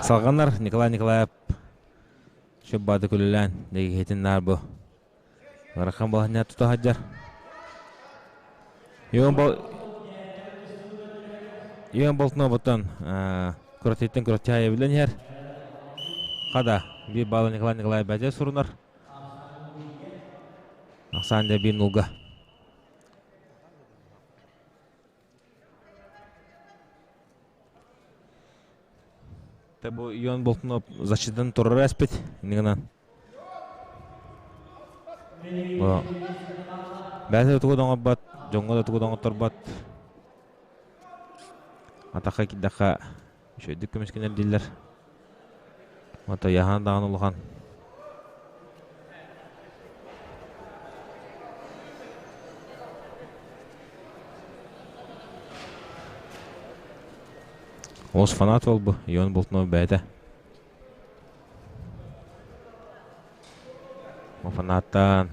Салҕанар Николай Николаев Сөп баады күлүлээн, дэгиһитин наар бу. Ыарахан балаһынньа тута сылдьар. Ион бол Ион Болтуновуттан Куротиттан Куротчаайа билэн иһэр. Хада, биир баалы Николай Николаев бэдьэ сурунар. Ахсаан дьэ биир нулга. Бу Ион Болтунов защитан турар эспит. Иннигинэн. Бу бэйэтэ тугу да оҥорбот, дьоҥҥо да тугу да оҥотторбот. Атахха киирдэххэ үчүгэйдик көмүскэнэр дииллэр. Ото яһаан даҕаны улахан. Олус фанат буолбу, Ион Болтунов бэйэтэ. Фанаттаан,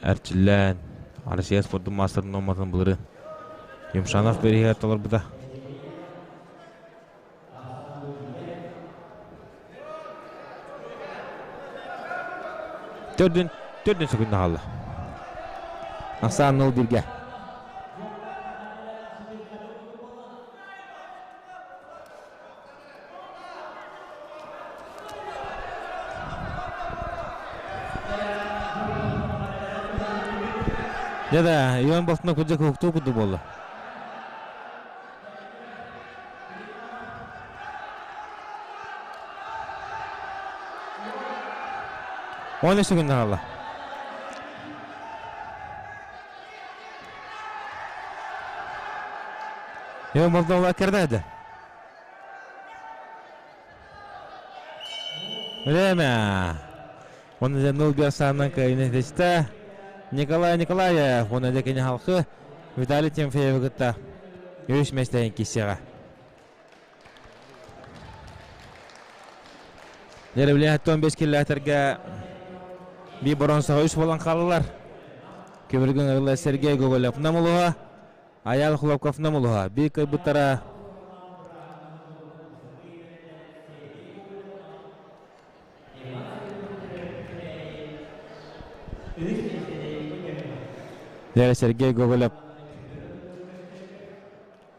эрчиллэн, Россия спордун маастарын нуорматын былырыын Юмшанов бирииһигэр толорбута. Төрдүн, төрдүн секунда хаалла. Ахсаан 0-1-ге. Дьэ да, Ион Болтунов кырдьык уһуктуу курдук буолла. Он үс күн хаалла. Ион Болтунов кэрдээдэ. Время. Он же 0 саанан кыайыны ситистэ. Николай Николаев, он же кини халқы Виталий Тимофеевы кытта үс миэстэһин киссиэҕэ. Деревле 15 километрга би боронсаҕа үс буолан хааллылар. Көбүргүн ырла Сергей Гоголев намулуһа, Аял Хлопков намулуһа. Би кыйбыттара Дьэ, Сергей Гоголев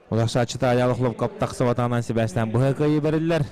Уларсааччыта Айаал Хлопков тахсыбатаҕынан сибээстээн быһа кыайыы бэриллэр.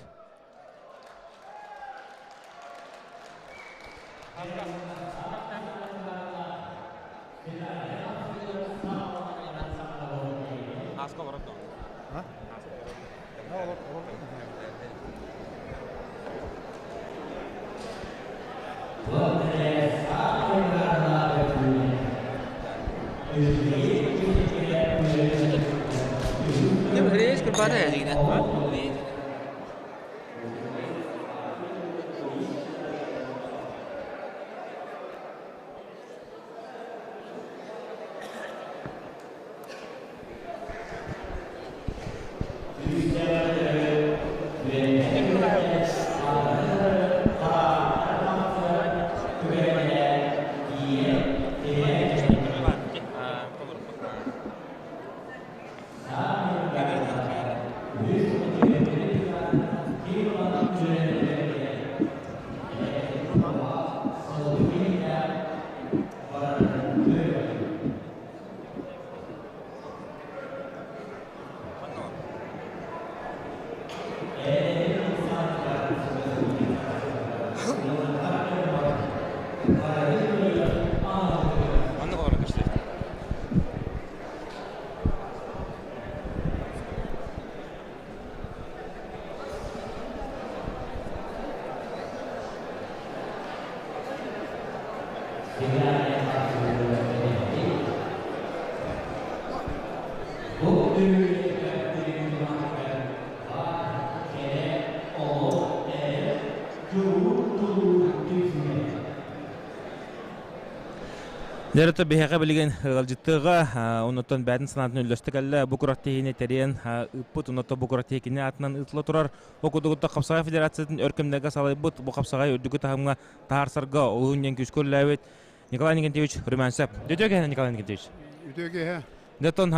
Дьэ, биһиэхэ билигин ыалдьыттыыга, оннуттан бэйэтин санаатын үллэстэ кэллэ. Бу күрэхтэһиини тэрийэн ыыппыт, оннуттан бу күрэхтэһии кини аатынан ыытыла турар. Ол курдук Хапсаҕай Федерациятын өр кэмнэргэ салайбыт, бу хапсаҕай үрдүкү таһымҥа таһаарсарга олуһун диэн күүскэ үлэлээбит Николай Никитич Румянцев. Үтүө киһи Николай Никитич. Үтүө киһи. Дэтон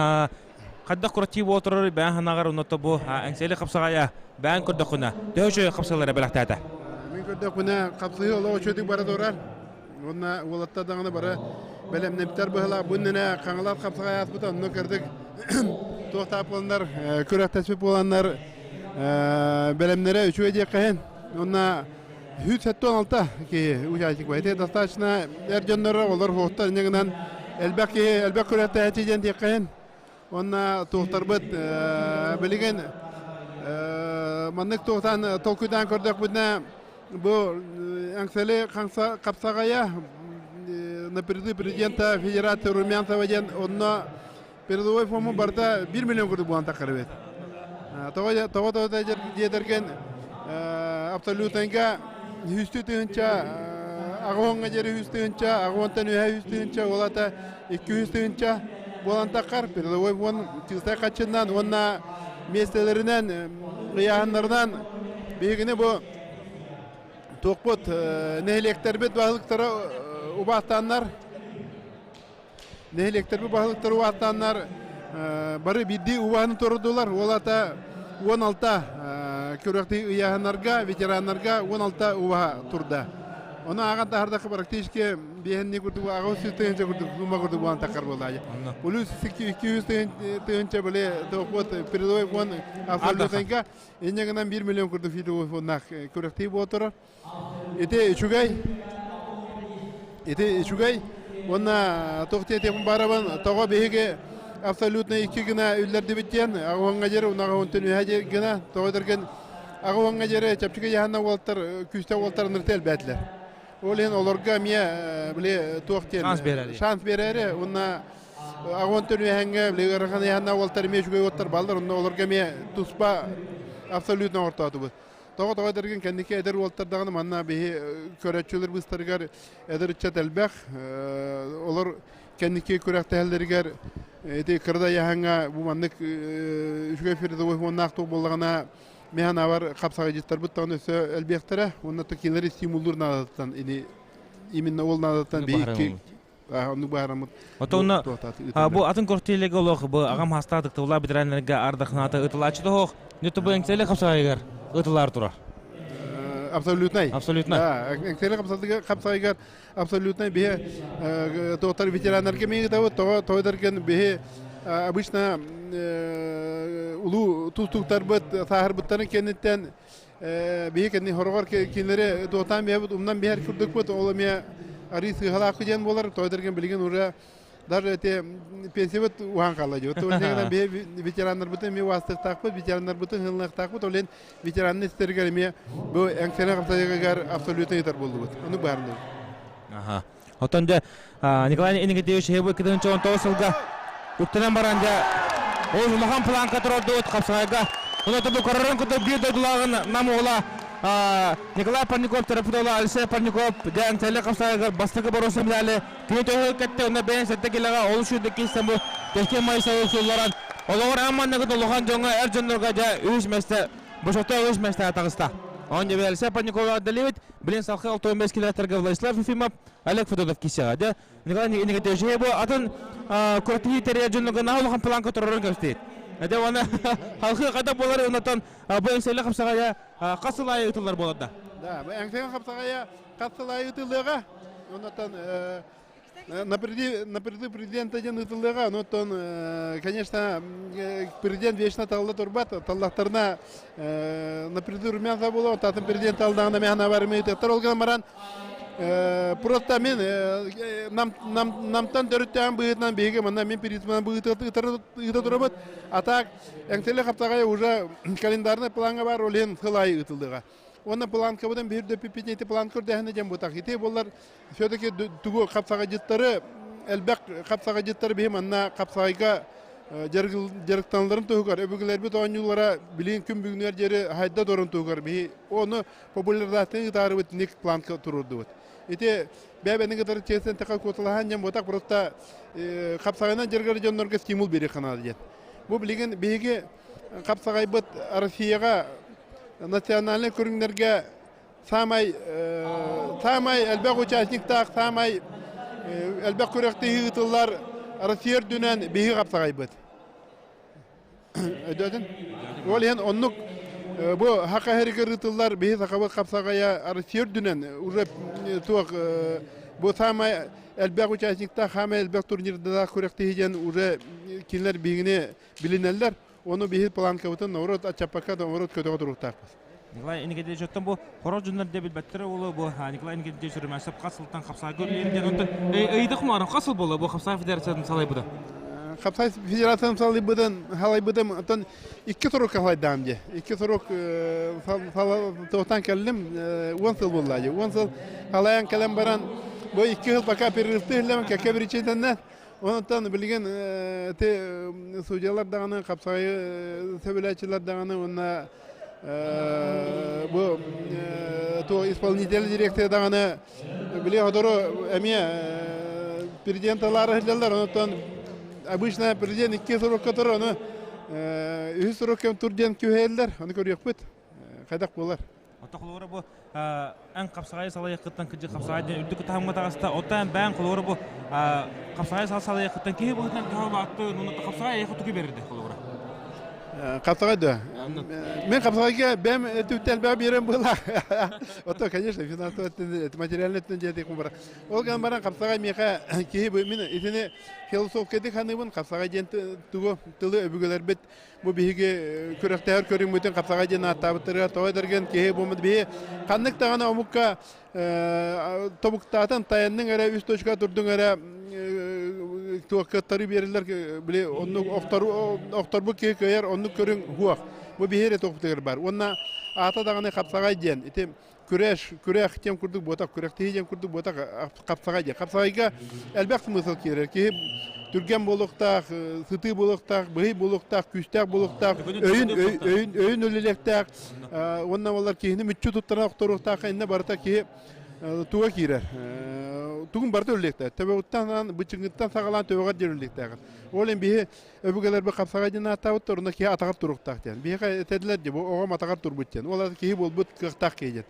хайдах кураттыы буола турар бэйэн ханаҕар онно бу эҥсиэли хапсаҕайа бэйэн көрдөххүнэ төһө үчүгэй хапсалары бэлэхтээтэ? Мин көрдөхпүнэ хапсыһыы олох үчүгэй бара турар. Уонна уолаттар даҕаны бары бэлэмнэммиттэр быһыылаах. Бу иннинэ Хаҥалас хапсаҕай ааспыта онно кырдык туохтаах буоланнар күрэхтэспит буоланнар бэлэмнэрэ үчүгэй диэххэ иһин. Уонна 176 киһи участник Ити достаточно эр дьонноро олор хуохтар инньэ гынан элбэх киһи элбэх күрэхтэһээччи диэн диэххэ иһин. Уонна туохтарбыт билигин маннык туохтаан толкуйдаан көрдөхпүтүнэ бу Эҥсэли хапсаҕайа на призы президента Федерации Румянцева диэн онно передовой фому барыта 1 миллион курдук буолан таххар эбит. Тоҕо тоҕо диэтэргин абсолютнайга 100 тыһыынча аҕыһоҥҥа диэри 100 тыһыынча, аҕыһонтон үһэ 100 тыһыынча, ол ата 200 тыһыынча буолан таххар. Передовой фон чистай хаччыннан уонна миэстэлэринэн ыйааһыннарынан биһигини бу туохпут нэһилиэктэрбит баһылыктара убаастааннар Нэһилиэктэрбит баһылыктара убаастааннар бары биирдии убаһаны туруордулар. Ол аата 16 күрэхтии ыйааһыннарга, ветераннарга 16 убаһа турда. Ону ааҕан таһардахха практически биэһинни курдук аҕыс сүүс тыһыынча курдук сумма курдук буолан таххар буоллаҕа. Плюс 200 тыһыынча били доход передовой фонд абсолютнайга инньэ гынан 1 миллион курдук передовой фоннаах күрэхтии буола турар. Ити үчүгэй. Ити үчүгэй. Уонна туох диэтиэхпин баарабын, тоҕо биһиги абсолютно икки гына үллэрдибит диэн, аҕыһыҥҥа диэри, уонна аҕыһын үһэ гына, тоҕо дэргэн аҕыһыҥҥа диэри чэпчэки яһанна уолаттар, күүстээх уолаттар ынырыта элбээтилэр. Ол иһин олорго эмиэ били туох диэн шанс биэрэри. Шанс биэрэри уонна аҕыһын үһэҥҥэ били ыарахан яһанна уолаттар эмиэ үчүгэй уолаттар бааллар, онно олорго эмиэ туспа абсолютно ортоотубут. Тоҕо тоҕо эдэргин кэнники эдэр уолтар даҕаны манна биһи көрөөччүлэр быыстарыгар эдэр ыччат элбэх. Олор кэнники күрэхтэһэллэригэр ити кыра да яһаҥҥа бу маннык үчүгэй передовой фоннаах туох буоллаҕына мин санаабар хапсаҕайдьыттарбыт даҕаны өссө элбиэхтэрэ уонна кинилэри стимуллуур наадатыттан ини именно ол наадаттан биһи оннук быһаараммыт. Отонно бу атын кортиэлеге олох бу аҕам хастаах тыктыбылаа ветераннарга ардахнаата ытылааччы тоһох нөтө бу эҥсэлэ хапсаайыгар ытылаар турар. Абсолютнай. Абсолютно. Да, эҥсиэли хапсайгар абсолютно биһи тоқтар ветераннарга миги табыт, тоҕо тойдарген биһи обычно улуу тустууктарбыт сааһырбыттарын кэнниттэн биһи кэнни хороҕор кинилэри туотаан биһэбит умнан биһэр курдукпут ол эмиэ арыы сыыһалаах диэн буолар тойдарген билигин уже даже эти пенсиябыт уһаан хаалла дии. Оттон биһи ветераннарбытын эмиэ уастыктаахпыт, ветераннарбытын хылыныахтаахпыт, ол иһин ветеранны истэригэр эмиэ бу эҥсэлэ хамсайыгар абсолютно ыытар буоллубут. Ону баарыныбыт. Аха. Оттон дьэ Николай Никитевич бу 2019 сылга үктэнэн баран дьэ ол улахан планка турордубут хапсаҕайга. Онон бу көрөрөн курдук биир дойдулааҕын нам уола Николай Парников төрөппүт уола Алексей Парников дьэ эҥсэлэ хапсаҕайгар бастакы боруоса медали Кини төһө кэтте онно бэйэн сэттэ килэҕэ олус үрдүк киирсэн бу Тэхтин Моисеевы сулларан олоҕор аан манныгы улахан дьоҥҥо эр дьоннорго дьэ үһүс миэстэ босото үһүс миэстэҕэ таҕыста. Он дьэ Алексей Парникова Далевит, билин салхы 65 километрга Владислав Ефимов, Олег Федотов киирсэҕэ. Дьэ Николай Никитевич бу атын күрэхтэһии тэрийэр дьоннорго наһаа улахан планка турарын көрсүбүт. Дьэ уонна халхы хайдах буолар оннотон бу эҥсэлэ хапсаҕайа хас сыл аайы ыытыллар буолар да? Да, бу эҥсэлэ хапсаҕайа хас сыл аайы ыытыллыаҕа. Оннотон на призыв президента диэн ыытыллыаҕа. Онтон, конечно, президент вечно талла турбат. Таллахтарына на призыв румянца буолуо. Атын президент талдаҕына мэхана бар ыытыахтар. Ол гынан баран просто мин намтан төрүттээн быһыытынан биһиги манна мин призманан ыыта турабыт. А так эҥсэлэ хаптаҕай уже календарный плаҥҥа бар, ол иһин сыл аайы ыытыллыаҕа. Уонна планкабытын биир дөппүппүт ити планка үрдээһинэ диэн бутах. Ити буоллар все-таки тугу хапсаҕайдьыттары элбэх хапсаҕайдьыттары биһи манна хапсаҕайга дьарыктаналларын туһугар өбүгэлэрбит оонньуулара билигин күн бүгүнүгэр диэри хайда турарын туһугар биһи ону популяризацияны ыытаарыбыт ник планка туруордубут. Ити бэйэбэни кытары честен тэхэ куоталаһан диэн бутах просто хапсаҕайынан дьарыгар дьоннорго стимул биэриэх наада диэн. Бу билигин биһиги хапсаҕайбыт Россияҕа национальнай көрүҥнэргэ саамай саамай элбэх участниктаах, саамай элбэх күрэхтэһии ыытыллар Россия үрдүнэн биһиги хапсаҕайбыт. Өйдөөтүн? Ол иһин оннук бу Саха сиригэр ыытыллар биһи сахабыт хапсаҕайа Россия үрдүнэн уже туох бу саамай элбэх участниктаах, саамай элбэх турнирдаах күрэхтэһии диэн уже кинилэр биһигини билинэллэр. Ону биһи планкабытын норуот аччаппакка да норуот көтөҕө туруохтаахпыт. Николай Никитич, оттон бу хорох дьоннор дэ билбэттэрэ уолу бу Николай Никитич Румянцев хас сылтан хапсаайга үлэлиир диэн онтон ыйдык маарым хас сыл буолла бу хапсаай федерациятын салайбыта? Хапсаай федерациятын салайбытын салайбытым оттон икки сорукка салайдаам дии. Икки сорук туохтан кэллим 10 сыл буолла дии. 10 сыл салайан кэлэн баран бу икки сыл пока перерывты иһиллэм кэккэ причинэннэн Онтон билигин ити судьялар даҕаны, хапсаҕайы сөбүлээччилэр даҕаны уонна бу туох исполнитель директор даҕаны били сотору эмиэ президент талаары сылдьаллар. Онтон обычно президент икки сорукка турар, ону үһүс сорукка тур диэн күһэйэллэр. Ону көрүөхпүт. Хайдах буолар. Оттон холобура бу эн хапсаҕайы салайыаххыттан кырдьык хапсаҕай диэн үрдүк таһымҥа таҕыста. Оттон эн бэйэҥ холобура бу хапсаҕайы салайыаххыттан киһи быһыытынан төһө улааттын, уонна хапсаҕай эйиэхэ тугу биэрдэ холобура? Хапсаҕай да. Мен хапсаҕайга бэйэм өттүбүттэн элбэҕи биэрэн быһыылаах. Оттон, конечно, финансовый материальный өттүнэн дьиэтик барар. Ол гынан баран хапсаҕай миэхэ киһи мин итини философскайдык саныыбын хапсаҕай диэн тугу тылы өбүгэлэрбит Бу биһиги күрэхтэһэр көрүҥмүтүн хапсаҕай диэн ааттаабыттарыгар тоҕо этэргин киһи буоммут биһи ханнык даҕаны омукка тобуктаатын тайанныҥ эрэ үс точка турдуҥ эрэ туох кыаттары биэрэллэр били оннук охторбут киһи кыайар оннук көрүҥ суох бу биһи эрэ туохпутугар бар уонна аата даҕаны хапсаҕай диэн ити күрэш, күрэх диэн курдук буотах, күрэхтэһии диэн курдук буотах хапсаҕай диэн. Хапсаҕайга элбэх смысл киирэр. Киһи түргэн буолуохтаах, сытыы буолуохтаах, быһый буолуохтаах, күүстээх буолуохтаах, өйүн өйүн өйүн үлэлиэхтээх уонна олар киһини мүччү туттаран охторуохтаах иннэ барыта киһи туга киирэр. Тугун барыта үлэлиэхтээх. Төбөҕүттэн бычыҥыттан саҕалаан төбөҕөр диэн үлэлиэхтээх. Ол иһин биһи өбүгэлэрбит хапсаҕай диэн ааттаабыттар, онно киһи атаҕар туруохтаах диэн. Биһиэхэ этэллэр дии, бу оҕом атаҕар турбут диэн. Ол киһи буолбут кыахтаах киһи диэн.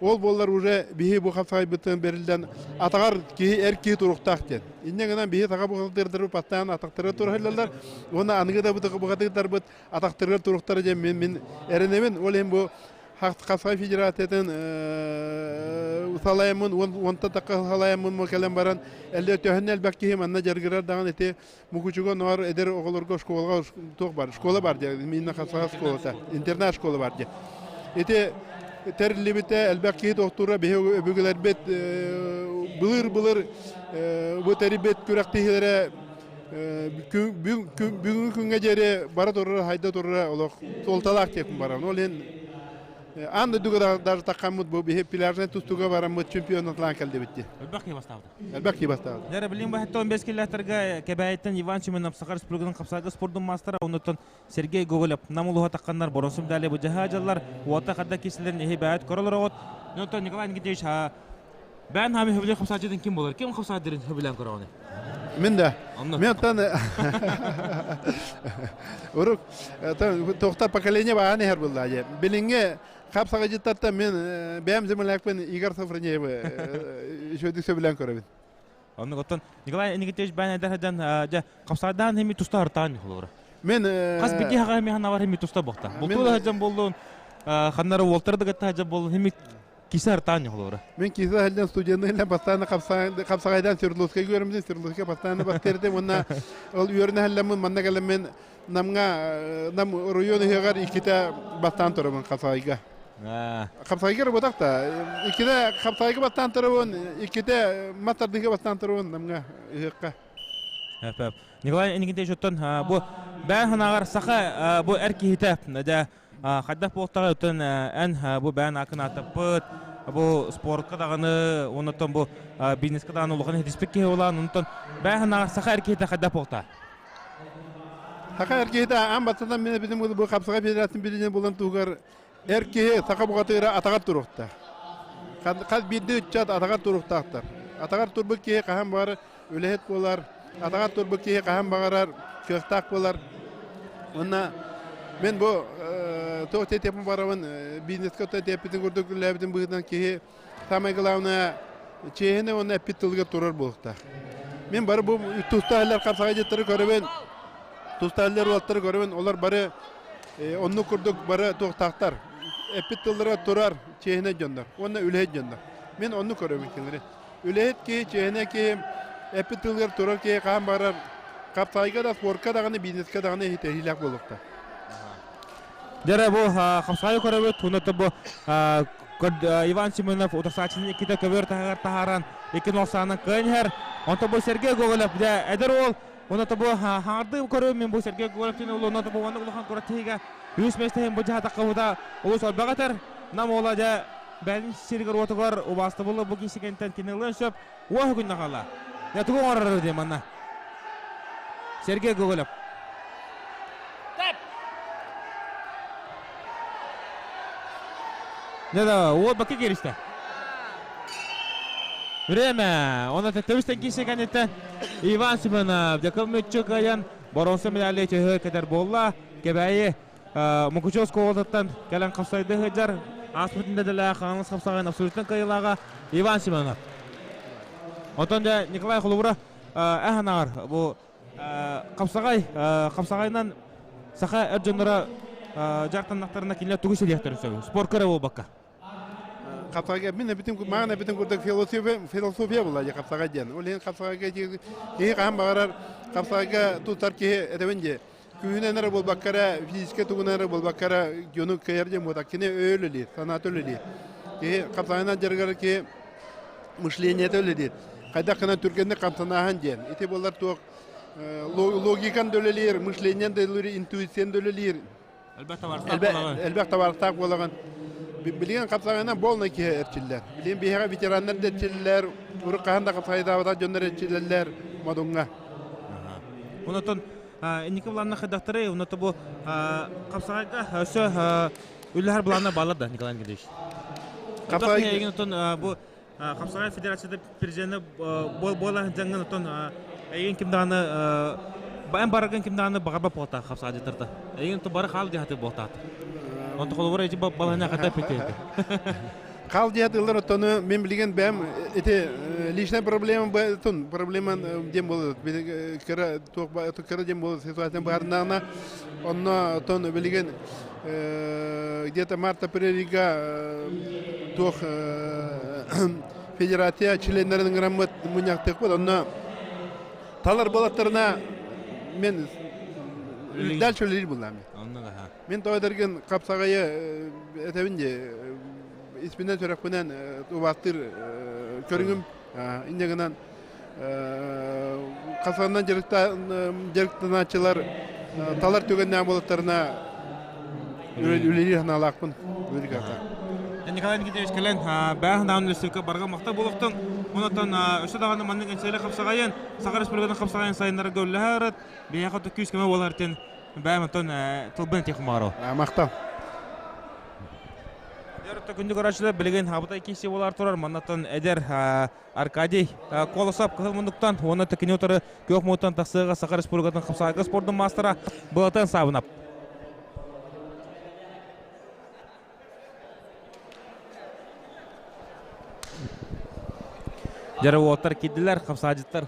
Ол буоллар уже биһи бу хапсаҕайбытын бэриллэн атаҕар киһи эр киһи туруохтаах диэн. Инньэ гынан биһи саха бухгалтырдарбыт бастаан атахтарыгар тура уонна аныгы да бухгалтырдарбыт атахтарыгар туруохтара диэн мин, мин эрэнэбин. Ол иһин бу Хасай федерациятын салайаммын, уонта такка салайаммын кэлэн баран, әлде төһөннө элбэх киһи манна жаргырар даҕаны ити Мукучуга ноор эдэр оҕолорго школаға туох бар, школа бар дии, минна хасаға школата, интернат школа бар дии. Ити тэриллибитэ элбэх киһи тохтуура биһи өбүгэлэрбит былыр-былыр бу тэрийбит күрэхтэһиилэрэ бүгүҥҥү күҥҥэ диэри бара турара, хайда турара олох суолталаах диэппин баран. Ол иһин аан дойдуга даже таххаммыт бу биһи пляжнай тустууга бараммыт чемпионатлаан кэлдибит дии. Элбэх киһи бастаабыта. Элбэх киһи бастаабыта. Дьэ, билигин баһыттан 15 киллээтэргэ Кэбээйиттэн Иван Семенов Саха Республикатын хапсаҕайга спордун маастара, оннуттан Сергей Гоголев Нам улууһа тахханнар боронсум далее бу дьаһаа дьаллар уота хадда киселерин иһи бэйэт көрөлөр оҕот. Онтон Николай Никитич бэйэн хаами хөбүлүн хапсааччытын ким болар? Ким хапсаадырын хөбүлээн көрөҕүнүй? Мен да. Мен оттон урук тоқта поколение баан иһэр булла же. Билиҥҥи хапсаҕайдьыттартан мен бэйэм землякпын Игорь Софронеевы үчүгэйдик сөбүлээн көрөбүн. Оннук оттон Николай Никитич бэйэн эдэр сылдьан дьэ хапсаайдаан хими туста артаан холобура. Мен хас бити хаға хими ханавар хими туста бохта. Бултуу да сылдьан боллун ханнара уолтар да гатта сылдьан боллун хими кисе артаан холобура. Мен кисе сылдьан студенныйла постоянно хапсаҕайдаан Свердловскай үөрэммитим, Свердловскай постоянно бастырдым уонна ол үөрэнэ сылдьаммын манна кэлэммин Намҥа Нам оройуон ыһыаҕар иккитэ бастаан турабын хапсаҕайга. Хапсаҕайга работах да иккитэ хапсаҕайга бастаан турабын, иккитэ мас тардыыга бастаан турабын Намҥа ыһыахха. Николай Никитич оттон бу бэйэн санааҕар саха бу эр киһитэ дьэ хайдах буолтаҕай оттон эн бу бэйэн аакын ааттаппыт бу спортка даҕаны оннуттан бу бизнеска даҕаны улахан хитиспит киһи буолан онтон бэйэн санааҕар саха эр киһитэ хайдах буолта? Саха эр киһитэ аан бастатан мин эбитим бу хапсаҕай федерациятын билинэн булан туһугар эр киһи саха бухатыыра атаҕар туруохтаах. Хас биирдии ыччат атаҕар туруохтаахтар. Атаҕар турбут киһи хаһан баҕарар үлэһит буолар, атаҕар турбут киһи хаһан баҕарар кыахтаах буолар. Уонна мен бу туох тиэтиэппин барабын бизнеске тиэппитин курдук үлэлээбитим быһыытынан киһи самое главное чиэһинэ уонна эппит тылыгар турар буолуохтаах. Мен бары бу тустаахлар хапсаҕайдьыттары көрөбүн, тустаахлар уолаттары көрөбүн, олор бары оннук курдук бары туохтаахтар. Эппит тыллара турар чиэһинэй дьоннор уонна үлэһит дьоннор. Мен оннук көрөбүн кинилэри. Үлэһит киһи, чиэһинэй киһи, эппит тылыгар турар киһи хаһан баҕарар хапсаҕайга да, спорка даҕаны, бизнеска даҕаны иһитэһиилээх буолуохтаах. Дьэ бу хапсаҕайы көрөбүт, уонна бу Иван Семенов утарсааччыны иккитэ көбүөр таһыгар таһааран 2-0 саанан кыайан иһэр. Онтон бу Сергей Гоголев дьэ эдэр уол уонна бу хаҥардыы көрүм мин бу Сергей Гоголев диэн уол уонна бу уонна улахан куорат тиһигэ үс миэстэһин бу дьаһатахха буда олус элбэх этэр. Нам уола дьэ бэйэтин сиригэр-уотугар убаастабылы бу киһи кини ылыан сөп. Уоһу күннэ хаала. Дьэ тугу оҥорор диэн манна. Сергей Гоголев. Да, уол бакы киристе. Время. Он это төбүстен кисе кэнниттэн Иван Семенов, Яков Мүтчүк айан боронса медали төһө кетер буолла. Кэбээйи Мукучу оскуолатыттан кэлэн хапсайды сылдьар. Ааспытын дэдэлээх Хаҥалас хапсаҕайын абсолютно кыайыылааҕа Иван Семенов. Оттон дьэ Николай Холобура эһанаҕар бу хапсаҕай хапсаҕайынан саха эр дьонноро дьарыктаннахтарына кинилэр тугу ситиэхтэрин сөбүй? Спорка эрэ буолбакка. Хапсаҕайга мин эбитим маҕан эбитим курдук философия философия буолла дии хапсаҕай диэн. Ол иһин хапсаҕайга киһи хаһан баҕарар хапсаҕайга тутар киһи этэбин дии. Күүһүнэн эрэ буолбакка эрэ, физическэй тугунан эрэ буолбакка эрэ дьону кыайар диэн буолбатах. Кини өйө үлэлиир, санаата үлэлиир. Киһи хапсаҕайынан дьарыгар киһи мышлениета үлэлиир. Хайдах гынан түргэнник хамсанааһын диэн. Ити буолар туох логикан да үлэлиир, мышлениен да үлэлиир, интуициян да үлэлиир. Элбэх табаарыстаах буолаҕын. Билигин хапсаҕайынан буолна киһи эрчиллэр. Билигин биһиэхэ ветераннар да эрчиллэр, урут хаһан да хапсаҕайдаабатах дьоннор эрчиллэллэр Модуҥҥа. Онотон инники былаанна хайдахтарый? Оното бу хапсаҕайга өссө үлэһэр былаанна баалар да, Николай Николаевич? Хапсаҕай отон бу Хапсаҕай федерацията президенэ буола дьаҥҥын отон эйигин ким даҕаны эн бараргын ким даҕаны баҕарбат буолтаах хапсаҕайдьыттарда. Эйигин бары хаал диэхати буолтаат. Онто холобура ити балаһыня хата питиэти. Хаал диэхати ылар оттону мен билигин бэйэм ити Личная проблема тун проблема дем болот кыра туох кыра дем болот ситуация баарнаана онно тон билигин где-то март апрельга туох федерация членнерин ыҥыраммыт мунньахтыахпыт онно талар болаттарына мен дальше үлэлиир буллаам. Мин тоҕо хапсаҕайы этэбин дии испинэн сүрэхпинэн убаастыыр көрүҥүм инньэ гынан хасанынан дьарыктанааччылар талар түгэннээх буолаттарына үлэлиир санаалаахпын. Николай Никитич кэлэн бээх даҕаны республика барга махта буолуохтун. Онтон өссө даҕаны маннык энсиэли хапсаҕайын, Саха Республикатын хапсаҕайын сайыннарарга үлэлэһэ биһиэхэ күүс көмө буолар тин бэйэм оттон тылбын этиэх маару. Махтал. Дьарыкта күндү көрөөччүлэр билигин абытай киси болар турар маннаттан эдэр Аркадий Колосов кыһыл мундуктан уонна тэкини утары күөх мууттан тахсыаҕа Саха Республикатын хапсаҕайга спордун маастара Былатан Саабынап. Дьара уолаттар киирдилэр, хапсаадьыттар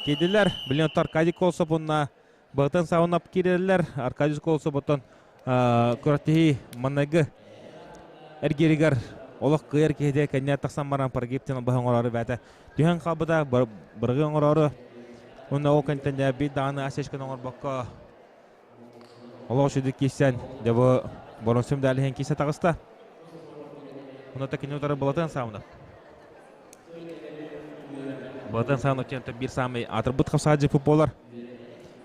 киирдилэр. Билин Аркадий Колосов уонна Баҕатан саҕанап киирэллэр. Аркадий Колосов оттон күрэхтэһии маннайгы эргииригэр олох кыайар киһитэ кэннэ тахсан баран прогибтин баһын оҥороору бээтэ түһэн хаалбыта бырагы оҥороору уонна ол кэнтэн дьэ биир даҕаны осечканы оҥорбокко олох үчүгдүк киирсэн дьэ бу боронсум дээлиһин киирсэ таҕыста. Онно кини утары Былатыан Саамынов. Былатыан Саамынов диэн биир саамай аатырбыт хапсаадьыппыт буолар.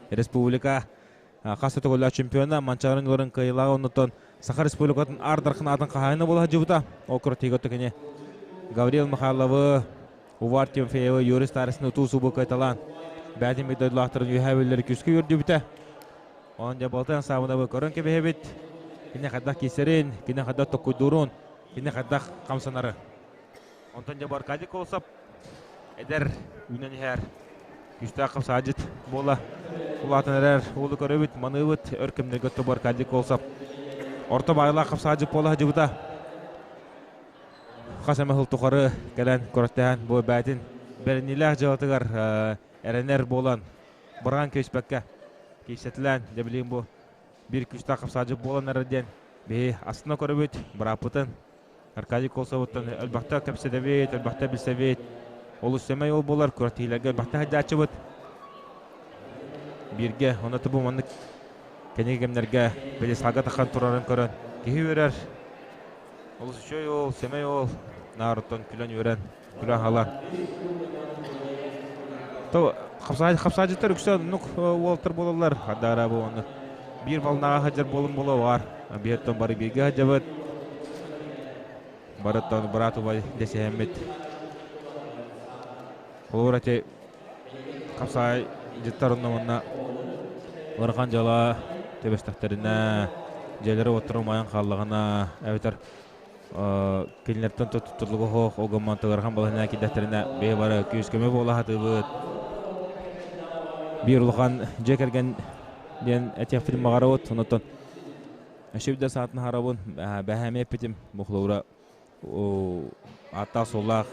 Республика хас да төгүллээх чемпиона, Манчаарын ыларын кыайыылааҕа оннуттан Саха Республикатын Аар Дархан аатын хаһаайына буола сылдьыбыта. Ол курдук кини Гаврил Михайловы, Увар Тимофеевы, Юрий Старостины утуу-субу кыайталаан бэйэтин биир дойдулаахтарын үөһээ бүллэри күүскэ үөрдүбүтэ. Онон дьэ Балтан Саабынабы көрөн кэбиһэбит. Кини хайдах киирсэрин, кини хайдах токкуйдуурун, кини хайдах хамсанары. Онтон дьэ бу Аркадий Колосов эдэр үүнэн иһэр күүстээх хамсаадьыт буола улаатан эрэр уолу көрөбүт, маныыбыт. Өр кэмнэргэ өттө бу Аркадий Колосов орто баайылаах хамсаадьыт буола сылдьыбыта. Хас эмэ сыл тухары кэлэн көрөттэһэн бу бэйэтин бэриниилээх дьыалатыгар эрэнэр буолан быраҕан кэбиспэккэ киирсэтилээн дьэ билигин бу биир күүстээх хамсаадьыт буолан эрэр диэн биһи астына көрөбүт бырааппытын Аркадий Колосовуттан элбэхтэ кэпсэтэбит, элбэхтэ билсэбит. Олус сэмэй ол буолар, күрэхтэһиилэргэ элбэхтэ сылдьааччыбыт. Бииргэ, онно бу маннык кэнники кэмнэргэ пьедесталга таххан турарын көрөн киһи үөрэр. Олус үчүгэй ол, сэмэй ол. Нааруттан күлэн-үөрэн, күлэн хаалан. То хапсаадьыттар үксэ оннук уолаттар буолаллар. Хадара бу оннук биир волнаҕа сылдьар буолун буола бар. Биһиттэн бары бииргэ сылдьабыт. Барыттан быраат убай дэсиһэммит. Холобур ати хапсаай дьыттар онно манна ыарахан дьыала түбэстэхтэринэ дьиэлэрэ уоттара умайан хааллаҕына эбэтэр кинилэртэн туттуллуга суох ол гымман ыарахан балаһыанньаҕа киирдэхтэринэ бэйэ бары күүс-көмө буола сатыыбыт. Биир улахан дьиэ кэргэн диэн этиэхпитин баҕарабыт. Онтон өссө биирдэ саатын аһарабын бэһээмэ эппитим бу холобура ааттаах-суоллаах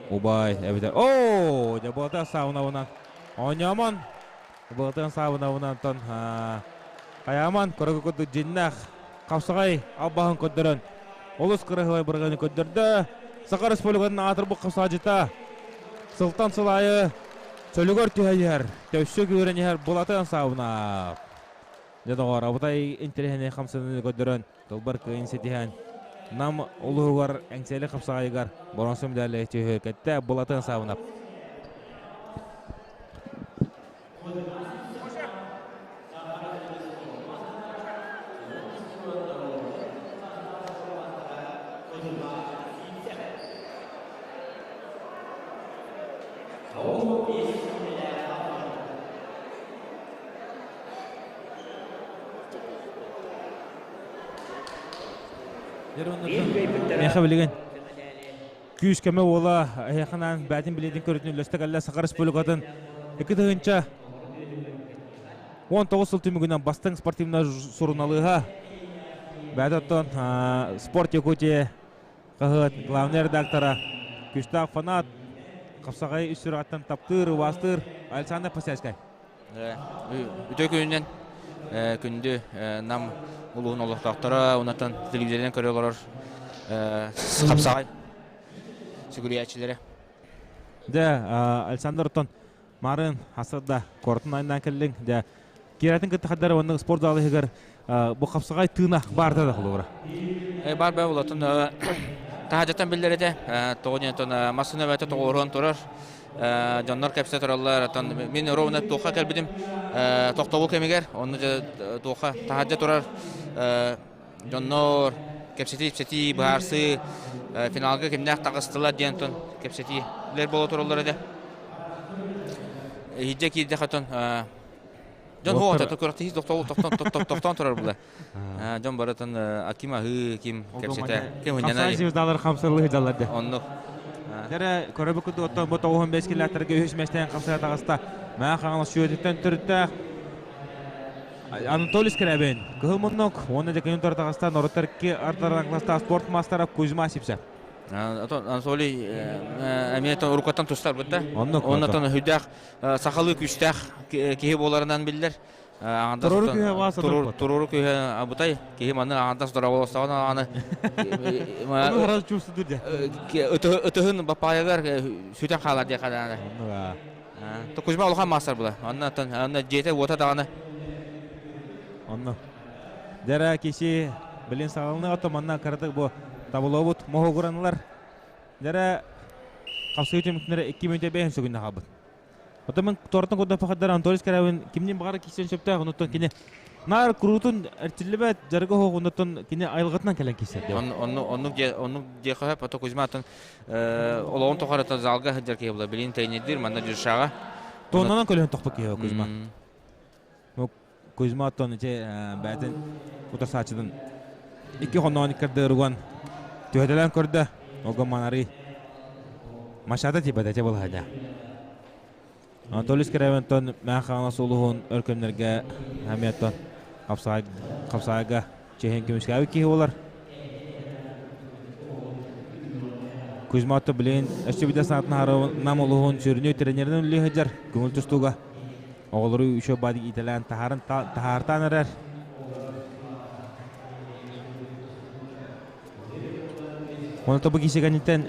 убай эбэтэр оо дьэ буолта саунабынан оонньоомон былытын саабынабынан тон хайааман көрөгө курдук дьиннээх хапсаҕай албаһын көрдөрөн олус кыраһыабай бырагыаны көрдөрдө. Саха Республикатын аатырбыт хапсаадьыта сылтан сыл аайы чөлүгэр түһэ иһэр, төссө күүрэн иһэр Булатын Саабынап. Дьэ доҕоор, абытай интэриэһинэй хамсаныыны көрдөрөн тылбар кыайын ситиһэн Нам улууһугар Эҥсиэли хапсаҕайыгар боронсу медали түһүкэттэ Булатын Саабынап. Миэхэ билигин күүс-көмө уола эһиэхэ бээтин билиэтин көрүтүн үллэстэ кэллэ Саха Республикатын 2019 сыл түмүгүнэн бастыҥ спортивнай суруналыыһа бэйэтэ оттон Спорт Якутия хаһыат главный редактора күүстээх фанат. Қапсағай үс сүрәттен таптыр, убастыр Александр Посельскай. Үтө күнүнэн күндү Нам улууһун олохтоохторо, онтон телевизорынан көрө олорор Хапсаҕай сүгүрүйээччилэрэ. Дьэ, Александр оттон марын хасырда куоратын айнаан кэллиҥ. Дьэ, киэрэтин кытта хаддара уонна спорт залыгар бу хапсаҕай тыына баарда да холобура. Бар баа болотун таһаджаттан биллэр этэ. Тоҕо диэн массыына бэйэтэ тоҕуоруон турар. Дьоннор кэпсэ тураллар. Оттон мин ровно туохха кэлбитим тохтобул кэмигэр онно дьэ туохха таһадьа турар дьоннор кэпсэтии ипсэтии быһаарсыы финалга кимнээх таҕыстылар диэн тон кэпсэтиилэр буола тураллар этэ. Иһирдьэ киирдэх отон дьон хуота күрэхтэһии тохтоон тохтоон турар була. Дьон барытын ким аһыы, ким кэпсэтэ, ким хынньана. Звездалар хамсырлыы сылдьаллар дэ. Оннук. Дэрэ көрөбү курдук оттон бу 95 километрга үһүс мэстээн хамсыра таҕыста. Маа Хаҥалас сүөтүттэн төрүттээх Анатолий Скрябин, Кыһыл Муннук уонна дьэкинин тура таҕыста норуттар икки ардыларынан класстаах спорт маастара Кузьма Сипсев. Анатолий эмиэ уруккаттан тустар бытта. Оннук. Оннотон хүдээх сахалыы күүстээх киһи буоларынан биллэр. Турору күүһэ бааса Турору күүһэ абытай киһи маны аҥардас дорооболостоҕун аҕаны Ону сразу чувствует дьэ. Ытыһын баппаайыгар сүтэн хаалар диэхэ даҕаны. Кузьма улахан маастар була. Онно онно дьиэтэ уота даҕаны. Онно. Дьэрэ киси билин саҕалыны ото манна кыратык бу табылобут моһугуранылар. Дьэрэ хапсыы түмүктүнэр 2 мүнөтэ бэйэн сүгүннэ хаалбыт. Оттон мен тортон курдаппахаддар Анатолий Скарабин кимнин баҕара киирсэн сөптөөх, онуттан кини наар куруутун эрчиллибэт дьарыга суох, онуттан кини айылҕатынан кэлэн киирсэр. Оннук оннук диэхэ сөп, ото Кузьма атын олоҕун тухары залга сылдьар киһи була. Билин тренердир манна Дюшаҕа. Тоннанан көлөһөн тохпут киһи Кузьма. Кузьма оттон ити бээтин утарсааччытын икки хонноон иккардыыруган түһэтэлээн көрдө. Олго манары Машата типа те былаһадя. Анатолий Скрябинтон Мээн Хаҥалас улууһун өр кэмнэргэ эмиэттон хапсаайга чэһин көмүскээбит киһи буолар. Кузьма отто билигин өссө бүтэ саатын Нам улууһун сүрүнү тренеринэн үлэлии сылдьар көҥүл тустууга Оҕолору үчүгэй баадык иитэлээн таһааран таһаартаан эрэр. Оны тобу кисигэнитен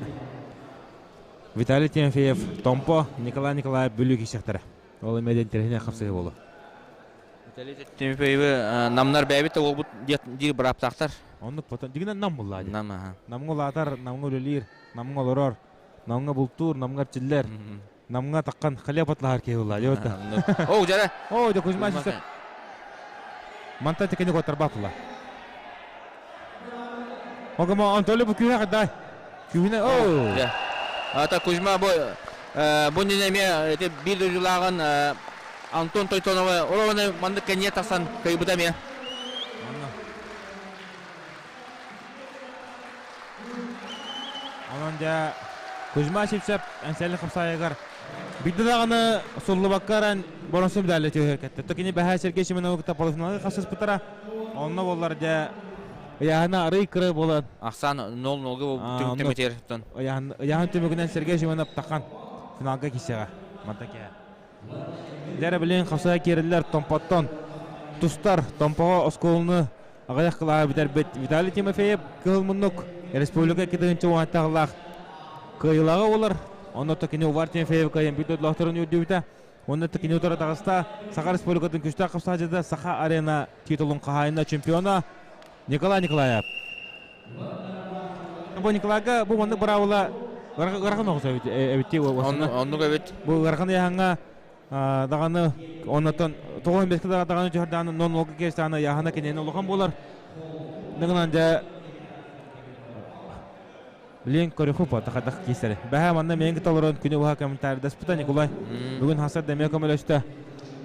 Виталий Тимофеев, Томпо, Николай Николаев Бүлүү кисэхтэрэ. Ол эмиэ интэриэһинэй хапсыһыы буолуо. Виталий Тимофеевы намнар бэйэбит да уолбут диир бырааптаахтар. Оннук потом дигинэн нам буллаа. Нам аха. Намҥа улаатар, намҥа үлэлиир, намҥа олорор, намҥа бултуур, намҥа эрчиллэр. Намҥа таххан хлеб атлаһар киһи буолла дьэ Оо, дьэрэ. Оо, дьэ Кузьма Сисов. Мантан тикини куоттарбат була. Огомо Анатолий бу күүһэ хаддай. Күүһүнэ оо. Дьэ. Ата Кузьма бу бу нин эмиэ ити биир дойдулааҕын Антон Тойтонова орованы маннык кэнниэ тахсан кыйбыта эмиэ. Онон дьэ Кузьма Сивцев Эҥсэлли хапсаайыгар биирдэ даҕаны суллубакка эрэн боронсу медали түһэр кэтте. То кини бэһээ Сергей Семеновы кытта полуфиналга хасыспытара. Онно боллар дьэ ыйааһына арый кыра буолан. Ахсаан 0-0-га түмүктэммитигэр. Ыйааһын түмүгүнэн Сергей Семенов таххан финалга киирсэҕэ. Манта киһэ. Дьэ билигин хапсаҕай киирэллэр Томпоттон тустар Томпоҕо оскуоланы аҕыйах кылааһы бүтэрбит Виталий Тимофеев Кыһыл Муннук республика 2010 сыллаах кыайыылааҕа буолар. Онно кини Увар Тимофеев кыайан биир дойдулаахтарын үрдүбүтэ. Онно кини утары таҕыста Саха Республикатын күстээх хапсаҕайдьыта Саха Арена титулун хаһаайына чемпиона Николай Николаев. Бу Николайга бу маннык быраабыла ыарахан оҕус эбит Оннук эбит. Бу ыарахан ыйааһыҥҥа даҕаны оннотон тоҕуһун бэскэ даҕаны түһэрдэҕинэ нон олга киэстэҕинэ ыйааһына кинини улахан буолар. Нагынан дьэ Билин көрүхү тахадах киисэри. Бэһэ манна мен кытта олорон күнү быһа комментарийдаспыта Николай. Бүгүн хасар да эмиэ көмөлөстө.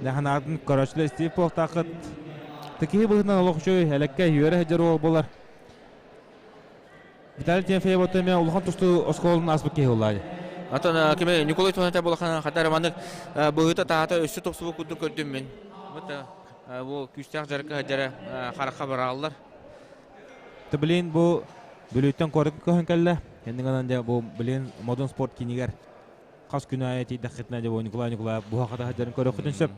Дэханаатын көрөөччүлэр истиип буолтаахыт. Тыкиһи быһыытынан олох үчүгэй, элэккэ үөрэ сылдьар уол буолар. Виталий Тимофеев отто эмиэ улахан тустуу оскуолатын ааспыт киһи буолла. Атын кими Николай Туһанта буолахан хатар маннык быһыыта таһата өссө тупсубут курдук көрдүм мин. Бу күүстээх дьарыкка сылдьара харахха барааллар. Блин бу Бүлүүттэн куоракка көһөн кэллэ. Кэннигинэн дьэ бу блин Модун спорт киинигэр. Хас күн аайы тиийдэххитинэ дьэ бу Николай Николаев буһа хата сылдьарын көрүөххүтүн сөп.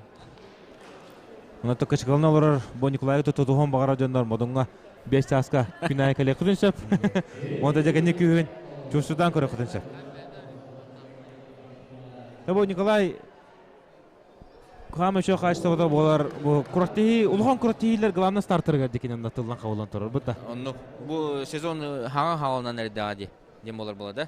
Онон кычыкылана олорор бу Николайы тутуһуон баҕарар дьоннор Модуҥҥа 5 чааска күн аайы кэлиэххитин сөп. Онон дьэ кэнни күүһүн чувствудаан көрүөххүтүн сөп. Бу Николай Хаама өчө хаачыстыбата буолар бу кураттиһи улахан кураттиһилер главный стартерыгар дикинен да тыллан хабыллан турар бу да. Оннук. Бу сезон хаҥа хаалынан эрдэҕэ ди диэн буолар буола да.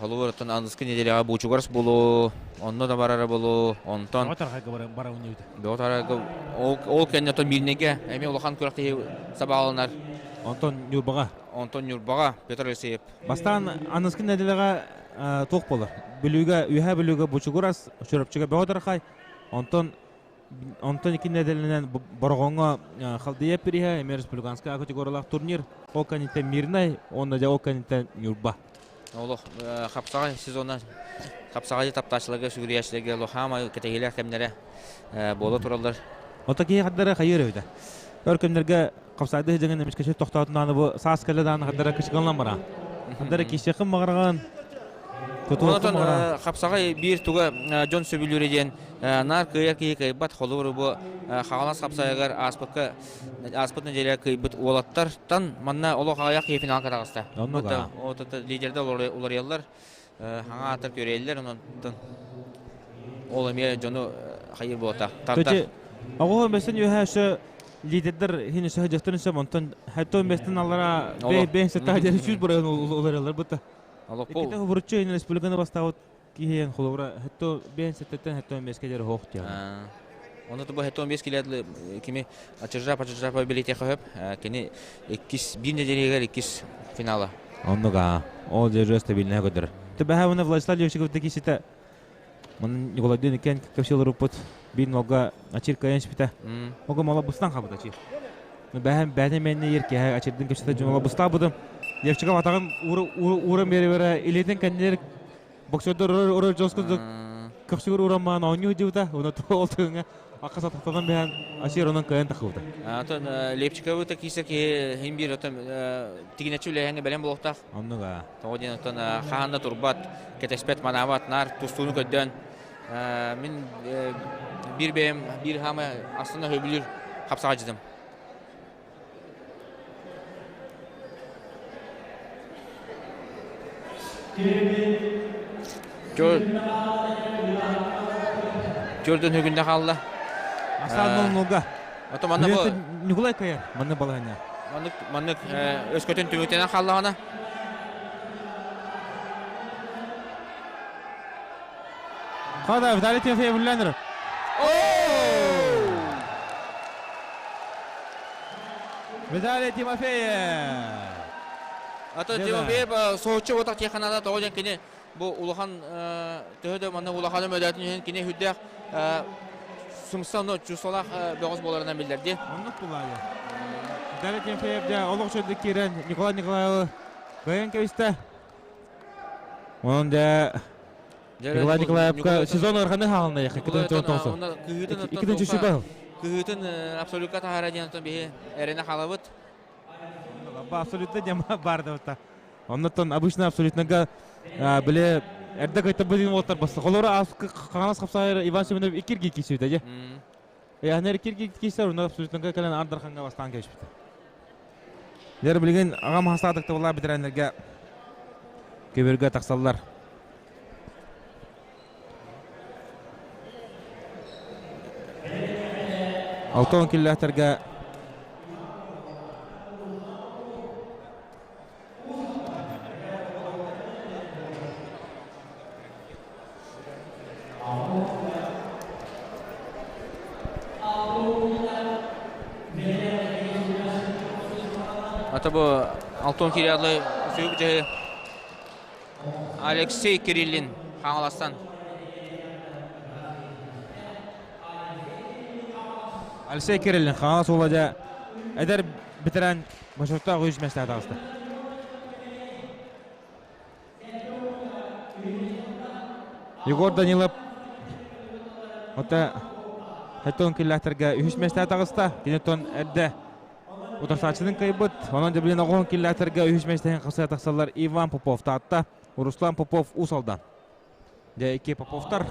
Холобур оттон аныгыскы неделяҕа Буучугарс булу, онно да барара булу, онтон Бөҕө тарҕайга бара унньуйда. Бөҕө тарҕайга ол ол кэннэ оттон Мирнэйгэ эмиэ улахан күрэхтэһии сабаҕаланар. Онтон Ньурбаҕа. Онтон Ньурбаҕа Петр Алексеев. Бастаан аныгыскы неделяҕа туох буолар? Бүлүүгэ, Үөһээ Бүлүүгэ Бучугурас, Чурапчыга Бөҕө Тархай, онтон Онтон икки нэдиэлэнэн Бороҕоҥҥо Халдыйа приһа эмиэ республиканскай категориялаах турнир. Ол кэнниттэн Мирнай уонна дьэ ол кэнниттэн Ньурба. Олох хапсаҕай сезона хапсаҕайы таптааччыларга, сүгүрүйээччилэргэ олох кэтэһиилээх кэмнэрэ буола тураллар. Ото киһи хардара хайыр эбитэ. Өр күннэргэ хапсаҕайдыы сылдьан эмискэ тохтоотун аны бу саас кэлэ даҕаны хардара кычыгаллан бара. Хардара киһиэхин маҕараҕын Онтон хапсаҕай биир туга дьон сөбүлүүрэ диэн наар кыайар киһи кыайбат холобур бу Хаҥалас хапсайыгар ааспыкка ааспыт нэдиэлэ кыайбыт уолаттартан манна олох аҕыйах киһи финалга таҕыста. Лидердэр уларыйаллар, хаҥа ааттар күөрэйэллэр, онтон ол эмиэ дьону хайыр буолта. Тардар. Оҕо бэсэн үөһэ өссө лидердер хин өссө дьахтарын сөп онтон хэтто бэстен аллара бэйэн сетта дьэ сүүс бырыһын уларыялар бутта. Иккитэ хубуруччу ин республиканы бастаабыт киһиэн холобура хэтто бэйэн сеттеттен хэтто бэске дьэр хоох диэн. Оны бу хэтто бес килетлы кими ачыржа пачыржа билете хөп кини иккис бир неделегер иккис финала. Оннуга ол же стабильная көдөр. Төбәһә уна Владислав Левчиков кисите Мын Николайдын икен кепсел руппут бин нога ачир кайын шпита. Ого мала бустан хабыт ачир. Бәһәм бәһәм менне ер кеһә ачирдин кепсете жумала буста будым. Левчиков атагын урын бере бере илетен кәннер боксердер уры жоску көксүгөр ураммаан оонньуу дьыбыта. Уна ол тыгыңа акка сатахтан бэһэн ачир онон кайын тахыбыта. Атын Лепчиковы та кисе ки хим бир отон тигинечи үлэһэҥҥэ бэлэм буолуохтаах. Оннуга. Тоҕо диэн оттон хаһан да турбат, кэтэспэт, манаабат, наар тустууну көрдөөн мин биир бэйэм биир хаамай астына сөбүлүүр хапсаҕайдьытым. Төрдөн бүгүндэ хаалла. Асан нолга. Ото манна бу Ньукулай кайар. Манна балаһанньа. Маннык маннык өскөтүн түмүктэнэн хааллаҕына Хада Виталий Тимофеев үллэнер. Виталий Тимофеев. Ато Тимофеев соһуччу ботах теханада тоҕо диэн кини бу улахан төһө да манна улахан өмөдөтүн иһин кини үрдээх сымсан чувстволаах бөҕөс буоларынан биллэрди. Оннук булаайа. Виталий Тимофеев дьэ олох үчүгэйдик киирэн Николай Николаевы кыайан кэбистэ. Онон дьэ Николай Николаевка сезон ыараханы хаална яхы кыһыытын Иккитин чүчү кыһыытын абсолютка таһара диэн оттон биһи эрэнэ хаалабыт. Абсолютно дема бар да Оннуттан обычно абсолютнога биле эрдэ кыйтарбыт уолаттар баста. Холоро хаҥалас хапсаайыр Иван Семенов иккирги киирсибитэ дьэ. Яһнер иккирги киирсэр, онно абсолютнога кэлэн Ардарханга бастаан кэбиспитэ. Дэр билигин аҕам хастаатык табылаа бэтэрээннэргэ көбүргэ тахсаллар. Алтон киллээхтэргэ Ата бу Алтон Кириллы сүйүк жайы Алексей Кириллин Хаҥаластан. Алексей Кириллин Хаҥалас уола дьэ эдэр бэтэрээн бочуоттаах үс миэстэҕэ таҕыста. Егор Данилов ота хэтон киллээхтэргэ үһүс миэстэҕэ таҕыста. Кини оттон эрдэ утарсааччытын кыайбыт. Онон дьэ билин оҕоһун киллээхтэргэ үһүс миэстэһин хасыа тахсаллар Иван Попов таатта. Руслан Попов Уус Алдан. Дьэ, икки Поповтар.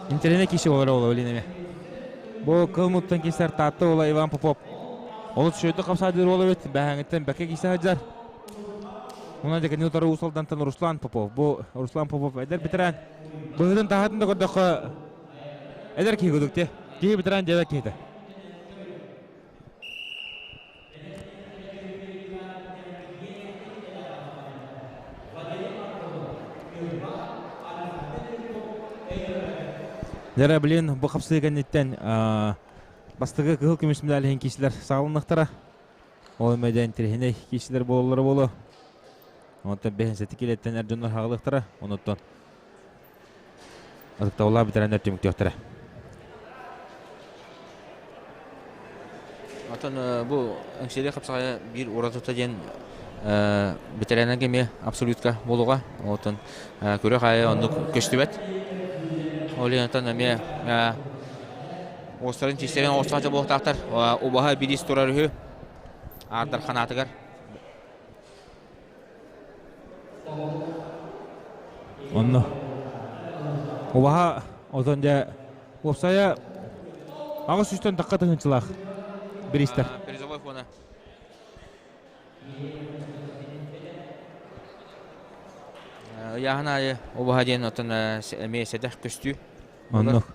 Интернет киси олар ола билин эме. Бу кыл муттан кисер Таатта ола Иван Попов. Олус шөйді қапсадыр ола бет, бәһәңіттен бәке кисе хаджар. Уна декени утары Уус Алдантан Руслан Попов. Бу Руслан Попов эдер битерен. Быһытын таһатын да көрдөххө эдер киһи кудукте. Киһи битерен дебе киһите. Дәрә билин бу хапсыы кэнниттэн бастакы кыһыл көмүс медалиһин киисилэр саҕаланыахтара. Ол эмэдэн тириһинэй киисилэр буолаллара буолуо. Онтон бэһин килэттэн эр дьоннор хаҕалыахтара. Онуттан ытыктабыллаах бэтэрээннэр түмүктүөхтэрэ. Отон бу Эҥсиэли хапсаҕайа биир уратыта диэн бэтэрээннэргэ эмиэ абсолютка буолуоҕа. Отон күрэх аайы оннук көстүбэт. Ол иһин оттон эмиэ уостарын тиистэрин оҕустааччы буолуохтаахтар. Убаһа бириис турар үһү аардар ханаатыгар. Онно убаһа отон дьэ уопсайа 800-тэн тахха тыһыынчалаах бириистэр. Призовой фона. Ыйааһын аайы убаһа диэн оттон эмиэ сэдэх көстүү. Оннук.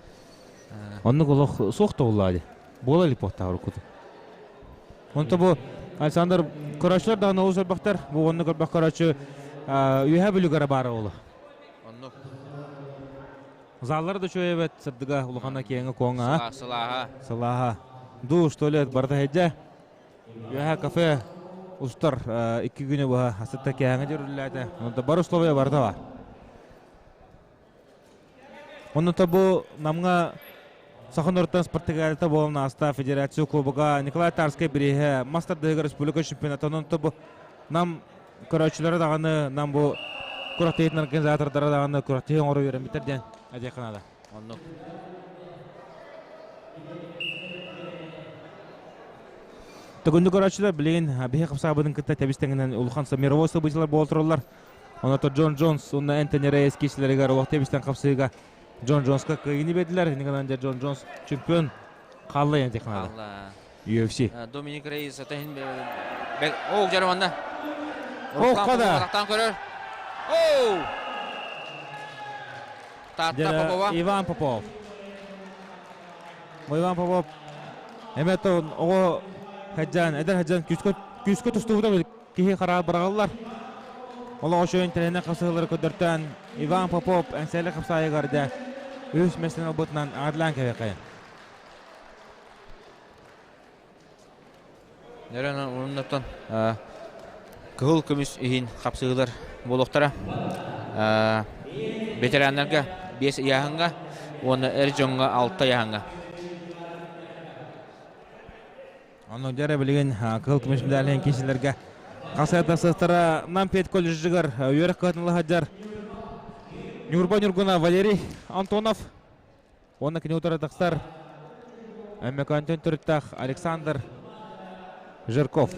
Оннук олох суох да буоллаа дии. Буола илик буолтаа уруккуту. Онто бу Александр көрөөччүлэр даҕаны олус элбэхтэр. Бу оннук элбэх көрөөччү үөһэ бүлүгэрэ баара буолуо. Оннук. Заллар да үчүгэй эбит, сырдыга, улахана киэҥэ куоҥа. Сылааһа. Сылааһа. Душ, туалет барыта һэдьэ. Үөһэ кафе устар икки күнү быһа асытта кээҥэ дьөрүллээтэ. Онто бар условия барыта бар. Онно бу Намҥа Саха норуоттан спартакиадата буолан ааста Федерация Кубога Николай Тарскай бирииһэ мас тардыһыгар республика чемпионата. Онон бу Нам көрөөччүлэрэ даҕаны Нам бу күрэхтэһиитин организатордара даҕаны күрэхтэһии оҥоро үөрэммиттэр диэн этиэххэ наада. Оннук. Төгүннү көрөөччүлэр билигин биһи хапсаабытын кытта тэбис тэҥинэн улахан мировой событиелар буола тураллар. Оното Джон Джонс уонна Энтони Рейс киирсилэригэр олох тэбистэн хапсыыга Джон Джонска кыайыыны биэрдилэр. Иннигинэн Джон Джонс чемпион хаалла диэн технада. UFC. Доминик Рейс атаһын Оо, жарыманна. О, қада. Көрөр. Оу! Таатта Попова. Иван Попов. Иван Попов эмет оҕо хаджан, эдэр хаджан күүскө күүскө тустубута киһи хараҕа быраҕыллар. Олоҕо үчүгэй интэриэһинэй хапсыһыылары көрдөртөөн Иван Попов Эҥсиэли хапсаайыгар дэ үһүс миэстэни ылбытынан аҕадлаан кэбиэххэйин. Нөрөн уруннаттан кыһыл көмүс иһин хапсыһыылар буолуохтара. Ветераннарга 5 ыйааһыҥҥа уонна эр дьоҥҥо 6 ыйааһыҥҥа. Онно дьэрэ билигин кыһыл көмүс медалиһин киисилэргэ хасыата сыстара Нам Пет колледжыгар үөрэх кыһатын сылдьар Ньурба Ньургуна Валерий Антонов уонна кини утары тахсар Өймөкөөнтөн төрүттээх Александр Жирков.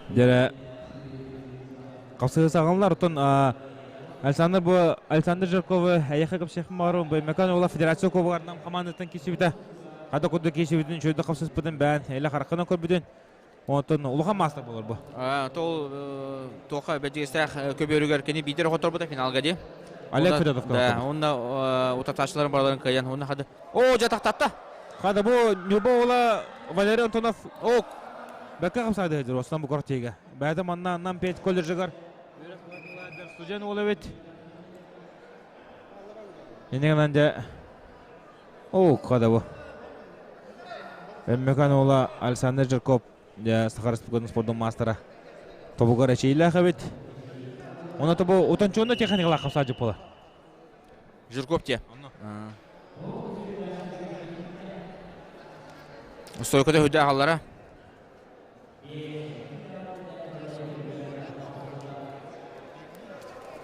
Дьэрэ хапсыһыы саҕаланар. Оттон Александр бу Александр Жирковы эйиэхэ кэпсиэхпин баҕарабын. Бу Өймөкөөн уола федерация кубогар нам хамаандаттан киирсибитэ. Хата курдук киирсибитин, үчүгэйдик хапсыспытын бэйэн элэ хараххынан көрбүтүн. Онтон улахан маастар буолар бу. Тол туохха бэдьигэстээх көбүөрүгэр кини биирдэр хотторбута финалга дии. Олег Федотов. Да, онно утатааччыларын барыларын кыайан уонна хады. О, дьэ тахтатта. Хада бу Ньурба уола Валерий Антонов ок бэккэ хамсаады дьэр Основном бу квартига. Бэйэтэ манна Нам Пет колледжыгар студент уола эбит. Иннигинэн дьэ Оо, хада бу. Өммөкөн уола Александр Жирков дьэ Саха Республикатын спордун маастара тобугар эчэйилээх эбит. Онно тобу утончуонна техникалаах хапсаадьык буола. Жирков те. Стойкада хүдэ аҕаллара.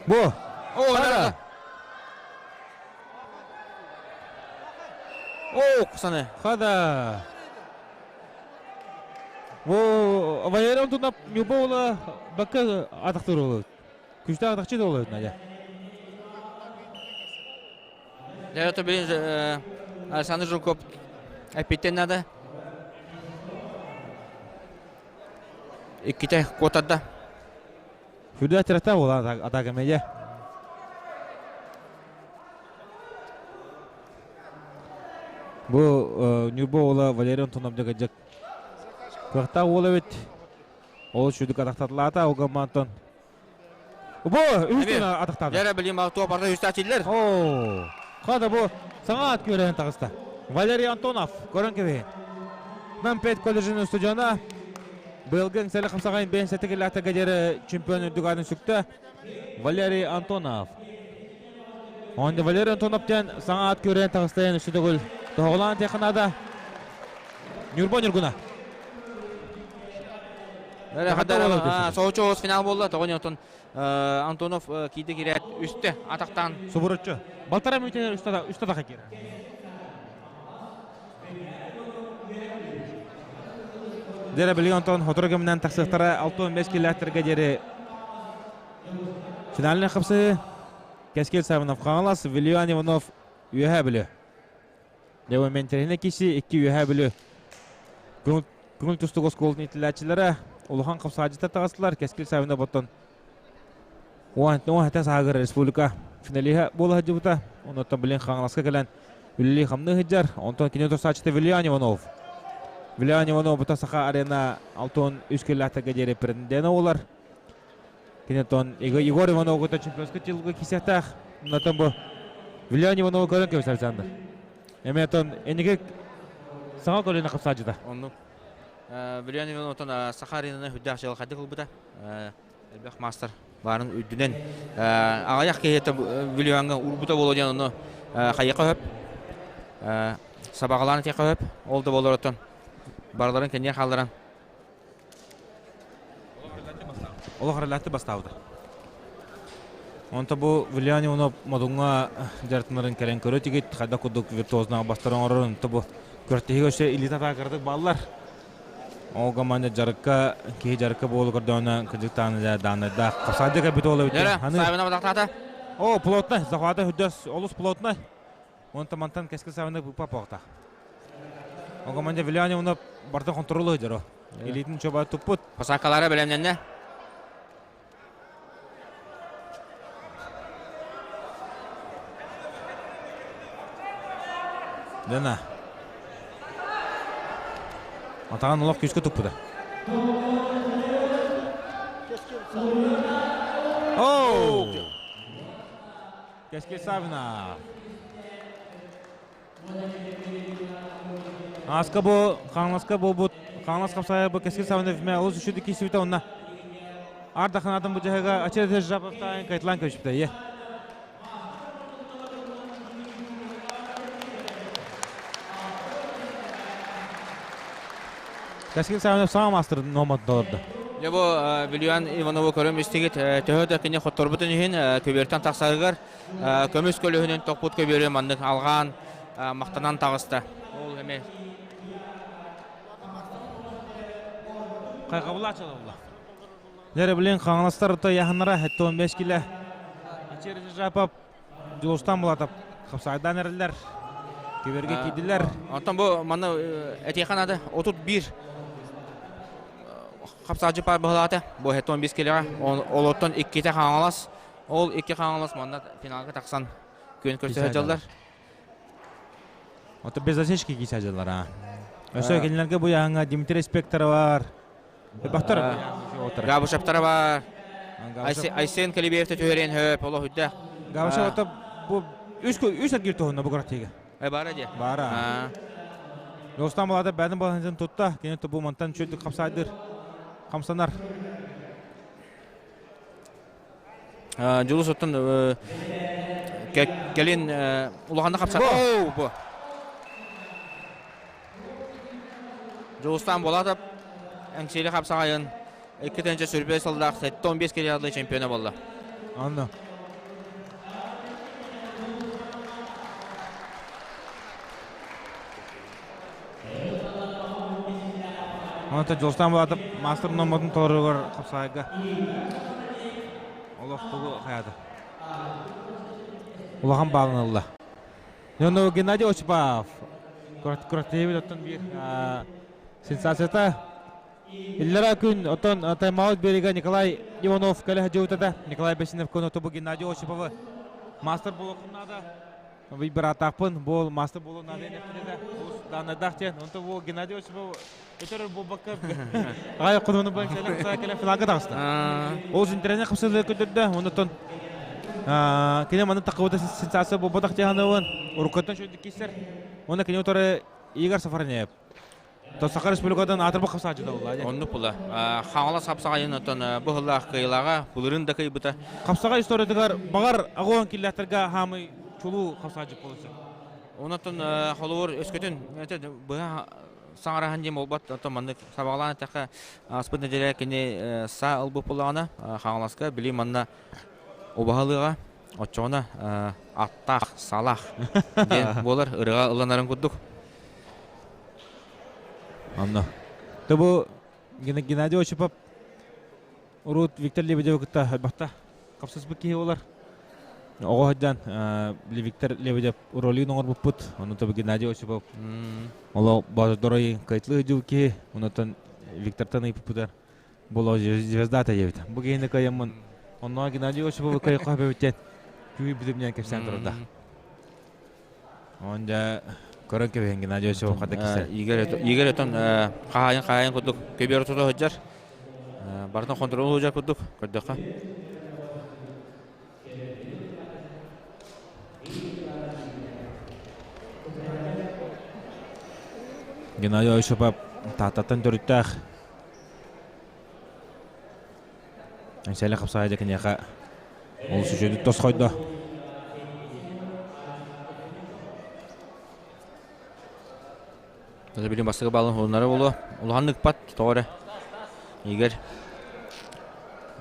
Бу. О, да. барақсаны. Хада. Бу Валерий Антонов Ньурба бакка атахтыр олу. Күчтәк атахчы да олу Надя. Это блин Александр Жуков эпиттен надо. Икките куотарда. Сүрдэ тирата була атака медиа. Бу Ньурба уола Валерий Антонов дьагадьак кыахтаах уол эбит. Ол сүдүк атахтатылаата ол гаммантон. Бу үстүн атахтады. Дәрі білем туа барда үстәчиллер. О, Хада бу саңа ат көрен тағыста. Валерий Антонов көрөн кебе. Нам 5 колледжінің студиона Быйылгы Еңсәлі Қамсағайын бен сәтігілі гадері чемпион үрдіғарын сүкті Валерий Антонов. Онда Валерий Антоновтен саңа ат көрен тағыстайын үстідігіл тоғылан теханада Нюрбо Нюргуна. Соучу финал болды. Тоғын Антон Антонов кейді керет үсті атақтан. Субуручу. Балтара мүйтенер үсті тақа кері. Дері білген Антон хотыры кімінен тақсықтары 6-15 километрге дері финальный қапсы Кәскел Савинов қаңылас, Вильян Иванов үйе білі. Деуі мен теріне кесі, 2 үйе білі. Көңіл тұстық осколын итіләтшілері Улухан қапсажыта тағыстылар, Кәскел Савинов оттон 10 хәтә сағыр республика финалиха бола хаджыбыта. Онуттан білен қаңыласқа кәлән Үлі қамны хыджар. Онтон кине тұрсачыты Вильян Иванов. Вильян Иванов бұта сақа арена 6-3 километрге дері претендені олар. Кинетон Егор Иванов бұта чемпионский титулға кисектақ. Онтон бұ Вильян Иванов көрін кебіс Александр. Эметон энеге саңа көліне қапсажыда. Онну. Вильян Ивановтан сақа аренаны хүдді ақшалы қайды қылбыта. Әлбәқ мастер барын үддінен. Ағаяқ кейеті Вильянға урбута болу оны қайыққа хөп. Сабағаланы тек хөп. Олды болар оттон. Барларын кенне қалдыран. Олық релатты бастауды. Онта бу Вильян Иванов модуңа жартынарын кәрен көрі тигит, қайда кудук виртуозна бастырын орын, онта бу көртеге өше илита тақырдық баллар. Ол команда жарыққа, кей жарыққа болу көрдіғына күджіктаны даны да. Қапсайды кәбіт олы бітті. Савина бадақтата. О, плотный, захваты хүддес, олыс плотный. Онта мантан кәскі Савина бұпа поқта. Ол команда Вильян Иванов барды контролы жаро. Элитин чоба туппут. Пасакалары білемненне. Дена. Атаған олақ күшке туппуда. Оу! Кәске Савина. Аска бу, қаңласка бу, бу, қаңлас қапсая бу, кәске Савина вме олыс үшіді кесівіті онна. Ардақын адам бұ жайға ачерде жабаптайын кайтлан көшіпті, е. Кәске Савинов саңа мастер номад долырды. Я бу Вильян Иванову көрөм истегит төһө кине хотторбутун иһин көбөртөн тахсарыгар көмүс көлөһүнөн токпут көбөрү мандык алган мактанан тагыста. Ол эме Кайгабыла чалабыла. Лері білен қаңластар ұта яхынара хәтті 15 келі. Ачер жапап жолыстан бұлатып қапсайдан әрілер. Кеберге киділер. Онтон бу маны этихан ады 31 қапсажы пар бұғылаты. Бу хәтті 15 келі. Ол оттон 2-те қаңлас. Ол 2 қаңлас манда финалға тақсан көн көрсө жалдар. Ота без засечки кисе жалдар. Өсө келінлерге бұ яғыңа Дмитрий Спектр бар. Бақтар. Габушаптар бар. Айсен Калибиевті төһөрен хөп, оло хүдді. Габушап ота бу үш әтгір туһунна бу күрәктеге. Бара де. Бара. Достан балада бәдін балансын tutта. Кенет бу мантан чөйдік қапсайдыр. Қамсанар. Жулус оттон келин улаханда қапсар. Оу, бу. Жулустан болады. Әңсейлі қапсағайын. 2 тенче сүрбе сылдақ, 15 келе чемпионы болды. Анна. Онон Дьулустаан Булатов мастер номотун толоругар хапсаайга олох тугу хайата. Улахан баалын ылла. Онно Геннадий Осипов Куратеевич оттон биир сенсацията. Иллара күн оттон тайм-аут берега Николай Иванов кэлэ сылдьыбыта. Николай Бесинов көмөтө бу Геннадий Осиповы мастер буолуоххун наада. Быраатаахпын буол мастер буолуон наада эппитэ. Даанайдаах диэн. Онто бу Геннадий Осипов өтөр буолбакка аҕай хонуну бан кэлэн финалга таҕыста. Ол интэриэһинэй хапсыһыы көрдөрдө. Онтон кини манна таххыбыта сенсация буолбатах диэн уруккаттан шөйдүк киирсэр. Уонна кини утары Игорь Сафарнеев. То Саха Республикатын аатырбыт хапсааччыта буолла. Оннук була. Хаҥалас хапсаҕайын оттон бу сыллаах кыайылааҕа былырыын да кыайбыта. Хапсаҕай историятыгар баҕар аҕуон киллэхтэргэ хаамый чулуу хапсааччы буолуон Онон холобур өскөтүн быһа саҥараһан диэн буолбат, оттон маннык сабаҕалаан эттэххэ, ааспыт нэдиэлэ кини саа ылбыт буоллаҕына, Хаҥаласка били манна убаһалыаҕа, оччоҕуна аттаах, салаах диэн буолар, ырыаҕа ылланарын курдук. Онно. То бу Геннадий Осипов урут Виктор Лебедевы кытта элбэхтэ хапсыспыт киһи буолар. Оҕо сылдьан Виктор Лебедев ролин оҥорбуппут. Ону тобу Геннадий Осипов оло баздорой кайтлы сылдьыбыт киһи. Онотон Виктортан ыйыппытар Боло звездата диэбит. Бу киһини кыайаммын онно Геннадий Осиповы кыайыкка хөбөбүттэн күүй бүтүмнэн кэпсээн турда. Он дьэ көрөн кэбиһин Геннадий Осипов хата кисэ. Игорь отон хаайын хаайын курдук көбүөр тута сылдьар. Барытын контролу сылдьар курдук көрдөххө. Геннадий Осипов Тааттаттан төрүттээх. Сэлэ хапсаайда киниэхэ олус үчүгэйдик тосхойдо. Даже билим бастакы балын хонунара болуо. Улахан ыкпат тоҕо эрэ. Игорь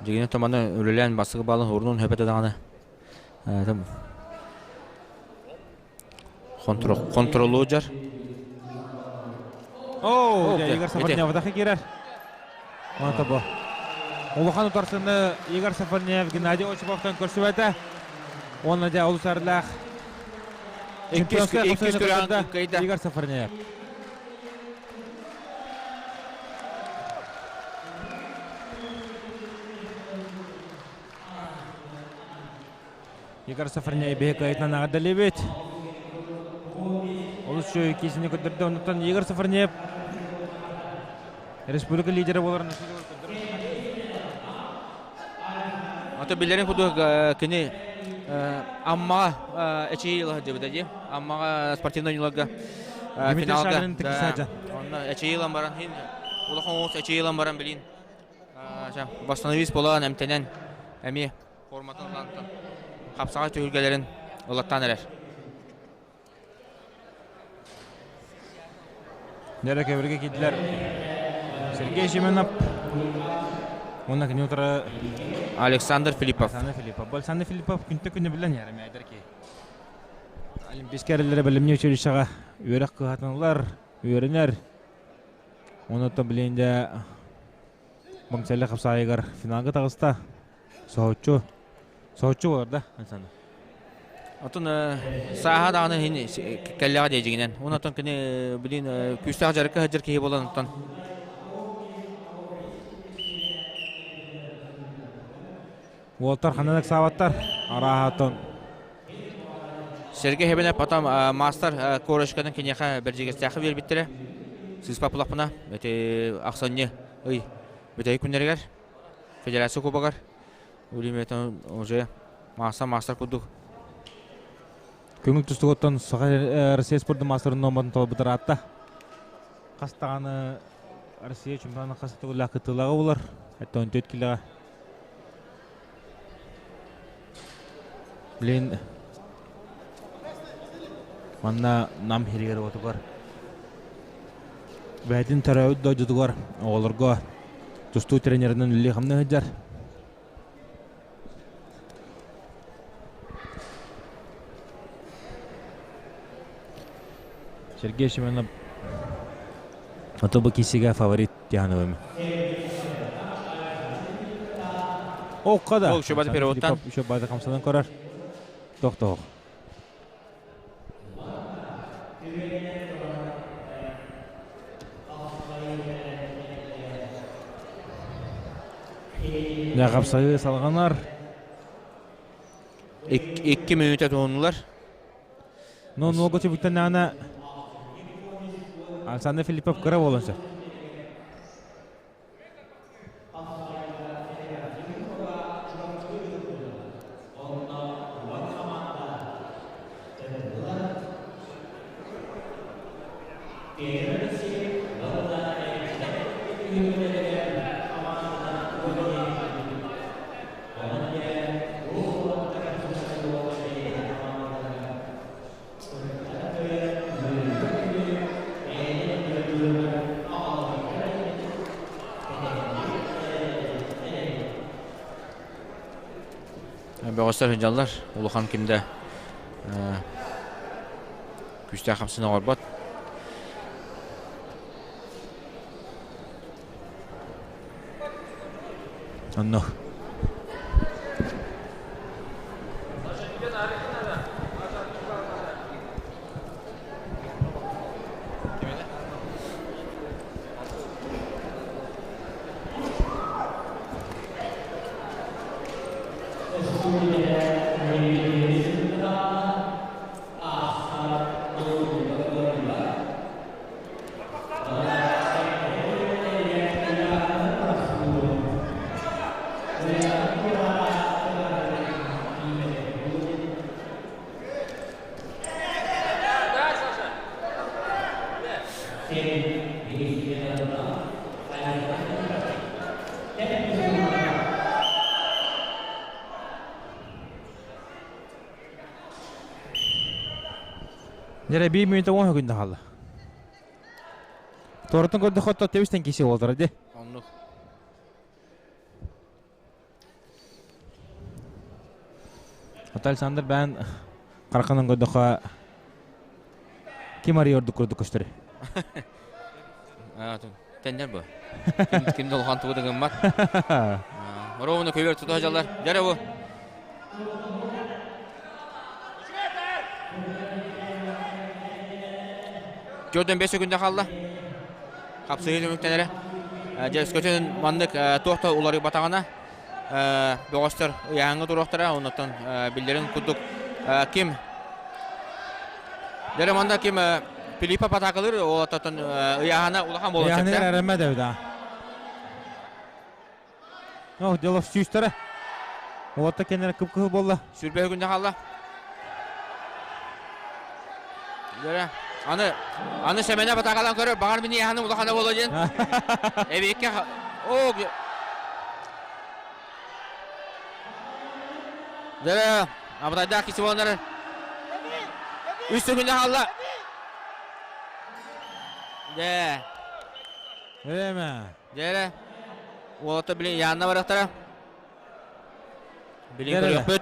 дьигинэ томаны үлэлээн бастакы балын урунун хөпөтө даҕаны. Контроллуу дьар. Оо, Игорь Сафарнеев киирэр. Онто бу. Улахан утарсыны Игорь Сафарнеев Геннадий Осиповтан көрсүбэтэ. Уонна дьэ олус эрлээх Иккис күрэҕин кыайда. Игорь Сафарнеев. Егор Сафарнеев биһи кыайтынан аҕардалыбыт. Олус үчүгэй киисини көрдөрдө. Оннуттан Егор Сафарнеев республика лидера буоларын Ото билэрин курдук кини Аммаҕа эчийии ыла сылдьыбыта дии. Аммаҕа спортивнай оонньууларга финалга онно эчийии ылан баран улахан оҕус эчийии ылан баран билин восстановись буолан эмтэнэн эмиэ форматын ылантан хапсаҕай түһүлгэлэрин ылаттаан эрэр. Нэрэ кэбиргэ киирдилэр Сергей Семенов уонна кини утары Александр Филиппов. Александр Филиппов. Бу Александр Филиппов күнтэ күнү билэн ярымайдар ки. Олимпийскай эрэллэрэ бэлэмни училищеҕа үөрэх кыһатыналар, үөрэнэр. Онон билин дэ Баҥсэлэ хапсаайыгар финалга таҕыста. Соһуччу. Соһуччу буолар да, Александр? Отон сааһа даҕаны иһин кэллэҕэ дии дьиҥинэн. Уонна оттон кини билин күүстээх дьарыкка сылдьар киһи буолан оттон Уолтар ханан ыксаабаттар, арааһа оттон Сергей Хебенев потом маастар корочкатын киниэхэ Бэрдьигэстээххэ биэрбиттэрэ. Сыыспа булахпына ити ахсынньы ый бүтэһик күннэригэр Федерация Кубогар Улиметон уже маастар маастар курдук. Көҥүл тустугуттан Саха Россия спордун маастарын номатын толбутар аатта. Хас даҕаны Россия чемпионатын хас төгүллээх кыттыылааҕа буолар. Эттон 4 килоҕа. Блин, манна Нам сиригэр уотугар бэйэтин төрөөбүт дойдутугар оҕолорго тустуу тренеринэн үлэлии-хамныы сылдьар. Сергей Семенов. Ото бу кисиге фаворит тиһаныбым. Окка да. Ол шубаты переводтан. Шубаты хамсанан көрөр. Тохтоох. Дьэ хапсайыы салҕанар. Икки мүнүүтэ туһуннулар. Но нуога түбүктэннэҕинэ Александр Филиппов кыра буолуон сөп. Бөҕөстөр сылдьаллар. Улахан кимдэ күүстээх хамсыны оҥорбот. Онно. Дьэ, биир мүнүүтэ уон күн хаалла. Туораттан көрдөххө тэбистэн киси буолтара дии. Оннук. Ата Александр бээн хараханан көрдөххө ким арыйа ордук курдук көстөр. Теннер бу. Ким да улахан тугу да гыммат. Ровно көбөр тута жалар. Дәрі бу. Жордан 5 күндө қалды. Қапсығы түмүктенері. Дьэ, маннык туох да уларыйбатаҕына, бөҕөстөр ыйааһыҥҥа туруохтара, оннуттан биллэрин курдук ким Дьэ, манна ким Филиппа Патакалыр уолаттан ыйааһына улахан буолуон Ыйааһыныгар эрэммэт эбит аа. Ну, дело сүүстэрэ. Уолаттар кэннэрэ кып-кыһыл буолла. Сүрбэһи күндэ хаалла. Дьэ, аны аны Сэмэнэ батаакалаан көрөр, баҕар мин ыйааһыным улахана буолуо диэн. Эбиэккэ оо Дьэ, абытайдаах киси буоланнар үс күндэ хаалла. Дьэ. Эме. Дьэ, уолаттар билин Яанна барахтара. Билин көрүөхпүт.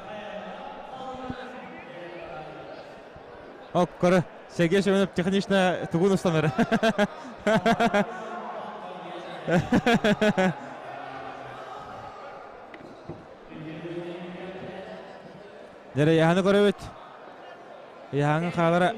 Ок, көрө. Сергей Семенов технично тугун устанар. Дere яһаны көрөбүт. Яһаңы хаалара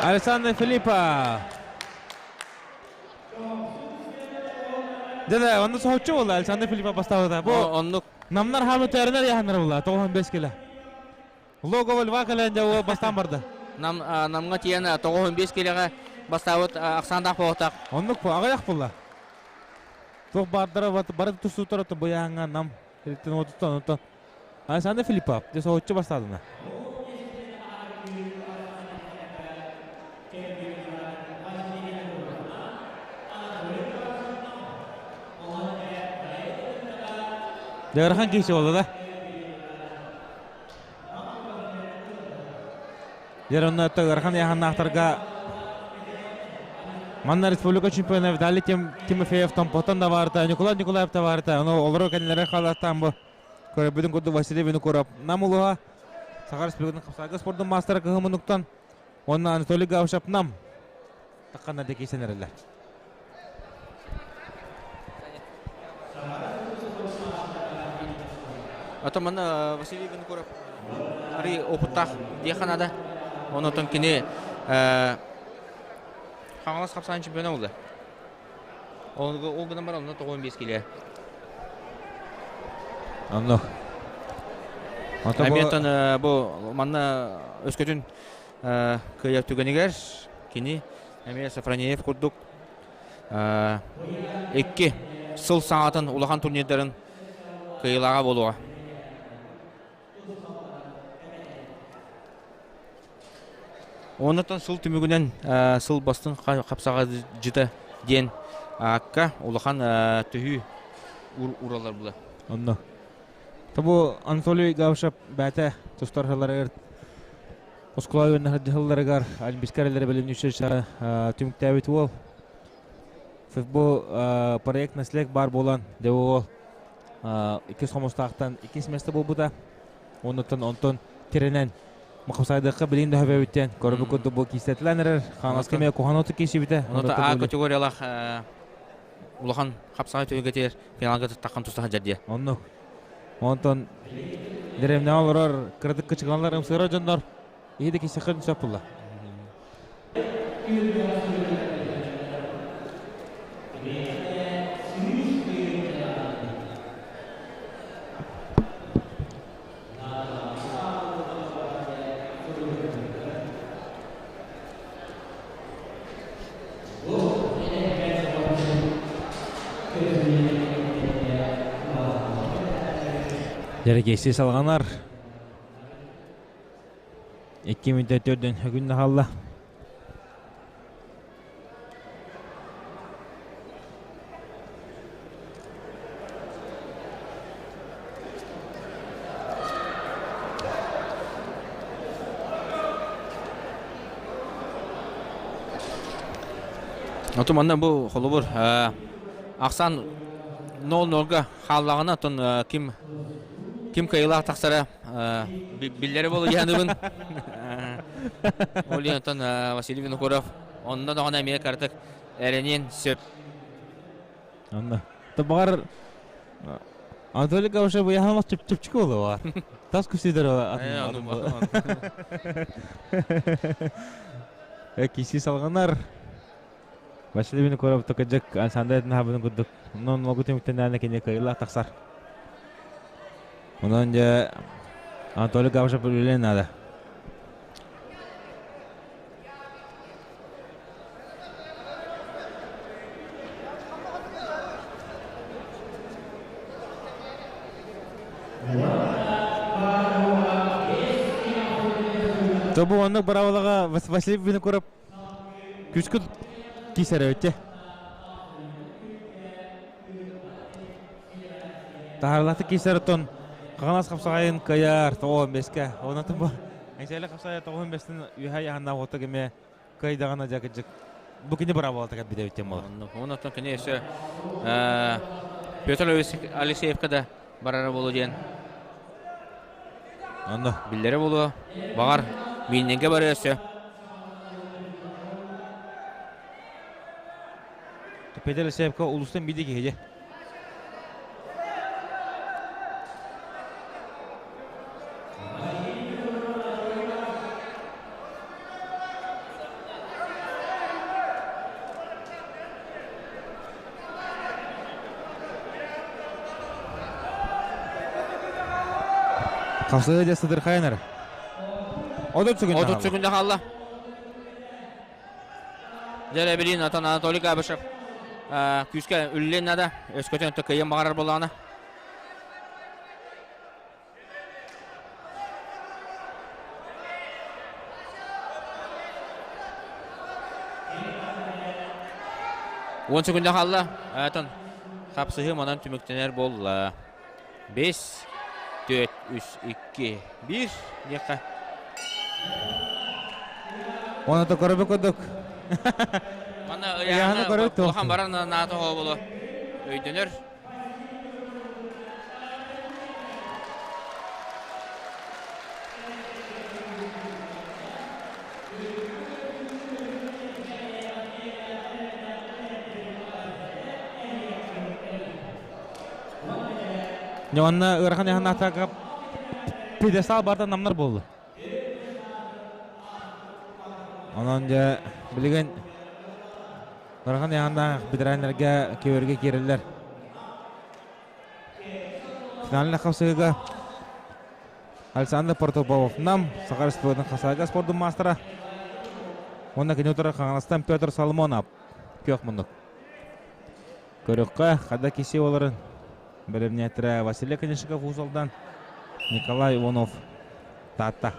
Александр Филиппа. Дede, онно соһуччу буолла Александр Филиппа бастаабыта. Бу оннук. Намнар хаамы тэринер яһаннар буолла, 95 кило. Логово льва кэлэн дьэ уол бастаан барда. Нам намҥа тиийэн 95 килэҕэ бастаабыт ахсаандаах буолуохтаах. Оннук аҕыйах буолла. Туох баардара бары тустуутара быйааҥҥа нам Илтин отуттан онтон Александр Филиппов дьэ соһуччу бастаатына. Дьэ ыарахан киһи буолла да. Дьэр онно ыарахан ыйааһыннаахтарга Манна республика чемпиона Виталий Тимофеев Томпотон да баарта, Николай Николаев да баарта. Ону олору кэннилэрэ халаттаан бу көрөбүтүн курдук Василий Винокуров Нам улуһа Саха Республикатын хапсаҕайга спордун маастара кыһымынуктан уонна Анатолий Гавшев Нам тахханна декийсэн эрэллэр. Ото манна Василий Винокуров ари опыттаах диэхэ наада. Онотон кини Хаҥалас хапсаан чемпиона буолла. Ол гынан баран онно 95 киле. Онно. Эмиэтэн бу манна өскөтүн кыайар түгэнигэр кини эмиэ Сафронеев курдук икки сыл саҥатын улахан турнирдарын кыайыылааҕа буолуоҕа. Оннуттан сыл түмүгүнэн сыл бастыҥ хапсаҕайдьыта диэн аакка улахан төһүү уралар була. Онно. Тобу Анатолий Гавшев бэйэтэ тустар сылларыгар оскуола үөрэнэ сылларыгар Олимпийскай эрэллэри бэлэмнүүр түмүктээбит уол. Бу проект наследник баар буолан, дьэ уол иккис хомустаахтан иккис место буолбута. Оннуттан онтон тирэнэн Махсайдыкка билин да хөбөбүттэн көрбүт курдук бу киистэтилэн эрэр Хаҥаска эмиэ куһаҕан оту киирсибитэ. Онута А категориялаах улахан хапсаҕай түһүлгэтигэр финалга таххан туста сылдьар диye. Оннук. Онтон деревняҕа олорор кыратык кычыгалар ымсыыра дьоннор иһи да киирсэххин сөп булла. Дьэргэйси салҕанар. Икки мүнтэ төрдөн күн хаалла. Оту манна бу холобур ахсан 0-0-га хааллаҕына оттон ким ким кыайыылаах тахсара биллэрэ буолуо диһаныбын. Ол иһин Василий Винокуров онно даҕаны эмиэ кыратык эрэниэн сөп. Онно. Баҕар Анатолий Гавшев быйаһамах чүпчүк буолуо баар. Тас күсүдэр Киси салҕанар. Василий Винокуров токыдьык Александр Этнахабын курдук. Онон могу түмүктэнээнэ кини кыайыылаах тахсар. Онон дьэ Анатолий Гавшев үлэлиэн наада. Тобу оннук быраабылаҕа Василий Винокуров Күскүт кисэрөөчче. Таһарлаты кисэртон Хаҥалас хапсаҕайын кыайар тоҕуон бэскэ. Онон бу Эҥсиэли хапсаҕайа тоҕуон бэстин үһэ яһанна уота кеме кыайдаҕына дьакыдьык бу кини быраабылата кэлбитэ эбит буолар. Онон кини өссө Петр Алексеевка да барара буолуо диэн Онно. Биллэрэ буолуо. Баҕар, миинньэҥҥэ барыа өссө. Петр Алексеевка улуустан биирдэ киһи дьэ. Хасыга дьэ сыдырхайан эрэ. 30 секунда 30 секунда хаалла. Дьэ билин атан Анатолий Габышев күүскэ үллэн надо. Өскөтөн кыйын баҕарар буоллаҕына. Уон секунда хаалла. Аатан хапсыһыы манан түмүктэнэр буолла. 5, 4, 3, 2, 1 диэххэ. Оны то көрөбү курдук. Манна ыйааны улахан баран наата болу өйдөнөр. Онна ыарахан яханаатака пьедестал барда намнар болду. Онон дьэ билигин ыарахан яханнаах ветераннарга кеверге киирэллэр. Финальный хапсыһыыга Александр Протопопов Нам, Саха Республикатын хасаайга спордун маастара. Уонна кини утары Хаҥаластан Петр Соломонов күөх муннук. Көрүөххэ, хада киси оларын бэлэмнээтэрэ Василий Конешников Уус-Алдан, Николай Иванов Таатта.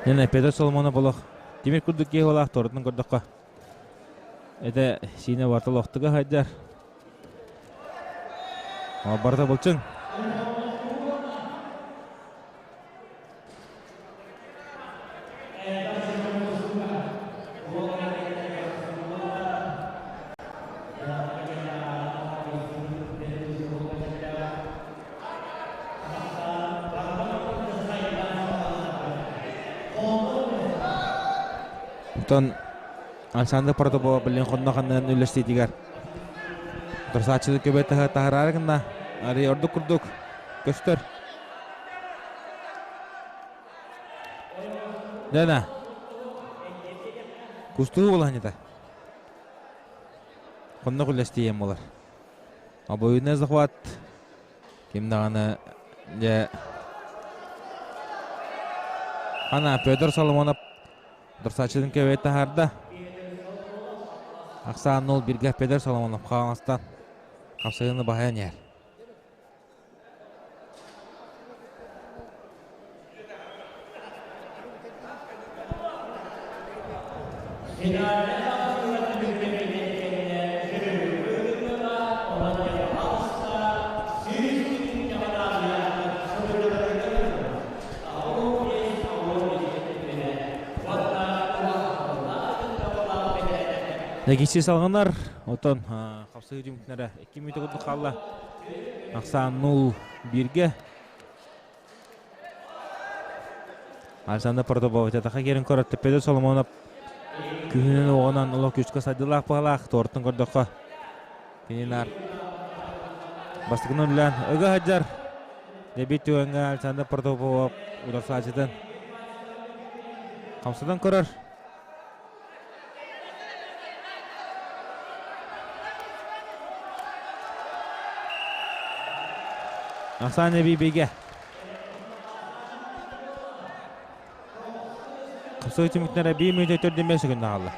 Нена Петр Соломонов олох тимир курдук киһи олаах торутун көрдөххө это сиинэ барта олохтуга хайдар барыта былчыҥ Оттон Александр Протопопов билин хонно ханнан үллэстиитигэр Торсааччыны көбө таһараары гынна арый ордук курдук көстөр. Дэна. Кустуу булаһаньыта. Хонно күллэстием болар. Обоюдный захват ким даҕаны дьэ Ана Петр Соломонов Дорсааччытын көбөй таһаарда. Ахсаан 0-1-ге Петр Соломонов хаҥастан хапсыһыыны баһыйан иһэр. Нэгиси салҕанар, отон хапсыһыы түмүктэрэ 2 мүнүүтэ курдук хаалла. Ахсаан 0-1-ге. Александр Протопопов атаха киирэн көрөр Петр Соломонов күһүнүн оҕонон олох күүскэ сайдыылаах быһалаах туортун көрдөххө кининар бастакынан үлээн ыга сылдьар Дебит түгэҥҥэ Александр Протопопов ударсааччытын хамсатан көрөр. Оксана Бибигэ. Қысой түмүктері 1 минут 45 секунд қалды.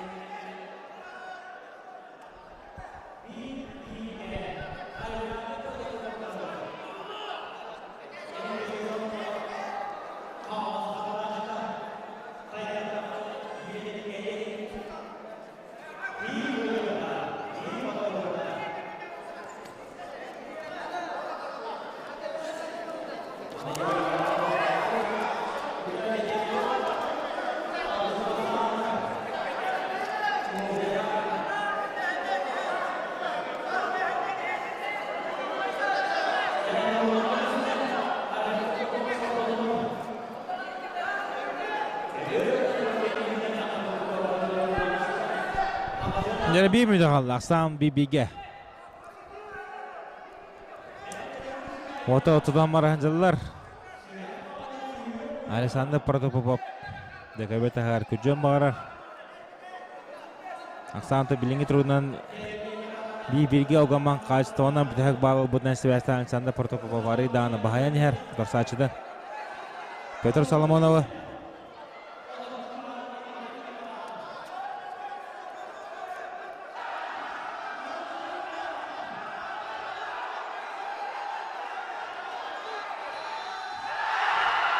Дьэ биир мүнүүтэ хаалла. Ахсаан бибигэ. Ото отутан баран дьыллар. Александр Протопопов ДКБ таһаар күдьүөн баҕарар. Ахсаан билиҥҥи туругунан биир-бииргэ огаман хаачыстыбанан бүтэһик баал ылбытынан сибээстээн Александр Протопопов арый даҕаны баһыйан иһэр утарсааччыта Петр Соломоновы.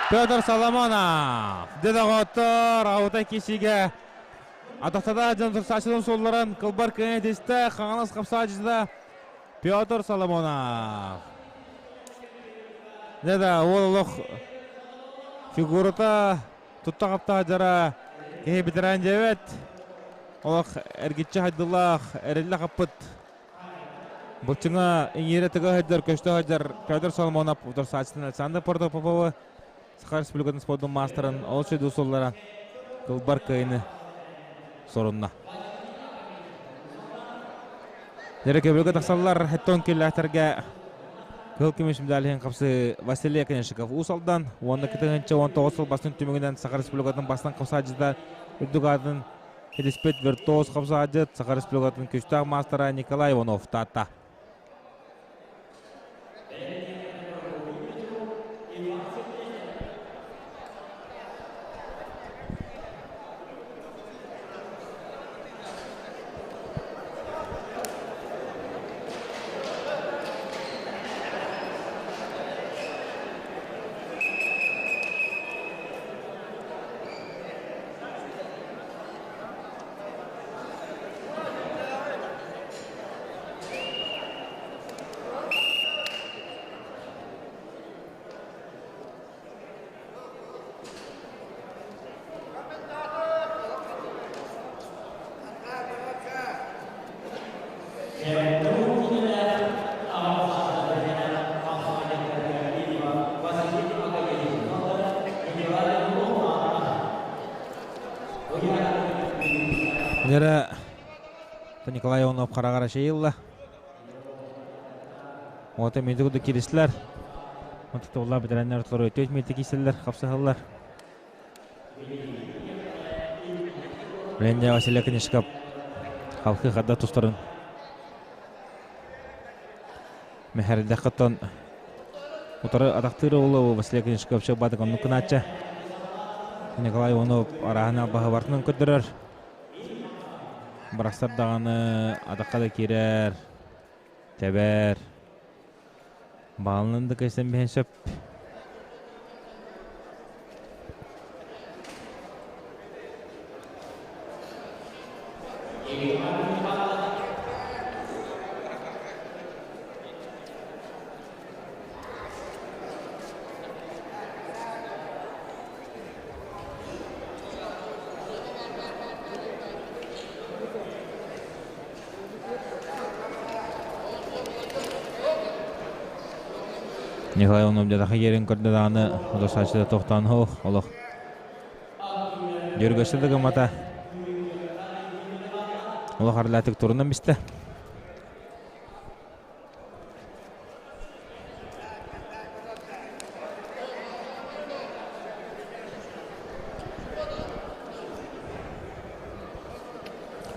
Петр Соломонов! Дедоҕоттор, аута кисигэ. Атахтада дьон тұрсачыдан солларан кылбар кыайын тесті Қаңалас қапсаачыда Петр Соломонов. Да, ол олох фигурата тутта қапта жара кеһи битеран дебет. Олох эргиччи хайдылах, эрилле қаппыт. Былчыңа иңире тыга хайдар, көстө хайдар Петр Соломонов утарсаачытын Александр Протопоповы Саха Республикатын спордун маастарын ол сөйдүү соллара кылбар кыайыны сорунна. Дere көбөлгө тахсаллар хеттон киллээхтэргэ кыл көмүс медалиһин хапсы Василий Конешиков Уус-Алдан уонна кытыгынча 19 сыл бастын түмүгүнэн Саха Республикатын бастан хапсаачыта үрдүк аатын Хилиспет виртуоз хапсаачыт Саха Республикатын күстээх маастара Николай Иванов таатта. Нера Николай Иванов қарағара шейілла. Ота менде куду кирислер. Онта толла бетерәннәр отлар өтөт мети киселлер, хапсахаллар. Леня Василий Книжкап халқы хадда тустарын Мехәрдәхаттан утары атактыры улы Василий Книжкап чабатык онну кынача. Николай Иванов араһына баһыбартынан көддөрөр. Барахсар даҕаны атахха да киирэр, тэбэр. Баалынан да кэйсэн биһэн сөп. Николай Иванов дьадаха ерин көрдө даҕаны удосааччыта тохтоон оһох олох дьөргөстө да гыммата олох арылаатык турунан бистэ.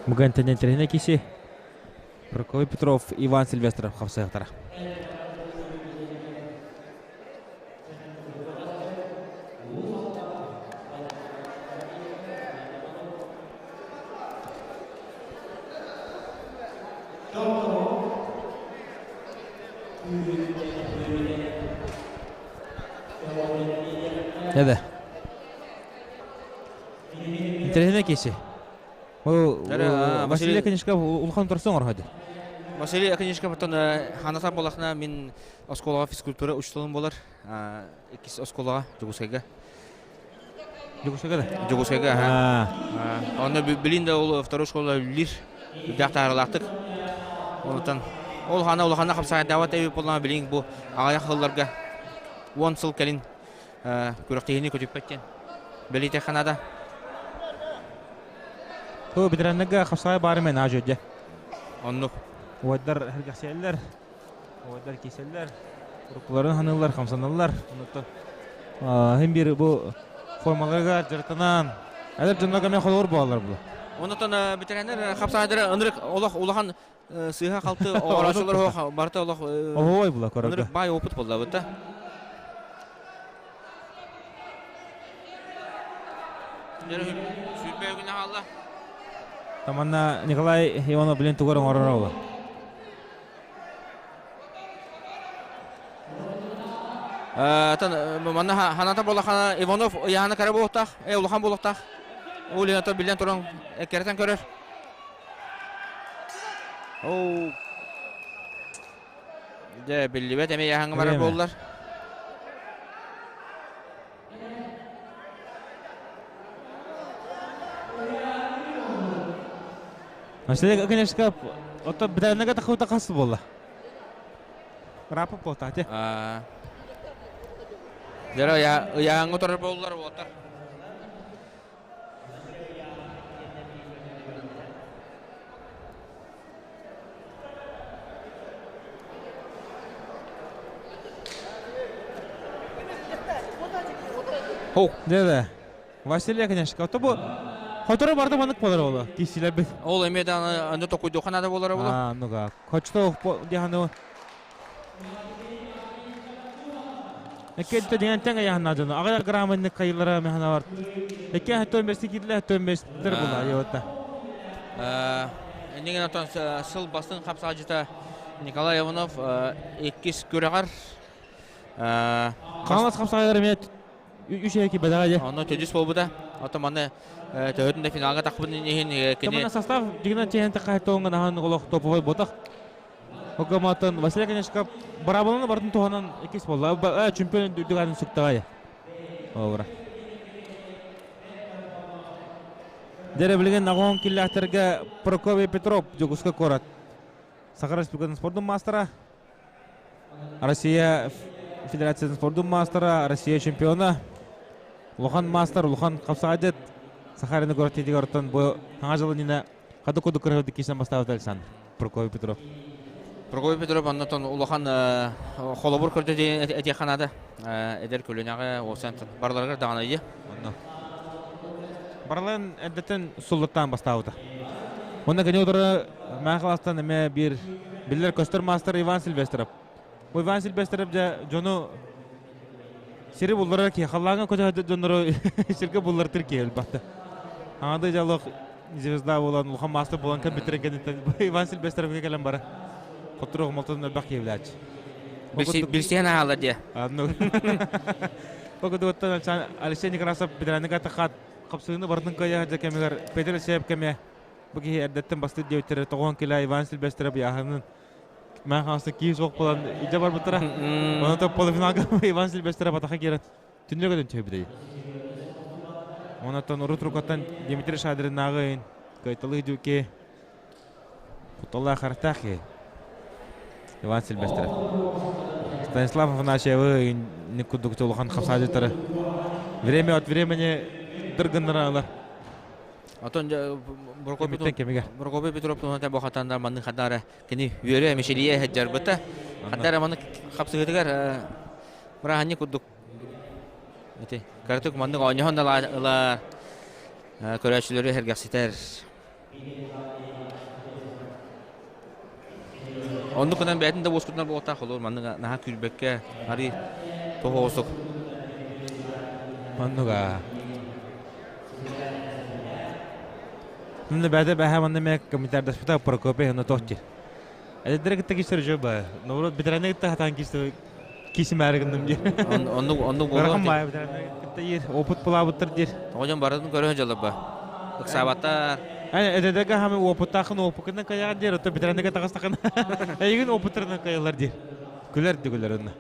Бүгін тенентеріне киси Прокопий Петров, Иван Сильвестров хапсайықтара. Эде. Интересіне киси. Василий Конишков улахан турсан орхады. Василий Конишков оттон ханата болахна мин осколаға физкультура учталым болар. Иккис осколаға Жугускайга. Жугускайга да? Жугускайга, ага. Онно билин да ол второй школа үллир. Үрдәк тааралаахтык. Онутан ол хана улахана хапсаайдаабат эби боллаҕына билин бу аҕыйах сылларга 10 сыл кэлин күрэхтэһиини көтүппэт диэн бэлиэтиэххэ наада. Ту битирэннэргэ хапсаҕай баары мен аажы Оннук. Уойдар хэргэхсиэллэр, уойдар кииселлэр, уруккуларын ханыыллар, хамсаналлар. Онуттан хин бир бу формаларга дьарыктанан, эдэр дьоннорго эмиэ холобур буолаллар бу. Онутан битирэннэр хапсаҕайдара ынырык олох улахан сыыһа-халты оҕороочулар оһох барыта олох Оһуой була көрөргө. Ынырык баай опыт буоллабыт да. Сүүрбэ күнэ хаалла. Таманна Николай Иванов билин тугар оҥорор ола. Тан манна ханата буолахана Иванов ыйаана кара буолуохтаах, улахан буолуохтаах. Улина билен туран эккеретен көрөр. Оу. Дьэ, биллибэт эмиэ яһаҥҥа барар буоллар. Василий, конечно, ото битэннэгэ тахыбыта хас буолла? Рапы буолта, Дьэ, ыйааҥҥа турар буоллар, уотар. Дьэ, Василий, конечно, ото бу хотору барда манык болар ола киссилер бит. Ол эме да аны токуйдуха надо болар ола. А, ну-ка. Хочто диханы Эккетте деген тең аяхна жону. Ага граммын кайылара механа бар. Экке хаттон бести кирле хаттон бестер була йота. Энеген отон сыл бастын хапсажыта Николай Иванов иккис күрәгәр. Камас хапсагар мен үч эки бедага же. Онно төдүс болбута. Ото маны төһөтүн да финалга тахпын иһин кини. Состав дигнен чehen такай тоңган ахан олох топовой ботах. Хокаматын Василий конечно барабанын бартын туһанан иккис болла. Чемпион дүгәнен сүктагай. Огра. Дере билген нагон килләхтерге Прокопий Петров Жогуска корат. Саха Республикасының спортның мастера. Россия Федерациясының спортның мастера, Россия чемпионы. Улахан мастер, улахан капсагадет. Сахарины город тетиге ортон бу хаңа жылы нина каду куду кыргы кисен бастабыт Александр Прокопий Петров. Прокопий Петров оннотон улахан холобур көрдө этиэханада эдер көлүнэҕэ олсан барларыгар даҕаны дии. Онно. Баралан эрдеттен суллуттаан бастаабыта. Онно кини утары Мэхаластан эмэ биир биллэр көстөр мастер Иван Сильвестров. Бу Иван Сильвестров дьэ дьону сири булларар киһи, халлааҥҥа көтө дьоннору сиргэ буллартыр киһи өлбатта. Аҥады дьаллах звезда буолан, улахан мастер буолан кэмбиттэрин кэнниттэн Иван Сильвестровка кэлэн бара. Хотурук омолтон элбэх киһи билээччи. Билсиһэн аһаалар дии. Бу Алексей Некрасов ветеранныга тахат хапсыыны бардын кыайа дьэ кэмигэр Петр Алексеев кэмэ бу киһи эрдэттэн бастыыр диэбиттэрэ тоҕон килэ Иван Сильвестров яһанын мэн хаҥаста киһи суох буолан илдьэ барбыттара. Онон полуфиналга Иван Сильвестров атаха киирэн түннүк өтөн түһэбитэй. Онон урут рукаттан Дмитрий Шадриннааҕы кыайталыы дьүки Кутталлаах харахтаах киһи. Иван Сильвестров. Станислав Афанасьевы курдук улахан хапсаадьыттары время от времени дыргыннара ылар. Отон Прокопий Петров туһунан бохатандар манны хадара кини үөрэ мишелие хеджарбыта. Хадара маны хапсыгытыгар быраханни курдук Ити картук маннык оонньоһон да ылар көрөөччүлөрү сэргэхситэр. Оннук гынан бэйэтин да уоскутунар буолуохтаах холобур маннык наһаа күүрбэккэ арый тоһоҕосук. Оннуга. Мында бәдә бәһә манна мэ комментардаспыта Прокопий онно тохти. Эдердер кытта кисер жо ба. Наоборот бетерәне кытта хатан кисер кисимәре гынным дир. Оннук оннук буолуох. Барахым бай бетерәне кытта ер опыт булабыттыр дир. Тоҕо барытын көрө дьалар ба. Ыксаабаттар. Эдердерге хами опыттаахын опыкынан каяған дир, ото бетерәнеге тагыстакын. Эйигин опыттарынан каялар дир. Күлер ди күлер онно.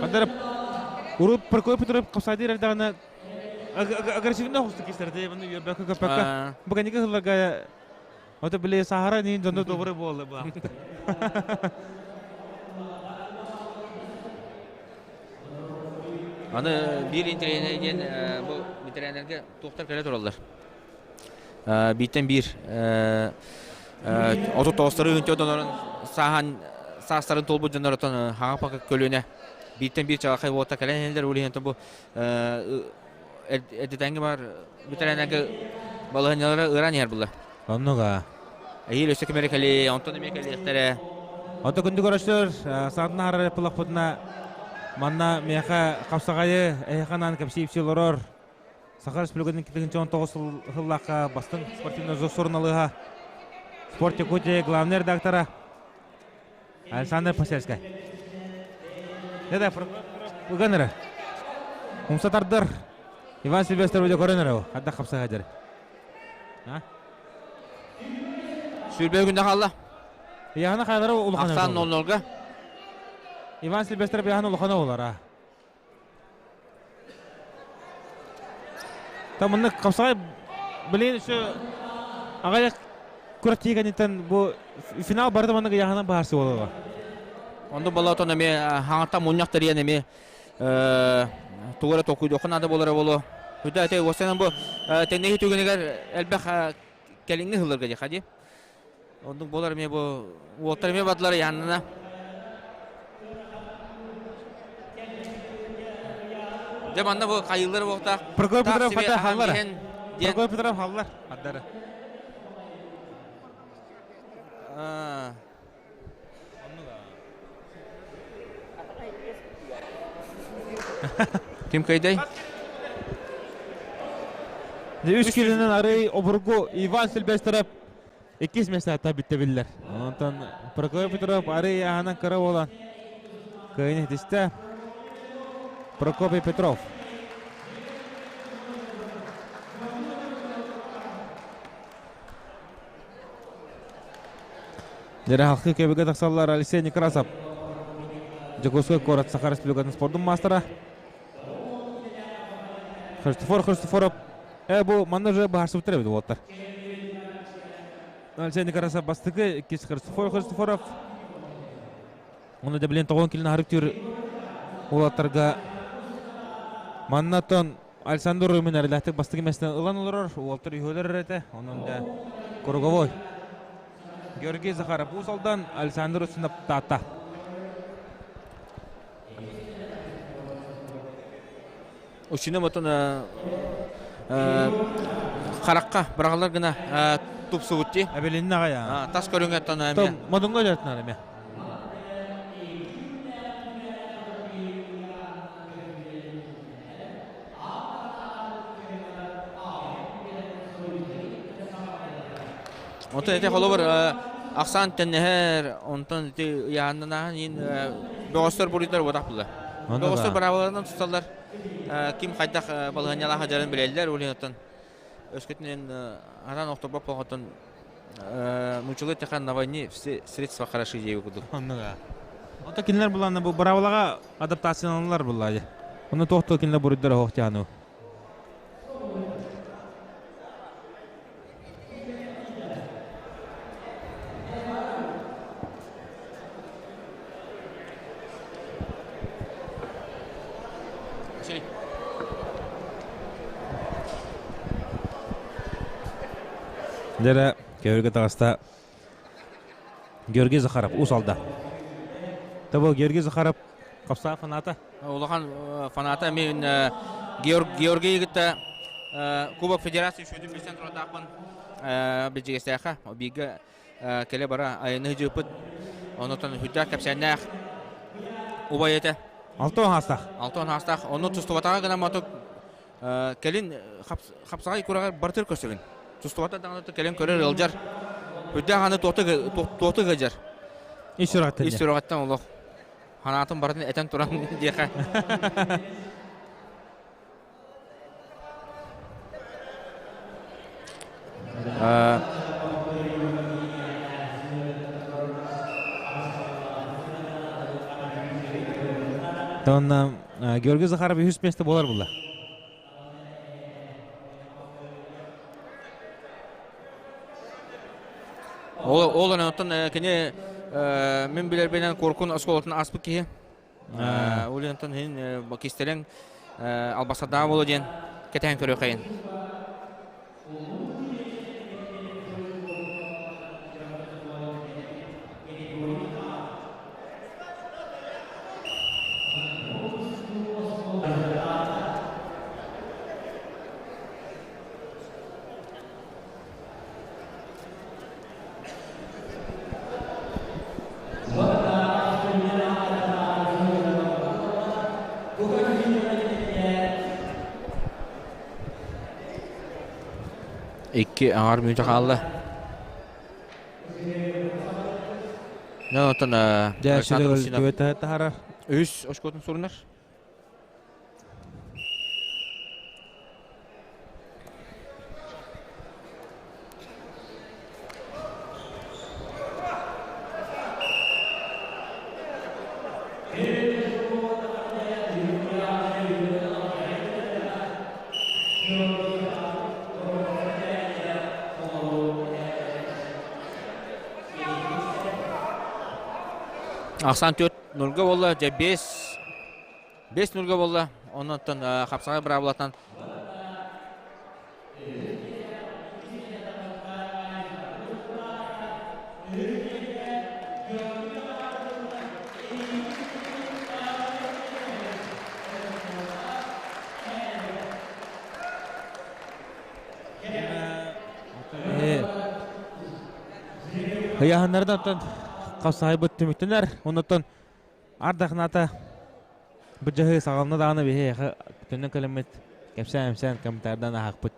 Андар урут Прокопий Петров капсадир эрдэҕинэ агрессивно хосту кистерде маны үөрбэккэ көппөккө. Бу кэнники сылларга ото били сахара нин дьоно добрый буолла бу. Аны биир интэриэһинэй диэн бу ветераннарга туохтар кэлэ тураллар. Бииртэн биир 39-тары үһүнчэ донорун сааһан саастарын туолбут дьонноротон хаҥа пака көлүөнэ бииртэн биир чаҕылхай уота кэлэн иһэллэр ол иһин бу эрдэтээҥҥи бар ветераннарга балаһыанньалара ыараан иһэр булла. Оннуга. Эһиил өссө ким эрэ кэлиэ, онтон эмиэ кэлиэхтэрэ. Онто күндү көрөччүлэр, саатына харар эппилахпытына манна миэхэ хапсаҕайы эһиэхэ анаан кэпсии-ипсии олорор Саха Республикатын 2019 сыллаахха бастыҥ спортивный суруналыыһа Спорт Якутии главный редактора Александр Посельскай. Да, да, ыган эрэ. Умса тардар. Иван Сильвестр видео көрөн эрэ Хадда хапса хадыр. А? Сүрбэ күндэ халла. Яхана хайлары улахан. Ахсан 0-0-га. Иван Сильвестр яхана улахан олар а. Там хапсагай блин еще аҕыйах күрэхтиигэнитэн бу финал барыта маннык ыйааһынан баһарсы буолуоҕа. Онду болотон эми хаҥата мунньах тэрийэн эми тугу эрэ толкуйдуохха наада буолара буолуо. Хүдэ эти уостанан бу тэннэһи түгэнигэр элбэх кэлиҥҥи ыһылларга диэхэ дии. Оннук буолар эмиэ бу уолтар эмиэ бардылар ыйааннана. Дьэ манна бу хайыылар буолтаах. Прокопий Петров хата халлар. Прокопий Петров халлар. Хаддары. Ким кыйдай? Үс килинен арый обургу Иван Сильвестров иккис местата бүтте биллер. Онтон Прокопий Петров арый аһынан кыра буолан кыайын итистэ. Прокопий Петров. Дьэрэ халқы көбүгэ тахсаллар Алексей Некрасов. Дьокуускай куорат Саха Республикатын спордун маастара. Христофор Христофоров. Бу манна уже баһарсыбыттар эбит уолаттар. Алексей Некрасов бастакы, иккис Христофор Христофоров. Оны да билен тоҕон килин аһарык уолаттарга маннаттан Александр Румин эрэлээхтик бастакы миэстэни ылан олорор, уолтар үһүөлэр эрэтэ, онон да круговой. Георгий Захаров Уус Алдан, Александр Устинов Таатта. Устинов отон харакка быраҕылар гына тупсубут дии. Эбилиннэ аҕай. Тас көрүҥэттэн эмиэ. Модуҥга дьарытынан эмиэ. Онтон ити холобур ахсаан тэннэһэр, онтон ити ыйааннанаһан иин бөҕөстөр буруйдар буотах була. Бөҕөстөр быраабыларынан тусталлар. Ким хайдах балаһыанньалаах дьарын билэллэр, ол иһин өскөтүнэн араан охторбот болҕотон нууччалыы эттэххэ на войне все средства хороши диэби курдук. Оннуга. Ото кинилэр булаанна бу быраабылаҕа адаптацияланаллар буллаа. Онно туох туох кинилэр буруйдара оһох тиану. Дьэрэ, көөргө таҕыста Георгий Захаров уус алда. Тобо Георгий Захаров хапсаа фаната. Улахан фаната мен Георгий кытта Кубок Федерации үшөтүн билсэн туратаахпын билдьигэстээхэ бииргэ кэлэ бара айаны дьыппыт онотон хүддээх кэпсээннээх убай этэ. Алтон хаастаах. Алтон хаастаах. Онно тустубатаҕа гынан матык кэлин хапсаҕай кураҕар бартыр көрсөбүн. Тустубата даҕаны кэлин көрөр ыалдьар. Үрдээх аны туоты ыалдьар. Ис сүрэҕиттэн. Ис сүрэҕиттэн олох. Ханаатын барытын этэн туран диэхэ. Онна Георгий Захаров үһүс место буолар булла. Ол онон кини мин билэрбинэн Куркун оскуолатын аспыт киһи. Ол онтон иһин кистэлэҥ албасадаҕа буолуо диэн кэтээн көрүөххэйин. Икки аҥар мүнүүтэ хаалла. Оттон Александр Үс очкотун сурунар. Ахсан 4 нульга болла, же 5 5 нульга болла. Оннан хапсаҕай быраабылатынан Ыйааһыннардан оттон хапсаҕайбыт түмүктэнэр. Оннуттан ардахната бу дьаһыы саҕалана даҕаны биһиэхэ төннөн кэлэммит кэпсээн-эмсээн комментардан аһахпыт.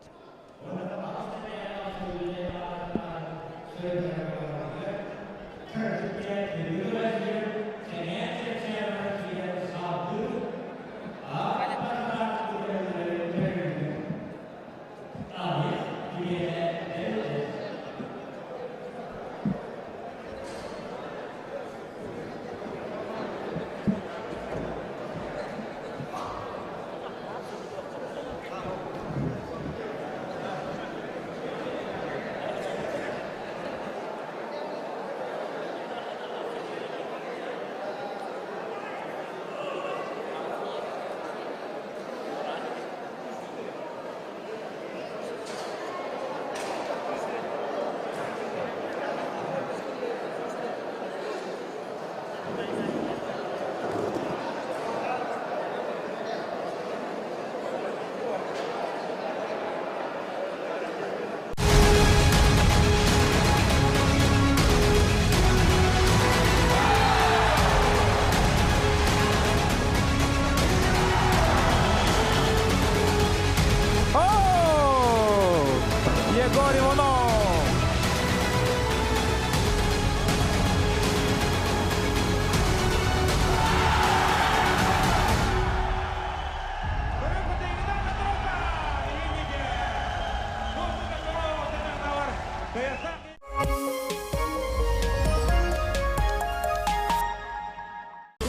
Егор Иванов!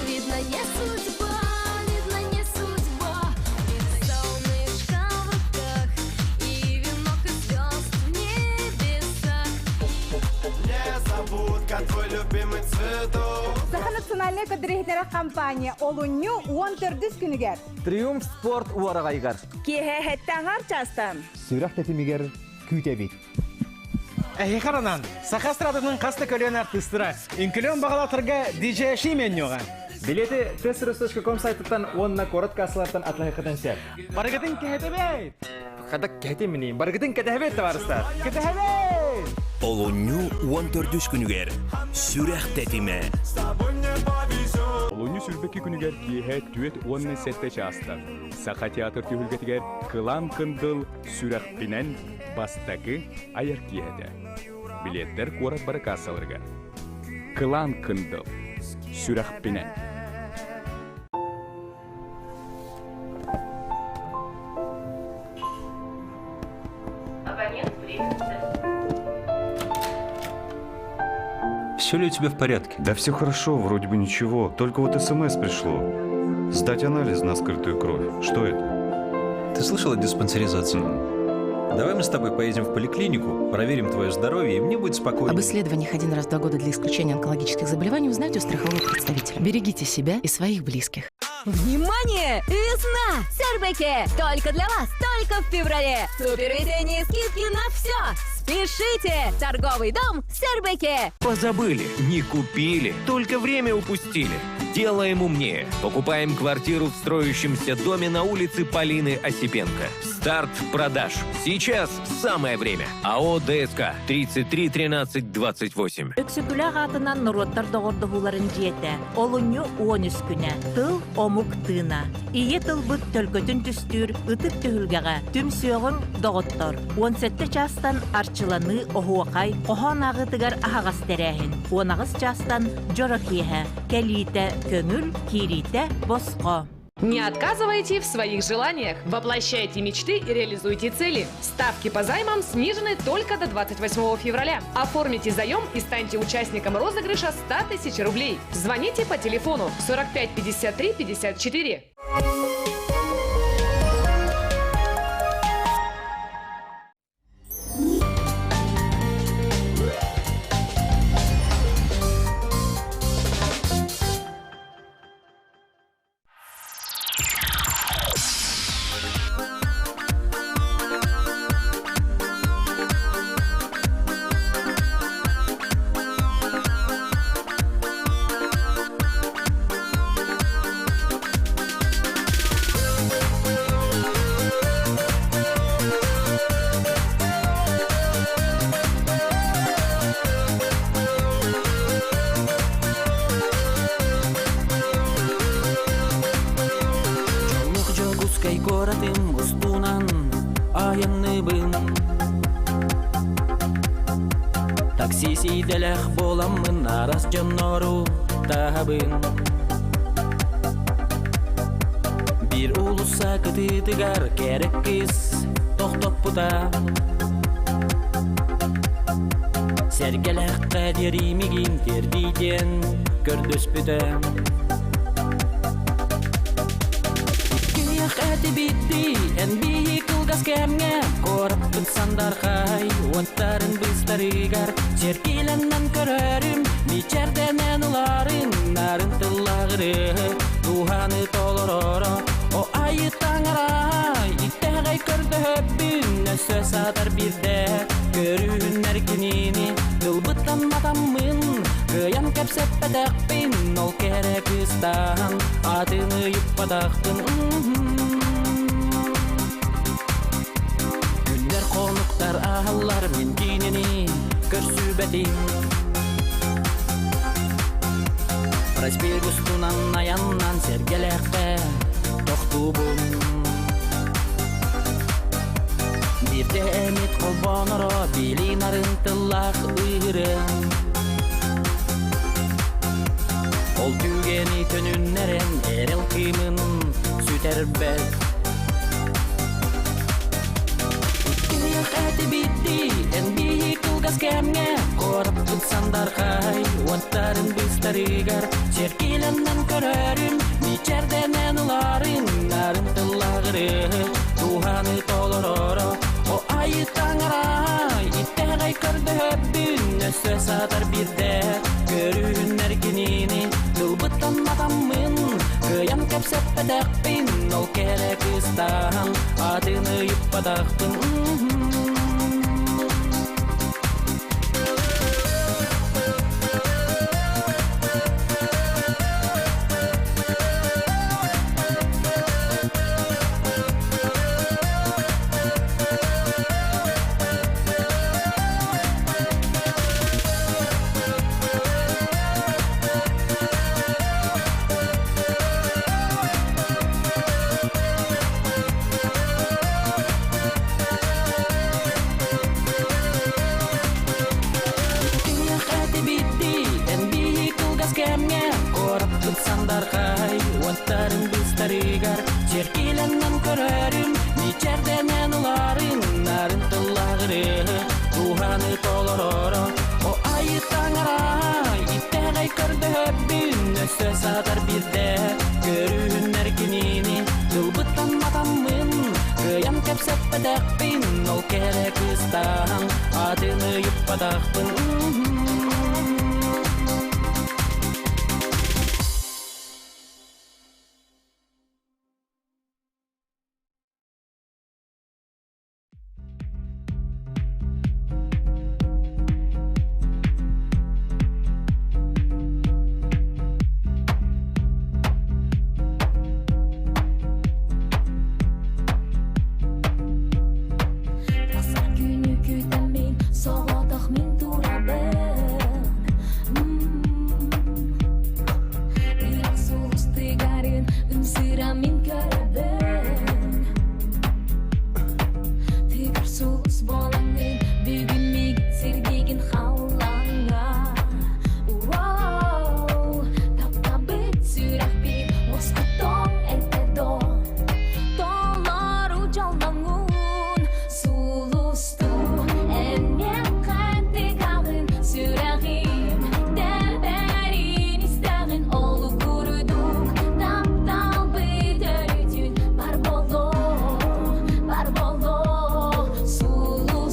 Видно, не судьба, видно, не судьба. Солнышко в руках и венок из звезд в небесах. Незабудка, твой любимый цветок. Саха национальнай көрдөрөр компания олунньу 14 күнүгэр. Триумф спорт уораҕайыгар. Киэһэ сэттэ чаастан. Сүрэх тэтимигэр күүтэбит. Эһиэхэ анаан, саха эстрадатын хас да көлүөнэ артыыстара, үҥкүлүөн баҕалаахтарга DJ Шименньоҕа. Билети testros.com сайтыттан уонна куорат кассалартан атылаһыаххытын сөп. Барыгытын кэһэтэбит! Хадак кэһэтимини, барыгытын кэтэһэбит, табаарыстар! Кэтэһэбит! Олунньу 14 күнүгэр Сүрэх тэтимэ. Олунньу сүүрбэкки күнүгэр киэһэ түөрт уонна сэттэ чаастан Саха театр түһүлгэтигэр Кылаан Кындыл сүрэхпинэн бастакы айар киэһэтэ. Билиэттэр куорат бары кассаларыгар. Кылаан Кындыл сүрэхпинэн. Абонент временно Все ли у тебя в порядке? Да все хорошо, вроде бы ничего. Только вот смс пришло. Сдать анализ на скрытую кровь. Что это? Ты слышал о диспансеризации? Давай мы с тобой поедем в поликлинику, проверим твое здоровье, и мне будет спокойнее. Об исследованиях один раз в 2 года для исключения онкологических заболеваний узнайте у страхового представителя. Берегите себя и своих близких. Внимание! Весна! Сэрбэкэ! Только для вас, только в феврале! Супер весенние скидки на все! Спешите! Торговый дом Сэрбэкэ! Позабыли, не купили, только время упустили. Делаем умнее. Покупаем квартиру в строящемся доме на улице Полины Осипенко. Старт продаж. Сейчас самое время. АО ДСК 33 13 28. Өксөкүлээх аатынан норуоттар доҕордоһууларын дьиэтэ. Олунньу 13 күнэ. Тыл омук тыына. Ийэ тылбыт төлкөтүн түстүүр ытык түһүлгэҕэ түмсүөҕүҥ доҕоттор. 17 чаастан арчыланыы оһуохай хоһоон ааҕыытыгар аһаҕас тэрээһин. 18 чаастан дьоро киэһэ. Кэлиитэ көҥүл, киириитэ босхо. Не отказывайте в своих желаниях. Воплощайте мечты и реализуйте цели. Ставки по займам снижены только до 28 февраля. Оформите заем и станьте участником розыгрыша 100 тысяч рублей. Звоните по телефону 45 53 54. Такси сиидэлэх буоламмын арас дьоннору таһабын. Биир уулусса кытыытыгар кэрэ кыыс тохтоппута. Сэргэлээххэ диэри мигин тиэрдий диэн көрдөспүтэ. Киниэх этибитти эн биһи кылгас кэмҥэ куораппыт сандархай уоттарын быстарыгар сэркилэннэн көрөрүм мичэрдэнэн ыларын нарын тыллаҕыры дууһаны толороро о айы таҥара иттэҕэй көрдөһөбүн өссө саатар бирдэ көрүүннэр кинини тылбыттан матаммын кыайан кэпсэппэтэхпин ол кэрэ кыыстаан атын ыйыппатахпын Күннэр хонуктар ааһаллар мин киинини көрсүбэтим Проспект устунан айаннан сэргэлээххэ тохтуубун Биирдэ эмит холбооноро били нарын тыллаах ыырым Ол түгэни төнүннэрэн эрэл кыымын сүтэрбэт Иккиниэх этибитти эн биһи кылгас кэмҥэ Куораппыт сандархай уоттарын быстарыгар Сэркилэннэн көрөрүм мичэрдэнэн ыларын Нарын тыллаҕыры дууһаны толороро О айы таҥара иттэҕэй көрдөһөбүн Өссө саатар бирдэ көрүүннэр кинини Тылбыттан матаммын кыайан кэпсэппэтэхпин Ол кэрэ кыыстаан атын ыйыппатахпын Куораппыт сандархай уоттарын быстарыгар Сэркилэннэн көрөрүм мичэрдэнэн ыларын Нарын тыллаҕыры дууһаны толороро О айы таҥара иттэҕэй көрдөһөбүн Өссө саатар бирдэ көрүүннэр кинини Тылбыттан матаммын кыайан кэпсэппэтэхпин Ол кэрэ кыыстаан атын ыйыппатахпын Тахсар күнү күүтэммин, соҕотох мин турабын. Ыраах сулустыгарын ымсыыра мин көрөбүн. Тыгар сулус буолаҥҥын, бүгүн миигин сирдиигин халлааҥҥа. Уоу, таптабыт сүрэхпин уоскутуоҥ этэ доо. Толору дьоллоҥун сулустуу эмиэхэ тыгаҕын сүрэҕим тэбэрин истэҕин ол курдук тапталбыт өрүтүн бар боло бар боло сулустуу.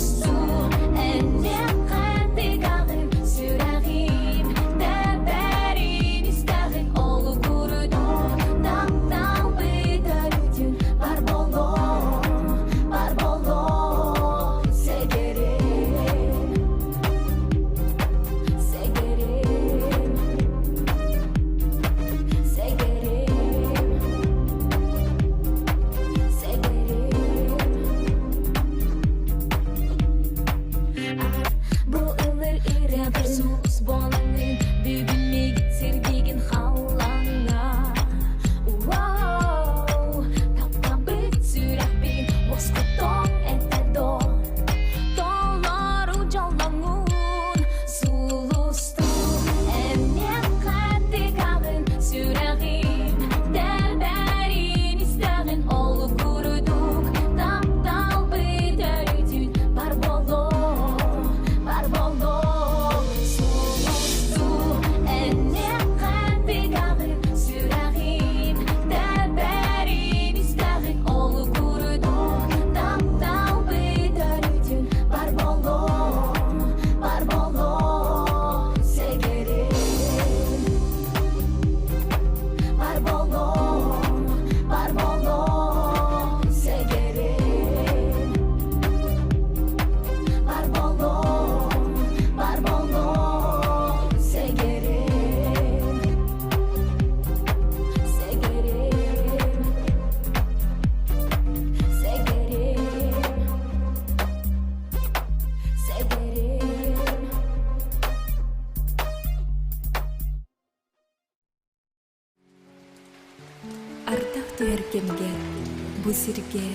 Бу сиргэ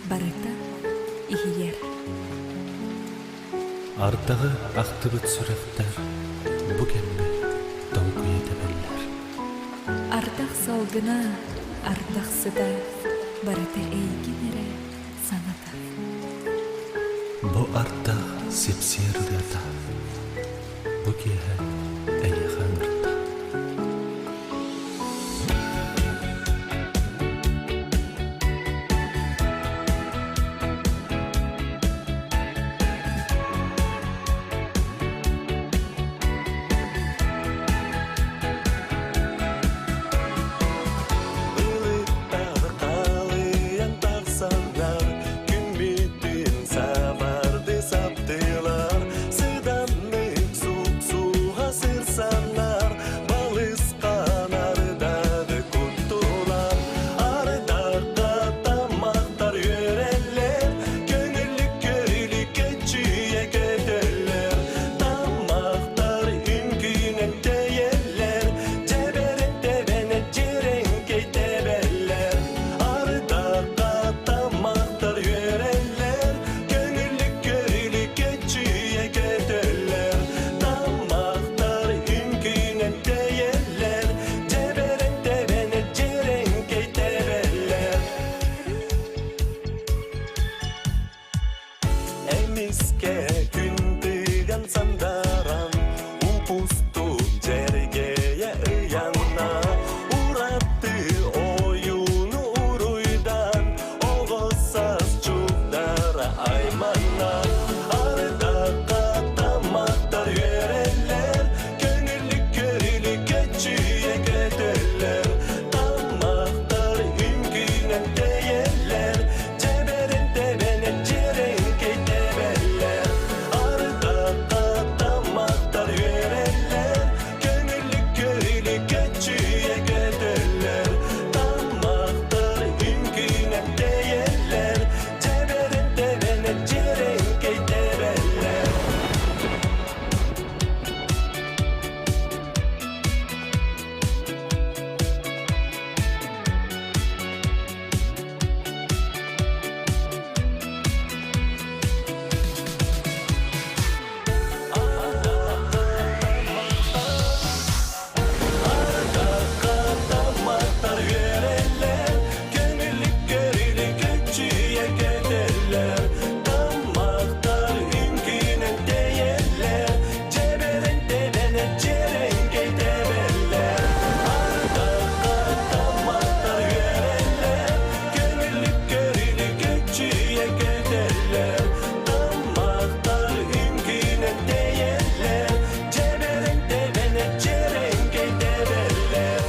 барыта иһийэр. Ардаҕы ахтыбыт сүрэхтэр бу кэмҥэ долгуйа тэбэллэр. Ардах салгына, ардах сыта барыта эйигин эрэ санатар. Бу ардах сипсиэр ырыата, бу киэһэ эйиэхэ ыҥырда. Былыттар халыйан тахсаннар, күммүтүн сабарды саптылар, сыданнык суп-суға сырсаннар, балысқан ардагы куттулар, ардаққа тамақтар өрелер, көңүллүк көрүлүккө чүйе көтөлөр, тамақтар үңкүнөн тейелер, жеберет тебенет жереңкей тебелер, ардаққа тамақтар өрелер, көңүллүк көрүлүккө чүйе көтөлөр, тамақтар үңкүнөн тейелер, жеберет тебенет жереңкей тебелер. Эмиске күн тыган сандаран, упустук жерге ыянна, уратты оюну уруйдан, оҕосас чугдара айманна. Ардаққа тамақтар үөрэллэр, көңүллүк көрүлүккө чүйэ көтөллөр, тамақтар үҥкүүнэн тэйэллэр, жеберин тебенет жереңкей тебеллер. Ардаққа тамақтар үөрэллэр, көңүллүк көрүлүккө чүйэ көтөллөр, тамақтар үҥкүүнэн тэйэллэр, жеберин тебенет жереңкей тебеллер. Тамақтар үөрэллэр, көңүллүк көрүлүккө чүйэ көтөллөр, тамақтар үҥкүүнэн тэйэллэр, жеберин тебенет жереңкей тебеллер. Ардаққа тамақтар үөрэллэр, көңүллүк көрүлүккө чүйэ көтөллөр, тамақтар үҥкүүнэн тэйэллэр, жеберин тебенет жереңкей тебеллер.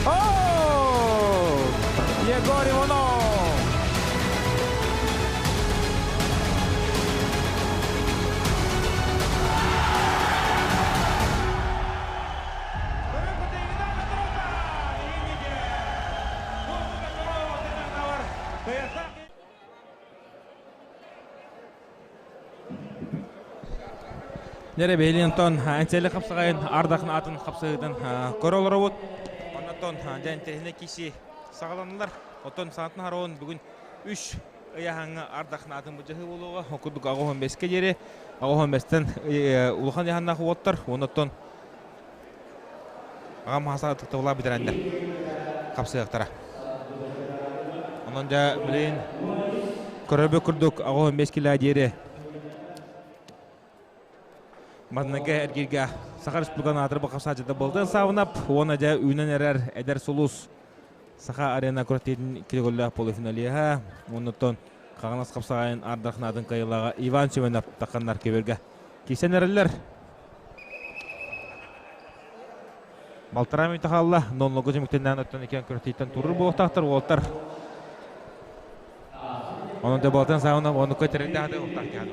О! Егор Иванов! Нере Бейлинтон әнсәлі қапсағайын ардақын атын қапсағыдан көрі олар. Оннан дән терхіне киши сағаланылар. Оттон санатын хароон бүгүн 3 ыяһаңа ардахын атын быжыһы болуға, окудук агохон беске жери. Аҕаһон бэстэн улахан яһаннаах уоттар, оннуттан аҕам хааса тыктабылаа бүтэрэннэр хапсыахтара. Онон дьэ билигин көрөрбүт курдук аҕаһон бэс килээ диэри Манныгы эргииргэ Саха Республикатын аатырбыт хапсааччыта Болтан Савнап уонна дьэ үүнэн эрэр эдэр сулус Саха арена күрэхтэһиитин килогөллөөх полуфиналиһа уоннуттан Хаҥалас хапсаҕайын ардахнаатын кыайыылааҕа Иван Семенов тахханнар көбүөргэ киирсэн эрэллэр. Балтараа мүнүүтэ хаалла. Нонлогу түмүктэннээн оттон иккиэн күрэхтэһииттэн турар буолуохтаахтар уолаттар. Онон Дебалтан Савнов оннукка тэрилтээх уохтаах киһи.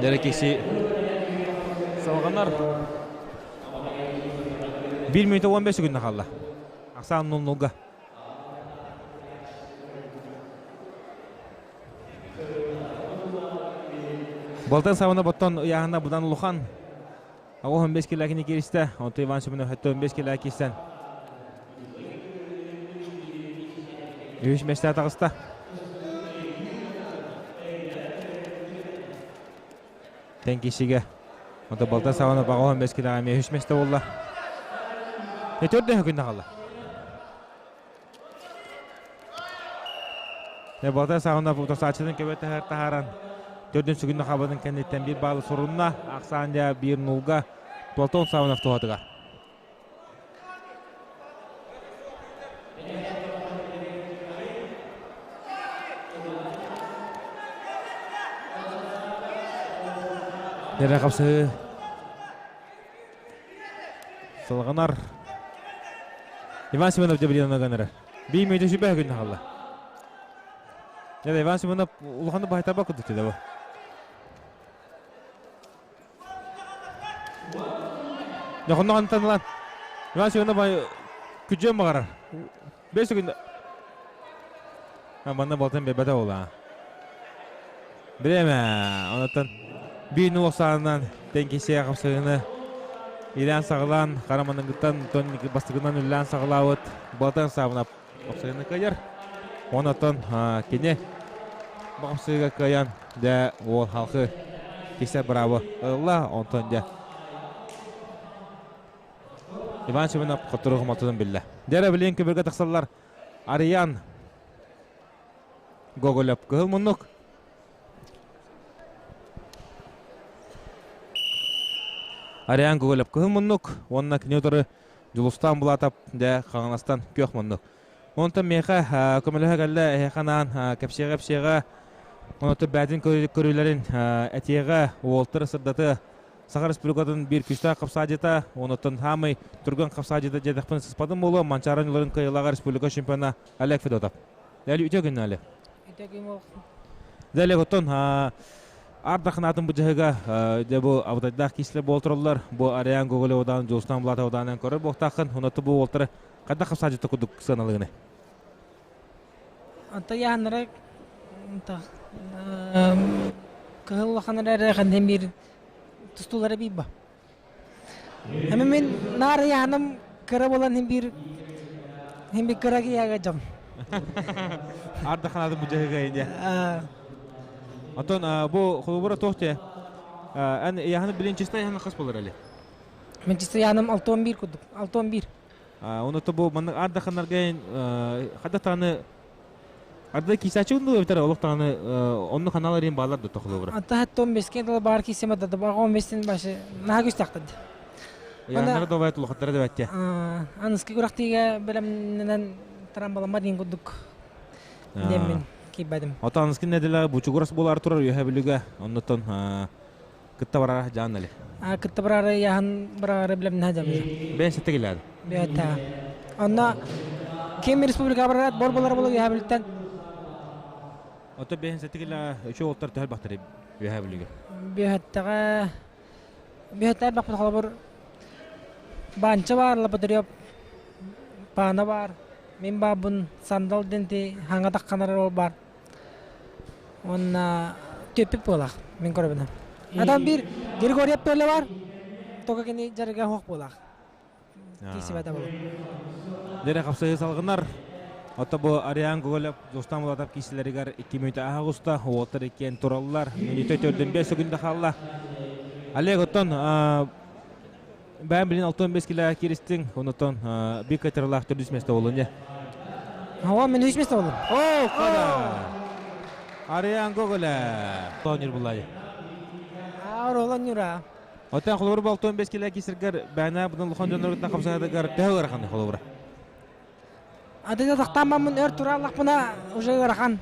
Дьэрэ киси салҕанар. 1 мүнүүтэ 15 секунда хаалла. Ахсаан 0-0-га. Балтан сабына боттон ыйааһына будан улахан. Аҕыс 15 килэкини киристэ. Онто Иван Семенов 75 килэ киирсэн. Үһүс миэстэ таҕыста. Тэн киисигэ. Онто Балтан сабына аҕыс 15 килэҕэ эмиэ үһүс миэстэ буолла. Төрдө күннэ хаалла. Балта саҕана утарсааччытын көбө таһааран төрдүн сүгүн хабытын кэнниттэн биир баалы сурунна. Ахсаан дьэ биир нулга Платон Саванов туһатыгар. Нэрэ хапсыһыы Салҕанар. Иван Семенов дьабылианна гынара. Би мүөтэ сүбэ күн хаалла. Иван Семенов улаханы баһытаба курдук деді бу. Дьохонно антан ылан. Иван Семенов күдьүөн баҕарар. Бес күн Манна балтан бэбэтэ буолла. Бирэме, онотон биир нул саанан тэҥкисиэ хапсыгыны илээн саҕалаан хараманыгыттан тон бастыгынан үллээн саҕалаабыт Балтан Саабына хапсыгыны кыайар. Онотон кини бу хапсыгыга кыайан дьэ уол халқы кисе браво ылла онтон дьэ Иван Семенов хоттору хомолтотун биллэ. Дьэ билин көбүргэ тахсаллар Арыйан Гоголев кыһыл муннук. Ариан Гоголев кыһыл муннук уонна кини утары Дьулустаан Булатов дьэ Хаҥаластан күөх муннук. Онтон миэхэ көмөлөһө кэллэ эһиэхэ анаан кэпсиэҕэ-эпсиэҕэ оноту бээтин көрүүлэрин этиэҕэ уолтары сырдаты Саха Республикатын биир күүстээх хапсаадьыта, онуттан хаамай түргэн хапсаадьыта диэтэхпин сыспатым буолуо, Манчаары оонньууларын кыайыылааҕа республика чемпиона Олег Федотов. Дәли үтө күн Олег. Үтө күн болсын. Дәли оттон ардахынаатын бу дьаһыга дьэ бу абытайдаах киислэр буолтураллар. Бу Ариан Гоголев удаан Дьулустан Булатов удаанан көрөр буолтааххын. Оноту бу уолтары хайдах хапсаадьыта курдук сыаналыгыны? Ата яһаннара кыһыл улахан эрэ ханна биир тустуулара биир Эми мин наар яһаным кыра буолан хин биир хин биир кыра киһиэгэ дьом. Ардаханады бу дьаһыга инде. Отон бу холобура туох те? Эн яһаны билин чистай яһаны хас болар эле? Мен чистай яһаным 6-11 курдук. 6-11. Оны бу маннык ардаханарга хадда таны арда кисачы унду эбитер олох таны онну канал эрин баалар да тохлобура. Ата хатта 15 дыл бар кисеме да бага 15-тен башы наха күс тахтад. Яннары добайт улахаттара дебетте. Аныски күрәхтиге белемненен тарамбаламма дин курдук деммин кийбедим. Ото аныски неделе бучугурас болар турар үһэ бүлүгө оннотон Кытта барара жаан али. Кытта барара яхан барара билем нә жам. Бен сетте келеді. Бета. Онна кем республика барарат бор болар болу яха билтен. Ото бен сетте келе үчө олтар төһөл бактары яха билиге. Бехаттага бехаттар бак холобур банча бар лапатырып пана бар. Мен бабын сандал денти хаңа такканар бар. Онна төппүт буолах мин көрөбүнэ. Адам бир Григорьев пөлө бар. Тока кини жарыга хоқ буолах. Кисибата болу. Дere қапсығы салғынар. Ота бу Ариан Гоголев Достан Булатов киселеригер 2 минут ағуста, уоттар иккен тураллар. Минуты төрден 5 секунда қалла. Олег оттон бән билин 65 кило киристин, онотон бик кайтарылах төрдүс месте болун не. Ава мен үч месте болдум. О, када. Ариан Гоголев. Тонир булай. Ауыр олон юра. Отан холобур бу 65 кило кисергер бәна бунун лухан жонорутан капсадыгар тәһөр ханы холобура. Ады тақтамамын өр тураллах буна уже ырахан.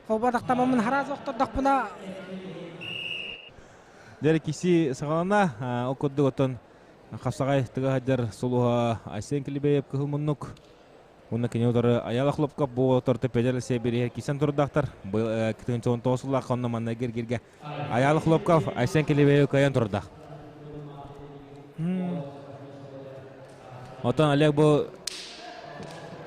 Хоба тақтамамын хараз оқтырдақ буна. Дер киси сагалана окодду отон хапсагай тыга хаджар сулуха Айсен Килибеев кыһыл муннук. Уна кини утары аяла хлопка бу торты пежер себири кисен турдактар. Бу китин чон тосула конно манна гиргирге. Аяла хлопка Айсен Килибеев каян турдак. Отон Олег бу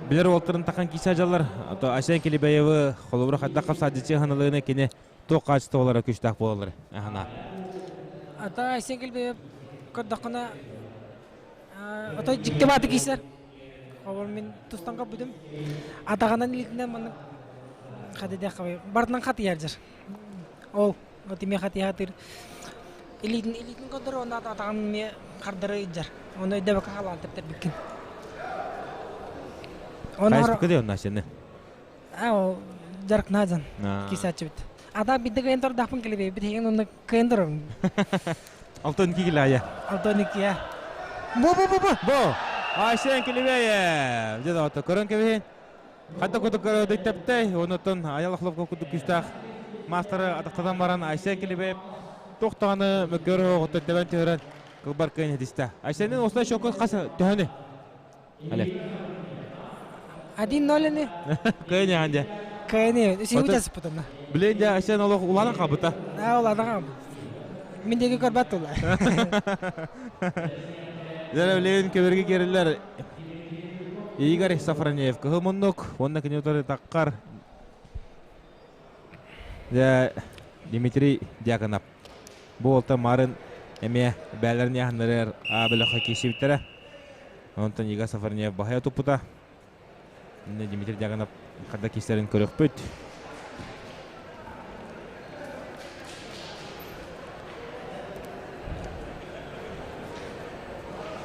билер олтырын тақан кисе жалар. Ото Айсен Килибеевы холобура хадда капса диче ханалыгына кини тоқ качты олара күчтак болалар. Ахана. Ата Айсен Килибеев көрдақына ото жикте баты кисер. Хобор мен тустанга бүдүм. Атағанан илитинен маны хаты дә хабай. Бартынан хаты яржар. Ол отиме хаты хатыр. Илитин илитин көдөр онда атаган ме кардыры иджар. Оны өйдө бака халан тептер биккин. Кайсы кыды онна сени? А о жарк назан. Кисачы бит. Ата бидде кыйын тур дапын келебе. Бит хеген онда кыйын тур. Алтын кигиле ая. Алтын ики я. Бу бу бу бу. Бу. Айсен Килибеев. Жеда ото көрөн кебин. Хатта куту көрөдүк тепте. Онотон аяла хлопка куту күстах. Мастеры атактадан баран Айсен Килибеев тоқтағаны мөкөрө ото тебен төрөн кылбар кыйын хедисте. Айсенин осылай шоку каса төһөнү. Але. 1-0 не? Кыйын янде. Кыйын. Үсі учасы потом. Билен де Айсен олох уланан кабыта. А уланан кабы. Мен деге көрбәт ула. Дәрә билен кеберге керилер. Игорь Сафронеев кыһыл муннук, онна кини утары таккар. Да Дмитрий Дьяконов. Бу олта марын эме бәләрне яхнырыр абылы кисибтере. Онтон Игорь Сафронеев бахая тупута. Дмитрий Дьяконов када кистерин көрөкпүт.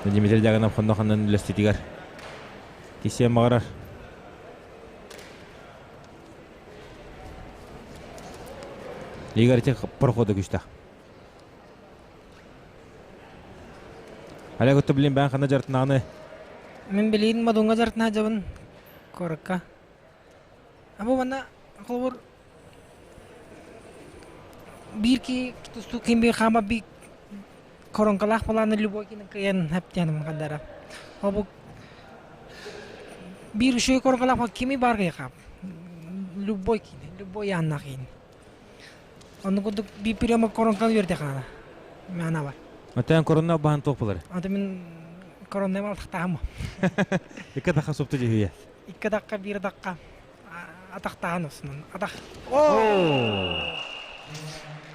Дмитрий Дьяконов хонно ханнан үлеститигер. Кисен бағарар. Игорь тех прохода күшті. Олег өтті білін бән қана жартынағыны. Мен білейін мадунға жартына жабын коракка. Абы бана қолбыр бир ки тусту ким хама би коронкалах баланы любой кин кыян хаптяным кадара. Абы бир үшөй коронкалах кими бар кыйкап. Любой кин, любой янна кин. Оны кудук би приема коронканы берде кана. Мана бар. Атан корона бахан тоқ болар. Аты мен корона мал тахтаам. Икки даққа сопты жүйе. Икки даққа, бир даққа. Атақтаан осынан. Атақ. О!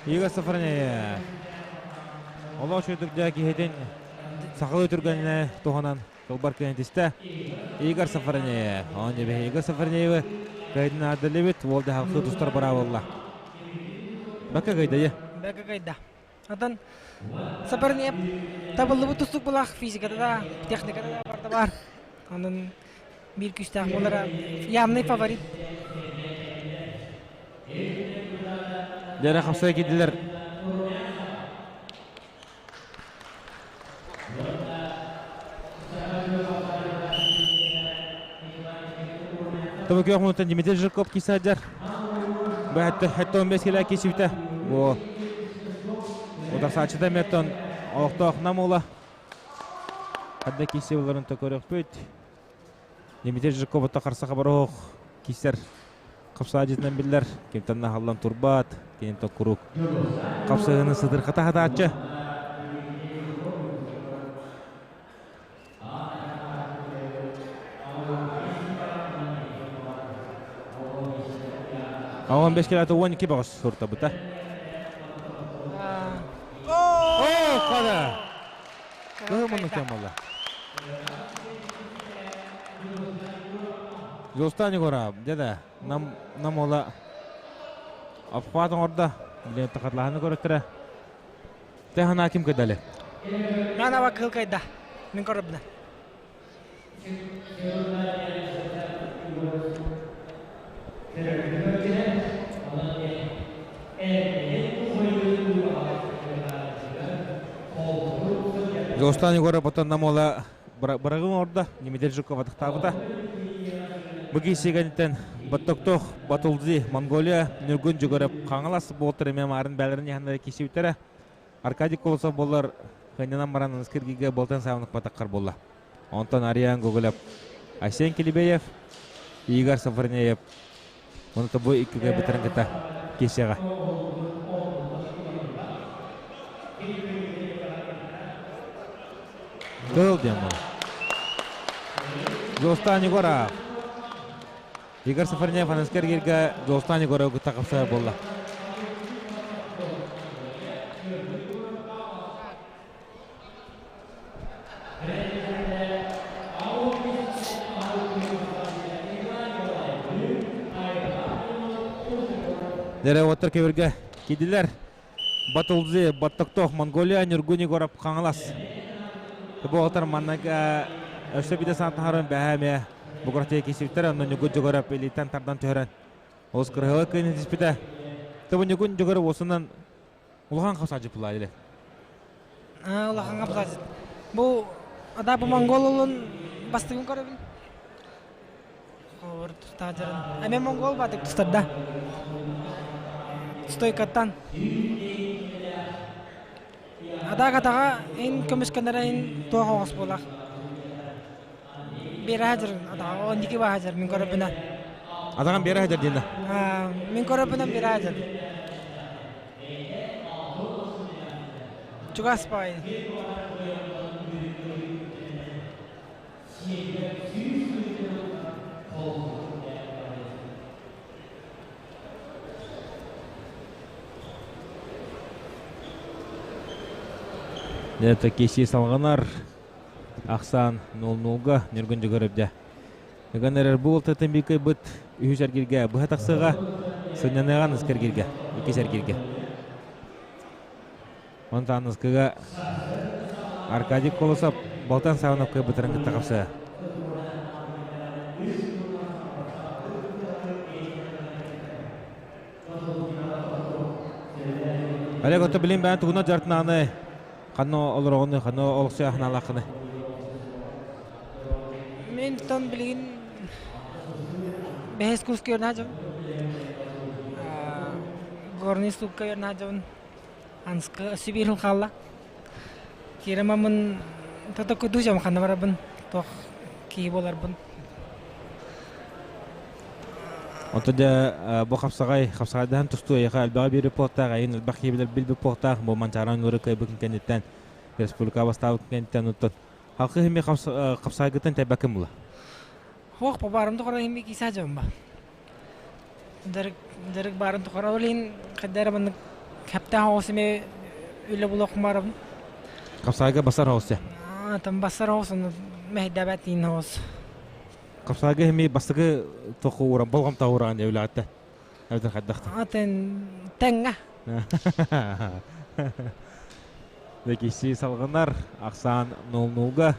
Ига Сафроне. Ола шөйдік жа кихетен сақалы түргеніне тоғанан кылбар кенетисте. Игорь Сафроне. Он жебе Игорь Сафронеевы кайдын адылебет, ол да халқы тұстар бара болла. Бака кайда е? Бака кайда. Атан Сафроне табылды бу тустук булах физикада да, техникада да бар да бар. Анын бир күчтәк булара явный фаворит. Дәрә хапсай киделер. Тобы көк минуттан Дмитрий Жирков кисаджар. Бәхәтте хәтта 15 килә кисибтә. Бу Ударсачыда меттон оқтоқ намула. Хадда кисе буларын төкөрөк бүт. Дмитрий Жирков та қарсаға бароқ кисер. Қапсажытынан биллер. Кемтанна халлан турбат, кем токурук. Қапсағыны сыдыр қата хатачы. Ауан 5 келаты 12 бағыс сұрта бұта. О, қада! Кығы мұны кем бола? Жостан Егоров, дьэ нам нам ола обхват оҥордо. Билен тахатлаһаны көрөттөрө. Тэхана ким кыдали? Мен аба кыл кайда. Мен көрөбүнэ. Жостан Егоров потом нам ола бырагын орда Немедель Жуков атахтаабыта. Быги сиганитен Баттоктох Батулзи Монголия Нүргүн Жүгөрөп Хаҥалас буолтар эмэ маарын бээлэрин яханнары кисибиттэрэ. Аркадий Колосов боллар хыннанан баран Ыскыргиге болтан саамнык батаккар болла. Онтон Ариан Гоголев, Айсен Килибеев, Игорь Сафарнеев Оны тобу иккиге бүтэрэн кыта кесеҕэ. Кыл диэн буолла. Жостан Егоров. Игорь Сафарнеев Анаскер Гирга Жостан Егоров кытта қапсар буолла. Дәрәуаттар кеберге кидилер. Батылзы, Баттоктох, Монголия, Нюргуни горап Хаҥалас. Бу отар маннага өссө биде саатахарын бәһәме бугурате кисиптер, онно Нюргун Жогорап илиттен тардан түһөрөн. Олус кырыһыла кыйны тиспите. Тобу Нюргун Жогорап осунан улахан хапсажы пулай эле. Улахан хапсажы. Бу ада бу монгол олун бастыгын көрөбүн. Ховор тустаажарын. Эме монгол батык тустарда. Стойкаттан. Ада катаға ин көмүскөннөрө ин туох оҕус буолах. Биэрэ хадьыр адаҕа ондики ба хадьыр мин көрөбүнэ. Адаҕан биэрэ хадьыр диэнэ. Мин көрөбүнэн биэрэ хадьыр. Чугас баҕайы. Это кесии салҕанар. Ахсаан 0-0-га Ньургун Дьөгүөрөбдө. Ыган эрэр бу алтатын бикайбыт үһүс эргиргэ быһа тахсыаҕа, сынньаныаҕа аныскы эргиргэ, иккис эргиргэ. Онтон аныскыга Аркадий Колосов Балтан Саванов кыайбытарын кытта хапсыа. Олег ото билин бэйэн тугуна дьартынааны ханна олороҕуну, ханна олохсуйа ханаалааххыны? Мен тон билигин бэһис курска үөрэнэ дьон. Горный ступка үөрэнэ дьон. Анска Сибирин хаалла. Киирэмаммын тото кудуучам ханна барабын туох киһи буоларбын. Онтон дьэ бу хапсаҕай хапсаҕайдаһан тустуу эйиэхэ элбэҕи биэрбит буолуохтаах, эйигин элбэх киһи билэр билбит буолуохтаах. Бу Манчааран ыҥыры кыайбытын кэнниттэн республика бастаабытын кэнниттэн оттон халкы иһими хапсаҕайгыттан тэйбэккин була. Хуох баарым тухары иһими киисаа дьон ба. Дьарык дьарык баарын тухары ол иһин хайда эрэ маннык хэптээх оҕус эмиэ үлэ булуох барабын. Хапсаҕайга басар оҕус Там басар оҕус ону мэһэйдээбэт иин оҕус. Хапсаҕайга иһими бастакы тоху ууран болҕомто уураан дьэ үлэҕиттэ эбэтэр хайдахта? Атын тэҥҥэ. Лекиси салҕанар ахсаан 0-0-га.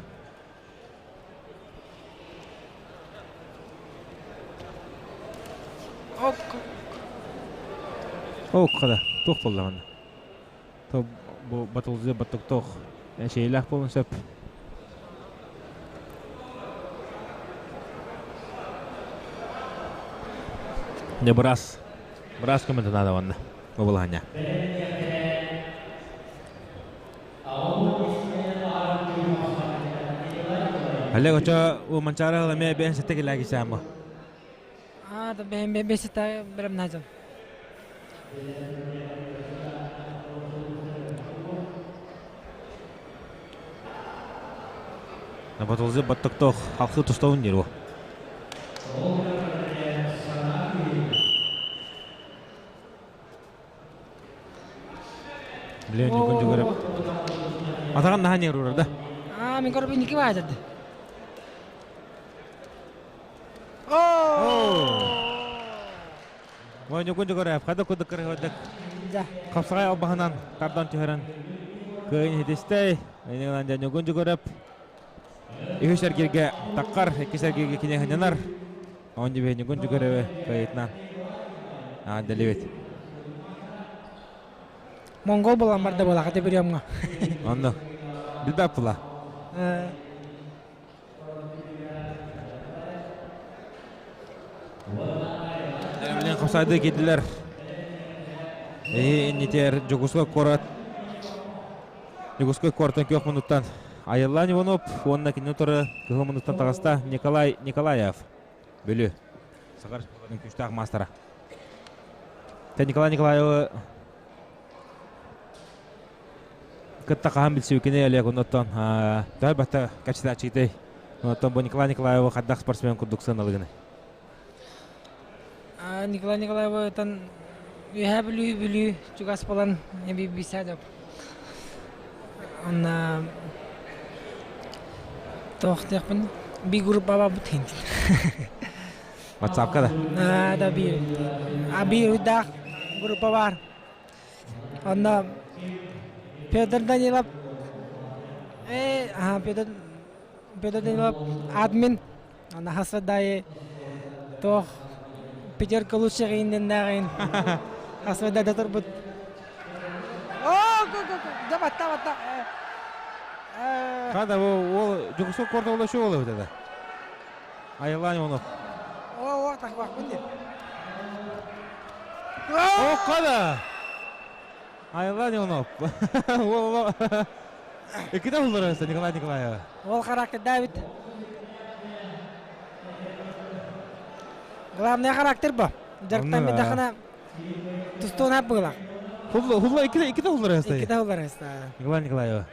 Ок хада туох буоллаҕына бу батылзы баттыктоох эшейлээх буолун сөп. Не бырас бырас көмөтө наада уонна бу Олег очо у Манчаара эмиэ бэйэн сэтэ килээги саама. Аа да бэйэн бэйэн бэрем наадам. Батылзы баттыктох халқы тустауын дер Билен жүгін жүгіріп. Атаған нахан ерурар да. Аа, мен көріп ники баажады. О! Ньукун Дьугураев хада кудук кырыһыдык. Хапсаҕай албаһынан тардан түһэрэн кыайын хитистэй. Инигынан дьэ Ньукун Дьугурап үһүс эргиргэ таққар, иккис эргиргэ кине хыннанар. Он дьүбэ Ньукун Дьугуравы кыайытынан аанделибит. Монгол болан барда буолаха тебириомҥа. Онно. Билбэп була. Билин хапсайды киирдилэр. Эһи иннитер Дьокуускай куорат Дьокуускай куораттан күөх муннуктан Айыллаан Иванов уонна кинини утары кыһыл муннуктан таҕыста Николай Николаев. Бүлүү. Саха Республикатын күүстээх маастара. Николай Николаевы кытта хаһан билсибиккиний Олег оннуттан төһө батта кэпсэтээччитэй оннуттан бу Николай Николаевы хайдах спортсмен курдук сыаналыгыный? Николай Николаевытан Үөһээ Бүлүү Бүлүү чугас буолан эбии деп. Онна туох диэхпин би группаба бут хинтин. WhatsAppка да? А, да биир. А биир уйдаах группа бар. Онно Петр Данилов э аха Петр Петр Данилов админ ана хасадай туох пятерка лучше ииннэннээҕин хасвада да турбут о да батта батта Хада ол Дьокуускай куорат ол үчүгэй ол эбит этэ. Айыллаан Иванов. О, о, тахбахпын диэн. О, хада! Айыллаан Иванов. Ол Иккитэ буллар Николай Николаева. Ол характердаабит. Главный характер бу. Дьарыктан битахына тустуон ап быылах. Хулла, хулла, иккитэ, иккитэ хуллар Иккитэ хуллар Николай Николаева.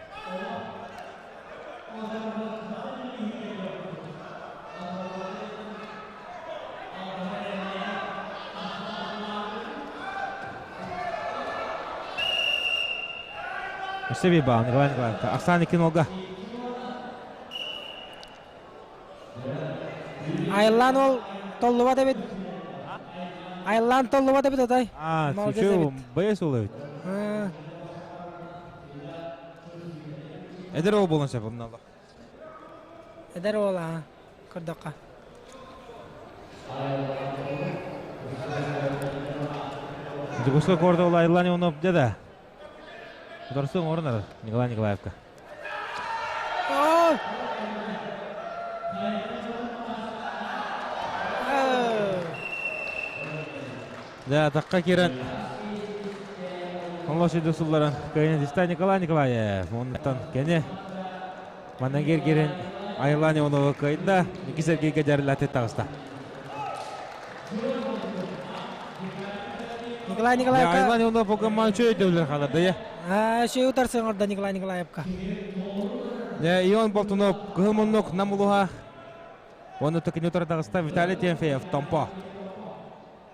Өссө биир баал Николай Николаевка. Оксана Кинолга. Айыллаан ол толлубат эбит. Айыллаан толлубат эбит отой. А, еще боец ол эбит. Эдэр ол буолан сөп онно. Эдэр уол аа, көрдөххө. Дьокуускай куорат уола Айыллаан Иванов дьэ да. Дорсуң орун Николай Николаевка. Дьэ, атахха киирэн Олос үйдө сылларын кыайын Николай Николаев. Оннуттан кини манна кииргирин Айылан Иванова кыайда. Икки Сергейге дьарылаты таҕыста. Николай Николаевка. Айылан Иванов покамман чөй дөблөр халар да. Шөй утарсын орда Николай Николаевка. Ион Болтунов кыһыл муннук намулуха. Оны токини утары таҕыста Виталий Тимофеев Томпо.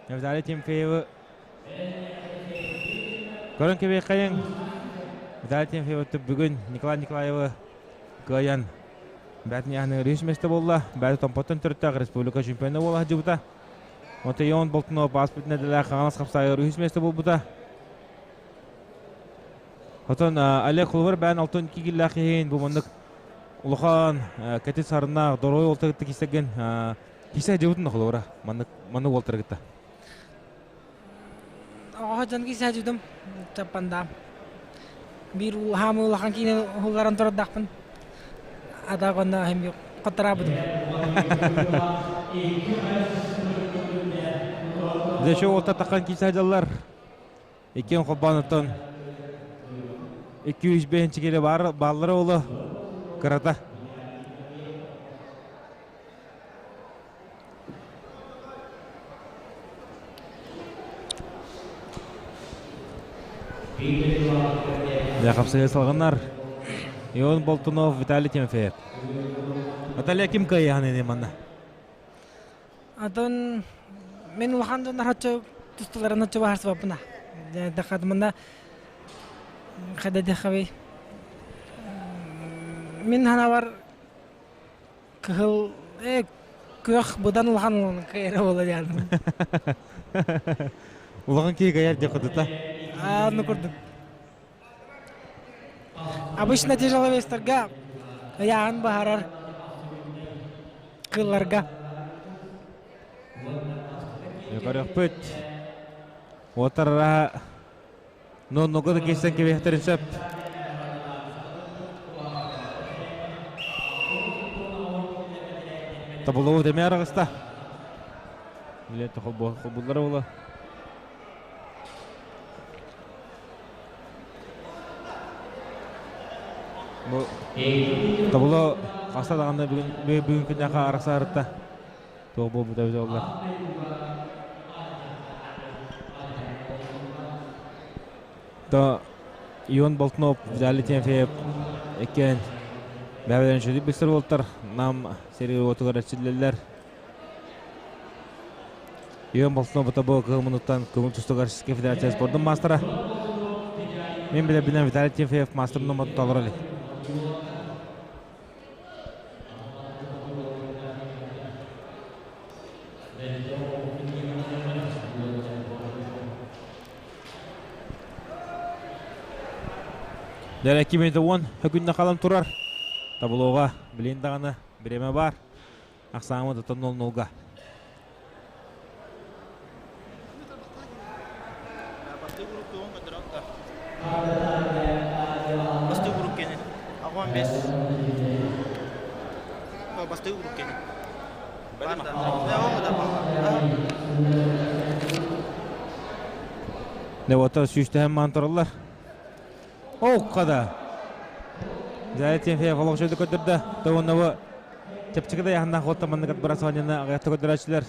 Виталий Тимофеевы көрөн кэбиэххэйиҥ. Виталий Тимофеев бүгүн Николай Николаевы кыайан бээтин яһыныгар үс миэстэ буолла. Бэйэтэ Томпоттон төрүттээх республика чемпиона буола сылдьыбыта. Онтон Ион Болтунов ааспыт нэдэлээх Хаҥалас хапсаайыгар үһүс миэстэ буолбута. Отон Олег Холовар бэйэн алтын кигиллээх иһин бу маннык улахан кэтит сарыннаах дорой уолтаргытта киссэгин кисе дьыбытын холовара маннык маннык уолтаргытта. Оҕо дьон кисе дьудум чаппанда. Биир хаамы улахан киинэ уһулларан турардахпын. Ата онно хем хотараабытым. Дьэ уолта таххан кисе дьаллар. Иккиэн холбоонуттан 205 киле бар баллара оло кырата. Дэ салғынар. Ион Болтунов, Виталий Тимофеев. Наталья ким кыйыһан манна? Атын мен улахан дьоннор хаччы тустуларын хаччы баһарсыбаппына. Дахат манна хада дехаби. Мин ханабар кыһыл э күөх будан улахан кыйра буола диэн. Улахан киһи кайар диэх курдук Ааны курдук. Обычно тяжеловестарга ыйааһын баһарар кылларга. Көрөхпүт. Отарара ноннуга да киирсэн кэбиһэхтэрин сөп. Табыллыбыт эмиэ араҕыста. Билет холбууллара буола. Бу Тобуло хаста даҕаны бүгүн бүгүн күннээхэ арахсаарытта туох буолбута эбитэ буоллар. То Ион Болтунов, Виталий Тимофеев иккиэн бэйэлэрин үчүгэй билсэр уолаттар Нам сири уотугар эрчиллэллэр. Ион Болтунов бу кыһыл муннуктан көҥүл тустууга Российскай Федерация спордун маастара. Мин билэрбинэн Виталий Тимофеев маастар номотун толорор илик. Дәрә 2010 күннэ халан турар. Таблоға билин даҕаны бириэмэ бар. Ахсаамы тотон 0-0-га. Бастыы групп кени. Агон бес. Бастыы групп кени. Девота сүүстэһэн маантараллар. Оуккада. Зая Тимофеев олох жөйді көддірді. Тоғыннауы чэпчэки да яһаннаах уолта маннык отбрасываниены аҕыйахта көрдөрөөччүлэр.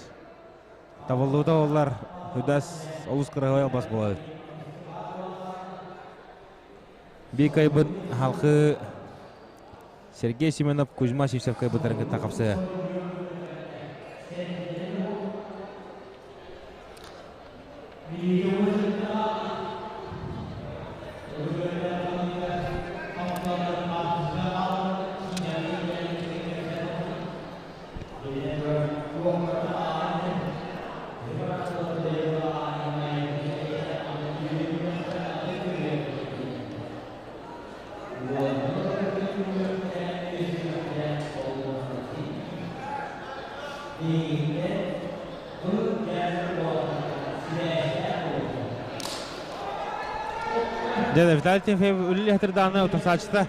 Табыллыбыта буоллар, Хүдас олус кыраһыай албас буолар. Бии кыайбыт халқы Сергей Семенов Кузьма Сивцев кыайбыттарын кытта хапсыа. Дьэ, Виталий Тимофеев үлэлиһэтир даҕаны утарсааччыта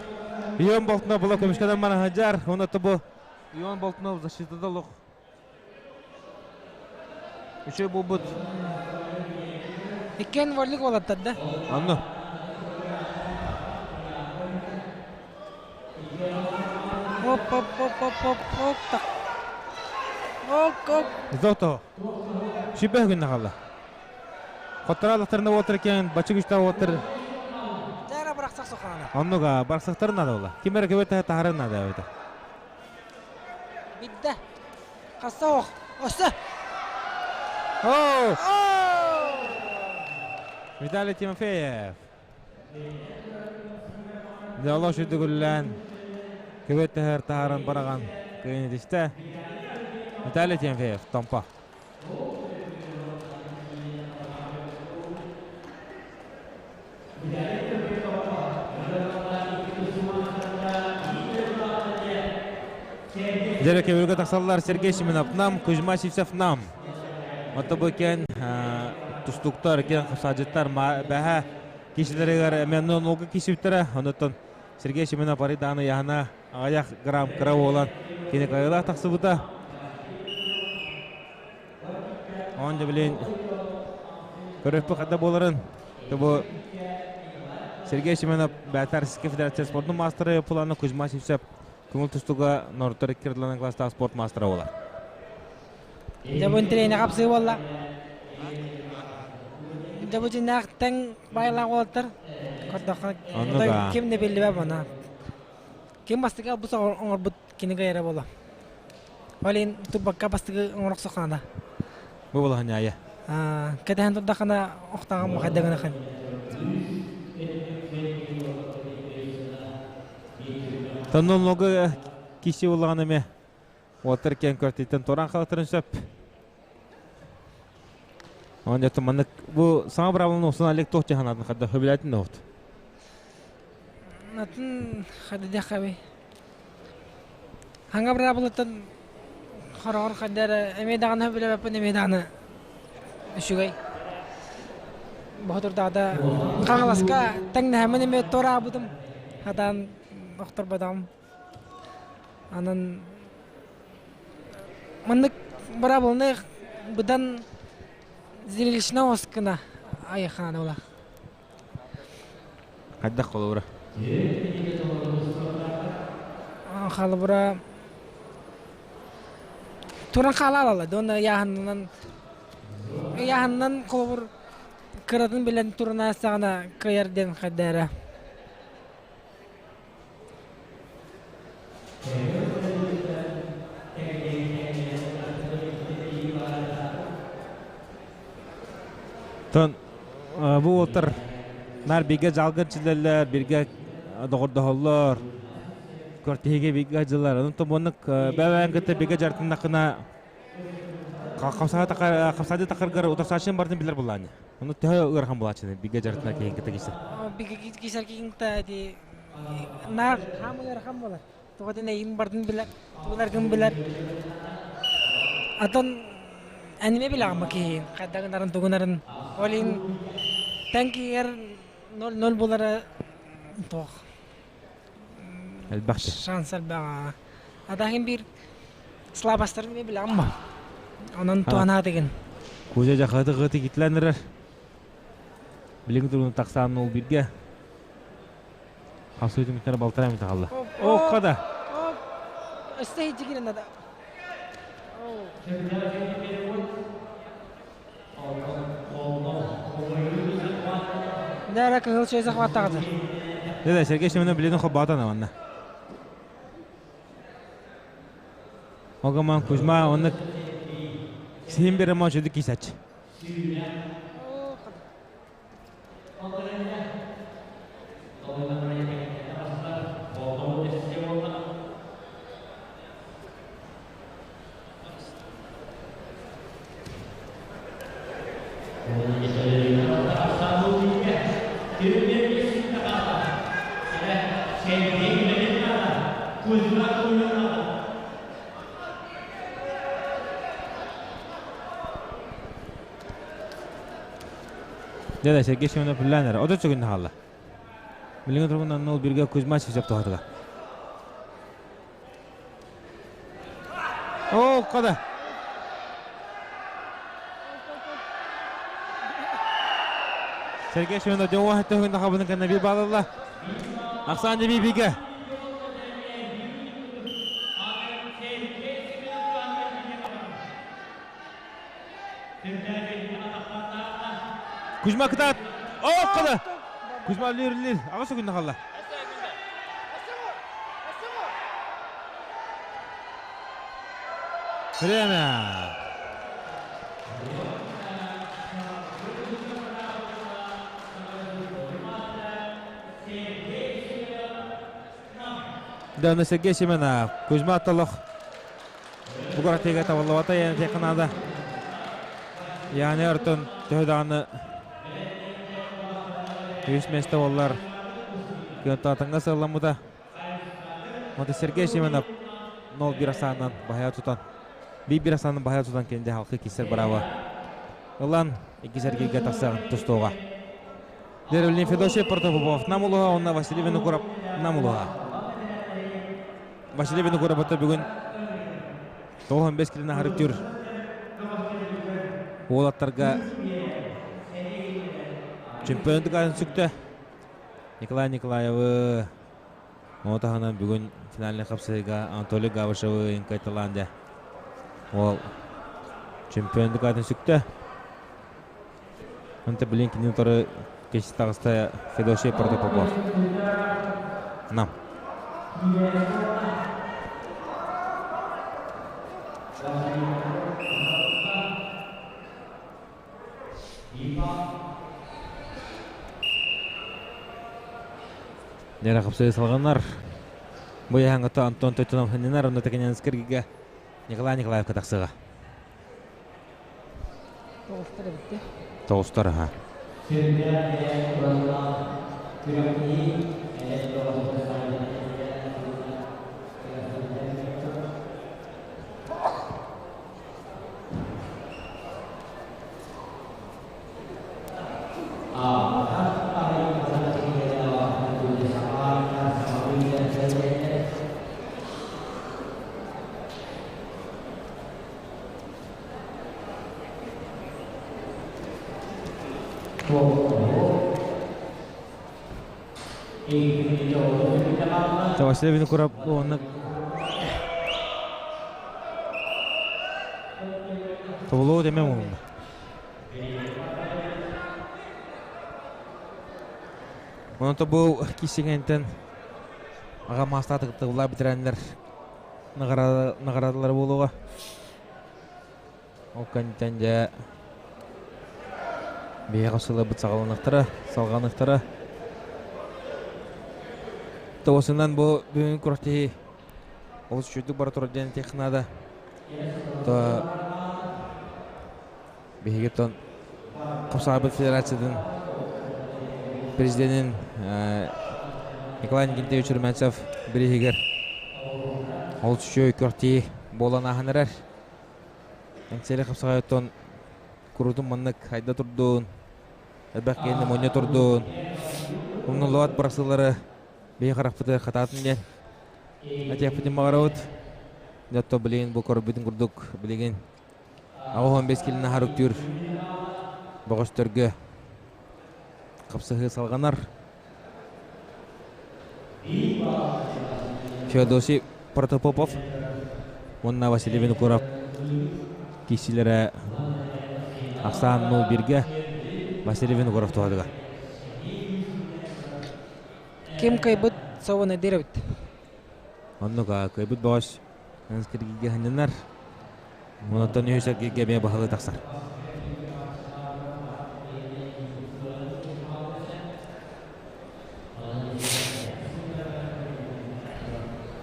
Ион Болтунов була көмүскэнэн мана сылдьар. Уонна бу Ион Болтунов защитада олох үчүгэй буолбут. Иккиэн вольник уолаттар да. Онно. Оп оп оп оп оп оп так. Оп оп. Зото. Сүбэ күннэ хаалла. Хотторалахтарына уотар киэн бачык үстэ уотар. Дьара бырахсах сохана. Оннуга барсахтарын надо була. Ким эрэ көбөтө таһарын надо эбит. Бидде. Хасса ох. Оста. О! Виталий Тимофеев. Дьоло сүдүгүллээн көбөт тэһэр таһааран бараҕан кыайан этистэ. Виталий Тимофеев, Томпо. Дьэрэ көбүргэ тахсаллар Сергей Семенов нам, Кузьма Сивцев нам. Отобу кен тустуктар, кен хапсаажыттар бэһэ кишилеригэр эмиэ нолга кисибиттэрэ. Онуттан Сергей Семенов арыйдааны яһана аҕыйах грамм кыра буолан кини кыайыылаах тахсыбыта. Он дьэ билин көрөппү хата буоларын бу Сергей Семенов бээтэ Российскай Федерация спордун маастара пуланы Кузьма Сивцев көҥүл тустууга норуттар икки класстаах спорт маастара буолар. Дьэ бу интэриэһинэй хапсыы буолла. Дьэ бу дьиннээх тэҥ баайлаах уолаттар. Көрдөххө ким да биллибэт мана. Ким бастакы албыс оҥорбут кинигэ эрэ буола. Ол иһин турбакка бастакы оҥорохсоххуна. Бу булаһынньаайа. Кэтэһэн турдаххына охтоҕум хайда гынахын. Тонноллогу киси улаҕан эмэ Уолаттар киэн көртүттэн туораан халаттарын сөп. Онон дьэ маннык бу саҥа быраабыланы устан Олег туох дьаһанатын хадда хөбүлээтин да оһут. Атын хадыдахаби. Хаҥа быраабылаттан хороҕор хайда эрэ эмиэ даҕаны сөбүлээбэппин эмиэ даҕаны үчүгэй. Боотурдаата Хаҥаласка тэҥнэһэммин эмиэ туораабытым. Хатаан охторботоҕум. Анан маннык быраабыланы быдан зрелищно оскына айахаана була. Хайдах холобура? Холобура туран хаалаалала донна ыйааһынынан ыйааһынынан холобур кыратын билэн туран аастаҕына кыайар диэн хайда эрэ. Тон бу уолтар наар бигэ жалгын чилэллэр, бирге доҕордоһоллор, көртиһиге бигэ дьыллар. Онон тобуоннук бэбээн кытта бигэ жартыннакына хапсаады тахаргар утарсааччын бартын билер буллааны. Ону төһө ыарахан булааччыны бигэ жартына киһин кытта кисер. Бигэ кисер киһин кытта ди наар хаамы ыарахан болар. Тоҕо диэн эйигин бардын билэр, тугунаргын билэр. Атын аниме билэҕин киһи хайдах гынарын тугунарын. Ол иһин тэҥ киһигэр 0-0 булара туох Элбэх шанс элбэх. Атаһын биир слабостарын эмиэ билэҕин ба. Онон туһанаат игин. Кузя жахаты кыты китлэнэрэр. Билиҥ туругун тахсаан ол бирге. Хасыы түмүктэрэ балтараа мүнүүтэ хаалла. Окко да. Өстө хиджигин надо. Дара кыһыл чөй захваттаҕытыр. Да, Сергей Семенов билин хоббаатан манна. Огаман Кузьма оннук сиһин бере мочуду кисач. Дьэ, Сергей Семенов үллээн эрэ. Отут секунда хаалла. Билиҥҥи туругунан ол биргэ Кузьма Сивцев туһатыга. Оо, кода. Сергей Семенов дьоҥуо төһүн хабынын кэннэ биир баалалла. Ахсаан дьэби бигэ. Кузьма кытаат. Оо, кода. Кузьма лир-лир. Аҕыс секунда хаалла. Время. Да, Сергей Семенов, Кузьма Толох Бугуратыга табыллыбата яны наада. Яны ортон төһө даҕаны үс миэстэ буоллар кыаттаатыҥҥа сыалламмыта. Онто Сергей Семенов 0-1 асаанан баһыйа тутан, 1-1 асаанан баһыйа тутан кэнде халқы кисер браво. Ылан икки Сергейге тахсар тустууга. Деревлин Федосий Протопопов нам улуһа, онна Василий Винокуров нам улуһа. Василий Винокуров бүгүн 95 килини харыктыыр уолаттарга чемпиондук атын сүктэ. Николай Николаевы ону таһынан бүгүн финальный хапсыһыыга Анатолий Гавышевы инкайталаан Ол чемпиондук атын сүктэ. Онто билин кинини утары кэс таҕыста Федосий Протопопов. Нам. Нера хапсыы салганнар. Бу яһаңгата Антон Тойтонов ханнинар онно текененскергиге Николай Николаевка тахсыга. Тоҕустар эбит дии. Тоҕустар аха. Василий Винокуров уонна Тобулуу деме муһунна. Онон бу киссигэнтэн аҕа маастаатык тыллаа бүтэрэннэр наҕараадалар буолуоҕа. Ол кэнниттэн дьэ биһиэхэ сылабыт саҕаланыахтара, салҕаныахтара. Тоҕусунан бу бүгүн күрэхтэһии олус үчүгдүк бара турар диэн этиэх наада. То биһиги тон Хапсаҕайбыт федерациятын президенин Николай Никитич Румянцев бирииһигэр олус үчүгэй күрэхтэһии буолан ааһан эрэр. Эҥсиэли хапсаҕайыттан куруутун маннык хайда турдун, элбэх киһини мунньа турдун, умнуллубат бырахсыылары биһи харахпытыгар хатаатын диэн этиэхпитин баҕарабыт. Дьэ, билигин бу көрбүтүн курдук билигин 85 килини аһар үктүүр бөҕөстөргө хапсыһыы салҕанар. Феодосий Протопопов уонна Василий Винокуров киирсиилэрэ ахсаан 0-1-гэ Василий Винокуров туһатыгар. Ким кыайбыт собону диир эбит. Оннук кыайбыт бөҕөс киргигэ ханньанар. Онтон үһүс эргииргэ эмиэ баһылыы тахсар.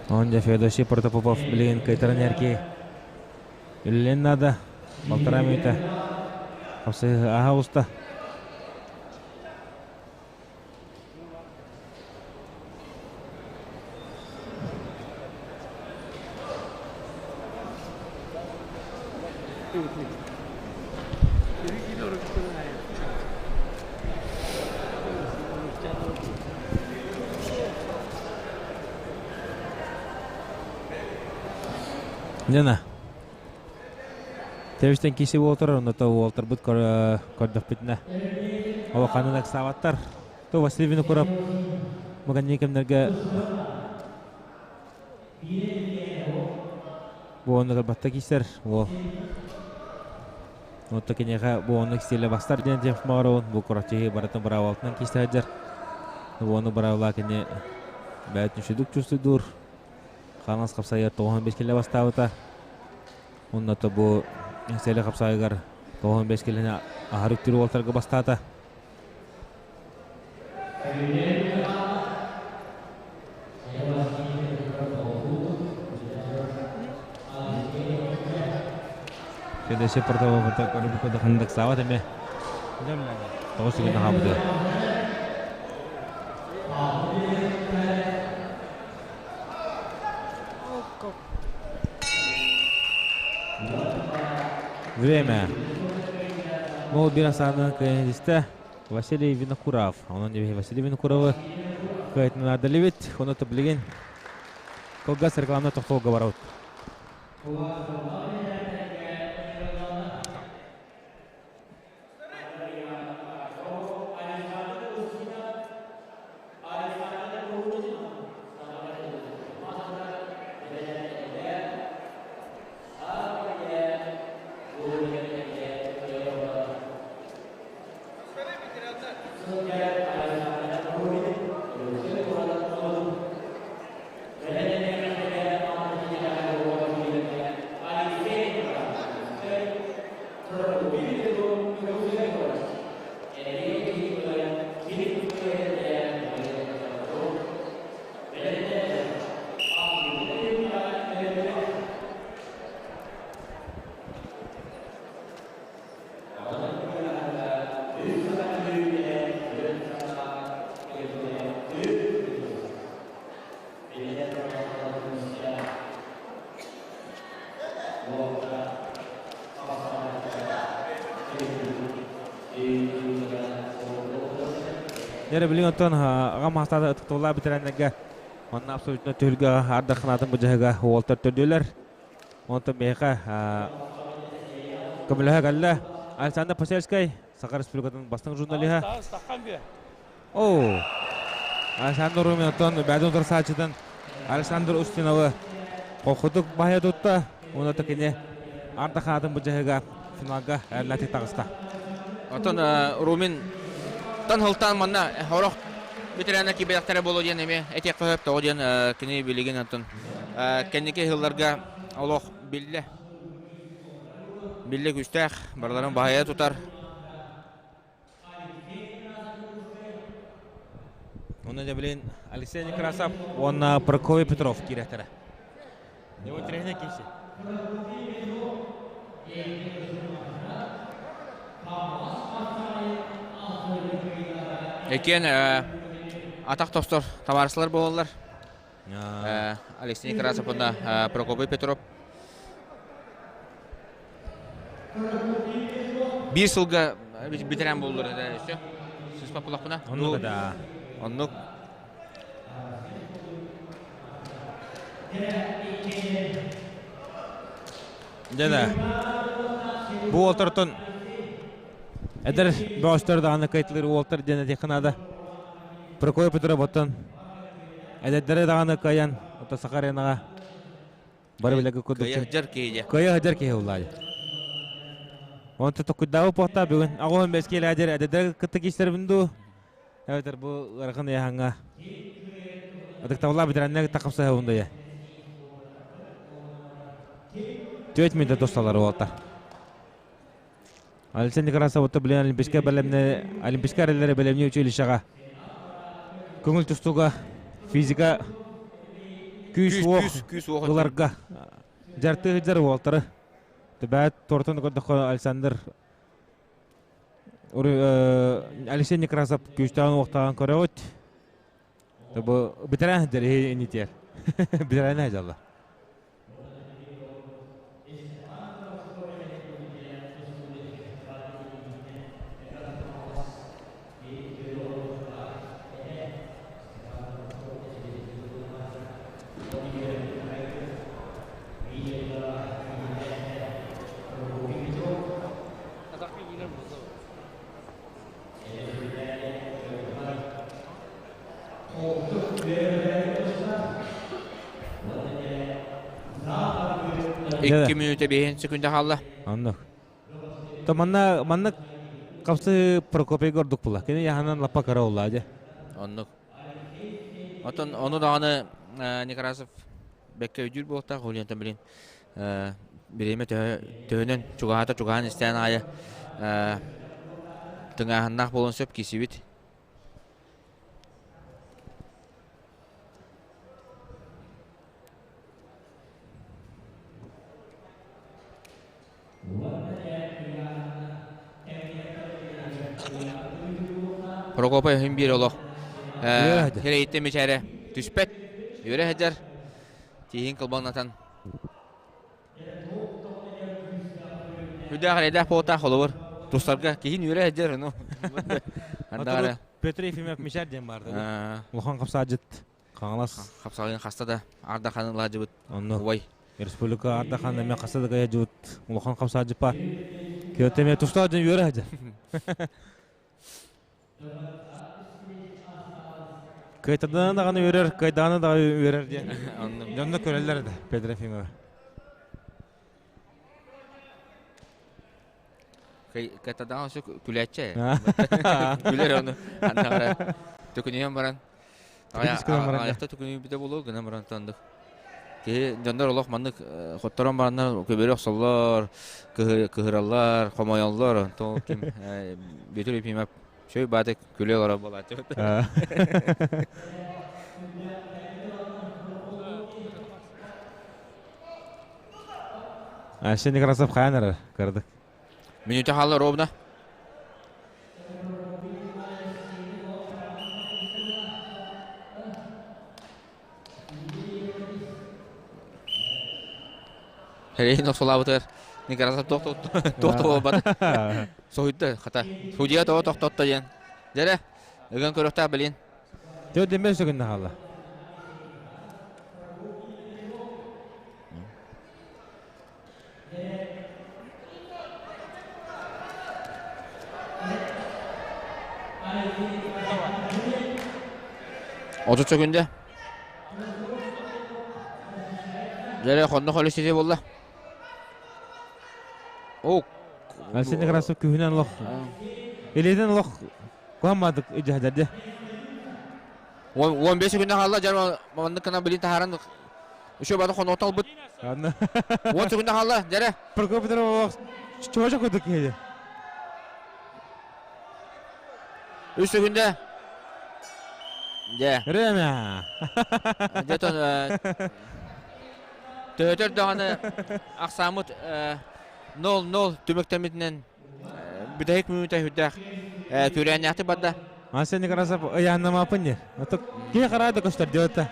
Он дьэ Феодосий Протопопов билигин кыайтаран эрки үлэлиэн наада. Полтора минута. Хапсыһыы аһа уста. Лена, Тэбистэн киси буолтар, онно уолтарбыт көрдөхпүтүнэ улаханын ыксаабаттар. То Василий Винокуров муганныы кэмнэргэ бу онно батта киисэр уол. Онто киниэхэ бу оннук стиле бастар диэн Джефф Мауроун бу кураччыһы барытын быраабалтынан киистэ сылдьар. Бу ону быраабыла кини бэйэтин үчүгдүк чувствуйдуур. Хаҥас хапсайыгар 95 килэ бастаабыта. Онно бу сэлэ хапсайыгар 95 килэни аһары үктүүр уолтарга бастаата. Федосия Портова хандаксаабат эме. Тоҕус секунда хаалбыта. Время. Мол бир асааны кыайан Василий Винокуров. Онон Василий Винокуровы кыайтынан ардалибит. Оны билигин кылгас рекламна тохтолго барабыт. Дьэ билигин оттон аҕам хаастаах ытыктабыллаах бэтэрээннэргэ онно абсолютно түһүлгэ ардах ханаатын быдьаһыга уолтар төрдүөлэр. Онтон миэхэ көмөлөһө кэллэ Александр Посельскай, Саха Республикатын бастыҥ журналиһа. О, Александр Румин оттон бэйэтин утарсааччытын Александр Устиновы холкутук баһыйа тутта. Уонна кини ардах хаатын быдьаһыга финалга эрэллээхтик таҕыста. Оттон Румин тан хылтаан манна орох ветерана кибэтэхтэрэ буолуо диэн эмиэ этиэххэ сөп тоҕо диэн кини билигин оттон кэнники сылларга олох биллэ биллэ күүстээх барыларын баһыйа тутар. Онно дьэ билин Алексей Некрасов уонна Прокопий Петров киирэхтэрэ. Его тренер киси. Экиэн атах тостор табаарыстар буолаллар. Алексей Некрасов уонна Прокопий Петров. Биир сылга бэтэрээн буоллар этэ өссө. Сыспат булахпына. Оннук да. Оннук. Дьэ да. Бу уолтартан эдэр бөҕөстөр даҕаны кайтылыр уолтар диэн этиэххэ наада. Прокопий Петров оттон эдэрдэри даҕаны кыайан ото Саха аренаҕа Бары билэргэ курдук. Кыайа сылдьар киһи дьэ. Кыайа сылдьар киһи улаайа. Онто токуйдаабы пуохта бүгүн аҕуһун бэски элээдер эдедер кытта киистербин дуу. Эбэтэр бу ыарахан ыйаһаҥҥа ытыктабыллаах бэтэрээннэр кытта хапсыһабын дойа. Түөрт мүнүүтэ тусталар уолта. Алексей Некрасов отто билен Олимпийскай бэлэмне Олимпийскай эрэллэри бэлэмни училищеҕа көҥүл тустууга физика күүс уох ыларга дьартыы сылдьар уолтары Түбээт тортон көрдөххө Александр Алексей Некрасов күүстээҕин уохтааҕын көрөбүт. Бу бэтэрээн сылдьар инитиэр. Бэтэрээн сылдьаллар. Икки мүнүүтэ биэһин секунда хаалла. Оннук. То манна манна хапсы Прокопийга ордук була. Кини яһанан лаппа кыра улаа дьэ. Оннук. Отон ону даҕаны Некрасов бэккэ өйдүүр буолтаах, Ульянтан билин бириэмэ төһөнөн чугаһаата чугаһаан истээн аайы тыҥааһыннаах буолуон сөп киисибит. Прокопай өһүн биир олох Хирэйиттэн мичээрэ түспэт үөрэ сылдьар тииһин кылбаҥнатан Үрдээх эрэйдээх буолтаах холобур тустарга киһин үөрэ сылдьар ону Андаара Петр Ефимов Мишар диэн баарды. Улахан хапсаадьыт Хаҥалас хапсаҕайын хаста да Ардаханы ылаадьыбыт. Онно Убай. Республика Ардаханы эмиэ хаста да кайадьыбыт улахан хапсаадьыт бар. Киөтэ эмиэ тустаах дьон үөрэ сылдьар. Кыайтардаҕына даҕаны үөрэр, кыайдаҕына даҕаны үөрэр диэн. Дьонно көрөллөр да Петр Ефимова. Кыайтардаҕына өссө күлээччи. Күлэр ону. Андаҕара төкүнүйэн баран. Аҕыйахта төкүнүйбүтэ буолуо гынан баран тандык. Киһи дьоннор олох маннык хотторон бараннар көбүөрү охсоллор, кыһыраллар, хомойоллор. Онтон ким Бүөтүр Ефимов Чөй бааты күлэ олорор буолааччы. Айсен Некрасов хайан эрэр кырдык. Мүнүүтэ хаалла ровно. Рейн охсулаабытыгар Некрасов туох туох буолбат. Соһуйда хата. Судья тоҕо тохтотто диэн. Дьэрэ, ыган көрүөхтээх билин. Тö демес сөкүннэ хаалла. 30 сөкүндэ. Дьэрэ, хонно холу сити буолла. О, Арсений Некрасов күһүнэн олох илиитин олох куһамматык дьаһдарды. 15 күннэ хаалла дьэр маннык гына билин таһааран еще бары хонуота албыт. 10 секунда хаалла дьэрэ. Прокопий олох чугача курдук киһи. 3 секунда. Дьэ. Время. Дьэ Төһөтөр даҕаны ахсааммыт 0-0 түмүктэммитинэн бүтэһик мүнүүтэ сүрдээх күүрээннээхтик барда. Арсений Некрасов ыйааннамааппын диир. Киһи хараа да көстөр диэбитэ.